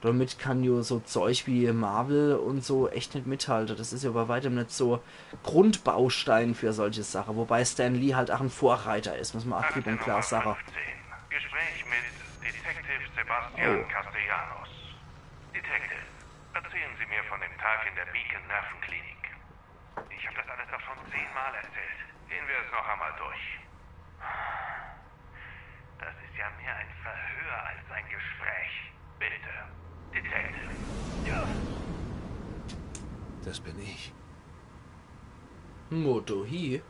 Damit kann jo so Zeug wie Marvel und so echt net mithalte. Das is ja bei weitem net so Grundbaustein für solche Sache. Wobei Stan Lee halt auch ein Vorreiter is, muss man auch klipp und klar sagen. Gespräch mit Detective Sebastian Castellanos. Detective, erzählen Sie mir von dem Tag in der Beacon Nervenklinik. Ich habe das alles doch schon zehnmal erzählt. Gehen wir es noch einmal durch. Das ist ja mehr ein Verhör als ein Gespräch. Bitte. Detective. Das bin ich. Moto hier.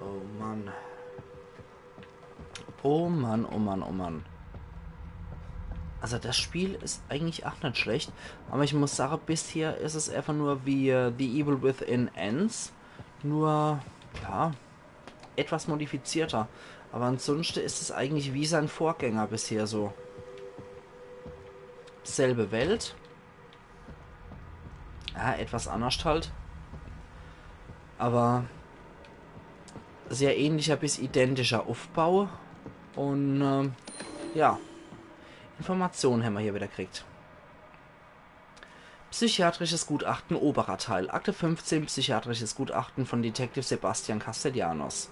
Oh Mann. Oh Mann, oh Mann, oh Mann. Also das Spiel is eigentlich ach net schlecht, aber ich muss sage, bisher is es einfach nur wie äh, The Evil Within eins, nur, ja, etwas modifizierter. Aber ansonsten is es eigentlich wie sein Vorgänger bisher so. Selbe Welt. Ja, etwas anders halt. Aber sehr ähnlicher bis identischer Aufbau. Und ähm, ja, Informationen hämmer hier wieder kriegt. Psychiatrisches Gutachten, oberer Teil. Akte fünfzehn, psychiatrisches Gutachten von Detective Sebastian Castellanos.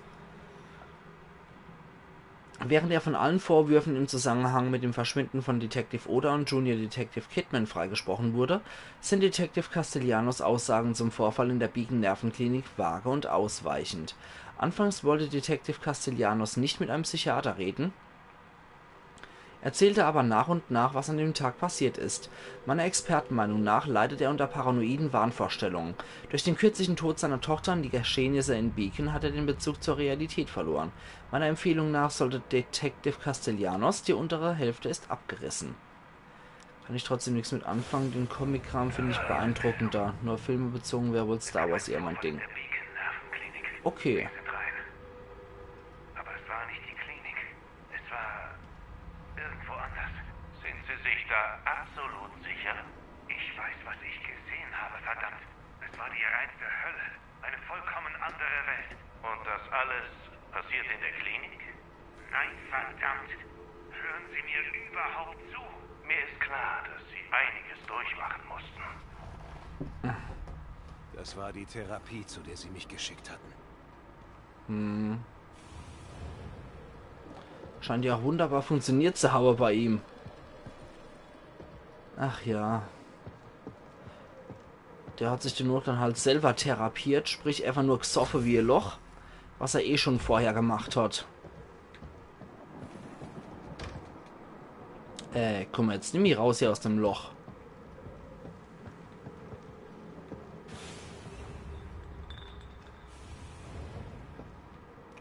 Während er von allen Vorwürfen im Zusammenhang mit dem Verschwinden von Detective Oda und Junior Detective Kidman freigesprochen wurde, sind Detective Castellanos Aussagen zum Vorfall in der Beacon Nervenklinik vage und ausweichend. Anfangs wollte Detective Castellanos nicht mit einem Psychiater reden, erzählte aber nach und nach, was an dem Tag passiert ist. Meiner Expertenmeinung nach leidet er unter paranoiden Wahnvorstellungen. Durch den kürzlichen Tod seiner Tochter und die Geschehnisse in Beacon hat er den Bezug zur Realität verloren. Meiner Empfehlung nach sollte Detective Castellanos, die untere Hälfte ist abgerissen. Kann ich trotzdem nichts mit anfangen, den Comic-Kram finde ich beeindruckender. Nur Filme bezogen wäre wohl Star Wars eher mein Ding. Okay. Aber es war nicht die Klinik. Es war irgendwo anders. Sind Sie sich da absolut sicher? Ich weiß, was ich gesehen habe, verdammt. Es war die reinste Hölle. Eine vollkommen andere Welt. Und das alles passiert in der Klinik? Nein, verdammt. Hören Sie mir überhaupt zu? Mir ist klar, dass Sie einiges durchmachen mussten. Das war die Therapie, zu der sie mich geschickt hatten. Hm. Scheint ja auch wunderbar funktioniert zu haben bei ihm. Ach ja. Der hat sich dennoch dann halt selber therapiert, sprich einfach nur gesoffen wie ein Loch, was er eh schon vorher gemacht hat. Äh, komm jetzt, nimm mich raus hier aus dem Loch.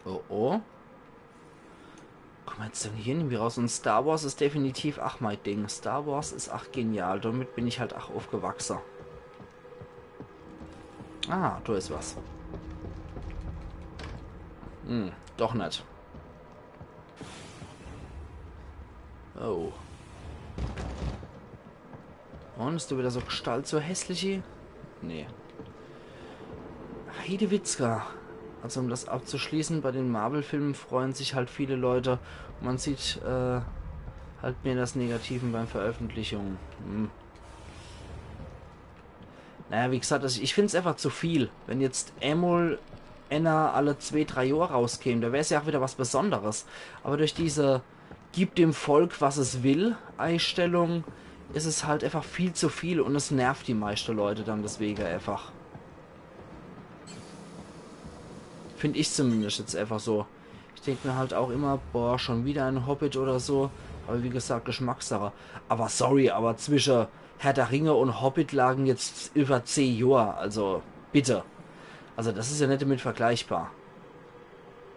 Oh oh. Komm jetzt denn hier irgendwie raus. Und Star Wars is definitiv ach mein Ding. Star Wars is ach genial. Damit bin ich halt ach aufgewachsen. Ah, da is was. Hm, doch net. Oh. Und is du wieder so Gestalt, so hässliche? Nee. Heidewitzka. Also um das abzuschließen, bei den Marvel-Filmen freuen sich halt viele Leute. Und man sieht äh, halt mehr das Negativen beim Veröffentlichung. Hm. Naja, wie gesagt, also ich find's einfach zu viel. Wenn jetzt emol einer alle zwei, drei Jahre rauskäme, da wär's ja auch wieder was Besonderes. Aber durch diese „Gib dem Volk, was es will“ Einstellung is es halt einfach viel zu viel und es nervt die meiste Leute dann deswegen einfach. Find ich zumindest jetzt einfach so. Ich denk mir halt auch immer, boah, schon wieder ein Hobbit oder so. Aber wie gesagt, Geschmackssache. Aber sorry, aber zwischen Herr der Ringe und Hobbit lagen jetzt über zehn Jahre, also bitte. Also das is ja net damit vergleichbar.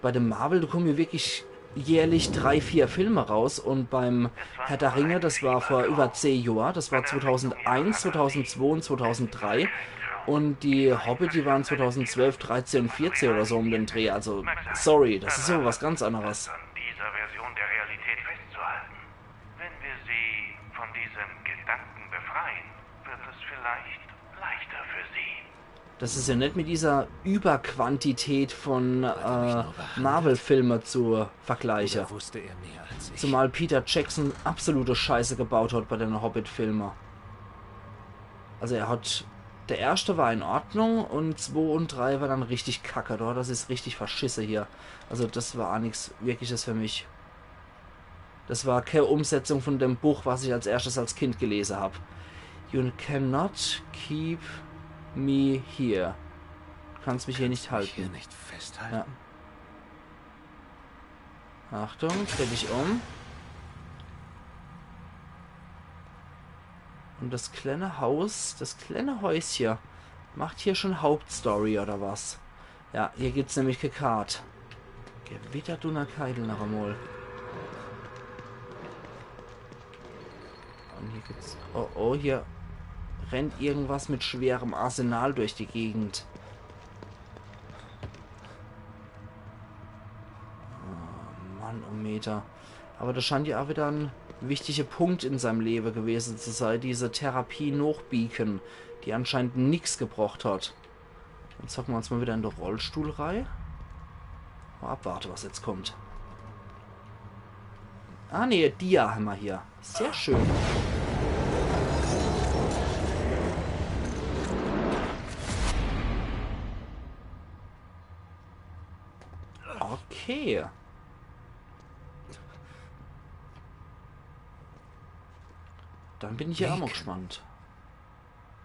Bei dem Marvel, da kommen ja wirklich jährlich drei, vier Filme raus und beim Herr der Ringe, das war vor über zehn Jahren, das war zweitausendeins, zweitausendzwei und zweitausenddrei und die Hobbit, die waren zweitausendzwölf, dreizehn und vierzehn oder so um den Dreh, also sorry, das is ja was ganz anderes. An dieser Version der Realität festzuhalten. Wenn wir Sie von diesem Gedanken befreien, wird es vielleicht leichter für Sie. Das is ja net mit dieser Überquantität von äh, Marvel-Filme zu vergleichen. Oder wusste er mehr als ich? Zumal Peter Jackson absolute Scheiße gebaut hat bei den Hobbit-Filmen. Also er hat, der erste war in Ordnung und zwei und drei war dann richtig kacke, da hat er sich's richtig verschisse hier. Also das war auch nix Wirkliches für mich. Das war keine Umsetzung von dem Buch, was ich als erstes als Kind gelesen hab. You cannot keep me here. Du kannst mich hier nicht Kannst mich hier halten. Nicht festhalten? Ja. Achtung, dreh dich um. Und das kleine Haus, das kleine Häuschen, macht hier schon Hauptstory oder was? Ja, hier gibt's nämlich kee Kart. Gewitter Dunnerkeidel noch emol. Und hier gibt's... Oh, oh, hier rennt irgendwas mit schwerem Arsenal durch die Gegend. Oh Mann, oh Meter. Aber das scheint ja auch wieder ein wichtiger Punkt in seinem Leben gewesen zu sein, diese Therapie noch Beacon, die anscheinend nix gebracht hat. Jetzt hocken wir uns mal wieder in den Rollstuhl rein. Mal abwarten, was jetzt kommt. Ah, nee, Dia haben wir hier. Sehr schön. Okay. Dann bin ich ja auch mal Beacon. Gespannt.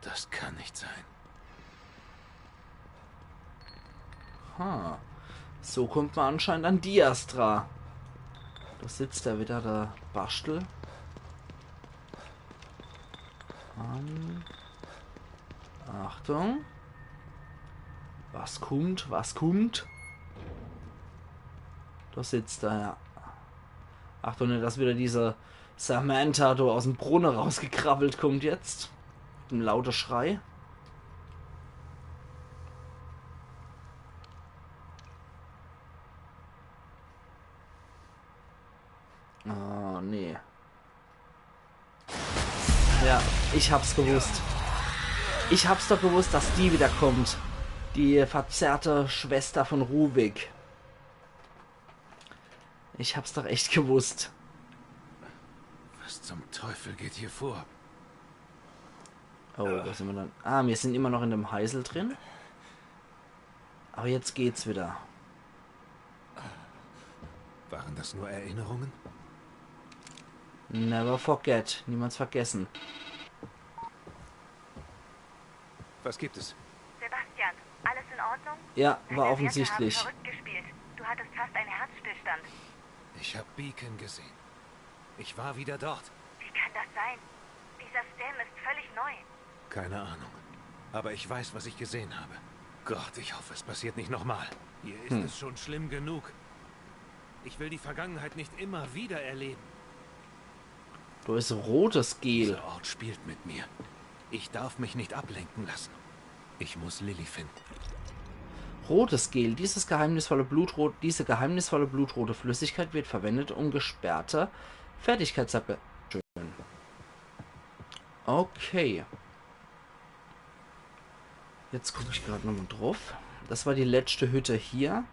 Das kann nicht sein. Ha. So kommt man anscheinend an Dias dra. Da sitzt er wieder, der Baschtel. Ähm. Achtung. Was kommt? Was kommt? Da sitzt er, ja. Achtung, nicht, dass wieder diese Samantha da aus dem Brunnen rausgekrabbelt kommt jetzt. Mit einem lauten Schrei. Ah, nee. Ja, ich hab's gewusst. Ich hab's doch gewusst, dass die wieder kommt. Die verzerrte Schwester von Ruvik. Ich hab's doch echt gewusst. Was zum Teufel geht hier vor? Oh, da sind wir dann. Ah, wir sind immer noch in dem Heisel drin. Aber jetzt geht's wieder. Waren das nur Erinnerungen? Never forget. Niemals vergessen. Was gibt es? Sebastian, alles in Ordnung? Ja, war offensichtlich. Deine Werte haben verrückt gespielt. Du hattest fast einen Herzstillstand. Ich hab Beacon gesehen. Ich war wieder dort. Wie kann das sein? Dieser Stem ist völlig neu. Keine Ahnung. Aber ich weiß, was ich gesehen habe. Gott, ich hoffe, es passiert nicht nochmal. Hier ist es schon schlimm genug. Ich will die Vergangenheit nicht immer wieder erleben. Da ist rotes Gel. Dieser Ort spielt mit mir. Ich darf mich nicht ablenken lassen. Ich muss Lilly finden. Rotes Gel. Dieses geheimnisvolle Blutrot, diese geheimnisvolle blutrote Flüssigkeit wird verwendet, um gesperrte Fertigkeitsabwehr. Schön. Okay. Jetzt guck ich grad nochmal drauf. Das war die letzte Hütte hier.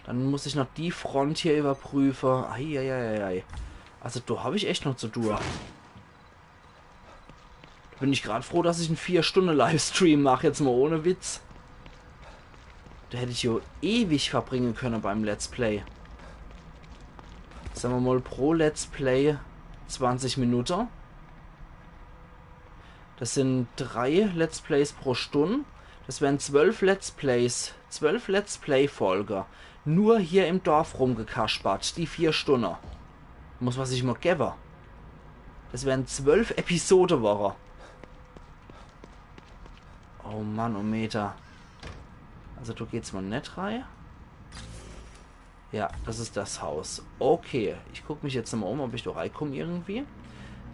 Dann muss ich noch die Front hier überprüfe. Eieieiei. Also da hab ich echt noch zu tun. Da bin ich grad froh, dass ich en vier Stunde Livestream mach, jetzt mal ohne Witz. Da hätt ich jo ewig verbringen können beim Let's Play. Sag mer mal, pro Let's Play zwanzig Minuten. Das sind drei Let's Plays pro Stunde. Das wären zwölf Let's Plays, zwölf Let's Play-Folge. Nur hier im Dorf rumgekaspert, die vier Stunde. Muss man sich mal geben. Das wären zwölf Episode-Woche. Oh Mann, oh Meter. Also du gehst mal net rein. Ja, das ist das Haus. Okay, ich guck mich jetzt nochmal um, ob ich da reinkomme irgendwie.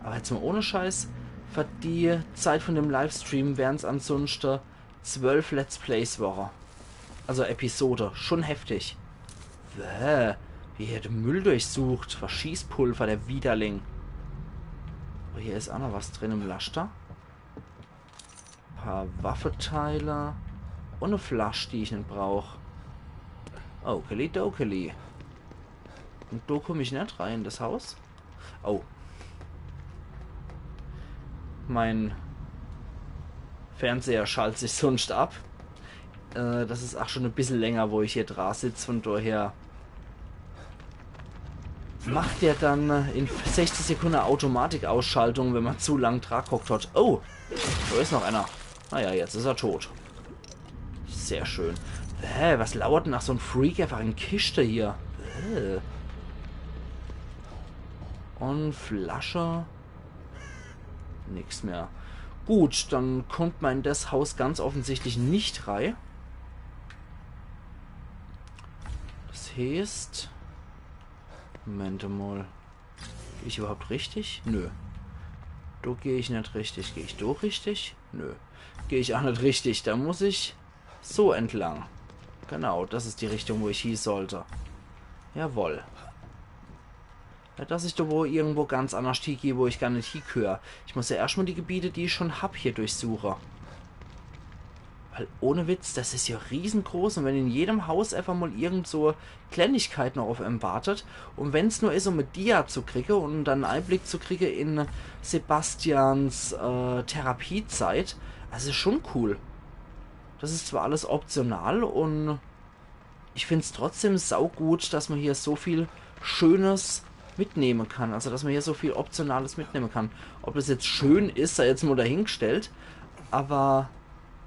Aber jetzt mal ohne Scheiß, für die Zeit von dem Livestream wären's ansonsten zwölf Let's Plays Woche. Also Episode. Schon heftig. Bäh, wie hier der Müll durchsucht. Verschießpulver, der Widerling. Oh, hier ist auch noch was drin im Laster. Paar Waffeteile. Und e Flasch, die ich net brauch. Okeli dokeli. Und da komm ich net rein in das Haus. Oh. Mein Fernseher schalt sich sonst ab. Äh, das ist auch schon e bissel länger, wo ich hier dra sitz, von daher macht der dann, äh, in sechzig Sekunden Automatikausschaltung, wenn man zu lang dra gehockt hat. Oh, da ist noch einer. Naja, jetzt ist er tot. Sehr schön. Hä, was lauert denn nach so einem Freak einfach in Kiste hier? Äh. Und Flasche. Nix mehr. Gut, dann kommt ma in des Haus ganz offensichtlich net rei. Des heeßt... Moment mol. Geh ich überhaupt richtig? Nö. Do geh ich net richtig. Geh ich do richtig? Nö. Geh ich ach net richtig. Do muss ich so entlang. Genau, des is die Richtung, wo ich hie sollt. Jawoll. Ja, dass ich do wo irgendwo ganz annerscht hiegeh, wo ich gar net hiegehör. Ich muss ja erscht mol die Gebiete, die ich schon hab, hier durchsuche. Weil ohne Witz, des is ja riesengroß un wenn in jedem Haus einfach mol irgend so Kleinigkeit noch uff em wartet un wenn's nur is, um e Dia zu kriege un dann en Einblick zu kriege in Sebastians äh, Therapiezeit, des is schon cool. Des is zwar alles optional un ich find's trotzdem saugut, dass ma hier so viel Schönes mitnehme kann. Also, dass ma hier so viel Optionales mitnehme kann. Ob des jetzt schön is, sei jetzt mol dahingstellt. Aber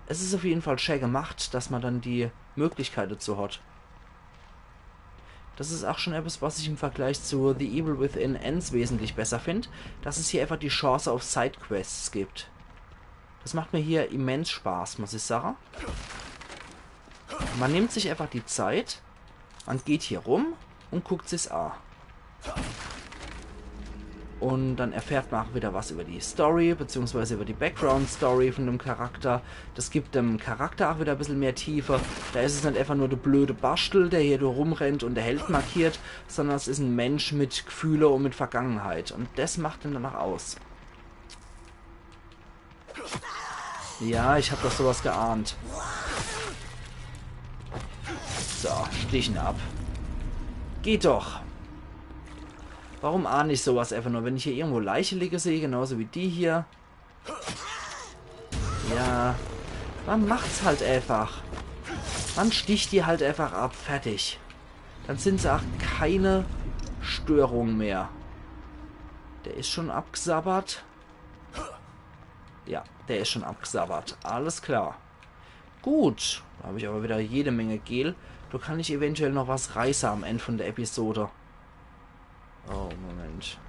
es is uff jeden Fall schä gemacht, dass ma dann die Möglichkeit dazu hat. Des is ach schon etwas, was ich im Vergleich zu The Evil Within eens wesentlich besser find, dass es hier einfach die Chance uff Sidequests gibt. Des macht mir hier immens Spaß, muss ich sage. Ma nimmt sich einfach die Zeit, ma geht hier rum un guckt sich's a. Un dann erfährt ma ach wieder was über die Story, beziehungsweise über die Background-Story von dem Charakter. Des gibt dem Charakter ach wieder e bissel mehr Tiefe. Do is es net einfach nur de blöde Baschtel, der hier do rumrennt un de Held markiert, sondern es is en Mensch mit Gefühle un mit Vergangenheit. Un des macht en dann ach aus. Ja, ich hab doch sowas geahnt. So, Stichen ab. Geht doch. Warum ahn ich sowas einfach nur? Wenn ich hier irgendwo Leiche liege seh, genauso wie die hier. Ja, ma macht's halt einfach. Ma sticht die halt einfach ab, fertig. Dann sin se ach keine Störung mehr. Der is schon abgesabbert. Ja, der is schon abgesabbert. Alles klar. Gut, do hab ich aber wieder jede Menge Gel. Do kann ich eventuell noch was reiße am End von der Episode. Oh, Moment.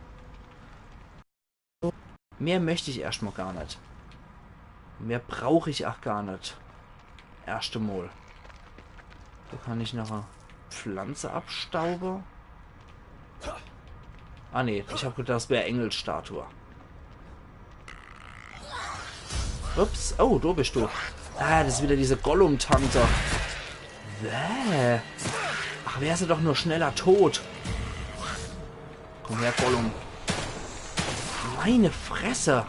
Mehr möcht ich erscht mol gar net. Mehr brauch ich ach gar net. Erscht emol. Do kann ich noch e Pflanze abstaube. Ah nee, ich hab gedacht, des wär Engelsstatue. Ups, oh, do bist du. Ah, des is wieder diese Gollum-Tante. Bäh. Ach, wär se doch nur schneller tot. Komm her, Gollum. Meine Fresse.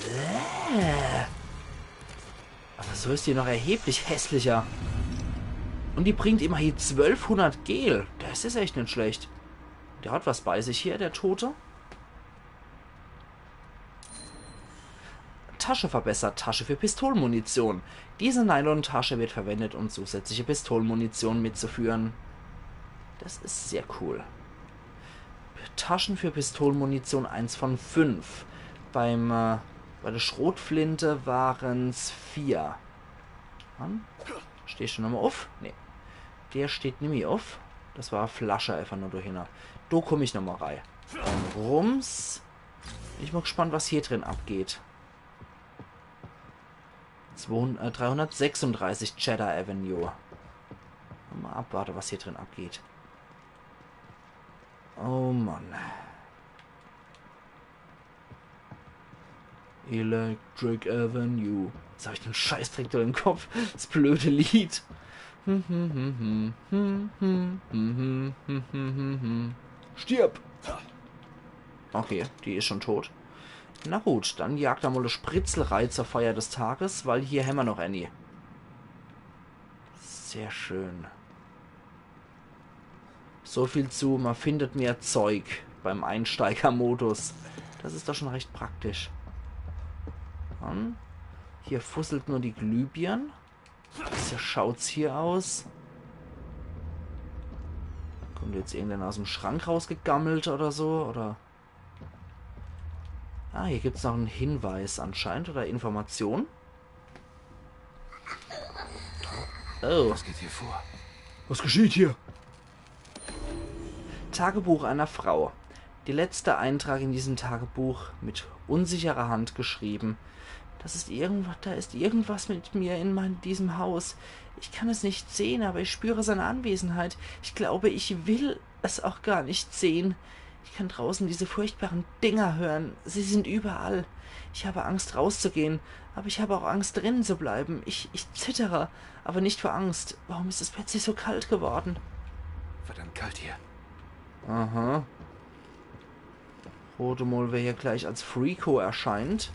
Bäh. Aber so is die noch erheblich hässlicher. Un die bringt immerhin zwölfhundert Gel. Des is echt net schlecht. Der hat was bei sich hier, der Tote. Tasche verbessert. Tasche für Pistolenmunition. Diese Nylontasche wird verwendet, um zusätzliche Pistolenmunition mitzuführen. Des is sehr cool. Taschen für Pistolenmunition eins von fünf. Beim, äh, bei der Schrotflinte waren's vier. Mann, steh schon nochmol uff? Nee. Der steht nimmi uff. Des war e Flasche einfach nur dohinner. Do komm ich nochmol rei. Un rums. Bin ich mol gespannt, was hier drin abgeht. Zweihundert, äh, dreihundertsechsunddreißig Cedar Avenue. Mol abwarte, was hier drin abgeht. Oh Mann. Electric Avenue. Jetzt hab ich den Scheißdreck do im Kopf. Des blöde Lied. Stirb! Okay, die is schon tot. Na gut, dann jagt er mol e Spritzel rei zur Feier des Tages, weil hier hämmer noch ääni. Sehr schön. So viel zu, ma findet mehr Zeug beim Einsteigermodus. Des is doch schon recht praktisch. Dann, hier fusselt nur die Glühbirn. So schaut's hier aus. Kommt jetzt irgendeiner aus em Schrank rausgegammelt oder so, oder? Ah, hier gibt's noch en Hinweis anscheinend oder Information. Oh. Was geht hier vor? Was geschieht hier? Tagebuch einer Frau. Der letzte Eintrag in diesem Tagebuch mit unsicherer Hand geschrieben. Das ist irgendwas, da ist irgendwas mit mir in mein, diesem Haus. Ich kann es nicht sehen, aber ich spüre seine Anwesenheit. Ich glaube, ich will es auch gar nicht sehen. Ich kann draußen diese furchtbaren Dinger hören. Sie sind überall. Ich habe Angst, rauszugehen, aber ich habe auch Angst, drinnen zu bleiben. Ich, ich zittere, aber nicht vor Angst. Warum ist es plötzlich so kalt geworden? Verdammt kalt hier. Aha. Rode mol, wer hier gleich als Freako erscheint.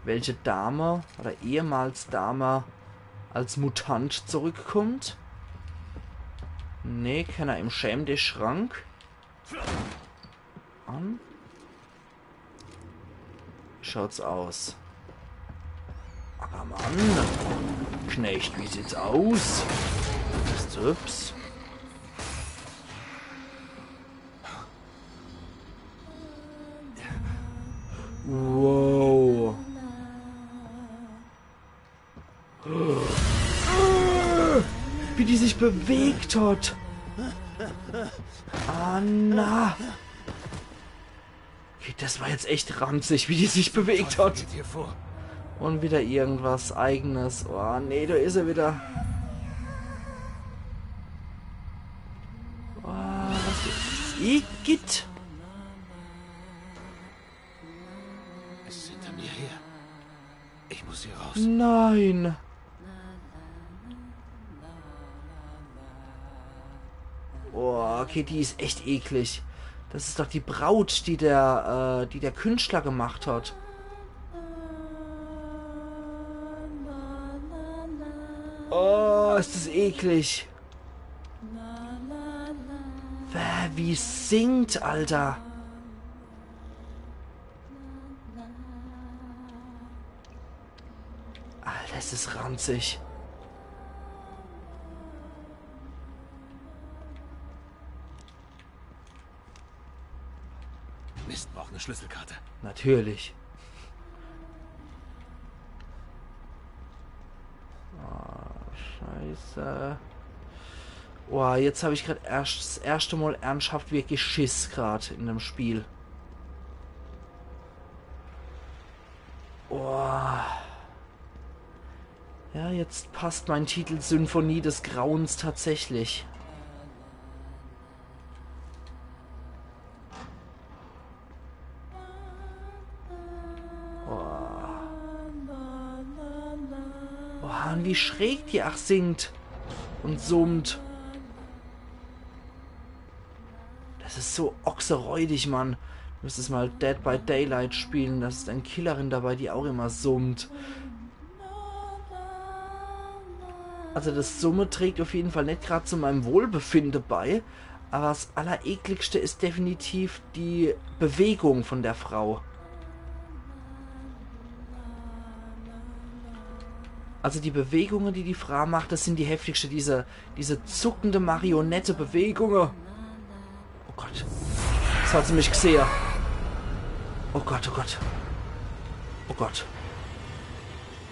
Welche Dame oder ehemals Dame als Mutant zurückkommt. Nee, kenner im Schäm de Schrank. An. Schaut's aus. Ackermann. Knecht, wie sieht's aus? Ups. Wow. Wie die sich bewegt hat. Ah, na. Okay, das war jetzt echt ranzig, wie die sich bewegt hat. Geht hier vor. Und wieder irgendwas Eigenes. Oh, nee, da is er wieder. Oh, was is? Igitt. Es ist hinter mir her. Ich muss hier raus. Nein. Boah, okay, die is echt eklig. Das is doch die Braut, die der, äh, die der Künstler gemacht hat. Oh, is das eklig. Wer, wie singt, Alter. Alter, is das ranzig. Mist, brauch eine Schlüsselkarte. Natürlich. Ah, scheiße. Boah, jetzt hab ich grad erscht, das erschte Mal ernsthaft wirklich Schiss grad in dem Spiel. Oh. Ja, jetzt passt mein Titel Symphonie des Grauens tatsächlich. Oh. Oh, und wie schräg die ach singt und summt. Das is so ochseräudig, Mann. Du müsstest mal Dead by Daylight spielen. Da is eine Killerin dabei, die auch immer summt. Also das Summe trägt auf jeden Fall net grad zu meinem Wohlbefinde bei. Aber das Allerekligste is definitiv die Bewegung von der Frau. Also die Bewegungen, die die Frau macht, das sind die heftigste. Diese, diese zuckende Marionette-Bewegungen. Oh Gott. Jetzt hat sie mich gesehe. Oh Gott, oh Gott. Oh Gott.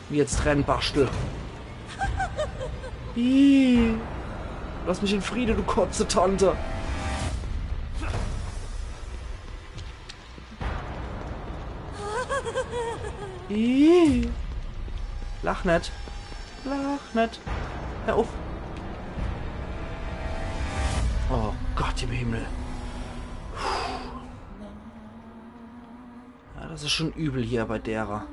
Jetzt renn, Baschtel. Ih. Lass mich in Friede, du Kotze-Tante. Ih. Lach net. Lach net. Hör auf. Oh Gott im Himmel. Ja, das is schon übel hier bei derer.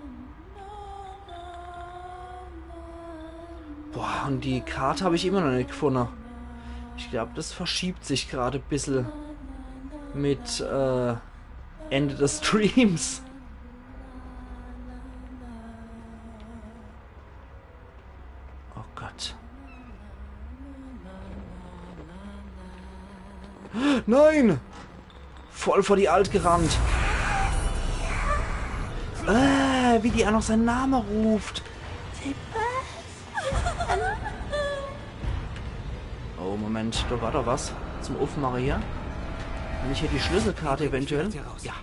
Boah, und die Karte hab ich immer noch net gefunne. Ich glaub, das verschiebt sich grad e bissel mit, äh, Ende des Streams. Oh Gott. Nein! Voll vor die Alt gerannt. Äh, wie die auch noch seinen Namen ruft. Oh, Moment, da war doch was zum Aufmachen hier. Wenn ich hier die Schlüsselkarte eventuell. Ja.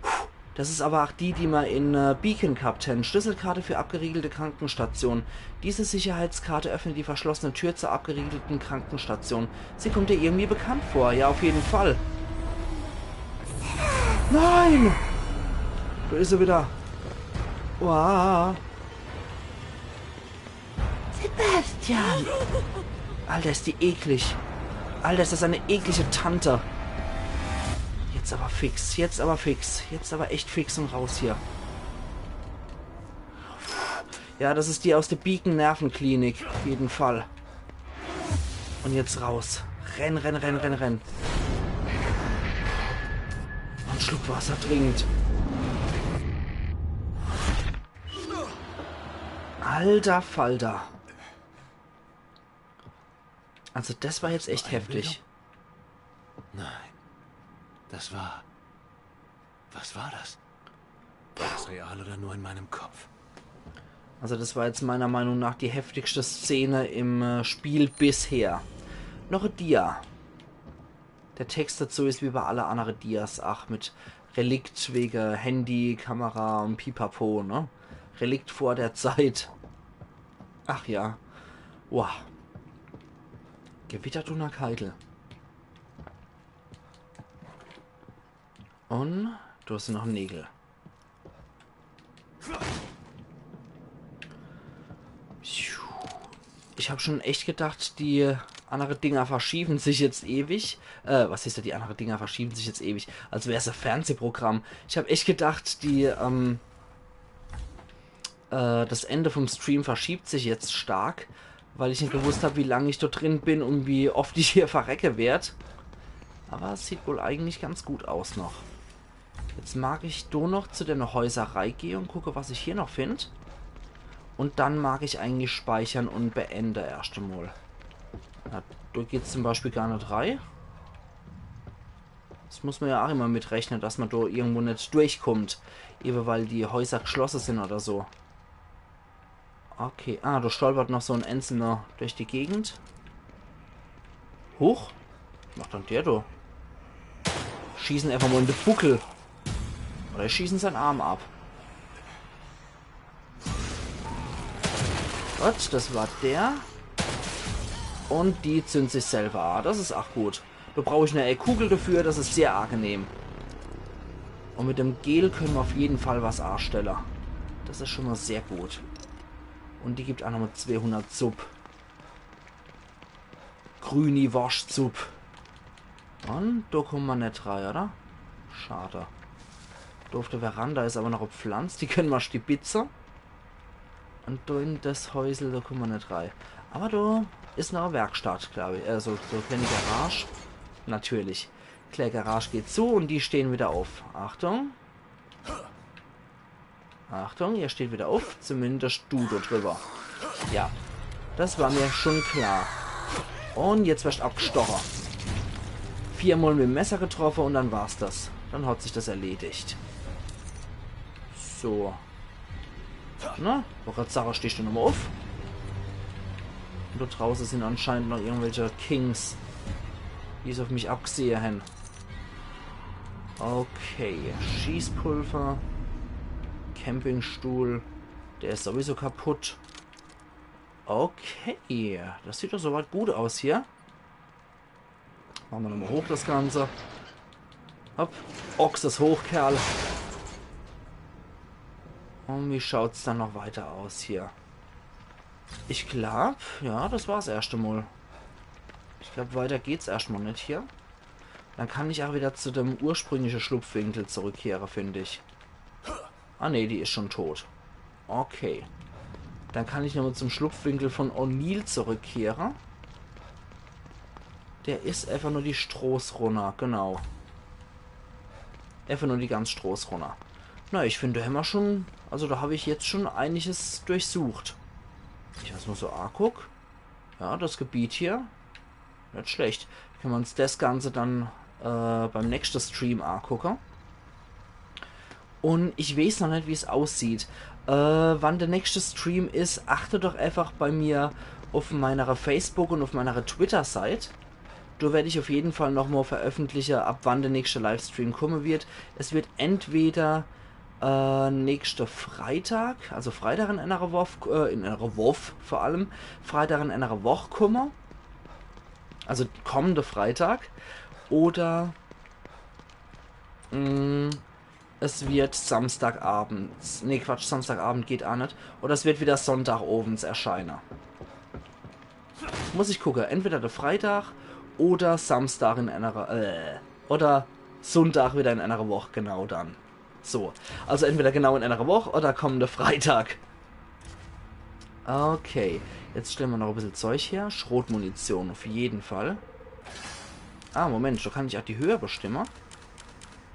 Puh, Das is aber ach die, die mer in äh, Beacon gehabt hen. Schlüsselkarte für abgeriegelte Krankenstation. Diese Sicherheitskarte öffnet die verschlossene Tür zur abgeriegelten Krankenstation. Sie kommt dir irgendwie bekannt vor. Ja, auf jeden Fall. Nein! Da is er wieder. Uah. Sebastian! Alter, is die eklig. Alter, is das eine eklige Tante. Jetzt aber fix, jetzt aber fix, jetzt aber echt fix und raus hier. Ja, das is die aus der Beacon Nervenklinik, auf jeden Fall. Und jetzt raus. Renn, renn, renn, renn, renn. Und Schluck Wasser dringend. Alter Falter. Also das war jetzt echt heftig. Nein. Das war. Was war das? War das real oder nur in meinem Kopf? Also das war jetzt meiner Meinung nach die heftigste Szene im äh, Spiel bisher. Noch e Dia. Der Text dazu is wie bei alle annere Dias, ach, mit Relikt wege Handy, Kamera und Pipapo, ne? Relikt vor der Zeit. Ach ja. Wow. Gewitterdunnerkeidel. Und du hast noch Nägel. Ich hab schon echt gedacht, die annere Dinger verschiewen sich jetzt ewig. Äh, was is da, die annere Dinger verschiewen sich jetzt ewig? Als wär's e Fernsehprogramm. Ich hab echt gedacht, die, ähm, äh, das Ende vom Stream verschiebt sich jetzt stark, weil ich net gewusst hab, wie lang ich dort drin bin und wie oft ich hier verrecke werd. Aber es sieht wohl eigentlich ganz gut aus noch. Jetzt mag ich do noch zu dene Häuserei gehe und gucke, was ich hier noch find. Und dann mag ich eigentlich speichere und beende erscht emol. Na, do geht's zum Beispiel gar net rei. Das muss mer ja ach immer mitrechne, dass mer do irgendwo net durchkommt. Ewe weil die Häuser geschlosse sin oder so. Okay, ah, do stolpert noch so en Einzelner durch die Gegend. Huch, was macht dann der do? Schieß en einfach mol in de Buckel. Oder ich schieß en sein Arm ab. Gut, das war der. Und die zündt sich selber an. Das is ach gut. Do brauch ich ne Kugel dafür, das is sehr angenehm. Und mit dem Gel könne mer auf jeden Fall was anstelle. Das is schon mol sehr gut. Und die gibt ach nochmol zweehundert Supp. Grüni Worschtsupp. Und do kumme mer net rei, oder? Schade. Do auf de Veranda is aber noch e Pflanz, die könne mer stibitze. Und do in das Häusel, do kumme mer net rei. Aber do is noch e Werkstatt, glaub ich. Äh, so, so kleine Garage. Natürlich. Kleine Garage geht zu und die stehen wieder auf. Achtung. Achtung, ihr steht wieder auf. Zumindest du do drüber. Ja, das war mer schon klar. Und jetzt werscht abgestoche. Viermol mit dem Messer getroffe und dann war's das. Dann hat sich das erledigt. So. Na, wollt grad sage, stehst du nochmol auf? Und do drauße sin anscheinend noch irgendwelche Kings, die's auf mich abgesehe hen. Okay, Schießpulver. Campingstuhl. Der is sowieso kaputt. Okay, das sieht doch soweit gut aus hier. Mache mer nochmol hoch das Ganze. Hopp. Ochs is hoch, Kerl. Und wie schaut's dann noch weiter aus hier? Ich glaub, ja, das war's erscht emol. Ich glaub, weiter geht's erscht mol net hier. Dann kann ich ach wieder zu dem ursprüngliche Schlupfwinkel zurückkehre, find ich. Ah nee, die is schon tot. Okay. Dann kann ich nochmol zum Schlupfwinkel von O'Neil zurückkehre. Der is einfach nur die Stroß runner, genau. Einfach nur die ganz Stroß runner. Na, ich find, do hämmer schon, also do hab ich jetzt schon einiges durchsucht. Ich was mol so anguck. Ja, das Gebiet hier. Net schlecht. Könne mer uns das Ganze dann äh, beim nächste Stream angucke. Und ich weeß noch net, wie's aussieht. Äh, wann der nächste Stream is, achte doch einfach bei mir auf meiner Facebook und auf meiner Twitter-Seit. Do werd ich auf jeden Fall nochmol veröffentliche, ab wann der nächste Livestream komme wird. Es wird entweder äh, nächste Freitag, also Freitag in enere Woch, äh, in enere Woch vor allem, Freitag in enere Woch kumme. Also kommende Freitag. Oder, mm, es wird Samstagabends. Nee, Quatsch, Samstagabend geht aa net. Oder es wird wieder Sonntagowends erscheine. Muss ich gucke. Entweder de Freitag oder Samstag in enere, äh, oder Sonntag wieder in enere Woch, genau dann. So, also entweder genau in enere Woch oder kommende Freitag. Okay, jetzt stelle mer noch e bissel Zeug her. Schrotmunition auf jeden Fall. Ah, Moment, do kann ich aa die Höhe bestimme.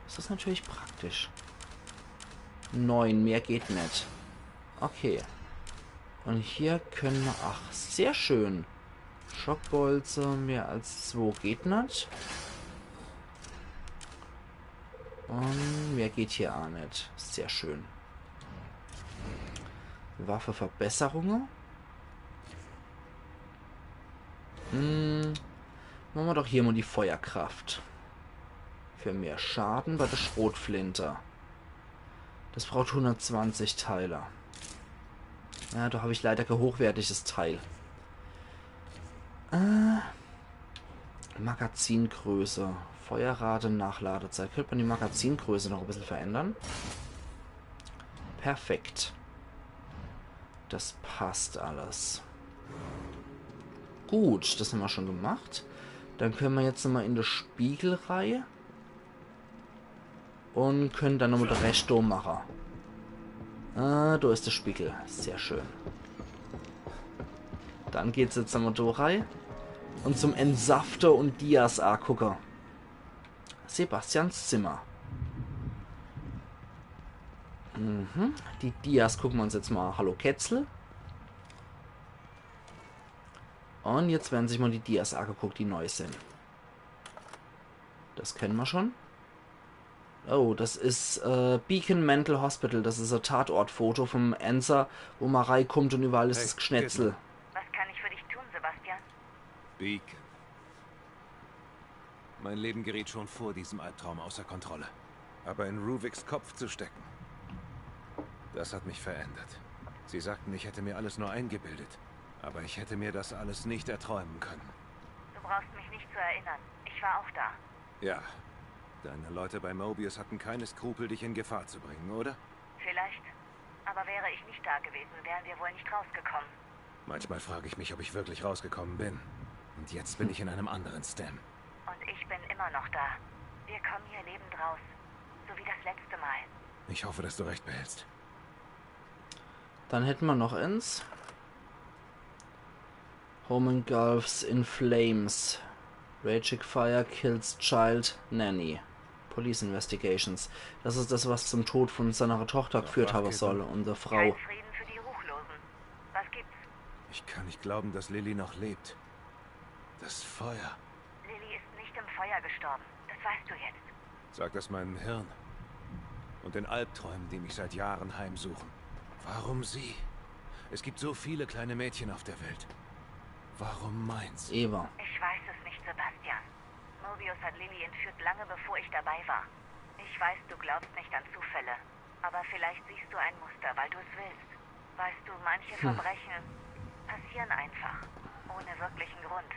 Des is natürlich praktisch. Neun, mehr geht net. Okay. Un hier könne mer, ach, sehr schön. Schockbolze, mehr als zwo geht net. Un mehr geht hier aa net. Sehr schön. Waffeverbesserunge. Hm, mache mer doch hier mol die Feuerkraft. Für mehr Schade bei de Schrotflinte. Des braucht hundertzwanzig Teile. Ja, do hab ich leider kee hochwertiges Teil. Äh, Magazingröße. Feuerrate, Nachladezeit. Könnt mer die Magazingröße noch e bissel verändere? Perfekt. Des passt alles. Gut, des hämmer schon gemacht. Dann könne mer jetzt nochmol in de Spiegel rei. Un könne dann nochmol de Rescht do mache. Ah, do is de Spiegel. Sehr schön. Dann geht's jetzt nochmol do rei. Un zum Entsafte un Dias aagucke. Sebastians Zimmer. Mhm. Die Dias gucke mer uns jetzt mol. Hallo Kätzel. Un jetzt werre sich mol die Dias aageguckt, die neu sin. Des kenne mer schon. Oh, des is, äh, Beacon Mental Hospital. Des is e Tatortfoto vom Enser, wo mer reikummt un üwwerall is Hey, des Gschnetzel. Kidman. Was kann ich für dich tun, Sebastian? Beacon. Mein Leben geriet schon vor diesem Albtraum außer Kontrolle. Aber in Ruviks Kopf zu stecken, das hat mich verändert. Sie sagten, ich hätte mir alles nur eingebildet. Aber ich hätte mir das alles nicht erträumen können. Du brauchst mich nicht zu erinnern. Ich war auch da. Ja. Deine Leute bei Mobius hatten keine Skrupel, dich in Gefahr zu bringen, oder? Vielleicht. Aber wäre ich nicht da gewesen, wären wir wohl nicht rausgekommen. Manchmal frage ich mich, ob ich wirklich rausgekommen bin. Und jetzt bin ich in einem anderen Stem. Und ich bin immer noch da. Wir kommen hier lebend raus. So wie das letzte Mal. Ich hoffe, dass du recht behältst. Dann hätte mer noch eens. Home engulfs in flames. Raging fire kills child nanny. Police investigations. Des is des, was zum Tod von seiner Tochter geführt habe soll un de Frau. Kein Frieden für die Ruchlosen. Was gibt's? Ich kann nicht glauben, dass Lily noch lebt. Das Feuer. Lily ist nicht im Feuer gestorben. Das weißt du jetzt. Sag das meinem Hirn. Und den Albträumen, die mich seit Jahren heimsuchen. Warum sie? Es gibt so viele kleine Mädchen auf der Welt. Warum meins? Eva. Ich weiß es nicht, Sebastian. Mobius hat Lily entführt, lange bevor ich dabei war. Ich weiß, du glaubst nicht an Zufälle. Aber vielleicht siehst du ein Muster, weil du es willst. Weißt du, manche Verbrechen passieren einfach, ohne wirklichen Grund.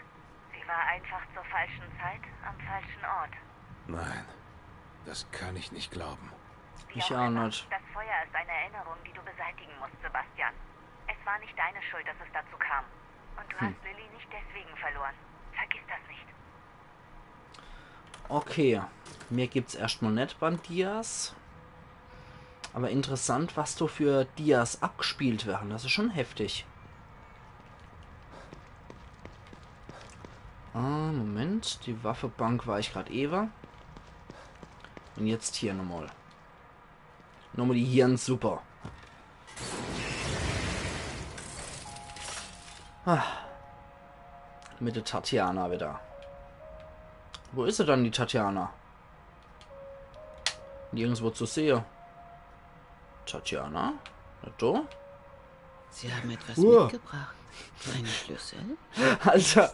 Sie war einfach zur falschen Zeit am falschen Ort. Nein, das kann ich nicht glauben. Wie auch immer, das Feuer ist eine Erinnerung, die du beseitigen musst, Sebastian. Es war nicht deine Schuld, dass es dazu kam. Und du hast Lily nicht deswegen verloren. Vergiss das nicht. Okay, mehr gibt's erscht mol net beim Dias. Aber interessant, was do für Dias abgespielt werre. Das is schon heftig. Ah, Moment, die Waffebank war ich grad ewe. Un jetzt hier nochmol. Nochmol die Hirnsuppe. Ah. Mit de Tatjana wieder. Wo is se dann, die Tatjana? Nirgendswo zu sehe. Tatjana? Na do? Sie haben etwas mitgebracht. Einen Schlüssel? Alter.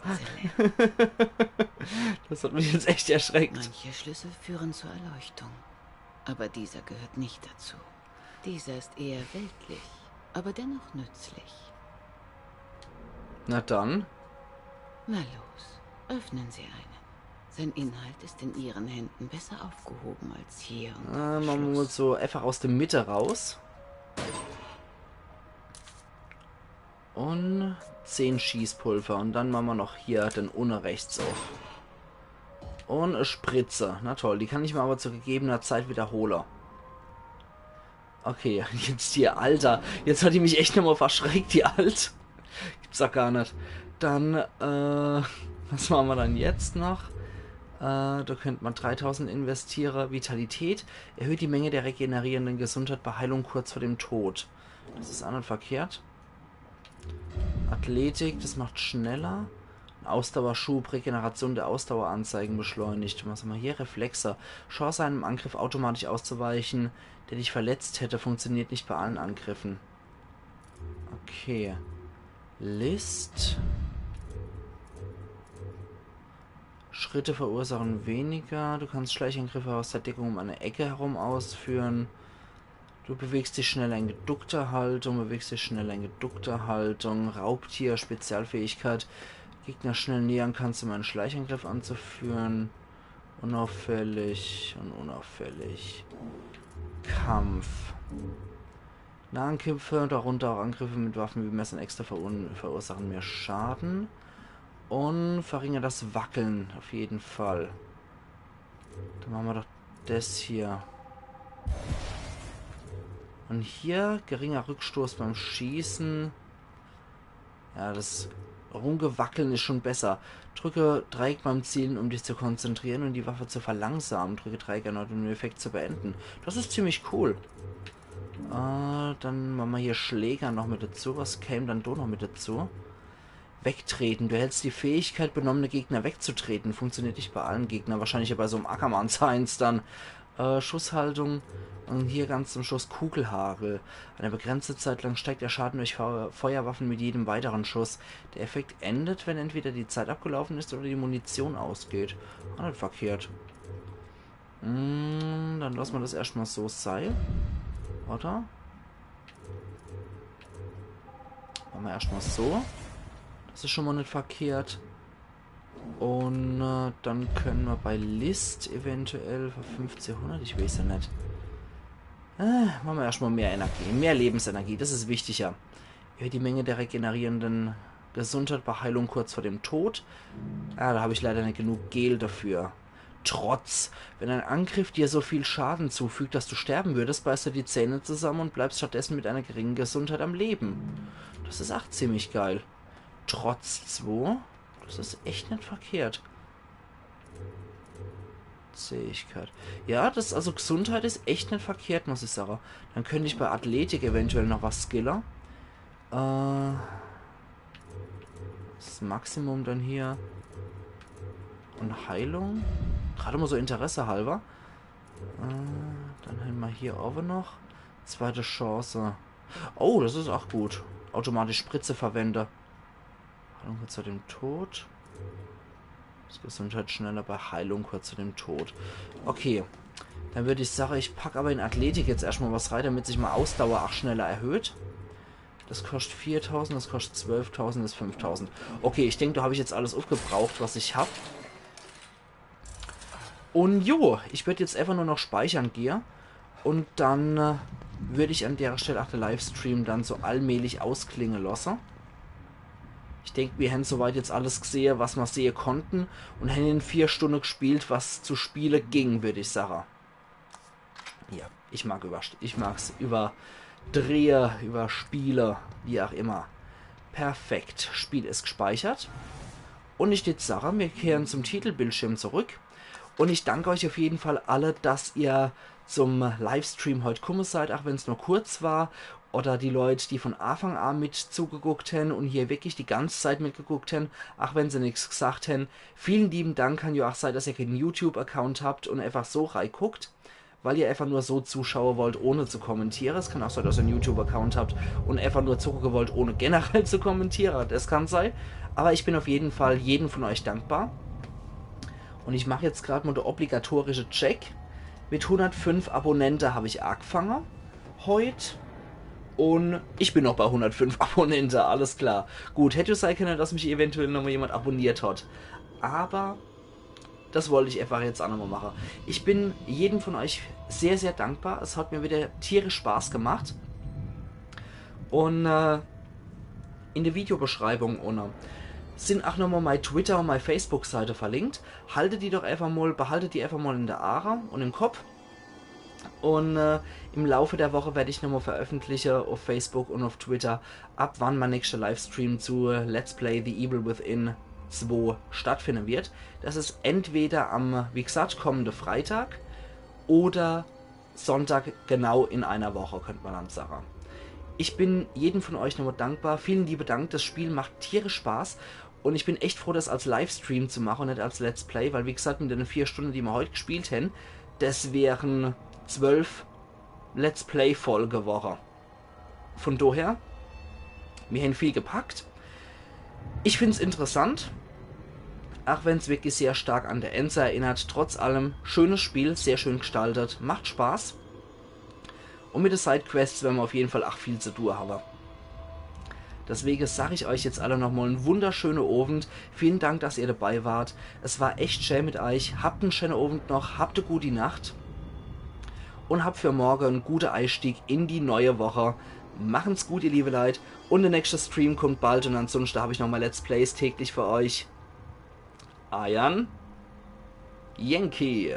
Das hat mich jetzt echt erschreckt. Manche Schlüssel führen zur Erleuchtung. Aber dieser gehört nicht dazu. Dieser ist eher weltlich, aber dennoch nützlich. Na dann. Na los, öffnen Sie einen. Sein Inhalt ist in Ihren Händen besser aufgehoben als hier. Und Äh, mache mer mal so einfach aus der Mitte raus. Und zehn Schießpulver. Und dann mache mer noch hier den unne rechts auf. Und e Spritze. Na toll, die kann ich mir aber zu gegebener Zeit wiederhole. Okay, jetzt hier, Alter. Jetzt hat die mich echt nochmal verschreckt, die Alt. Gibt's doch gar net. Dann, äh, was mache mer dann jetzt noch? Äh, da könnt mer dreitausend investiere. Vitalität. Erhöht die Menge der regenerierenden Gesundheit bei Heilung kurz vor dem Tod. Das is auch net verkehrt. Athletik, das macht schneller. Ausdauerschub, Regeneration der Ausdaueranzeigen beschleunigt. Was haben wir hier? Reflexe. Chance, einem Angriff automatisch auszuweichen, der dich verletzt hätte, funktioniert nicht bei allen Angriffen. Okay. List. Schritte verursachen weniger. Du kannst Schleichangriffe aus der Deckung um eine Ecke herum ausführen. Du bewegst dich schneller in geduckter Haltung, bewegst dich schneller in geduckter Haltung. Raubtier, Spezialfähigkeit. Gegner schnell nähern kannst, um einen Schleichangriff anzuführen. Unauffällig und unauffällig. Kampf. Nahkämpfe, darunter auch Angriffe mit Waffen wie Messern extra verun verursachen mehr Schaden. Und verringert das Wackeln auf jeden Fall. Dann mache mer doch das hier. Und hier geringer Rückstoß beim Schießen. Ja, das Rumgewackeln is schon besser. Drücke Dreieck beim Zielen, um dich zu konzentrieren und die Waffe zu verlangsamen. Drücke Dreieck erneut, um den Effekt zu beenden. Das is ziemlich cool. Äh, dann mache mer hier Schläger noch mit dazu. Was käm dann do noch mit dazu? Wegtreten. Du erhältst die Fähigkeit, benommene Gegner wegzutreten. Funktioniert nicht bei allen Gegnern. Wahrscheinlich ja bei so einem Ackermanns Heinz dann. Äh, Schusshaltung. Und hier ganz zum Schluss Kugelhagel. Eine begrenzte Zeit lang steigt der Schaden durch Feu Feuerwaffen mit jedem weiteren Schuss. Der Effekt endet, wenn entweder die Zeit abgelaufen ist oder die Munition ausgeht. Auch net verkehrt. Mm, dann lasse mer das erstmal so sei. Oder? Mache mer erstmal so. Das is schon mal net verkehrt. Und äh, dann könne mer bei List eventuell für fünfzehnhundert, ich weiß ja net. Äh, mache mer erstmal mehr Energie, mehr Lebensenergie, das is wichtiger. Erhöht die Menge der regenerierenden Gesundheit bei Heilung kurz vor dem Tod. Ah, da hab ich leider net genug Gel dafür. Trotz. Wenn ein Angriff dir so viel Schaden zufügt, dass du sterben würdest, beißt du die Zähne zusammen und bleibst stattdessen mit einer geringen Gesundheit am Leben. Das is auch ziemlich geil. Trotz zwei. Das is echt net verkehrt. Zähigkeit. Ja, das, also Gesundheit is echt net verkehrt, muss ich sagen. Dann könnt ich bei Athletik eventuell noch was skille. Äh, das Maximum dann hier. Und Heilung. Gerade mal so Interesse halber. Äh, dann hämmer hier aber noch. Zweite Chance. Oh, das is auch gut. Automatisch Spritze verwende. Heilung kurz vor dem Tod. Ist Gesundheit schneller bei Heilung kurz vor dem Tod. Okay. Dann würd ich sagen, ich pack aber in Athletik jetzt erstmal was rein, damit sich mei Ausdauer auch schneller erhöht. Das kostet viertausend, das kostet zwölftausend, das fünftausend. Okay, ich denk, da hab ich jetzt alles aufgebraucht, was ich hab. Und jo, ich würd jetzt einfach nur noch speichern gehe. Und dann äh, würd ich an der Stelle auch den Livestream dann so allmählich ausklinge lasse. Ich denk, wir hänn soweit jetzt alles gesehe, was mer sehe konnten. Und hänn in vier Stunde gespielt, was zu spiele ging, würd ich sagen. Ja, ich mag über, ich mag's überdrehe, überspiele, wie auch immer. Perfekt, Spiel is gespeichert. Und ich würd sagen, wir kehren zum Titelbildschirm zurück. Und ich danke euch auf jeden Fall alle, dass ihr zum Livestream heut kumme seid, auch wenn's nur kurz war. Oder die Leut, die von Anfang an mit zugeguckt hänn und hier wirklich die ganze Zeit mitgeguckt hänn, auch wenn se nix gesagt hänn. Vielen lieben Dank, kann ja auch sei, dass ihr keinen YouTube-Account habt und einfach so reiguckt, weil ihr einfach nur so zuschaue wollt, ohne zu kommentiere. Es kann auch sei, dass ihr einen YouTube-Account habt und einfach nur zugucke wollt, ohne generell zu kommentiere. Das kann sei. Aber ich bin auf jeden Fall jedem von euch dankbar. Und ich mach jetzt grad mal der obligatorische Check. Mit hundertfünf Abonnente hab ich angefange. heut. Un ich bin noch bei hundertfünf Abonnente, alles klar. Gut, hätt jo sei kenne, dass mich eventuell nochmal jemand abonniert hat. Aber das wollt ich einfach jetzt ach nochmal mache. Ich bin jedem von euch sehr, sehr dankbar. Es hat mir wieder tierisch Spaß gemacht. Un äh, in der Videobeschreibung unne sin ach nochmal mei Twitter un mei Facebook-Seite verlinkt. Haltet die doch einfach mal, behaltet die einfach mal in de Aache un im Kopp. Un äh, im Laufe der Woche werd ich nochmal veröffentliche auf Facebook un auf Twitter, ab wann mein nächster Livestream zu Let's Play The Evil Within zwei stattfinden wird. Das is entweder am, wie gesagt, kommende Freitag oder Sonntag, genau in einer Woche, könnt man dann sagen. Ich bin jedem von euch nochmal dankbar. Vielen lieben Dank. Das Spiel macht tierisch Spaß. Un ich bin echt froh, das als Livestream zu machen un net als Let's Play, weil, wie gesagt, mit den vier Stunden, die mir heut gespielt hen, das wären zwölf Let's Play-Folge geworden. Von daher, mir hen viel gepackt. Ich find's interessant, ach wenn's wirklich sehr stark an der Änse erinnert. Trotz allem, schönes Spiel, sehr schön gestaltet, macht Spaß. Un mit de Sidequests werre mir auf jeden Fall ach viel zu tun haben. Deswegen sag ich euch jetzt alle nochmal en wunderschöne Owend. Vielen Dank, dass ihr dabei wart. Es war echt schä mit euch. Habt en schäne Owend noch, habt e gute Nacht un habt für morgen en gute Eistieg in die neue Woche. Machen's gut, ihr liebe Leit. Un der nächste Stream kommt bald un ansonsten hab ich nochmal Let's Plays täglich für euch. Eiern Yankee.